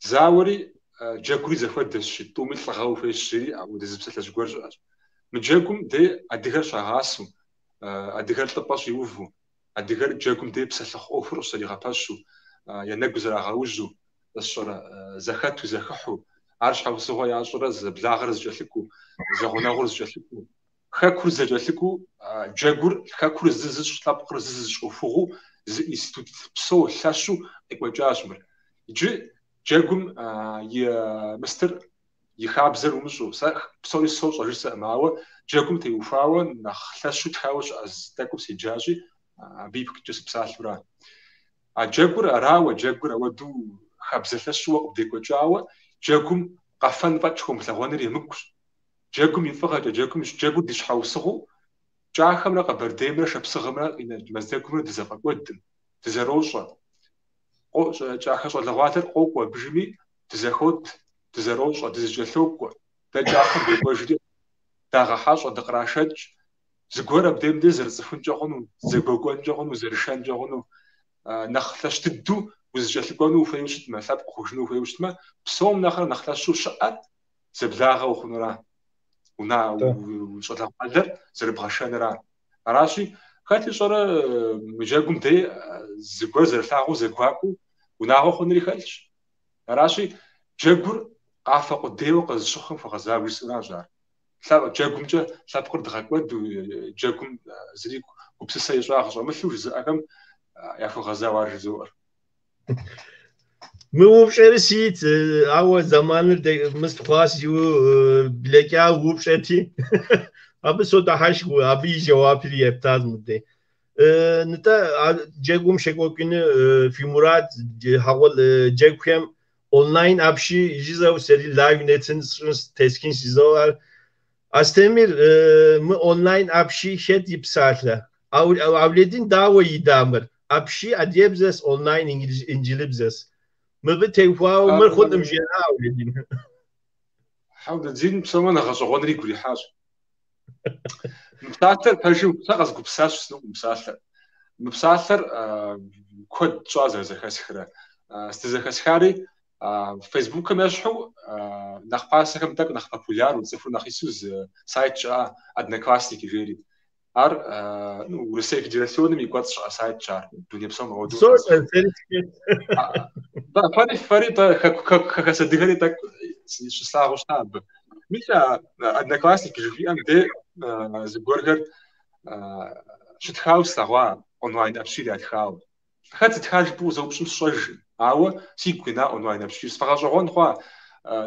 Зауэри джэгури зэхуэдэщ, тӏуми лӏыгъэ ухуейщ, жери апхуэдэ зы псалъэжь гуэр щыӏэщ. Мы джэгум дей адыгэр щагъасэу, адыгэр лӏыпӏэ щиуву, адыгэр джэгум дей псэлъыхъу ӏуэхур къыщызэригъэпэщу, я нэгу зрагъэужьу, сщӏэрэ, зэхэту, зэхыхьу, ар щхьэусыгъуэ ящӏрэ зэблагъэр зэкӏэлъыкӏуэу, зэгъунэгъур зэкӏэлъыкӏуэу, хэкур зэкӏэлъыкӏуэу, джэгур хэкур зы зыщӏ, лъэпкъыр зы зыщӏ ӏуэхугъуэу зы институт псо лъэщу къекӏуэкӏащ мыр. Иджы джэгум и мыстыр и хабзэр умыщӏэу, сэ псори сощӏэ жысӏэкъым, ауэ джэгум теухуауэ нэхъ лъэщу тхауэ щыӏэ зы тӏэкӏум седжащи, абы ипкъкӏэ сыпсалъэура. А джэгур арауэ, джэгур ауэдэу хабзэ лъэщууэ къыбдекӏуэкӏауэ, джэгум къэфэн фӏэкӏ хомылъэгъуэныр емыкӏущ. Джэгум и фӏыгъэкӏэ, джэгум джэгур ди щхьэусыгъуэу Кӏахэмрэ Къэбэрдеймрэ Шапсыгъымрэ Мэздэгумрэ дызэфӏэкӏуэдым, дызэрощӏэ. Кӏахэ щӏалэгъуалэр къокӏуэ абыжми, дызэхот, дызэрощӏэ, дызэкӏэлъокӏуэ. Дэ Кӏахэм докӏуэжри, дагъэхьэщӏэ, дыкърашэкӏ. Зыгуэр абдейм дей зэрыцӏыхункӏэ хъуну, зэгуэкӏуэнкӏэ хъуну, зэрышэнкӏэ хъуну. Нэхъ лъэщ дыдэу узэкӏэлъыкӏуэну ухуейуэ щытмэ, лъэпкъ ухъужыну ухуейуэ щытмэ, псом нэхърэ нэхъ лъэщу щыӏэр зэблагъэ ухъунура, уна щӏалэгъуалэр зэрыбгъэшэнура. Аращи, хэт ищӏэрэ мы джэгум дей зыгуэр зэрылъагъуу зэгуакӏуэу унагъуэ хъунри хэлъщ. Аращи, джэгур къафэ къудейуэ къызыщыхъум хуэгъэзауэ жысӏэращ ар. Джэгумкӏэ лъэпкъыр дгъэкӏуэду, джэгум зыри гупсысэ и щӏагъ щӏэмылъу жызыӏэхэм яхуэгъэзауэ ар жызоӏэр. Мы упщӏэри сиӏэт, ауэ зэманыр мыст хъуащ жиӏэу блэкӏа упщӏэти, абы содыхьэшх, абы и жэуапри ептащ мыдей. Нтӏэ, а джэгум щекӏуэкӏыну фи мурад джэгухэм онлайн апщий жызэу сэри лайв нэтын сщӏынщ, тесхынщ жызэу ар. Астемир, мы онлайн апщий хэт и псалъэ? Ауледин дауэ ида мыр? Апщий адыгэбзэс, онлайн инджылыбзэс. Мыбы теухуауэ мыр хъункъым жиӏа Ауледин. Хьэулэдин псомэ нэхъ гъэщӏэгъуэныр игу ирихьащ. Мы псалъэр пэжу сэ къэзгупсащ жысӏэнукъым мы псалъэр. Мы псалъэр куэд щӏа зэрызэхэсхрэ. Здызэхэсхари Фейсбукым ещхьу нэхъ пасэхэм тӏэкӏу нэхъ популяру, цӏыхур нэхъ ису зы сайт щыӏа Одноклассники жери. Ар ну, Урысей Федерасионым и кӏуэцӏ щыӏэ сайтщ ар, дуней псом ауэдэу. Фэри, фэри тӏэ, хэхэс адыгэри тӏэкӏу щыслъагъуу щыта абы. Мис а Одноклассники жыхуиӏэм де зыгуэрхэр щытхауэ слъэгъуа онлайн апщийр ятхауэ. Хэт зытхар жыпӏэу узэупщӏым сщӏэжкъым, ауэ сигу къина онлайн апщийр. Сфӏэгъэщӏэгъуэн хъуа,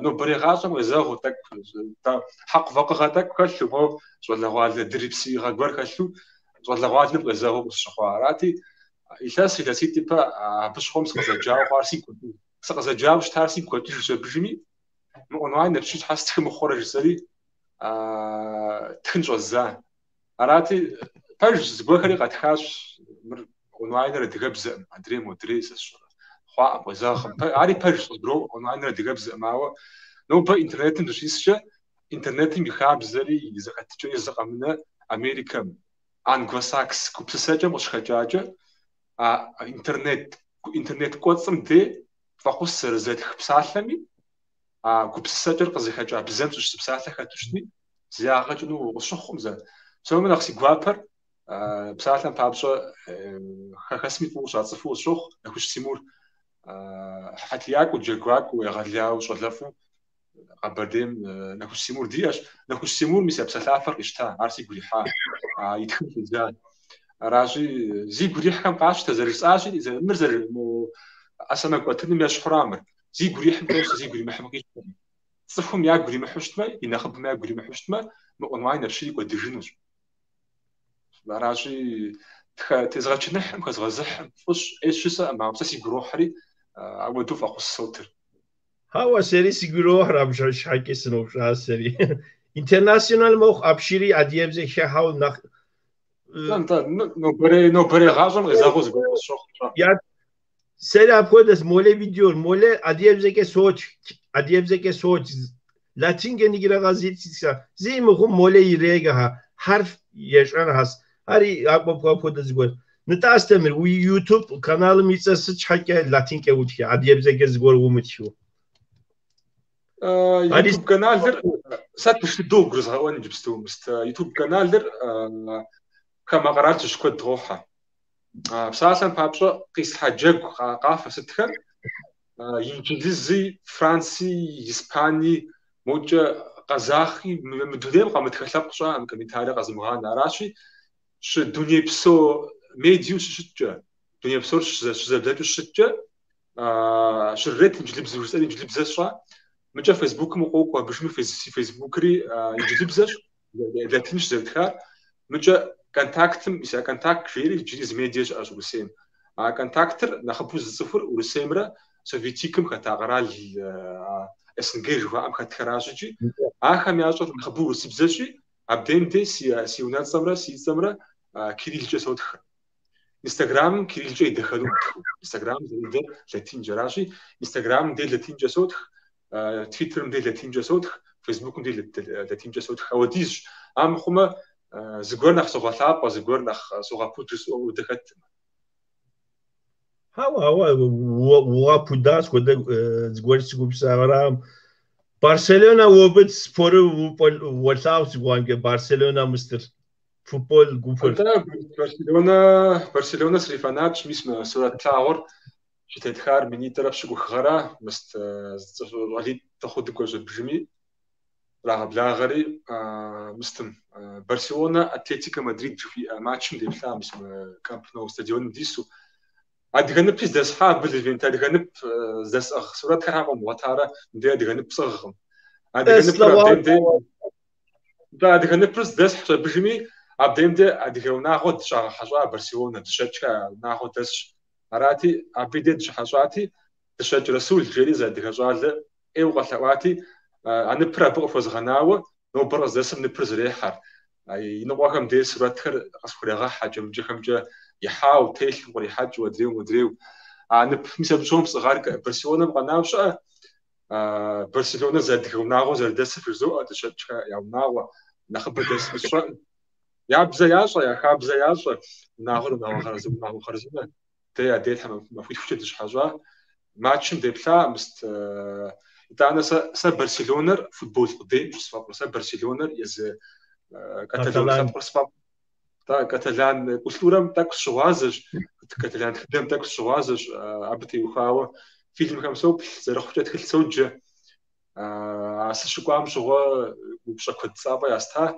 нобэрей гъащӏэм къезэгъыу тӏэкӏу, хьэкъвакъыгъэ тӏэкӏу хэлъу, моуэ щӏалэгъуалэ дырипсыигъэ гуэр хэлъу, щӏалэгъуалэм къезэгъыу къысщыхъуа. Арати, илъэс, илъэситӏ ипэ абы щыгъуэм сыкъызэджауэ хъуар сигу, сыкъызэджауэ щытар сигу къэкӏыжщ абыжми, мы онлайн апщий щхьэ стхы мыхъурэ жысӏэри, тхын щӏэздза. Арати, пэжщ, зыгуэрхэри къэтхащ, мыр онлайныр адыгэбзэкъым, адрей модрей сэ сщӏэрэ, хъуаӏым, къезэгъкъым. Ари пэжщ, къызгуроӏуэ, онлайныр адыгэбзэкъым, ауэ нобэ интернетым дыщискӏэ, интернетым и хабзэри и зэхэтыкӏэри зы къэмынэ Америкэм, англосакс гупсысэкӏэм къыщыхэкӏакӏэ, а интернет, интернет кӏуэцӏым де фӏэхъус зэрызэтх псалъэми, а гупсысэкӏэр къызыхэкӏа бзэм щыщ зы псалъэ хэту щытми, зы ягъэ кӏыну къысщыхъукъым сэ. Псоми нэхъ си гуапэр Псалъэм папщӏэ, хэхэсми фӏыуэ щацӏыхуу къысщохъу Нэхущ Тимур. Хьэтиякӏуэу, джэгуакӏуэу, егъэлеяуэ щӏалэфӏу Къэбэрдейм Нэхущ Тимур диӏэщ. Нэхущ Тимур мис а псэлъафэр къищта, ар сигу ирихьа, итхын щӏидза. Аращи, зигу ирихьхэм къащтэ, зэрыжысӏащи, мыр мо ӏэ сэмэгу ӏэтыным ещхьура мыр. Зигу ирихьым къещтэ, зигу иримыхьым къищтэкъым. Цӏыхум ягу иримыхьу щытмэ, и нэхъыбэм ягу иримыхьу щытмэ, мы онлайн апщийри кӏуэдыжынущ. Аращи, тезгъэчыныхьым, хэзгъэзыхьым, фӏыщ, ӏейщ жысӏэкъым, ауэ сэ сигу ирохьри, ауэдэу фӏэхъус сотыр. Хьэуэ, сэри сигу ирохьыр, абы щхьэкӏи сыноупщӏащ сэри. Интернационал мэхъу апщийри адыгэбзэ хыхьэу нэхъ... Нтӏэ, нобэрей гъащӏэм къезэгъыу зыгуэр къысщохъу. Сэри апхуэдэщ, молэ видеор, молэ адыгэбзэкӏэ сотх, адыгэбзэкӏэ сотх. Латинкӏэ иджырэ къэс зи мыхъум молэ ирегэхьэ, хьэрф ещӏэнхьэс. Ари апхуэдэ зыгуэр. Нтӏэ, Астемыр, уи YouTube каналым и цӏэр сыт щхьэкӏэ латинкӏэ утхэ, адыгэбзэкӏэ зыгуэр умытхыу? YouTube каналыр сэ тынш дыдэу къыбгурызгъэӏуэн иджыпсту. YouTube каналыр хамэ къэрал щыщ куэд къохьэ. Псалъэм папщӏэ, къислъхьэ джэгу къафэ сытхэр инджылызи, франси, испани, мокӏэ къэзахъи, мы дунейм къэмытхэ лъэпкъ щыӏэкъым комментарий къэзымыгъанэ. Аращи, щыдунейпсо медиэу щыщыткӏэ, дуней псор щызэблэкӏыу щыщыткӏэ, щрырет инджылыбзэу жысӏэри инджылыбзэ сщӏа. Мыкӏэ Фейсбукым укъокӏуэ, абыжми си Фейсбукри инджылыбзэщ, латинщ зэрытхар. Мыкӏэ Контактым, мис а Контакт жери иджыри зы медиа щыӏэщ Урысейм. А Контактыр нэхъыбэу зыцӏыхур Урысеймрэ Советикым хэта къэрал СНГ жыхуаӏэм хэтхэращ икӏи ахэм ящӏэр нэхъыбэу урысыбзэщи, абдейм дей си унэцӏэмрэ си цӏэмрэ кириллкӏэ сотхэ. Инстаграмым кириллкӏэ идэхэну мытхыу. Инстаграмым зэридэр латинкӏэ аращи, Инстаграмым дей латинкӏэ сотх, Твиттерым дей латинкӏэ сотх, Фейсбукым дей латинкӏэ сотх. Ауэдизщ. Амыхъумэ, зыгуэр нэхъ согъэлъапӏэ, зыгуэр нэхъ согъэпуд жысӏэу ауэдэ хэткъым. Хьэуэ, хьэуэ, угъэпудащ хуэдэ зыгуэр сыгупсысарам. Барселона уэ спорыр уолъагъу си гугъэмкӏэ, Барселона мыстыр, футбол гупыр. Нтӏэ, Барселона, Барселона срифанатщ, мис мы сурэт плъагъур щытетхар минитӏрэ пщыкӏух гъэра, мыст щӏалитӏ дыхъуу дыкӏуэщ абыжми, Рагъэблагъэри, мыстым, Барселона Атлетико Мадрид жыхуиӏэ матчым деплъа, мис мы Камп Ноу стадионым дису. Адыгэ ныпи здэсхьа абы Левент, адыгэ нып здэсӏыгъ сурэтхэр хьэ къомыгъуэтарэ, мыбдей адыгэ нып сӏыгъкъым. Адыгэ ныпыр абдейм дей, нтӏэ, адыгэ ныпыр здэсхьщ абыжми, абдейм дей адыгэ унагъуэ дыщагъэхьэщӏа Барселонэ, Дыщэкӏхэ унагъуэ дэсщ. Арати, абы дей дыщыхьэщӏати, Дыщэкӏ Расул жери зы адыгэ щӏалэ ӏейуэ къэлъэӏуати, а ныпыр абы къыхуэзгъэнауэ, нобэр къыздэсым ныпыр зэрехьэр. Иныкъуэхэм дей сурэтхэр къысхурегъэхь акӏэ-мыкӏэхэмкӏэ ихьауэ, телъу, кърихьэкӏыу, адрейуэ модрейуэ. А нып мис абы щыгъуэм сӏыгъар Барселонэм къэнауэ щыӏэ. Барселонэ зы адыгэ унагъуэ зэрыдэсыр вжызоӏэ, Дыщэкӏхэ я унагъуэ, нэхъыбэ дэсми сщӏэкъым. Я бзэ ящӏэ, я хабзэ ящӏэ, унагъуэр унагъуэ хъарзынэ. Дэ я дей тхьэмахуитхукӏэ дыщыхьэщӏа. Матчым деплъа, мыст, итӏанэ сэ, сэ Барселонэр футбол къудейм щысфӏэфӏыр. Сэ Барселонэр езы каталон лъэпкъыр сфӏэфӏ. Нтӏэ, каталан культурэм тӏэкӏу сыщыгъуазэщ, каталан тхыдэм тӏэкӏу сыщыгъуазэщ, абы теухуауэ фильмхэм соплъ, зэрыхъукӏэ тхылъ соджэ. А сыщыкӏуам щыгъуэ упщӏэ куэд цӏапӏэ яста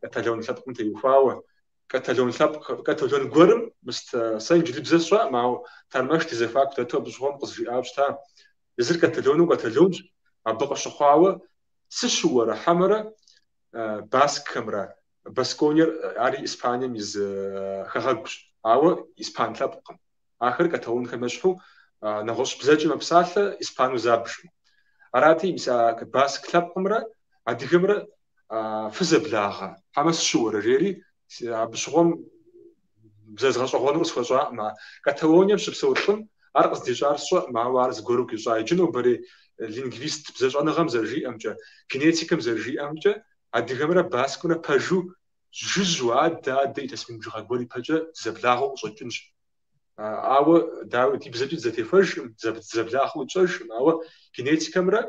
каталон лъэпкъым теухуауэ. Каталон лъэпкъ, каталон гуэрым, мыст, сэ инджылыбзэ сщӏэкъым, ауэ тэрмэш ди зэхуаку дэту абы щыгъуэм къызжиӏауэ щыта. Езыр каталону каталонщ, абы къыщыхъуауэ сыщыуэрэ хьэмэрэ баскхэмрэ, Баскониер ари Испанием и зы хэгъэгущ, ауэ испан лъэпкъкъым. Ахэр каталонхэм ещхьу нэгъуэщӏ бзэкӏи мэпсалъэ, испану забжым. Арати, мис а баск лъэпкъымрэ адыгэмрэ фызэблагъэ, хьэмэ сыщыуэрэ жери, абы щыгъуэм зэзгъэщӏэгъуэнур къысхуэщӏакъым. А Каталонием щыпсэу лӏым ар къыздищӏар сщӏэкъым, ауэ ар зыгуэру къищӏа. Иджы нобэрей лингвист бзэщӏэныгъэм зэрыжиӏэмкӏэ, генетикэм зэрыжиӏэмкӏэ, адыгэмрэ баскымрэ пэжу жыжьэу адэ, адэ илъэс мин бжыгъэ гуэр ипэкӏэ дызэблагъэу къыщӏэкӏынщ. Ауэ, дауи, ди бзэкӏи дызэтехуэжкъым, дызэблагъэу тщӏэжкъым, ауэ генетикэмрэ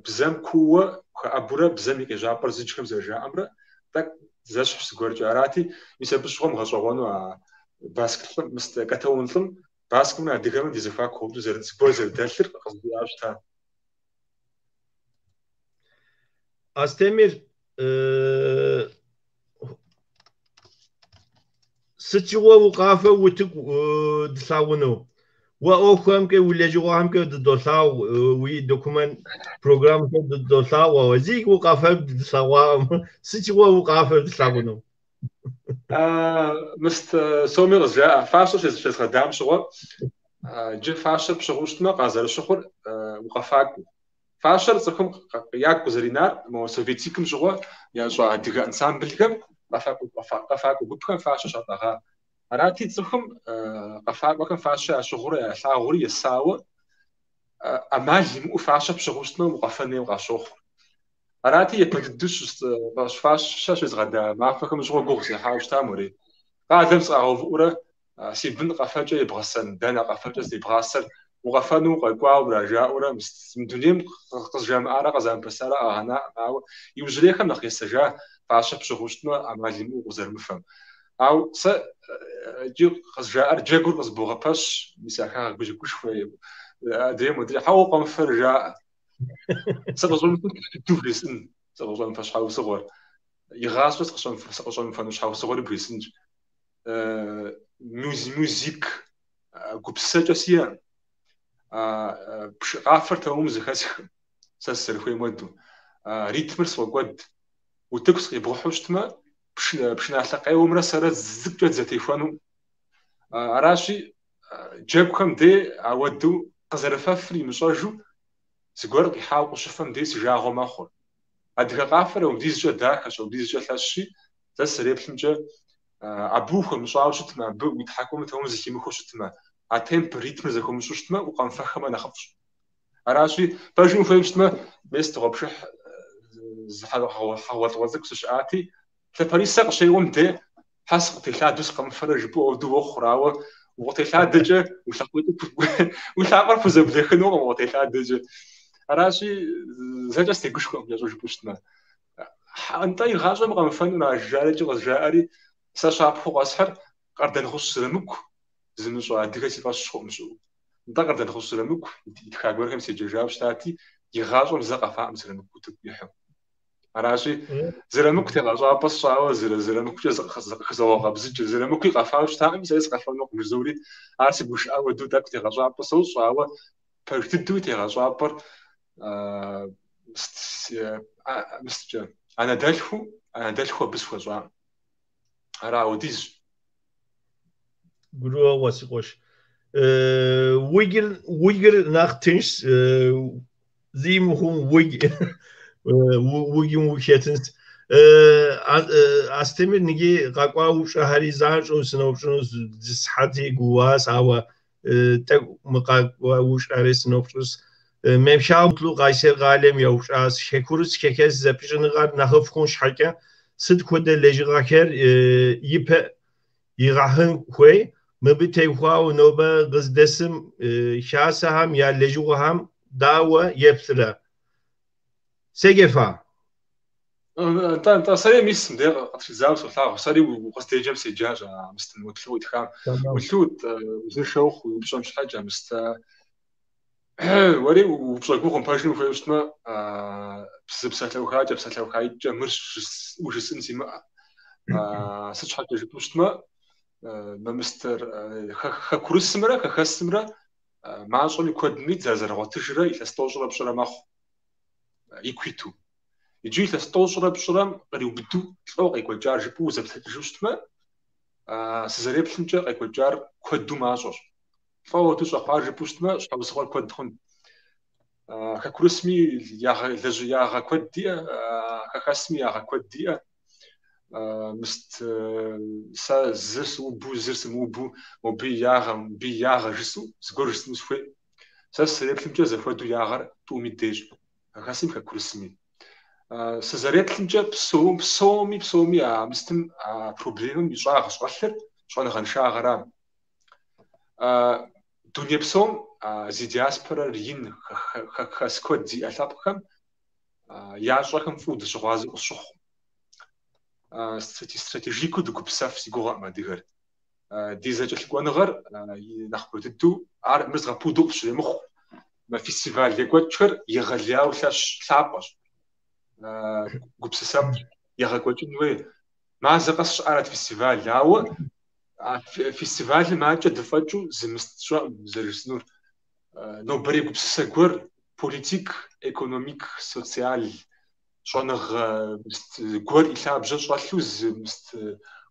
бзэм кууэ хэӏэбурэ бзэм и къежьапӏэр зыджхэм зэрыжаӏэмрэ тӏэкӏу Зэщхьщ зыгуэркӏэ. Арати, мис абы щыгъуэм гъэщӏэгъуэну а баск лӏым, мыст каталон лӏым баскымрэ адыгэмрэ ди зэхуаку апхуэдэу зыгуэр зэрыдэлъыр къызгурыӏуауэ щыта. Астемир, сыт щыгъуэ укъафэу утыку дылъагъуну? Уэ ӏуэхухэмкӏэ, уи лэжьыгъэхэмкӏэ дыдолъагъу, уи документ программэхэр дыдолъагъу, ауэ зэи укъафэу дылъэгъуакъым. Сыт щыгъуэ укъафэу дылъагъуну? Мыст псоми къызжаӏэ, фащэ щезгъэдам щыгъуэ, иджы фащэр пщыгъыу щытмэ, къазэрыщыхъур укъэфакӏуэу. Фащэр цӏыхум ягу къызэринар мо советикым щыгъуэ ящӏа адыгэ ансамблхэм къэфакӏуэ гупхэм фащэ щатӏэгъа. Арати, цӏыхум къэфакӏуэхэм фащэ ящыгъыурэ ялъагъури есауэ, ӏэмал имыӏэу фащэ пщыгъыу щытмэ, укъэфэн хуейуэ къащохъу. Арати, япэ дыдэу фащэ щезгъэда махуэхэм щыгъуэ гугъу сехьауэ щытам уэрей. Къалэм сыкъагъэувыӏэурэ Си бын къэфэкӏэ ебгъэсэн, дэнэ къэфэкӏэ здебгъасэр, укъэфэну укъэкӏуауэра, жаӏэурэ мы дунейм къызжамыӏарэ къызамыпэсарэ къагъэнаӏым, ауэ иужьрейхэм нэхъ есэжа фащэ пщыгъыу щытмэ, ӏэмал имыӏэу укъызэрымыфэм. Ауэ сэ иджы къызжаӏэр джэгур къызыбогъэпэщ, мис а хагъэгушхуэ, адрей модрей, щхьэ укъэмыфэрэ жаӏэ. Сыкъыщӏэмыфэр дыдэу бжесӏэн, сыкъыщӏэмыфэ щхьэусыгъуэр. Игъащӏэ сыкъыщӏэмыфэну щхьэусыгъуэри бжесӏэнщ. Мюзик гупсысэкӏэ сиӏэкъым. Къафэр тэмэму зэхэсхкъым, сэ сызэрыхуейм хуэдэу. Ритмыр сфӏокӏуэд. Утыку сыкъибгъэхьэу щытмэ, пшыналъэ къеуэмрэ сэрэ зыкӏэ дызэтехуэнукъым. Аращи, джэгухэм дей ауэдэу къызэрыфэфыр имыщӏэжу зыгуэр къихьауэ къыщыфэм дей си жагъуэ мэхъур. Адыгэ къафэр ауэдизкӏэ дахэщ, ауэдизкӏэ лъэщщи, сэ сызэреплъымкӏэ, абы ухуэмыщӏауэ щытмэ, абы уи тхьэкӏумэм тэмэму зэхимыхыу щытмэ, а темпыр, ритмыр зэхомыщӏэу щытмэ, укъэмыфэххэмэ нэхъыфӏщ. Аращи, пэжым ухуейм щытмэ, мес дыгъуэпшыхь зы хьэгъуэлӏыгъуэ цӏыкӏу сыщыӏати, лъапэрисэ къыщеуэм де хьэ сыкъытелъадэу сыкъэмыфэрэ жыпӏэу ауэдэу уохъур, ауэ укъытелъадэкӏэ уи лъакъуитӏыр уи лъакъуэр пхузэблэхынукъым укъытелъадэкӏэ. Аращи, зэкӏэ сытегушхуэкъым кӏэщӏу жыпӏэу щытмэ. Нтӏэ, игъащӏэм къэмыфэнура жарикӏи къызжаӏэри, сэ щапхъэу къэсхьыр Къардэнгъущӏ Зырамыку зымыщӏэ адыгэ си фӏэщ хъукъым щыӏэу. Нтӏэ, Къардэнгъущӏ Зырамыку итха гуэрхэм седжэжауэ щытати, игъащӏэм зэ къэфакъым Зырамыку утыку ихьэу. Аращи, Зырамыку тегъэщӏапӏэ сщӏауэ Зырамыкукӏэ зыкъыхызогъэкъэбзыкӏыр. Зырамыкуи къэфауэ щытакъым, сэри сыкъэфэнукъым жызори, ар си гушыӏэ хуэдэу тӏэкӏу тегъэщӏапӏэ сощӏ, ауэ пэж дыдэуи тегъэщӏапӏэр мысткӏэ анэдэлъхуу, анэдэлъху абы схуэщӏакъым. Ара ауэдизщ. Гурыӏуэгъуэ, си къуэш. Уджыр, уджыр нэхъ тыншщ, зи мыхъум удж, уджым ухэтынщ. Астемыр ныги къэкӏуа упщӏэхэри занщӏэу сыноупщӏыну зы сыхьэти гууащ, ауэ тӏэкӏу мы къэкӏуа упщӏэри сыноупщӏынщ. Мемшагъ Мутлу Къайсэр къалэм еупщӏащ, хэкурыс хэхэс зэпыщӏэныгъэр нэхъыфӏ хъун щхьэкӏэ сыт хуэдэ лэжьыгъэхэр ипэ игъэхьын хуей? Мыбы теухуауэ нобэ къыздэсым хасэхэм я лэжьыгъэхэм дауэ еплърэ? Сегефа. Нтӏэ, нтӏэ, сэри мис мыбдеж къытридзауэ солъагъу. Сэри укъыздеджэм седжащ а мыстым Мутлу итхам. Мутлу, узыншэ ухъу уи упщӏэм щхьэкӏэ, мыст. Уэри упщӏэ гугъум пэжым ухуейуэ щытмэ, зы псалъэухакӏэ, псалъэухаитӏкӏэ мыр ужысӏын симыӏэ. Сыт щхьэкӏэ жыпӏэу щытмэ, мы мыстыр хэкурысымрэ хэхэсымрэ мащӏэми куэдми зэрызэрыгъуэтыжрэ илъэс тӏощӏрэ пщӏырэ мэхъу ику иту. Иджы илъэс тӏощӏрэ пщӏырэм къриубыдэу лӏо къекӏуэкӏар жыпӏэу узэплъэкӏыжу щытмэ, сызэреплъымкӏэ къекӏуэкӏар куэду мащӏэщ. Лӏо ауэдэу щӏэхъуар жыпӏэу щытмэ, щхьэусыгъуэр куэд хъун. Хэкурысми ягъэ куэд диӏэ, хэхэсми ягъэ куэд диӏэ. Мыст сэ зыр сыубу, зыр сымыубу, мобы и ягъэ, мобы и ягъэ жысӏэу зыгуэр жысӏэну сыхуейӏым. Сэ сызэреплъымкӏэ зэхуэдэу ягъэр тӏуми ддейщ. Хэхэсми хэкурысми. Сызэреплъымкӏэ, псоми, псоми а мыстым а проблемэм и щӏагъ щӏэлъыр щӏэныгъэншагъэра. Дуней псом зи диаспорэр ин хэхэс куэд зиӏэ лъэпкъхэм ящӏэхэм фӏыуэ дыщыгъуазэу къысщыхъукъым. Стратежику дыгупсэф си гугъэкъым адыгэр. Ди зэкӏэлъыкӏуэныгъэр нэхъыбэ дыдэу ар мыр згъэпуду къыпщремыхъу. Мы фестиваль екӏуэкӏхэр егъэлеяуэ лъэщ, лъапӏэщ. Гупсысэфӏ егъэкӏуэкӏын хуей. Мазэ къэс щыӏэрэт фестиваль, ауэ а фестивалым акӏэ дыфӏэкӏыу зы мыст сщӏэкъым зэрыжысӏэнур. Нобэрей гупсысэ гуэр, политик, экономик, социал щӏэныгъэ мыст гуэр и лъабжьэ щӏэлъу зы мыст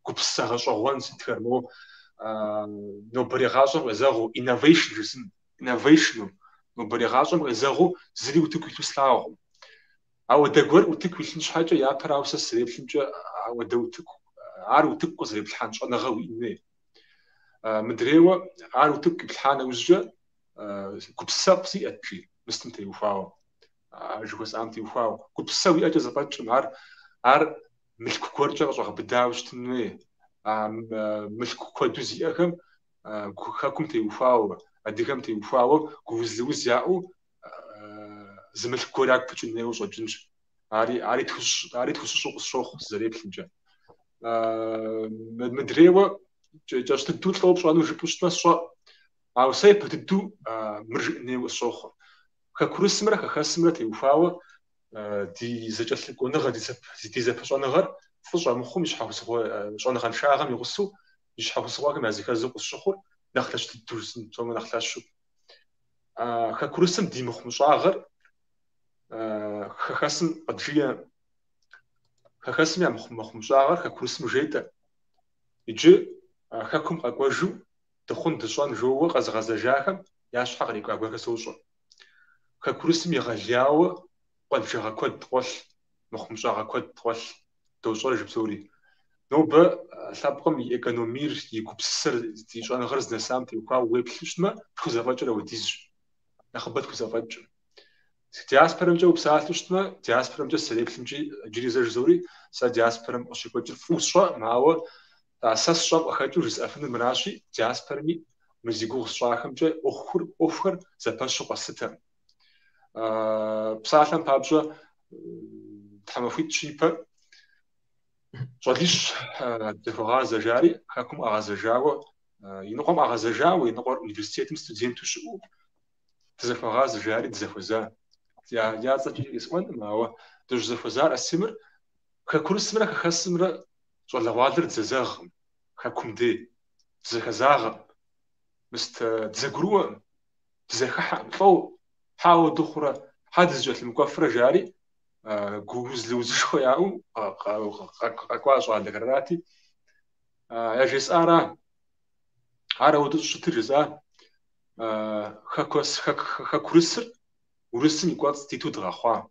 гупсысэ гъэщӏэгъуэн сытхэр, мо нобэрей гъащӏэм къезэгъыу, инновейшн жысӏэн, инновейшну, нобэрей гъащӏэм къезэгъыу зыри утыку илъу слъагъукъым. Ауэдэ гуэр утыку илъын щхьэкӏэ, япэрауэ сэ сызэреплъымкӏэ, ауэдэ утыку, ар утыку къызэреплъхьэн щӏэныгъэ уиӏэн хуей. Мыдрейуэ, ар утыку къиплъхьа нэужькӏэ, гупсысэфӏ сиӏэт, жи, мыстым теухуауэ, жыхуэсӏам теухуауэ. Гупсысэ уиӏэкӏэ зэфӏэкӏкъым, ар, ар мылъку гуэркӏэ къыщӏэгъэбыдауэ щытын хуей. А мылъку куэду зиӏэхэм хэкум теухуауэ, адыгэм теухуауэ гууз-лыуз яӏэу зы мылъку гуэр ягу пыкӏын хуейуэ къыщӏэкӏынщ. Ари, ари тхущӏ, ари тхущыщӏу къысщохъу сызэреплъымкӏэ. Мыдрейуэ кӏэщӏ дыдэу лӏо пщӏэну жыпӏэу щытмэ, сщӏэӏым. Ауэ сэ япэ дыдэу мыр жыӏэн хуейуэ къысщохъур. Хэкурысымрэ хэхэсымрэ теухуауэ ди зэкӏэлъыкӏуэныгъэ, ди зэпыщӏэныгъэр фӏы щӏэмыхъум и щхьэусыгъуэ щӏэныгъэншагъэм и гъусэу и щхьэусыгъуэхэм языхэзу къысщыхъур нэхъ лъэщ дыдэу жысӏэн, псомэ нэхъ лъэщу. Хэкурысым ди мыхъумыщӏагъэр хэхэсым къыджиӏэ. Хэхэсым я мыхъумыщӏагъэр хэкурысым жетӏэ. Иджы хэкум къэкӏуэжу дыхъун дыщӏэн жоуэ къэзыгъэзэжахэм я щхьэ кърикӏуа гуэрхэр сощӏэ. Хэкурысым егъэлеяуэ къуаншагъэ куэд къуэлъ, мыхъумыщӏагъэ куэд къуэлъ, дощӏэж псори. Нобэ лъэпкъым и экономир, и гупсысэр, и щӏэныгъэр здынэсам теухуауэ уеплъу щытмэ, тхузэфӏэкӏыр ауэдизщ. Нэхъыбэ тхузэфӏэкӏкъым. Диаспорэмкӏэ упсалъэу щытмэ, диаспорэмкӏэ сызэреплъымкӏи иджыри зэ жызори, сэ диаспорэм къыщекӏуэкӏыр фӏыуэ сщӏэкъым, ауэ сэ сщӏэм къыхэкӏыу жысӏэфынур мыращи, диаспорэми мы зи гугъу сщӏахэмкӏэ ӏуэхур, ӏуэхухэр зэпэщу къэслъытэкъым. Псалъэм папщӏэ, тхьэмахуитӏ-щы ипэ щӏалищ дыхуэгъазэ жари, хэкум къагъэзэжауэ, иныкъуэм къагъэзэжауэ, иныкъуэр университетым студенту щыӏэу дызэхуэгъазэ жари дызэхуэза. Я цӏэкӏи къисӏуэнкъым, ауэ дыщызэхуэзар Астемыр хэкурысымрэ хэхэсымрэ щӏалэгъуалэр дызэзэгъкъым, хэкум дей дызэхэзагъэкъым, мыст дызэгурыӏуэкъым. Дызэхыхьэкъым, лӏо, хьэ ауэду хъурэ, хьэ дызэкӏэлъымыкӏуэфрэ жари, гууз-лыузышхуэ яӏэу къэкӏуа щӏалэхэр арати, яжесӏара, ар ауэду щӏыщытыр жысӏа, хэкурысыр урысым и кӏуэцӏ диту дгъэхъуа.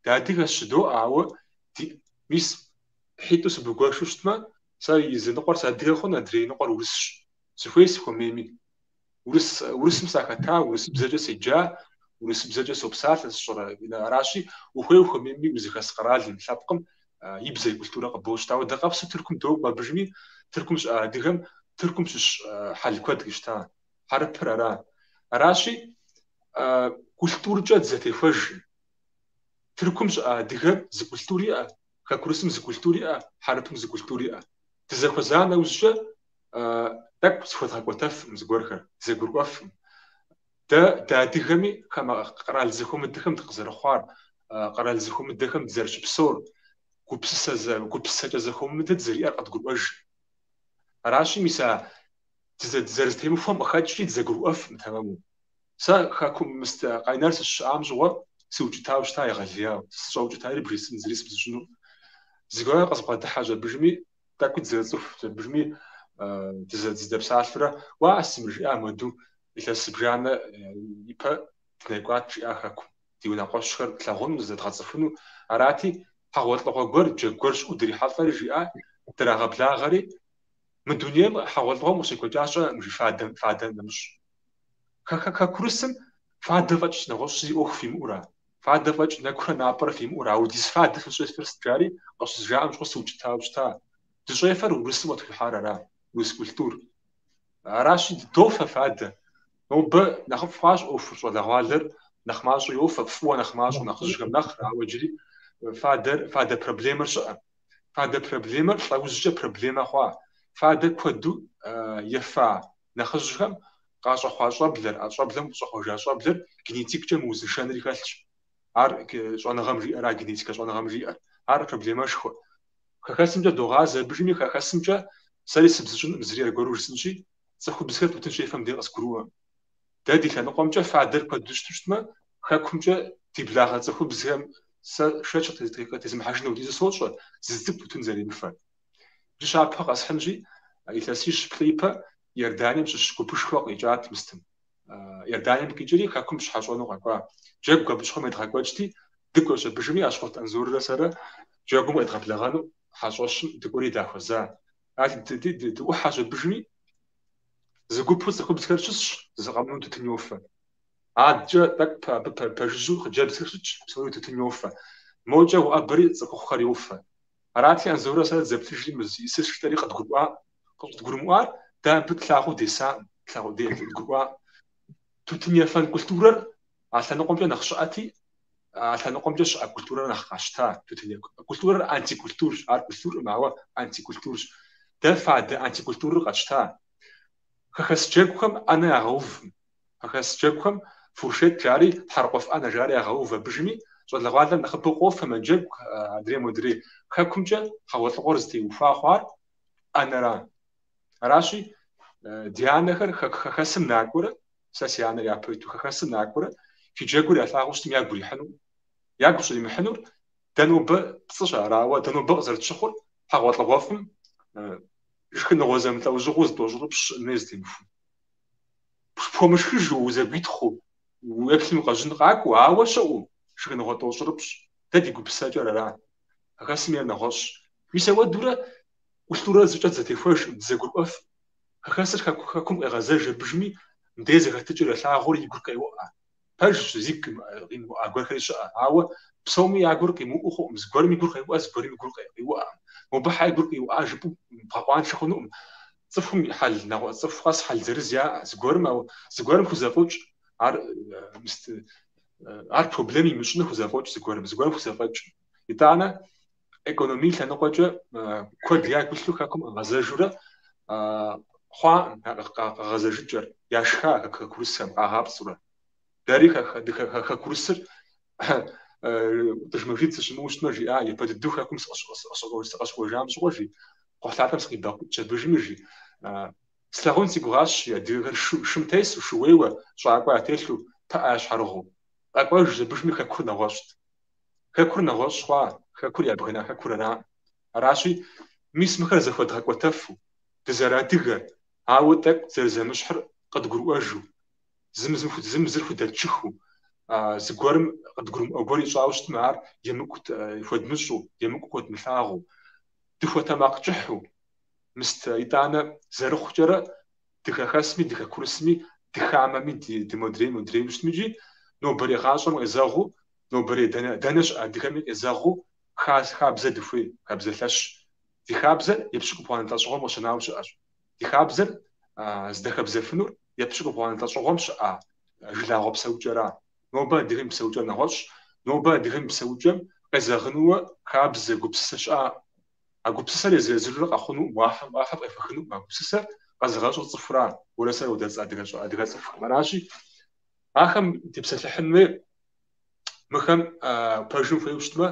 Дыадыгэщ жыдоӏэ, ауэ ди, мис, ӏыхьитӏу сыбгуэшу щытмэ, сэ и зы ныкъуэр сыадыгэ хъун, адрей и ныкъуэр урысщ. Сыхуей сыхуэмейми. Урыс, урысым сахэта, урысыбзэкӏэ седжа, урысыбзэкӏэ сопсалъэ, сщӏэрэ, аращи, ухуей ухуэмейми узыхэс къэралым, лъэпкъым и бзэ, и культурэ къыбощтэ. Ауэ дэ къэпсу Тыркум докӏуэ абыжми, Тыркум щыӏэ адыгэм Тыркум щыщ хьэл куэд къищта. Хьэрыпыр ара. Аращи, культуркӏэ дызэтехуэжкъым. Тыркум щыӏэ адыгэм зы культур иӏэ, хэкурысым зы культур иӏэ, хьэрыпым зы культур иӏэ. Дызэхуэза нэужькӏэ тӏэкӏу зыхуэдгъэкӏуэтэфкъым зыгуэрхэр, дызэгурыӏуэфкъым. Дэ дыадыгэми хамэ къэрал зэхуэмыдэхэм дыкъызэрыхъуар, къэрал зэхуэмыдэхэм дызэрыщыпсэур, гупсысэ гупсысэкӏэ зэхуэмыдэ дызэриӏэр къыдгурыӏуэж. Аращи, мис а дызэрызэтемыхуэм къыхэкӏри дызэгурыӏуэфкъым тэмэму. Сэ хэкум мыст Къайнэр сыщыщыӏам щыгъуэ сыукӏытауэ щыта егъэлеяуэ. Сыщӏэукӏытари бжесӏэн зыри сыбзыщӏыну. Зыгуэр къызбгъэдыхьэщ абыжми, тӏэкӏуи дызэрыцӏыху абыжми дызэдэпсалъэурэ, уа, Астемыр, жиӏа мыду илъэс зыбжанэ ипэ дынэкӏуат, жиӏа хэкум. Ди унэкъуэщхэр тлъагъуну, зэдгъэцӏыхуну. Арати, хьэгъуэлӏыгъуэ гуэр, джэгу гуэр щыӏэу дрихьэлӏэри, жиӏа, драгъэблагъэри, мы дунейм хьэгъуэлӏыгъуэм къыщекӏуэкӏа щыӏэкъым, жи фадэм, фадэ нэмыщӏ. Хэкурысым фадэ фӏэкӏ нэгъуэщӏ зи ӏуэху фимыӏура? Фадэ фӏэкӏ нэкурэ напӏэрэ фимыӏура? Ауэдиз фадэ фыщӏефэр сыт жари, къыщызжаӏэм щыгъуэ сыукӏытауэ щыта. Дыщӏефэр урысым къытхуихьар ара? Урыс культур. Аращи, дыдофэ фадэ. Нобэ нэхъыфӏ хъуащ ӏуэхур, щӏалэгъуалэр нэхъ мащӏэу йофэ, фӏыуэ нэхъ мащӏэу нэхъыжьхэм нэхърэ, ауэ иджыри фадэр, фадэ проблемэр щыӏэ. Фадэ проблемэр лӏэужькӏэ проблемэ хъуа. Фадэ куэду ефа нэхъыжьхэм къащӏэхъуа щӏэблэр, а щӏэблэм къыщӏэхъуэжа щӏэблэр генетиккӏэ мыузыншэнри хэлъщ. Ар щӏэныгъэм жиӏэра, генетикэ щӏэныгъэм жиӏэр. Ар проблемэшхуэ. Хэхэсымкӏэ догъазэ абыжми, хэхэсымкӏэ сэри сыбзыщӏынкъым зыри аргуэру жысӏэнщи, цӏыхубзхэр тутын щефэм дей къысгурыӏуэкъым. Дэ ди лъэныкъуэмкӏэ фадэр куэду щыту щытмэ, хэкумкӏэ ди благъэ цӏыхубзхэм сэ шэч къытезмыхьэжын хуэдизу сощӏэ, зы цӏыкӏу тутын зэремыфэр. Иджы щапхъэ къэсхьынщи, илъэсищ-плӏы ипэ Иорданием щыщ гупышхуэ къикӏат мыстым. Иорданием къикӏри хэкум щыхьэщӏэну къэкӏуа. Джэгу абы щыгъуэм едгъэкӏуэкӏти, дыкӏуэщ абыжми, Ащхъуэт Анзоррэ сэрэ джэгум къедгъэблэгъэну хьэщӏэщым дыкӏуэри дахуэза. Ар дыӏухьэщ абыжми, зы гупу цӏыхубзхэр щысщ, зы къэмынэу тутын йофэ. Адэкӏэ тӏэкӏу абы пэжыжьэу хъыджэбзхэр щытщ, псори тутын йофэ. Мокӏэ уӏэбэри цӏыхухъухэр йофэ. Арати, Анзоррэ сэрэ дызэплъыжри мы зиӏысыр жытӏэри къыдгурыӏуа. Къыщӏыдгурымыӏуар дэ абы тлъагъуу десакъым, тлъагъуу къыдгурыӏуа. Тутын ефэн культурэр а лъэныкъуэмкӏэ нэхъ щыӏэти, а лъэныкъуэмкӏэ щыӏэ культурэр нэхъ къащта. Тутын культурэр антикультурщ, ар культуркъым, ауэ антикультурщ. Дэ фадэ антикультурэр къэтщта. Хэхэс джэгухэм ӏэнэ ягъэувкъым. Хэхэс джэгухэм фуршет жари, тхьэрыкъуэф ӏэнэ жари ягъэув абыжми, щӏалэгъуалэр нэхъыбэу къофэ, мэджэгу, адрей-модрей. Хэкумкӏэ хьэгъуэлӏыгъуэр зытеухуа хъуар ӏэнэра. Аращи, ди анэхэр хэхэсым накӏуэрэ, сэ си анэр япэ иту хэхэсым накӏуэрэ, фи джэгур ялъагъуу щытым ягу ирихьыну. Ягу щӏримыхьынур дэ нобэ пцӏыщ ар, ауэ дэ нобэ къызэрытщыхъур хьэгъуэлӏыгъуэфӏым шхыныгъуэ зэмылӏэужьыгъуэу зы тӏощӏырыпщӏ щыӏэн хуей зэтемыхуэу. Пхуэмышхыжу, узэгуитхъуу, уеплъым укъэжьын къакӏуэу, ауэ щыӏэу шхыныгъуэ тӏощӏырыпщӏ. Дэ ди гупсысэкӏэр ара. Хэхэсым ейр нэгъуэщӏщ. Мис ауэдурэ культурэр зыкӏэ дызэтехуэжкъым, дызэгурыӏуэф. Хэхэсыр хэкум къегъэзэж абыжми, мыдей зэхэтыкӏэр елъагъур и гур къеуӏэ. Пэжщ, зигу къимыуӏа гуэрхэри щыӏэ, ауэ псоми я гур къимыуӏэу хъукъым, зыгуэрым и гур къеуӏэ, зыгуэрым и гур къиуӏэкъым. Мобы хьэ и гур къиуӏа жыпӏэу бгъэкъуаншэ хъунукъым. Цӏыхум и хьэл, нэгъуэщӏ цӏыху къэс хьэл зырыз яӏэ, зыгуэрым, ауэ зыгуэрым хузэфӏокӏ, ар мыст, ар проблем имыщӏыну хузэфӏокӏ зыгуэрым, зыгуэрым хузэфӏэкӏ. Итӏанэ экономие лъэныкъуэкӏэ куэд ягу илъу хэкум къагъэзэжурэ хъуакъым къэгъэзэжыкӏэр, яшха хэкурысхэм къагъапцӏурэ. Дэри хэкурысыр ӏутӏыж Мэжид сыщымыуэу щытмэ, жиӏа, япэ дыдэу хэкум сыкъыщыкӏуэжам щыгъуэ, жи, кхъухьлъатэм сыкъибэкъукӏщ абыжми, жи, слъагъун си гугъащ, жи, адыгэхэр шым тесу, шууейуэ, щӏакӏуэ ятелъу, пыӏэ ящхьэрыгъыу. Къэкӏуэжщ абыжми хэкур нэгъуэщӏт. Хэкур нэгъуэщӏ хъуа, хэкур ябгына хэкур араӏым. Аращи, мис мыхэр зэхуэдгъэкӏуэтэфу, дызэрыадыгэр, ауэ тӏэкӏу дызэрызэмыщхьыр къыдгурыӏуэжу, зым зым зыр худэтчыхыу, зыгуэрым къыдгурымыӏуэ гуэр ищӏауэ щытмэ, ар емыкӏу хуэдмыщӏу, емыкӏу хуэдмылъагъуу, дыхуэтэмакъкӏыхьу, мыст итӏанэ зэрыхъукӏэрэ дыхэхэсми, дыхэкурысми, дыхамэми, дымодрей модрейми щытмикӏи, нобэрей гъащӏэм къезэгъыу, нобэрей дэнэ щыӏэ адыгэми къезэгъыу хабзэ дыхуей, хабзэ лъэщ. Ди хабзэр епщыкӏубгъуанэ лӏэщӏыгъуэм къыщынауэ щыӏэщ. Ди хабзэр здэхэбзэфынур епщыкӏубгъуанэ лӏэщӏыгъуэм щыӏа жылагъуэ псэукӏэра. Нобэ адыгэм и псэукӏэр нэгъуэщӏщ. Нобэ адыгэм и псэукӏэм къезэгъынууэ хабзэ, гупсысэ щыӏакъым. А гупсысэр езыр-езырурэ къэхъунукъым, уафэм уафэм къехуэхынукъым. А гупсысэр къэзыгъэщӏыр цӏыхура, уэрэ сэрэ хуэдэ адыгэ цӏыхухэм. Аращи, ахэм тепсэлъыхьын хуей, мыхэм пэжым ухуейуэ щытмэ,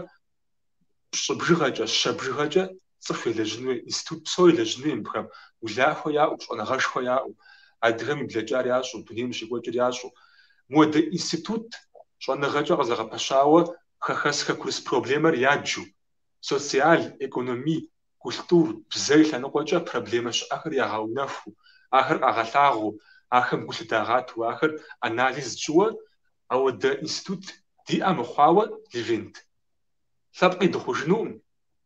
пщӏы бжыгъэкӏэ, щэ бжыгъэкӏэ цӏыху елэжьын хуей, институт псо елэжьын хуей мыбыхэм, улахуэ яӏэу, щӏэныгъэшхуэ яӏэу, адыгэм и блэкӏар ящӏэу, дунейм щекӏуэкӏыр ящӏэу. Мыуэдэ институт щӏэныгъэкӏэ къызэгъэпэщауэ хэхэс хэкурыс проблемэр яджу, социал, экономи, культур, бзэ и лъэныкъуэкӏэ проблемэ щыӏэхэр ягъэунэхуу, ахэр къагъэлъагъуэу, ахэм гу лъыдагъатэу, ахэр анализ тщӏыуэ, ауэдэ институт диӏэ мыхъуауэ, Левент. Лъэпкъи дыхъужынукъым,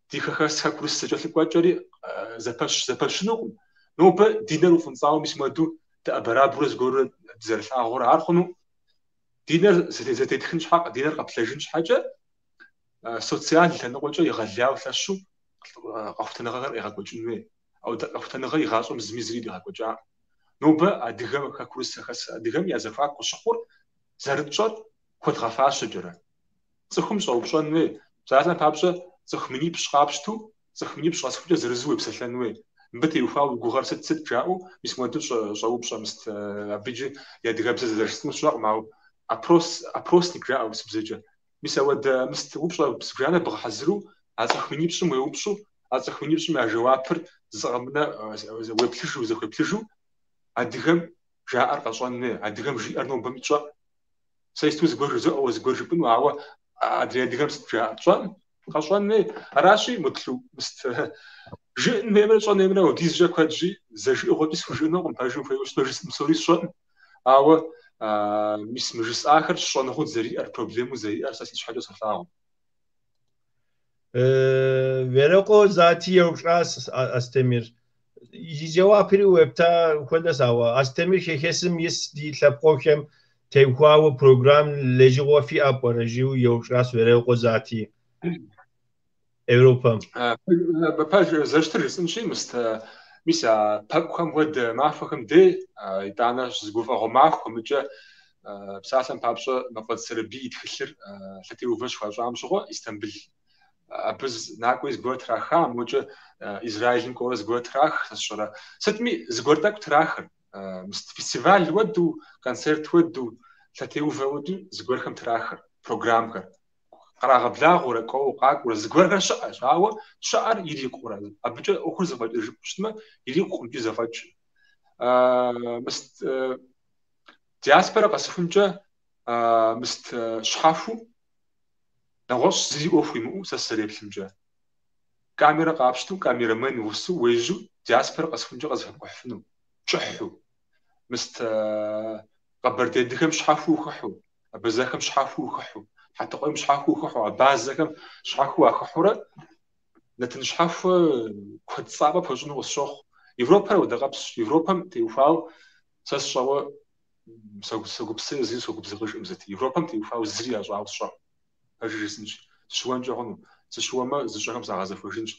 ди хэхэс хэкурыс зэкӏэлъыкӏуэкӏэри зэпэщ зэпэщынукъым. Нобэ ди нэр уфӏынцӏауэ мис мыуэду дыӏэбэрабэурэ зыгуэрурэ дызэрылъагъуурэ ар хъуну. Ди нэр зэтетхын щхьэкӏэ, ди нэр къэплъэжын щхьэкӏэ социал лъэныкъуэкӏэ егъэлеяуэ лъэщу къэхутэныгъэхэр къегъэкӏуэкӏын хуей. Ауэдэ къэхутэныгъэ игъащӏэм зыми зыри иригъэкӏуэкӏакъым. Нобэ адыгэм, хэкурыс хэхэс адыгэм я зэхуаку къыщыхъур зэрытщӏэр хуэдгъэфащэкӏэрэ. Цӏыхум щӏэупщӏэн хуей. Псалъэм папщӏэ, цӏыху минипщӏ къапщту. Цӏыху минипщӏ къэсыхукӏэ зырызу уепсэлъэн хуей. Мыбы теухуауэ уи гугъэр сыт, сыт жаӏэу, мис муэду щӏэупщӏэ, мыст абы иджы и адыгэбзэ зэрыжысӏэнур сщӏэкъым, ауэ опрос, опросник жаӏэ урысыбзэкӏэ. Мис ауэдэ мыст упщӏэ зыбжанэ бгъэхьэзыру, а цӏыху минипщӏым уеупщӏу, а цӏыху минипщӏым я жэуапыр зы къэмынэ уеплъыжу, зэхуеплъыжу, адыгэм жаӏэр къэщӏэн хуей, адыгэм жиӏэр нобэми тщӏэкъым. Сэ исту зыгуэр жызоӏэ, уэ зыгуэр жыпӏэну, ауэ адрей адыгэм сыт жаӏэр тщӏэкъым, къэщӏэн хуей. Аращи, Мутлу, мыст жыӏэн хуеймрэ щӏэн хуеймрэ апхуэдизкӏэ куэдщи, зэ жыӏэгъуэкӏи схужыӏэнукъым, пэжым хуейуэ щытмэ, жысӏэн псори сщӏэкъым. Ауэ мис мы жысӏахэр щыщӏэныгъэу дызэриӏэр, проблемэу дызэриӏэр сэ си щхьэкӏэ солъагъу. Верэкъуэ Зати еупщӏащ Астемыр. И жэуапри уепта хуэдэщ, ауэ Астемыр хэхэсым ис ди лъэпкъыгъухэм теухуауэ программ лэжьыгъэ фиӏэ пӏэрэ жиӏэу еупщӏащ Верэкъуэ Зати Европэм. Пэж зэрыщытыр жысӏэнщи, мыст мис а пэкӏухэм хуэдэ махуэхэм дей, итӏанэ зы гуфӏэгъуэ махуэ мыкӏэ псалъэм папщӏэ Мафӏэдз Сэрэбий и тхылъыр лъэтеувэ щыхуащӏам щыгъуэ Истамбыл абы накӏуэри зыгуэр траха, мокӏэ Израилым кӏуэурэ зыгуэр трах, сэ сщӏэрэ. Сытми, зыгуэр тӏэкӏу трахыр. Мыст фестиваль хуэдэу, концерт хуэдэу, лъэтеувэ хуэдэу зыгуэрхэм трахыр, программхэр. Кърагъэблагъэурэ, кӏуэуэ, къакӏуэурэ, зыгуэрхэр щыӏэщ, ауэ щыӏэр ирикъурэ. Абыкӏэ ӏуэхур зэфӏэкӏыжу жыпӏэу щытмэ, ирикъукъым икӏи зэфӏэкӏ. Мыст диаспорэ къэсыхункӏэ мыст щхьэхуу нэгъуэщӏ зыри ӏуэху имыӏэу сэ сызэреплъымкӏэ. Камерэ къапщтэу, камерамен угъусэу уежьэу диаспорэ къэсыхункӏэ къызэхэпкӏухьыфыну, кӏыхьу. Мыст къэбэрдей адыгэм щхьэхуу ухыхьу, абазэхэм щхьэхуу ухыхьу, хьэтыкъуейм щхьэхуу ухыхьу, абазэхэм щхьэхуу уахыхьурэ нэтын щхьэхуэ куэд цӏапӏэ пхуэщӏыну къысщохъу. Европэр ауэдэ къэпсщ. Европэм теухуауэ сэ сщӏэуэ согупсысэ, зыри согубзыгъыжкъым зыти. Европэм теухуауэ зыри ящӏауэ сщӏэкъым. Пэжыр жысӏэнщ. Сыщыуэнкӏэ хъуну. Сыщыуэмэ, зыщӏэхэм сагъэзэхуэжынщ.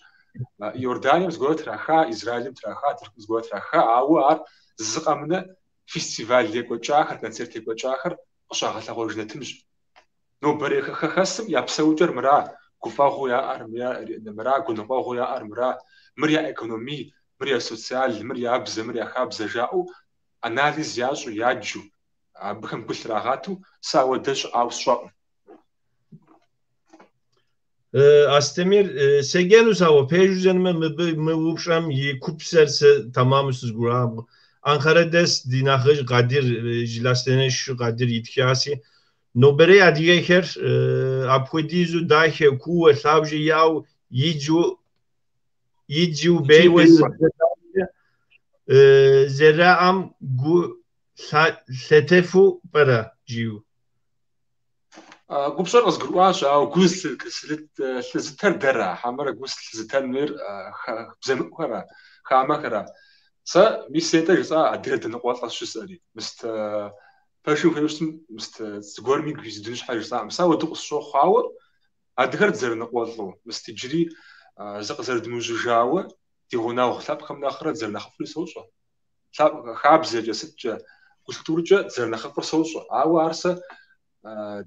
Иорданием зыгуэр траха, Израилым траха, Тыркум зыгуэр траха, ауэ ар зы къэмынэ фестиваль екӏуэкӏахэр, концерт екӏуэкӏахэр къыщагъэлъэгъуэж нэтынщ. Нобэрей хэхэсым я псэукӏэр мыра, гуфӏэгъуэу яӏэр мыра, гуныкъуэгъуэу яӏэр мыра, мыр я экономи, мыр я социал, мыр я бзэ, мыр я хабзэ жаӏэу анализ ящӏу, яджу, абыхэм гу лърагъатэу сэ ауэдэ щыӏауэ сщӏэкъым. Астемир, седжэнущ, ауэ пэжу жысӏэнумэ, мыбы мы упщӏэм и купсэр сэ тэмэму сызгурыӏуакъым. Анкара дэс ди нэхъыжь Къадир, Жыласлъэней щыщу Къадир итхаси, нобэрей адыгэхэр апхуэдизу дахэ, кууэ, лъабжьэ иӏэу иджу иджу Икӏи бейуэ бейуэ. зы зэраӏэм гу лъатэфу пӏэрэ, жиӏэу. Упщӏэр къызгурыӏуащ, ауэ гу лъызытэр дэра, хьэмэрэ гу лъызытэн хуейр бзэмыӏухэра, хамэхэра? Сэ мис нетӏэ жысӏа адыгэ дыныкъуэлӏэщ жысӏэри. Мыст пэжым хуейуэ щытым, мыст зыгуэрым игу изудын щхьэ жысӏакъым. Сэ ауэдэу къысщохъу, ауэ адыгэр дызэрыныкъуэлӏэу, мыст иджыри зыкъызэрыдмыужьыжауэ ди гъунэгъу лъэпкъхэм нэхърэ дызэрынэхъыфӏри сощӏэ. Хабзэкӏэ, сыткӏэ, культуркӏэ дызэрынэхъыфӏыр сощӏэ. Ауэ ар сэ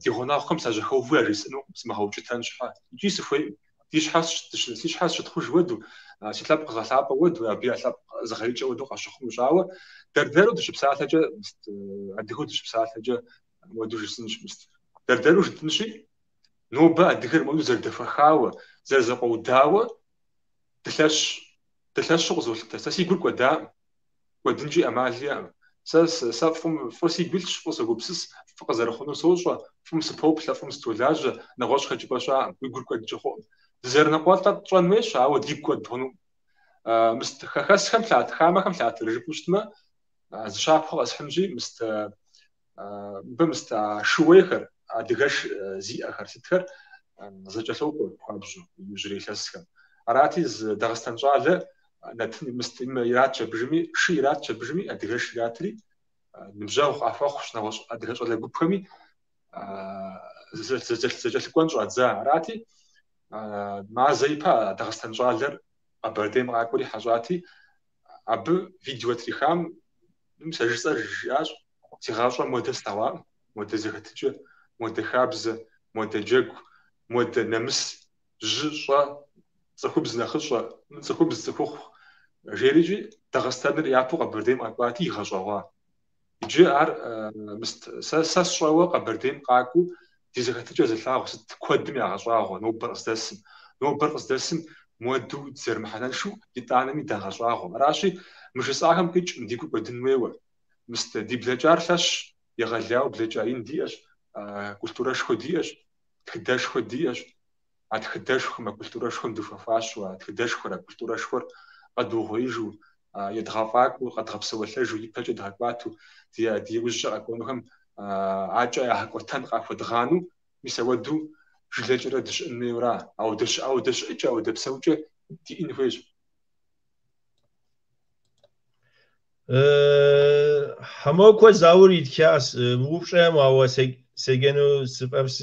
ди гъунэгъухэм сажьэхэувэу яжесӏэнукъым, сымыгъэукӏытэн щхьэ. Икӏи сыхуейкъым. Ди щхьэ си щхьэ сыщытхъуж хуэдэу, си лъэпкъ згъэлъапӏэ хуэдэу, абы я лъэпкъ зыгъэикӏэ хуэдэу къащыхъунущ. Ауэ дэр-дэру дыщыпсалъэкӏэ, мыст, адыгэу дыщыпсалъэкӏэ, мыуэду жысӏэнщ, мыст. Дэр-дэру жытӏынщи, нобэ адыгэр мыуэду зэрыдэхуэхауэ, зэрызэкъуэудауэ дылъэщ. Дылъэщу къызолъытэ. Сэ си гур кӏуэдакъым. Кӏуэдынкӏи ӏэмал иӏэкъым. Сэ сэ фӏым фӏы сигу илъщ, фӏы согупсыс, фӏы къызэрыхъунур сощӏэ, фӏым сыпоплъэ, фӏым сытолажьэ, нэгъуэщӏ хэкӏыпӏэ щыӏэкъым, уи гур кӏуэдкӏэ хъукъым. Дызэрыныкъуэлӏэр тщӏэн хуейщ, ауэ дигу кӏуэд хъунукъым. Мыст хэхэсхэм лъат, хамэхэм лъатэрэ жыпӏэу щытмэ, зы щапхъэ къэсхьынщи, мыст мыбы мыст а шууейхэр, адыгэш зиӏэхэр, сытхэр зэкӏэлъокӏуэ хуабжьу иужьрей илъэсхэм. Арати, зы дагъыстэн щӏалэ нэтын мыст иратщ абыжми, шы иратщ абыжми, адыгэш иратри, ныбжьэгъу къахуэхъущ нэгъуэщӏ адыгэ щӏалэ гупхэми зэкӏэлъыкӏуэн щӏадза. Арати, мазэ ипэ а дагъыстэн щӏалэр Къэбэрдейм къакӏуэри хьэщӏати, абы видео трихам, мис а жысӏэр жиӏащ, си гъащӏэм модэ слъэгъуакъым, модэ зэхэтыкӏэ, модэ хабзэ, модэ джэгу, модэ нэмыс, жьы, щӏэ. Цӏыхубз нэхъыщӏэ, цӏыхубз цӏыхухъу жерикӏи Дагъыстэныр япэу Къэбэрдейм къэкӏуати игъэщӏэгъуа. Иджы ар мыст сэ сщӏэуэ Къэбэрдейм къакӏуэу ди зэхэтыкӏэ зылъагъу сыт куэдым ягъэщӏагъуэ нобэр къыздэсым. Нобэр къыздэсым муэду дызэрымыхьэнэншэу итӏанэми дагъэщӏагъуэ. Аращи, мы жысӏахэм къикӏкъым ди гур кӏуэдын хуейуэ. Мыст ди блэкӏар лъэщ, егъэлеяуэ блэкӏа ин диӏэщ, культурэшхуэ диӏэщ, тхыдэшхуэ диӏэщ. А тхыдэшхуэм, а культурэшхуэм дыхуэфащэу, а тхыдэшхуэр, а культурэшхуэр къэдугъуеижу, едгъэфӏакӏуэу, къэдгъэпсэуэлъэжу, ипэкӏэ дгъэкӏуатэу, ди ди иужькӏэ къэкӏуэнухэм акӏэ ягъэкӏуэтэн къахуэдгъанэу, мис ауэдэу жылэкӏэрэ дыщыӏэн хуейуэра. Ауэдэ ауэдэ щыӏэкӏэ, ауэдэ псэукӏэ диӏэн хуейщ. Хьэмокуэ Заур итхащ упщӏэм, ауэ седжэну сфӏэфӏщ.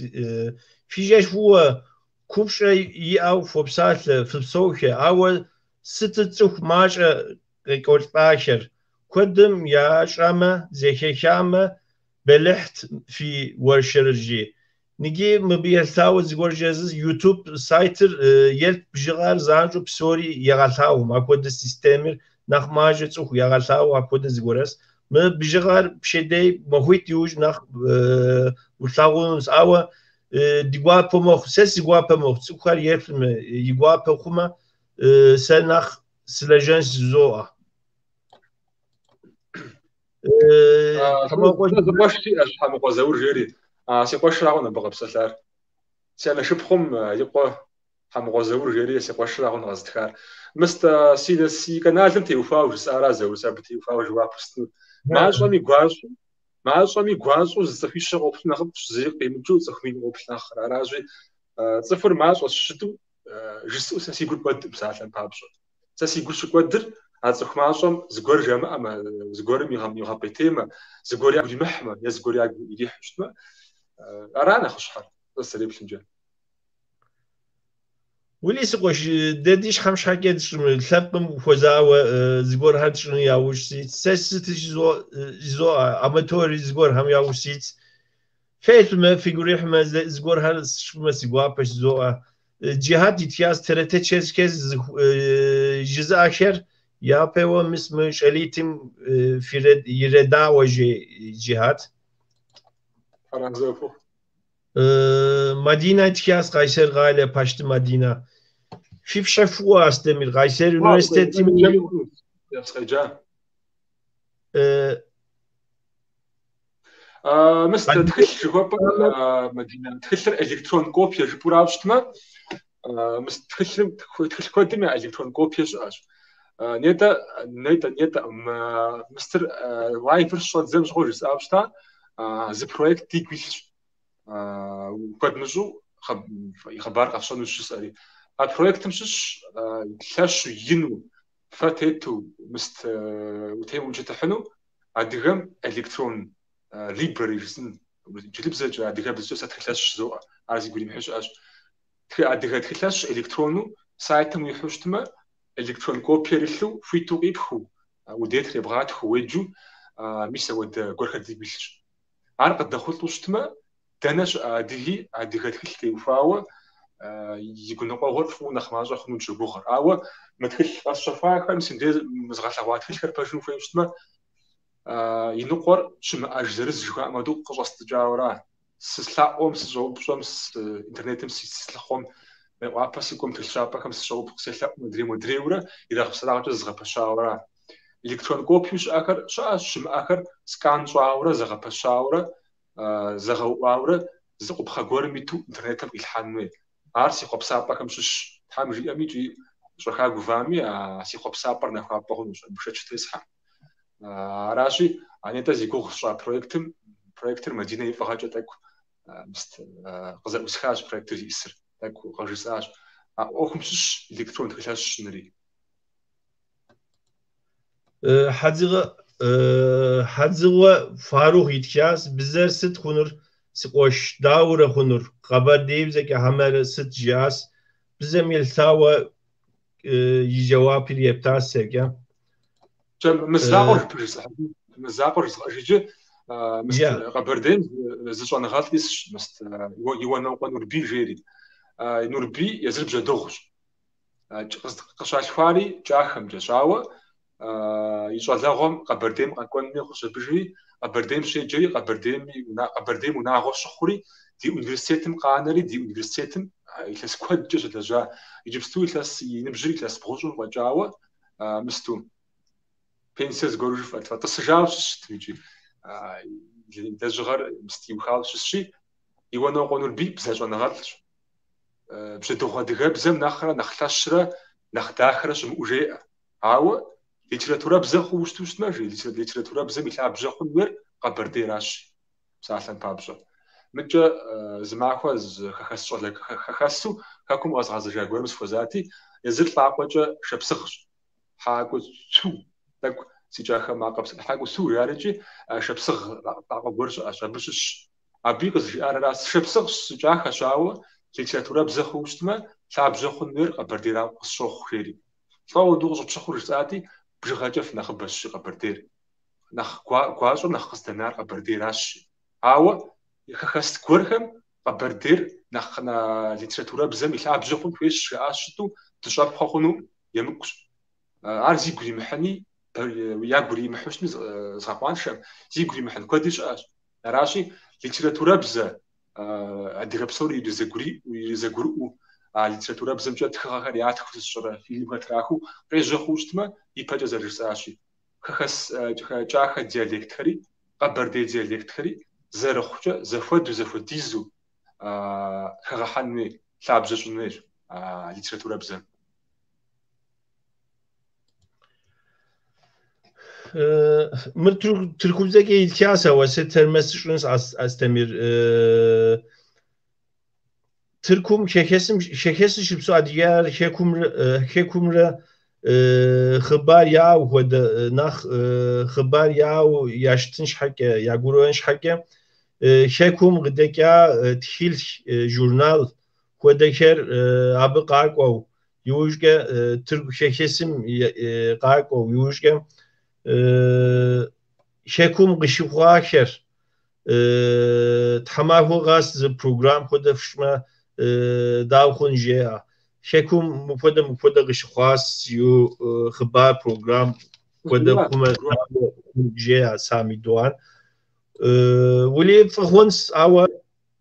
Фи жэщ фӏыуэ, купщӏэ иӏэу фопсалъэ, фыпсэухэ, ауэ сыту цӏыху мащӏэ къекӏуэлӏахэр. Куэдым ящӏамэ, зэхахамэ, бэлыхьт фи уэршэрыр, жи. Ныги мыбы елъытауэ зыгуэр жезыс, YouTube сайтыр елъ бжыгъэр занщӏэу псори егъэлъагъум, апхуэдэ системэр нэхъ мащӏэ цӏыху ягъэлъагъу апхуэдэ зыгуэрэс. Мы бжыгъэр пщэдей махуитӏ иужь нэхъ улъагъунущ, ауэ ди гуапэ мэхъу, сэ си гуапэ мэхъу, цӏыхухэр еплъмэ, и гуапэ хъумэ, сэ нэхъ сылэжьэнщ жызоӏэ. Зы къуэш сиӏэщ, Хьэмыкъуэ Заур жери. Си къуэшырагъун абы къэпсэлъар. Си анэ шыпхъум и къуэ Хьэмыкъуэ Заур жери си къуэшырагъун къэзытхар. Мыст си каналым теухуауэ жысӏара Заур, сэ абы теухуауэ жэуап устынур. Мащӏэми гуащӏэу, мащӏэми гуащӏэу зы цӏыхуищэ къоплъу нэхъыфӏщ, зыри къимыкӏыу цӏыху мин къоплъ нэхърэ. Аращи, цӏыхур мащӏэщ щыту жысӏэу сэ си гур кӏуэдкъым псалъэм папщӏэ. Сэ си гур щыкӏуэдыр а цӏыху мащӏэм зыгуэр жамыӏэмэ, зыгуэрым игъэпӏейтеймэ, зыгуэр ягу иримыхьмэ е зыгуэр ягу ирихьу щытмэ, ара нэхъыщхьэр, сэ сызэреплъымкӏэ. Уэли, си къуэш, дэ ди щхьэм щхьэкӏэ тщӏымы, лъэпкъым хуэзауэ зыгуэрхэр тщӏыну яужь сит. Сэ сыт жызоӏэ, аматори зыгуэрхэм яужь сит. Феплъмэ, фигу ирихьмэ, зыгуэрхэр сщӏымэ си гуапэщ жызоӏэ. Джихьад итхащ ТРТ Черкес жызыӏэхэр япэуэ мис мы щӏалитӏым иредауэ жи Джихьад. Мадина итхащ Къайсэр къалэ Пащты Мадина. Фи пщэ фӏыуэ, Астемир, Къайсэр университетым Мис тхылъ жыхуэпӏэр, Мадинэ, тхылъыр электрон копие жыпӏэурауэ щытмэ, мис тхылъым, тхылъ куэдым я электрон копие щыӏэщ. Нетӏэ, нетӏэ, нетӏэ, мыстыр лайвыр щыщӏэддзэм щыгъуэ жысӏауэ щыта, зы проект дигу илъщ. Куэд мыщӏэу и хъыбар къэфщӏэнущ жысӏэри. А проектым щыщщ лъэщу, ину, фэ тету, мыст утемыукӏытыхьыну адыгэм электрон library жысӏэн, инджылыбзэкӏэ, адыгэбзэкӏэ сэ тхылъэщ жызоӏэ, ар зигу иримыхьи щыӏэщ. Адыгэ тхылъэщ электрону сайтым уихьэу щытмэ, электрон копиер илъу, хуиту къипхыу, удетыр ебгъатхыу, уеджэу, мис ауэдэ гуэрхэр дигу илъщ. Ар къыдэхъулӏэу щытмэ, дэнэ щыӏэ адыги адыгэ тхылъ теухуауэ и гуныкъуэгъуэр фӏыуэ нэхъ мащӏэ хъуну дыщогугъыр. Ауэ мы тхылъ къэсщэхуахэм, си мыдей згъэлъэгъуа тхылъхэр пэжым хуейуэ щытмэ, и ныкъуэр щымыӏэж зырыз жыхуаӏэм хуэдэу къыщӏэстӏыкӏауэра. Сылъаӏуэм, сыщӏэупщӏэм, интернетым сылъыхъуэм, Мейкъуапэ сыкӏуэм, тхылъщапӏэхэм сыщӏэупщӏ, селъэӏум, адрей-модрейуэрэ ерагъпсэрагъкӏэ зэзгъэпэщауэра. Электрон копиеу щыӏэхэр щыӏэщ, щымыӏэхэр скан щӏауэрэ, зэгъэпэщауэрэ, зэгъэуӏуауэрэ зы къупхъэ гуэрым иту интернетым къилъхьэн хуей. Ар си хъуэпсапӏэхэм щыщщ. Тхьэм жиӏэми икӏи щӏэха гувами, а си хъуэпсапӏэр нахуапӏэ хъунущ, абы шэч тесхьэм. Аращи, а нетӏэ зи гугъу сщӏа проектым, проектыр Мадинэ и фӏыгъэкӏэ тӏэкӏу къызэӏусхащ проектыр зиӏысыр, тӏэкӏу къыжысӏащ. А ӏуэхум щыщщ электрон тхылъэщ щӏынри. Хьэдзыгъуэ Фарухъ итхащ, бзэр сыт хъунур, си къуэш, дауэрэ хъунур, къэбэрдеибзэкӏэ хьэмэрэ сыт жиӏащ, бзэм елъытауэ и жэуапыр ептащ сэркӏэ. Мы закъуэр мы закъуэр жызгъэӏэж иджы, мыст Къэбэрдейм зы щӏэныгъэлӏ исщ, мыст Иуанокъуэ Нурбий жери. Нурбий езыр бжьэдыгъущ. Къыщалъхуари Кӏахэмкӏэщ, ауэ и щӏалэгъуэм Къэбэрдейм къэкӏуэн хуей хъущ абыжри, Къэбэрдейм щеджэри, Къэбэрдейм унагъуэ щыхъури, ди университетым къанэри, ди университетым илъэс куэдкӏэ щылэжьа. Иджыпсту илъэс и ныбжьыр илъэс бгъущӏым фӏэкӏауэ мысту пенсие зыгуэру жыфӏэт, тӏысыжауэ щытщ икӏи и лэжьыгъэр мыст иухауэ щысщи, Иуанокъуэ Нурбий бзэ щӏэныгъэлӏщ. Бжьэдыгъу адыгэбзэм нэхърэ нэхъ лъэщрэ нэхъ дахэрэ щымыӏэу жеӏэ. Ауэ литературэбзэ хъууэ щыту щытмэ, жи, литературэбзэм и лъабжьэ хъун хуейр къэбэрдейращ, псалъэм папщӏэ. Мыдкӏэ зы махуэ зы хэхэс щӏалэ хэхэсу хэкум къэзгъэзэжа гуэрым сыхуэзати, езыр лӏакъуэкӏэ шапсыгъщ. Хьакӏуцу, тӏэкӏу си кӏахэ макъ Хьакӏуцу жарикӏи шапсыгъ лӏакъуэ гуэр щыӏэщ, абы щыщщ. Абыи къызжиӏар аращ, сышапсыгъщ, сыкӏахэщ, ауэ литературэбзэ хъууэ щытмэ, лъабжьэ хъун хуейр къэбэрдейрауэ къысщохъу, жери. Лӏо ауэдэу къыщӏыпщыхъур жысӏати, бжыгъэкӏэ фынэхъыбэщ, жи Къэбэрдейр. Нэхъ гуащӏэу нэхъ къыздэнар къэбэрдейращ, жи. Ауэ хэхэс гуэрхэм къэбэрдейр нэхъ литературэбзэм и лъабжьэ хъун хуейщ, жаӏащ щыту, дыщӏэпхъуэ хъунукъым, емыкӏущ. Ар зигу иримыхьыни, ягу иримыхьу щытми згъэкъуаншэкъым, зигу иримыхьын куэди щыӏэщ. Аращи, литературэбзэ, адыгэ псори иризэгурыӏуэу, а литературэбзэмкӏэ тхыгъэхэр ятхыу сыт сщӏэрэ, фильмхэр трахыу къежьэ хъууэ щытмэ, ипэкӏэ зэрыжысӏащи, хэхэс кӏахэ диалектхэри, къэбэрдей диалектхэри зэрыхъукӏэ зэхуэдэу, зэхуэдизу хэгъэхьэн хуей, лъабжьэ щӏын хуейщ а литературэбзэм. Мыр тыркубзэкӏэ итхащ, ауэ сэ тэрмэс сщӏынщ, Астемир. Тыркум хэхэсым хэхэсым щыпсэу адыгэр хэкумрэ хъыбар яӏэу хуэдэ нэхъ хъыбар яӏэу ящытын щхьэкӏэ, ягурыӏуэн щхьэкӏэ хэкум къыдэкӏа тхылъ, журнал хуэдэхэр абы къакӏуэу, иужькӏэ тырку хэхэсым къакӏуэу, иужькӏэ хэкум къыщыхъуахэр тхьэмахуэ къэс зы программ хуэдэ фщӏымэ дауэ хъун жеӏэ. Хэкум мыпхуэдэ къыщыхъуащ жиӏэу хъыбар программ хуэдэ хъумэ дауэ хъун жеӏэ Сами Догъан. Уэли фӏы хъунщ, ауэ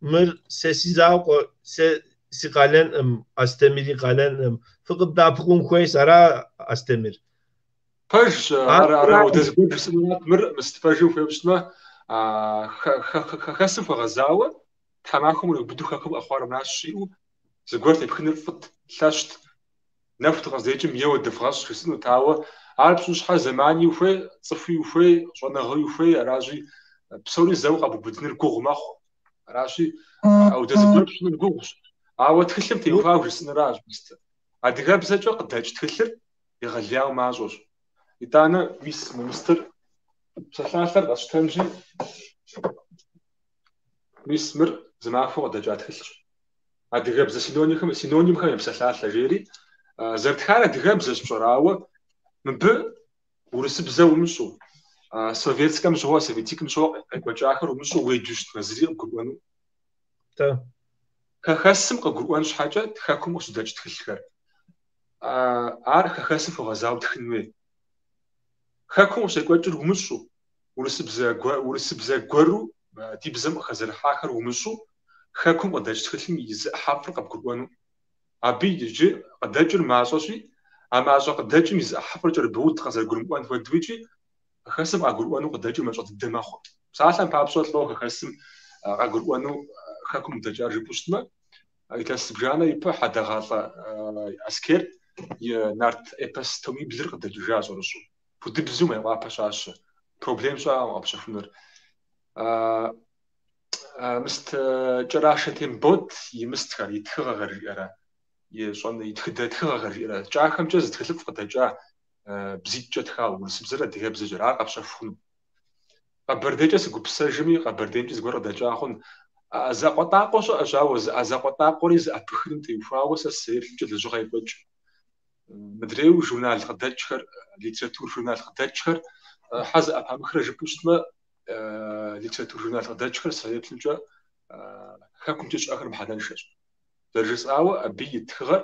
мыр сэ си закъуэ, сэ си къалэнкъым, Астемир и къалэнкъым. Фыкъыддэӏэпыкъун хуейщ, ара, Астемир? Пэжщ, ар ауэдэ зыгуэр жысӏэнурат, мыр мыст пэжу ухуейуэ щытмэ, хэхэсым хуэгъэзауэ, тхьэмахуэм къриубыдэу хэкум къэхъуар мыращ жиӏэу, зыгуэр тепхыныр фӏыт, лъэщт. Нэху дыкъыздекӏым еуэ дывгъэщӏ жысӏэнут, ауэ ар пщӏын щхьэ зэмани ухуей, цӏыхуи ухуей, щӏэныгъи ухуей, аращи, псори зэуэ къэбубыдыныр гугъу мэхъу. Аращи, ауэдэ зыгуэр пщӏыныр гугъущ. Ауэ тхылъым теухуауэ жысӏэнуращ, мыст. Адыгэбзэкӏэ къыдэкӏ тхылъыр егъэлеяуэ мащӏэщ. Итӏанэ, мис мы мыстыр псалъалъэр къэсщтэнщи, мис мыр зы махуэ къыдэкӏа тхылъщ. Адыгэбзэ синонимхэм я псалъалъэ жери, зэрытхар адыгэбзэщ пщӏэрэ, ауэ мыбы урысыбзэ умыщӏэу, советскэм щыгъуэ, советикым щыгъуэ къекӏуэкӏахэр умыщӏэу уеджэу щытмэ, зыри къыбгурыӏуэну. Хэхэсым къыгурыӏуэн щхьэкӏэ хэкум къыщыдэкӏ тхылъхэр. Ар хэхэсым хуэгъэзауэ тхын хуей. Хэкум къыщекӏуэкӏыр умыщӏэу, урысыбзэ гуэру ди бзэм къыхэзэрыхьахэр умыщӏэу, хэкум къыдэкӏ тхылъым и зы ӏыхьэфӏыр къыбгурыӏуэну. Абы иджы къыдэкӏыр мащӏэщи, а мащӏэ къыдэкӏым и зы ӏыхьэфӏыр кӏэрыбоуд къазэрыгурымыӏуэн хуэдэу икӏи хэхэсым къагурыӏуэну къыдэкӏыр мащӏэ дыдэ мэхъу. Псалъэм папщӏэ, лӏо хэхэсым къагурыӏуэну хэкум къыдэкӏар жыпӏэу щытмэ, илъэс зыбжанэ ипэ Хьэдэгъалӏэ Аскер и Нарт эпос томиблыр къыдэкӏыжа щӏэрыщӏэу. Пудыбзэу Мейкъуапэ щащэ. Проблем щыӏэкъым къэпщэхуныр. Мыст Кӏэрашэ Тембот и мыстхэр, и тхыгъэхэр жиӏэрэ, и тхыдэ тхыгъэхэр жиӏэрэ, кӏахэмкӏэ зы тхылъыфӏ къыдэкӏа бзитӏкӏэ тхауэ, урысыбзэрэ адыгэбзэкӏэрэ, ар къэпщэху хъуну. Къэбэрдейкӏэ сыгупсэжми, Къэбэрдеймкӏи зыгуэр къыдэкӏа хъун. Закъуэтӏакъуэ щыӏэщ, ауэ а закъуэтӏакъуэри зэӏэпыхыным теухуауэ сэ сызэреплъымкӏэ лэжьыгъэ екӏуэкӏ. Мыдрейуэ журнал къыдэкӏхэр, литератур журнал къыдэкӏхэр хьэ зэӏэпамыхрэ жыпӏэу щытмэ, литератур журнал къыдэкӏхэр сызэреплъымкӏэ хэкумкӏэ щыӏэхэр мыхьэнэншэщ. Зэрыжысӏауэ, абы и тхыгъэр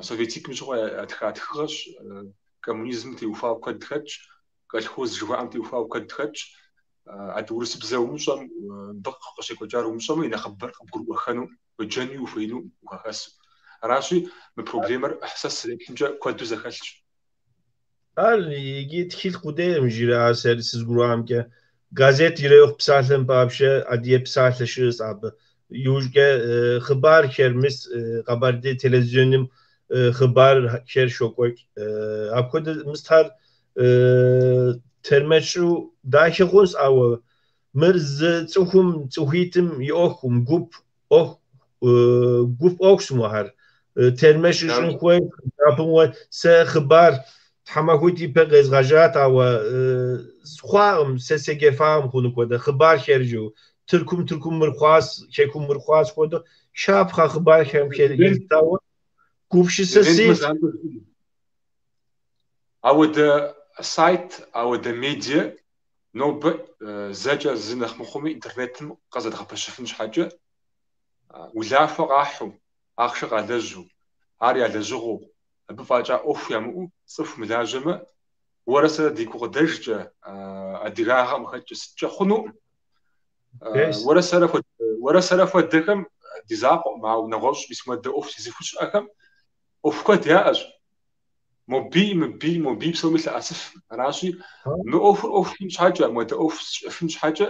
Советикым щыгъуэ ятха тхыгъэщ, коммунизмым теухуауэ куэд хэтщ, колхоз жыхуаӏэм теухуауэ куэд хэтщ. Адэ урысыбзэ умыщӏэм, мыбы къыщекӏуэкӏар умыщӏэмэ, и нэхъыбэр къыбгурыӏуэххэну, уеджэнуи ухуеину ухэхэсу. Аращи, мы проблемэр сэ сызэреплъымкӏэ куэду зэхэлъщ. Ар иджы тхылъ къудейкъым жраӏар сэри сызгурыӏуамкӏэ. Газет ирехъу псалъэм папщӏэ, адыгэ псалъэ щыӏэщ абы. Иужькӏэ хъыбархэр, мис Къэбэрдей телевизионым хъыбархэр щокӏуэкӏ. Апхуэдэ мис ар тэрмэшу дахэ хъунщ, ауэ мыр зы цӏыхум, цӏыхуитӏым и ӏуэхукъым, гуп ӏуэху, гуп ӏуэхущ мыхэр. Тэрмэш ищӏын хуей, сэ хъыбар тхьэмахуитӏ ипэ къезгъэжьат, ауэ хъуакъым, сэ седжэфакъым хъуну хуэдэ. Хъыбархэр жыу. Тыркум Тыркум мыр хъуащ, хэкум мыр хъуащ хуэдэу. Щапхъэ хъыбархэм елъытауэ гупсысэ си. Ауэдэ сайт, ауэдэ медиа нобэ зэкӏэ зы нэхъ мыхъуми интернетым къызэдгъэпэщыфын щхьэкӏэ улахуэ къахьу, ахъшэ къалэжьу, ар я лэжьыгъэу, абы фӏэкӏа ӏуэху ямыӏэу цӏыху мылажьэмэ, уэрэ сэрэ ди гукъыдэжкӏэ, адыгагъэм къыхэкӏкӏэ сыткӏэ хъунукъым. Уэрэ сэрэ хуэдэхэм ди закъуэкъым, ауэ нэгъуэщӏ мис мыуэдэ ӏуэху зезыхуэу щыӏэхэм ӏуэху куэд яӏэщ. Мобыи, мыбыи, мобыи псоми лъэӏэсыф. Аращи, мы ӏуэхур ӏуэху хъун щхьэкӏэ, мыуэдэ ӏуэху щыӏэфын щхьэкӏэ,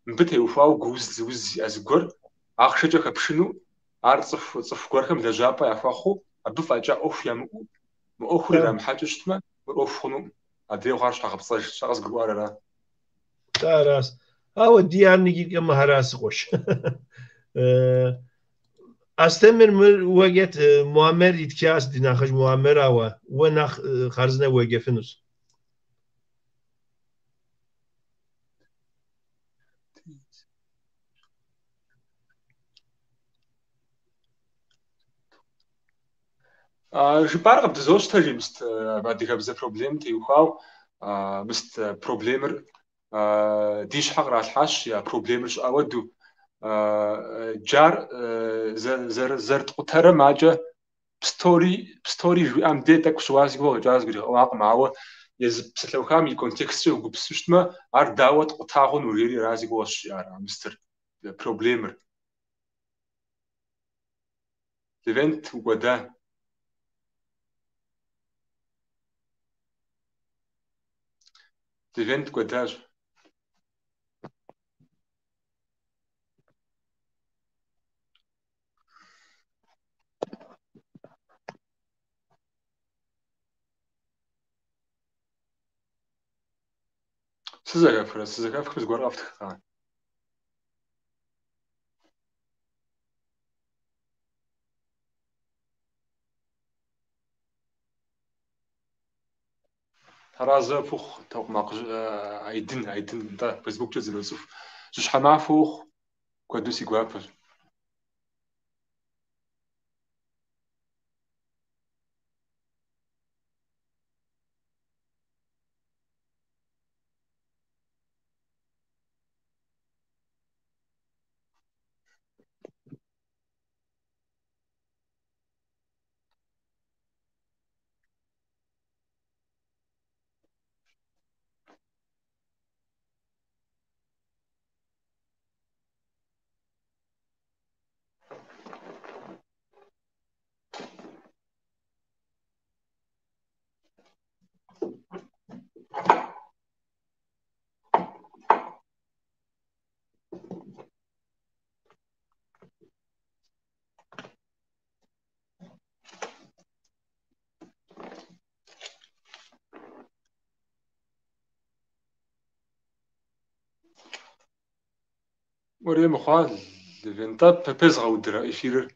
мыбы теухуауэ гууз-лыуз зиӏэ зыгуэр ахъшэкӏэ хэпшыну, ар цӏыху гуэрхэм лэжьапӏэ яхуэхъуу, абы фӏэкӏа ӏуэху ямыӏэу, мы ӏуэхур ирамыхьэкӏыу щытмэ, мыр ӏуэху хъунукъым. Адрей хъуар щхьэгъэпцӏэжщ, сэ къызгурыӏуар ара? Нтӏэ аращ. Ауэ ди ар иджыкӏэ мыхьэра си къуэш. Астемыр мыр уеджэт, Муаммер итхащ, ди нэхъыжь Муаммер, ауэ уэ нэхъ хъарзынэ уеджэфынущ. Жыпӏар къыбдызощтэ, жи, мыст адыгэбзэ проблемым теухуауэ, мыст проблемыр ди щхьэ къралъхьащ, а проблемыр щыӏэ хуэдэу. Джар зэрыткъутэрэ макӏэ пстори, пстори жиӏам де тӏэкӏу щыуа си гугъэ къикӏар зыгуригъэӏуакъым, ауэ езы псалъэухам и контексткӏэ угупсысу щытмэ, ар дауэ ткъута хъуну жери ара си гугъэщ жиӏар, а мыстыр проблемыр. Левент укӏуэда? Левент кӏуэдащ. Сызэхэфхрэ? Сызэхэфхым зыгуэр къэфтхкъэ? Тхьэразэ пхухъу, Токъмакъ Айдын, Айдын, нтӏэ, Фейсбуккӏэ зэроцӏыху. Жьыщхьэ махуэ ухъу, куэду си гуапэщ. Уэрей мыхъуа, Левент, нтӏэ, пезгъэудрэ эфирыр?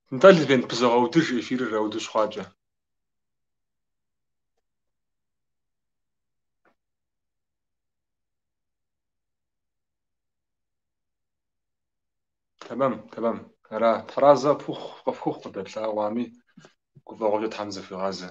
Нтӏэ, Левент, пызогъэудыж эфирыр ауэдэу щыхъуакӏэ. Тэмэм, тэмэм. Ара, Тхьэразэ къыпхухъу, къыфхухъу къыдэплъагъуами, гуфӏэгъуэкӏэ Тхьэм зэхуигъазэ.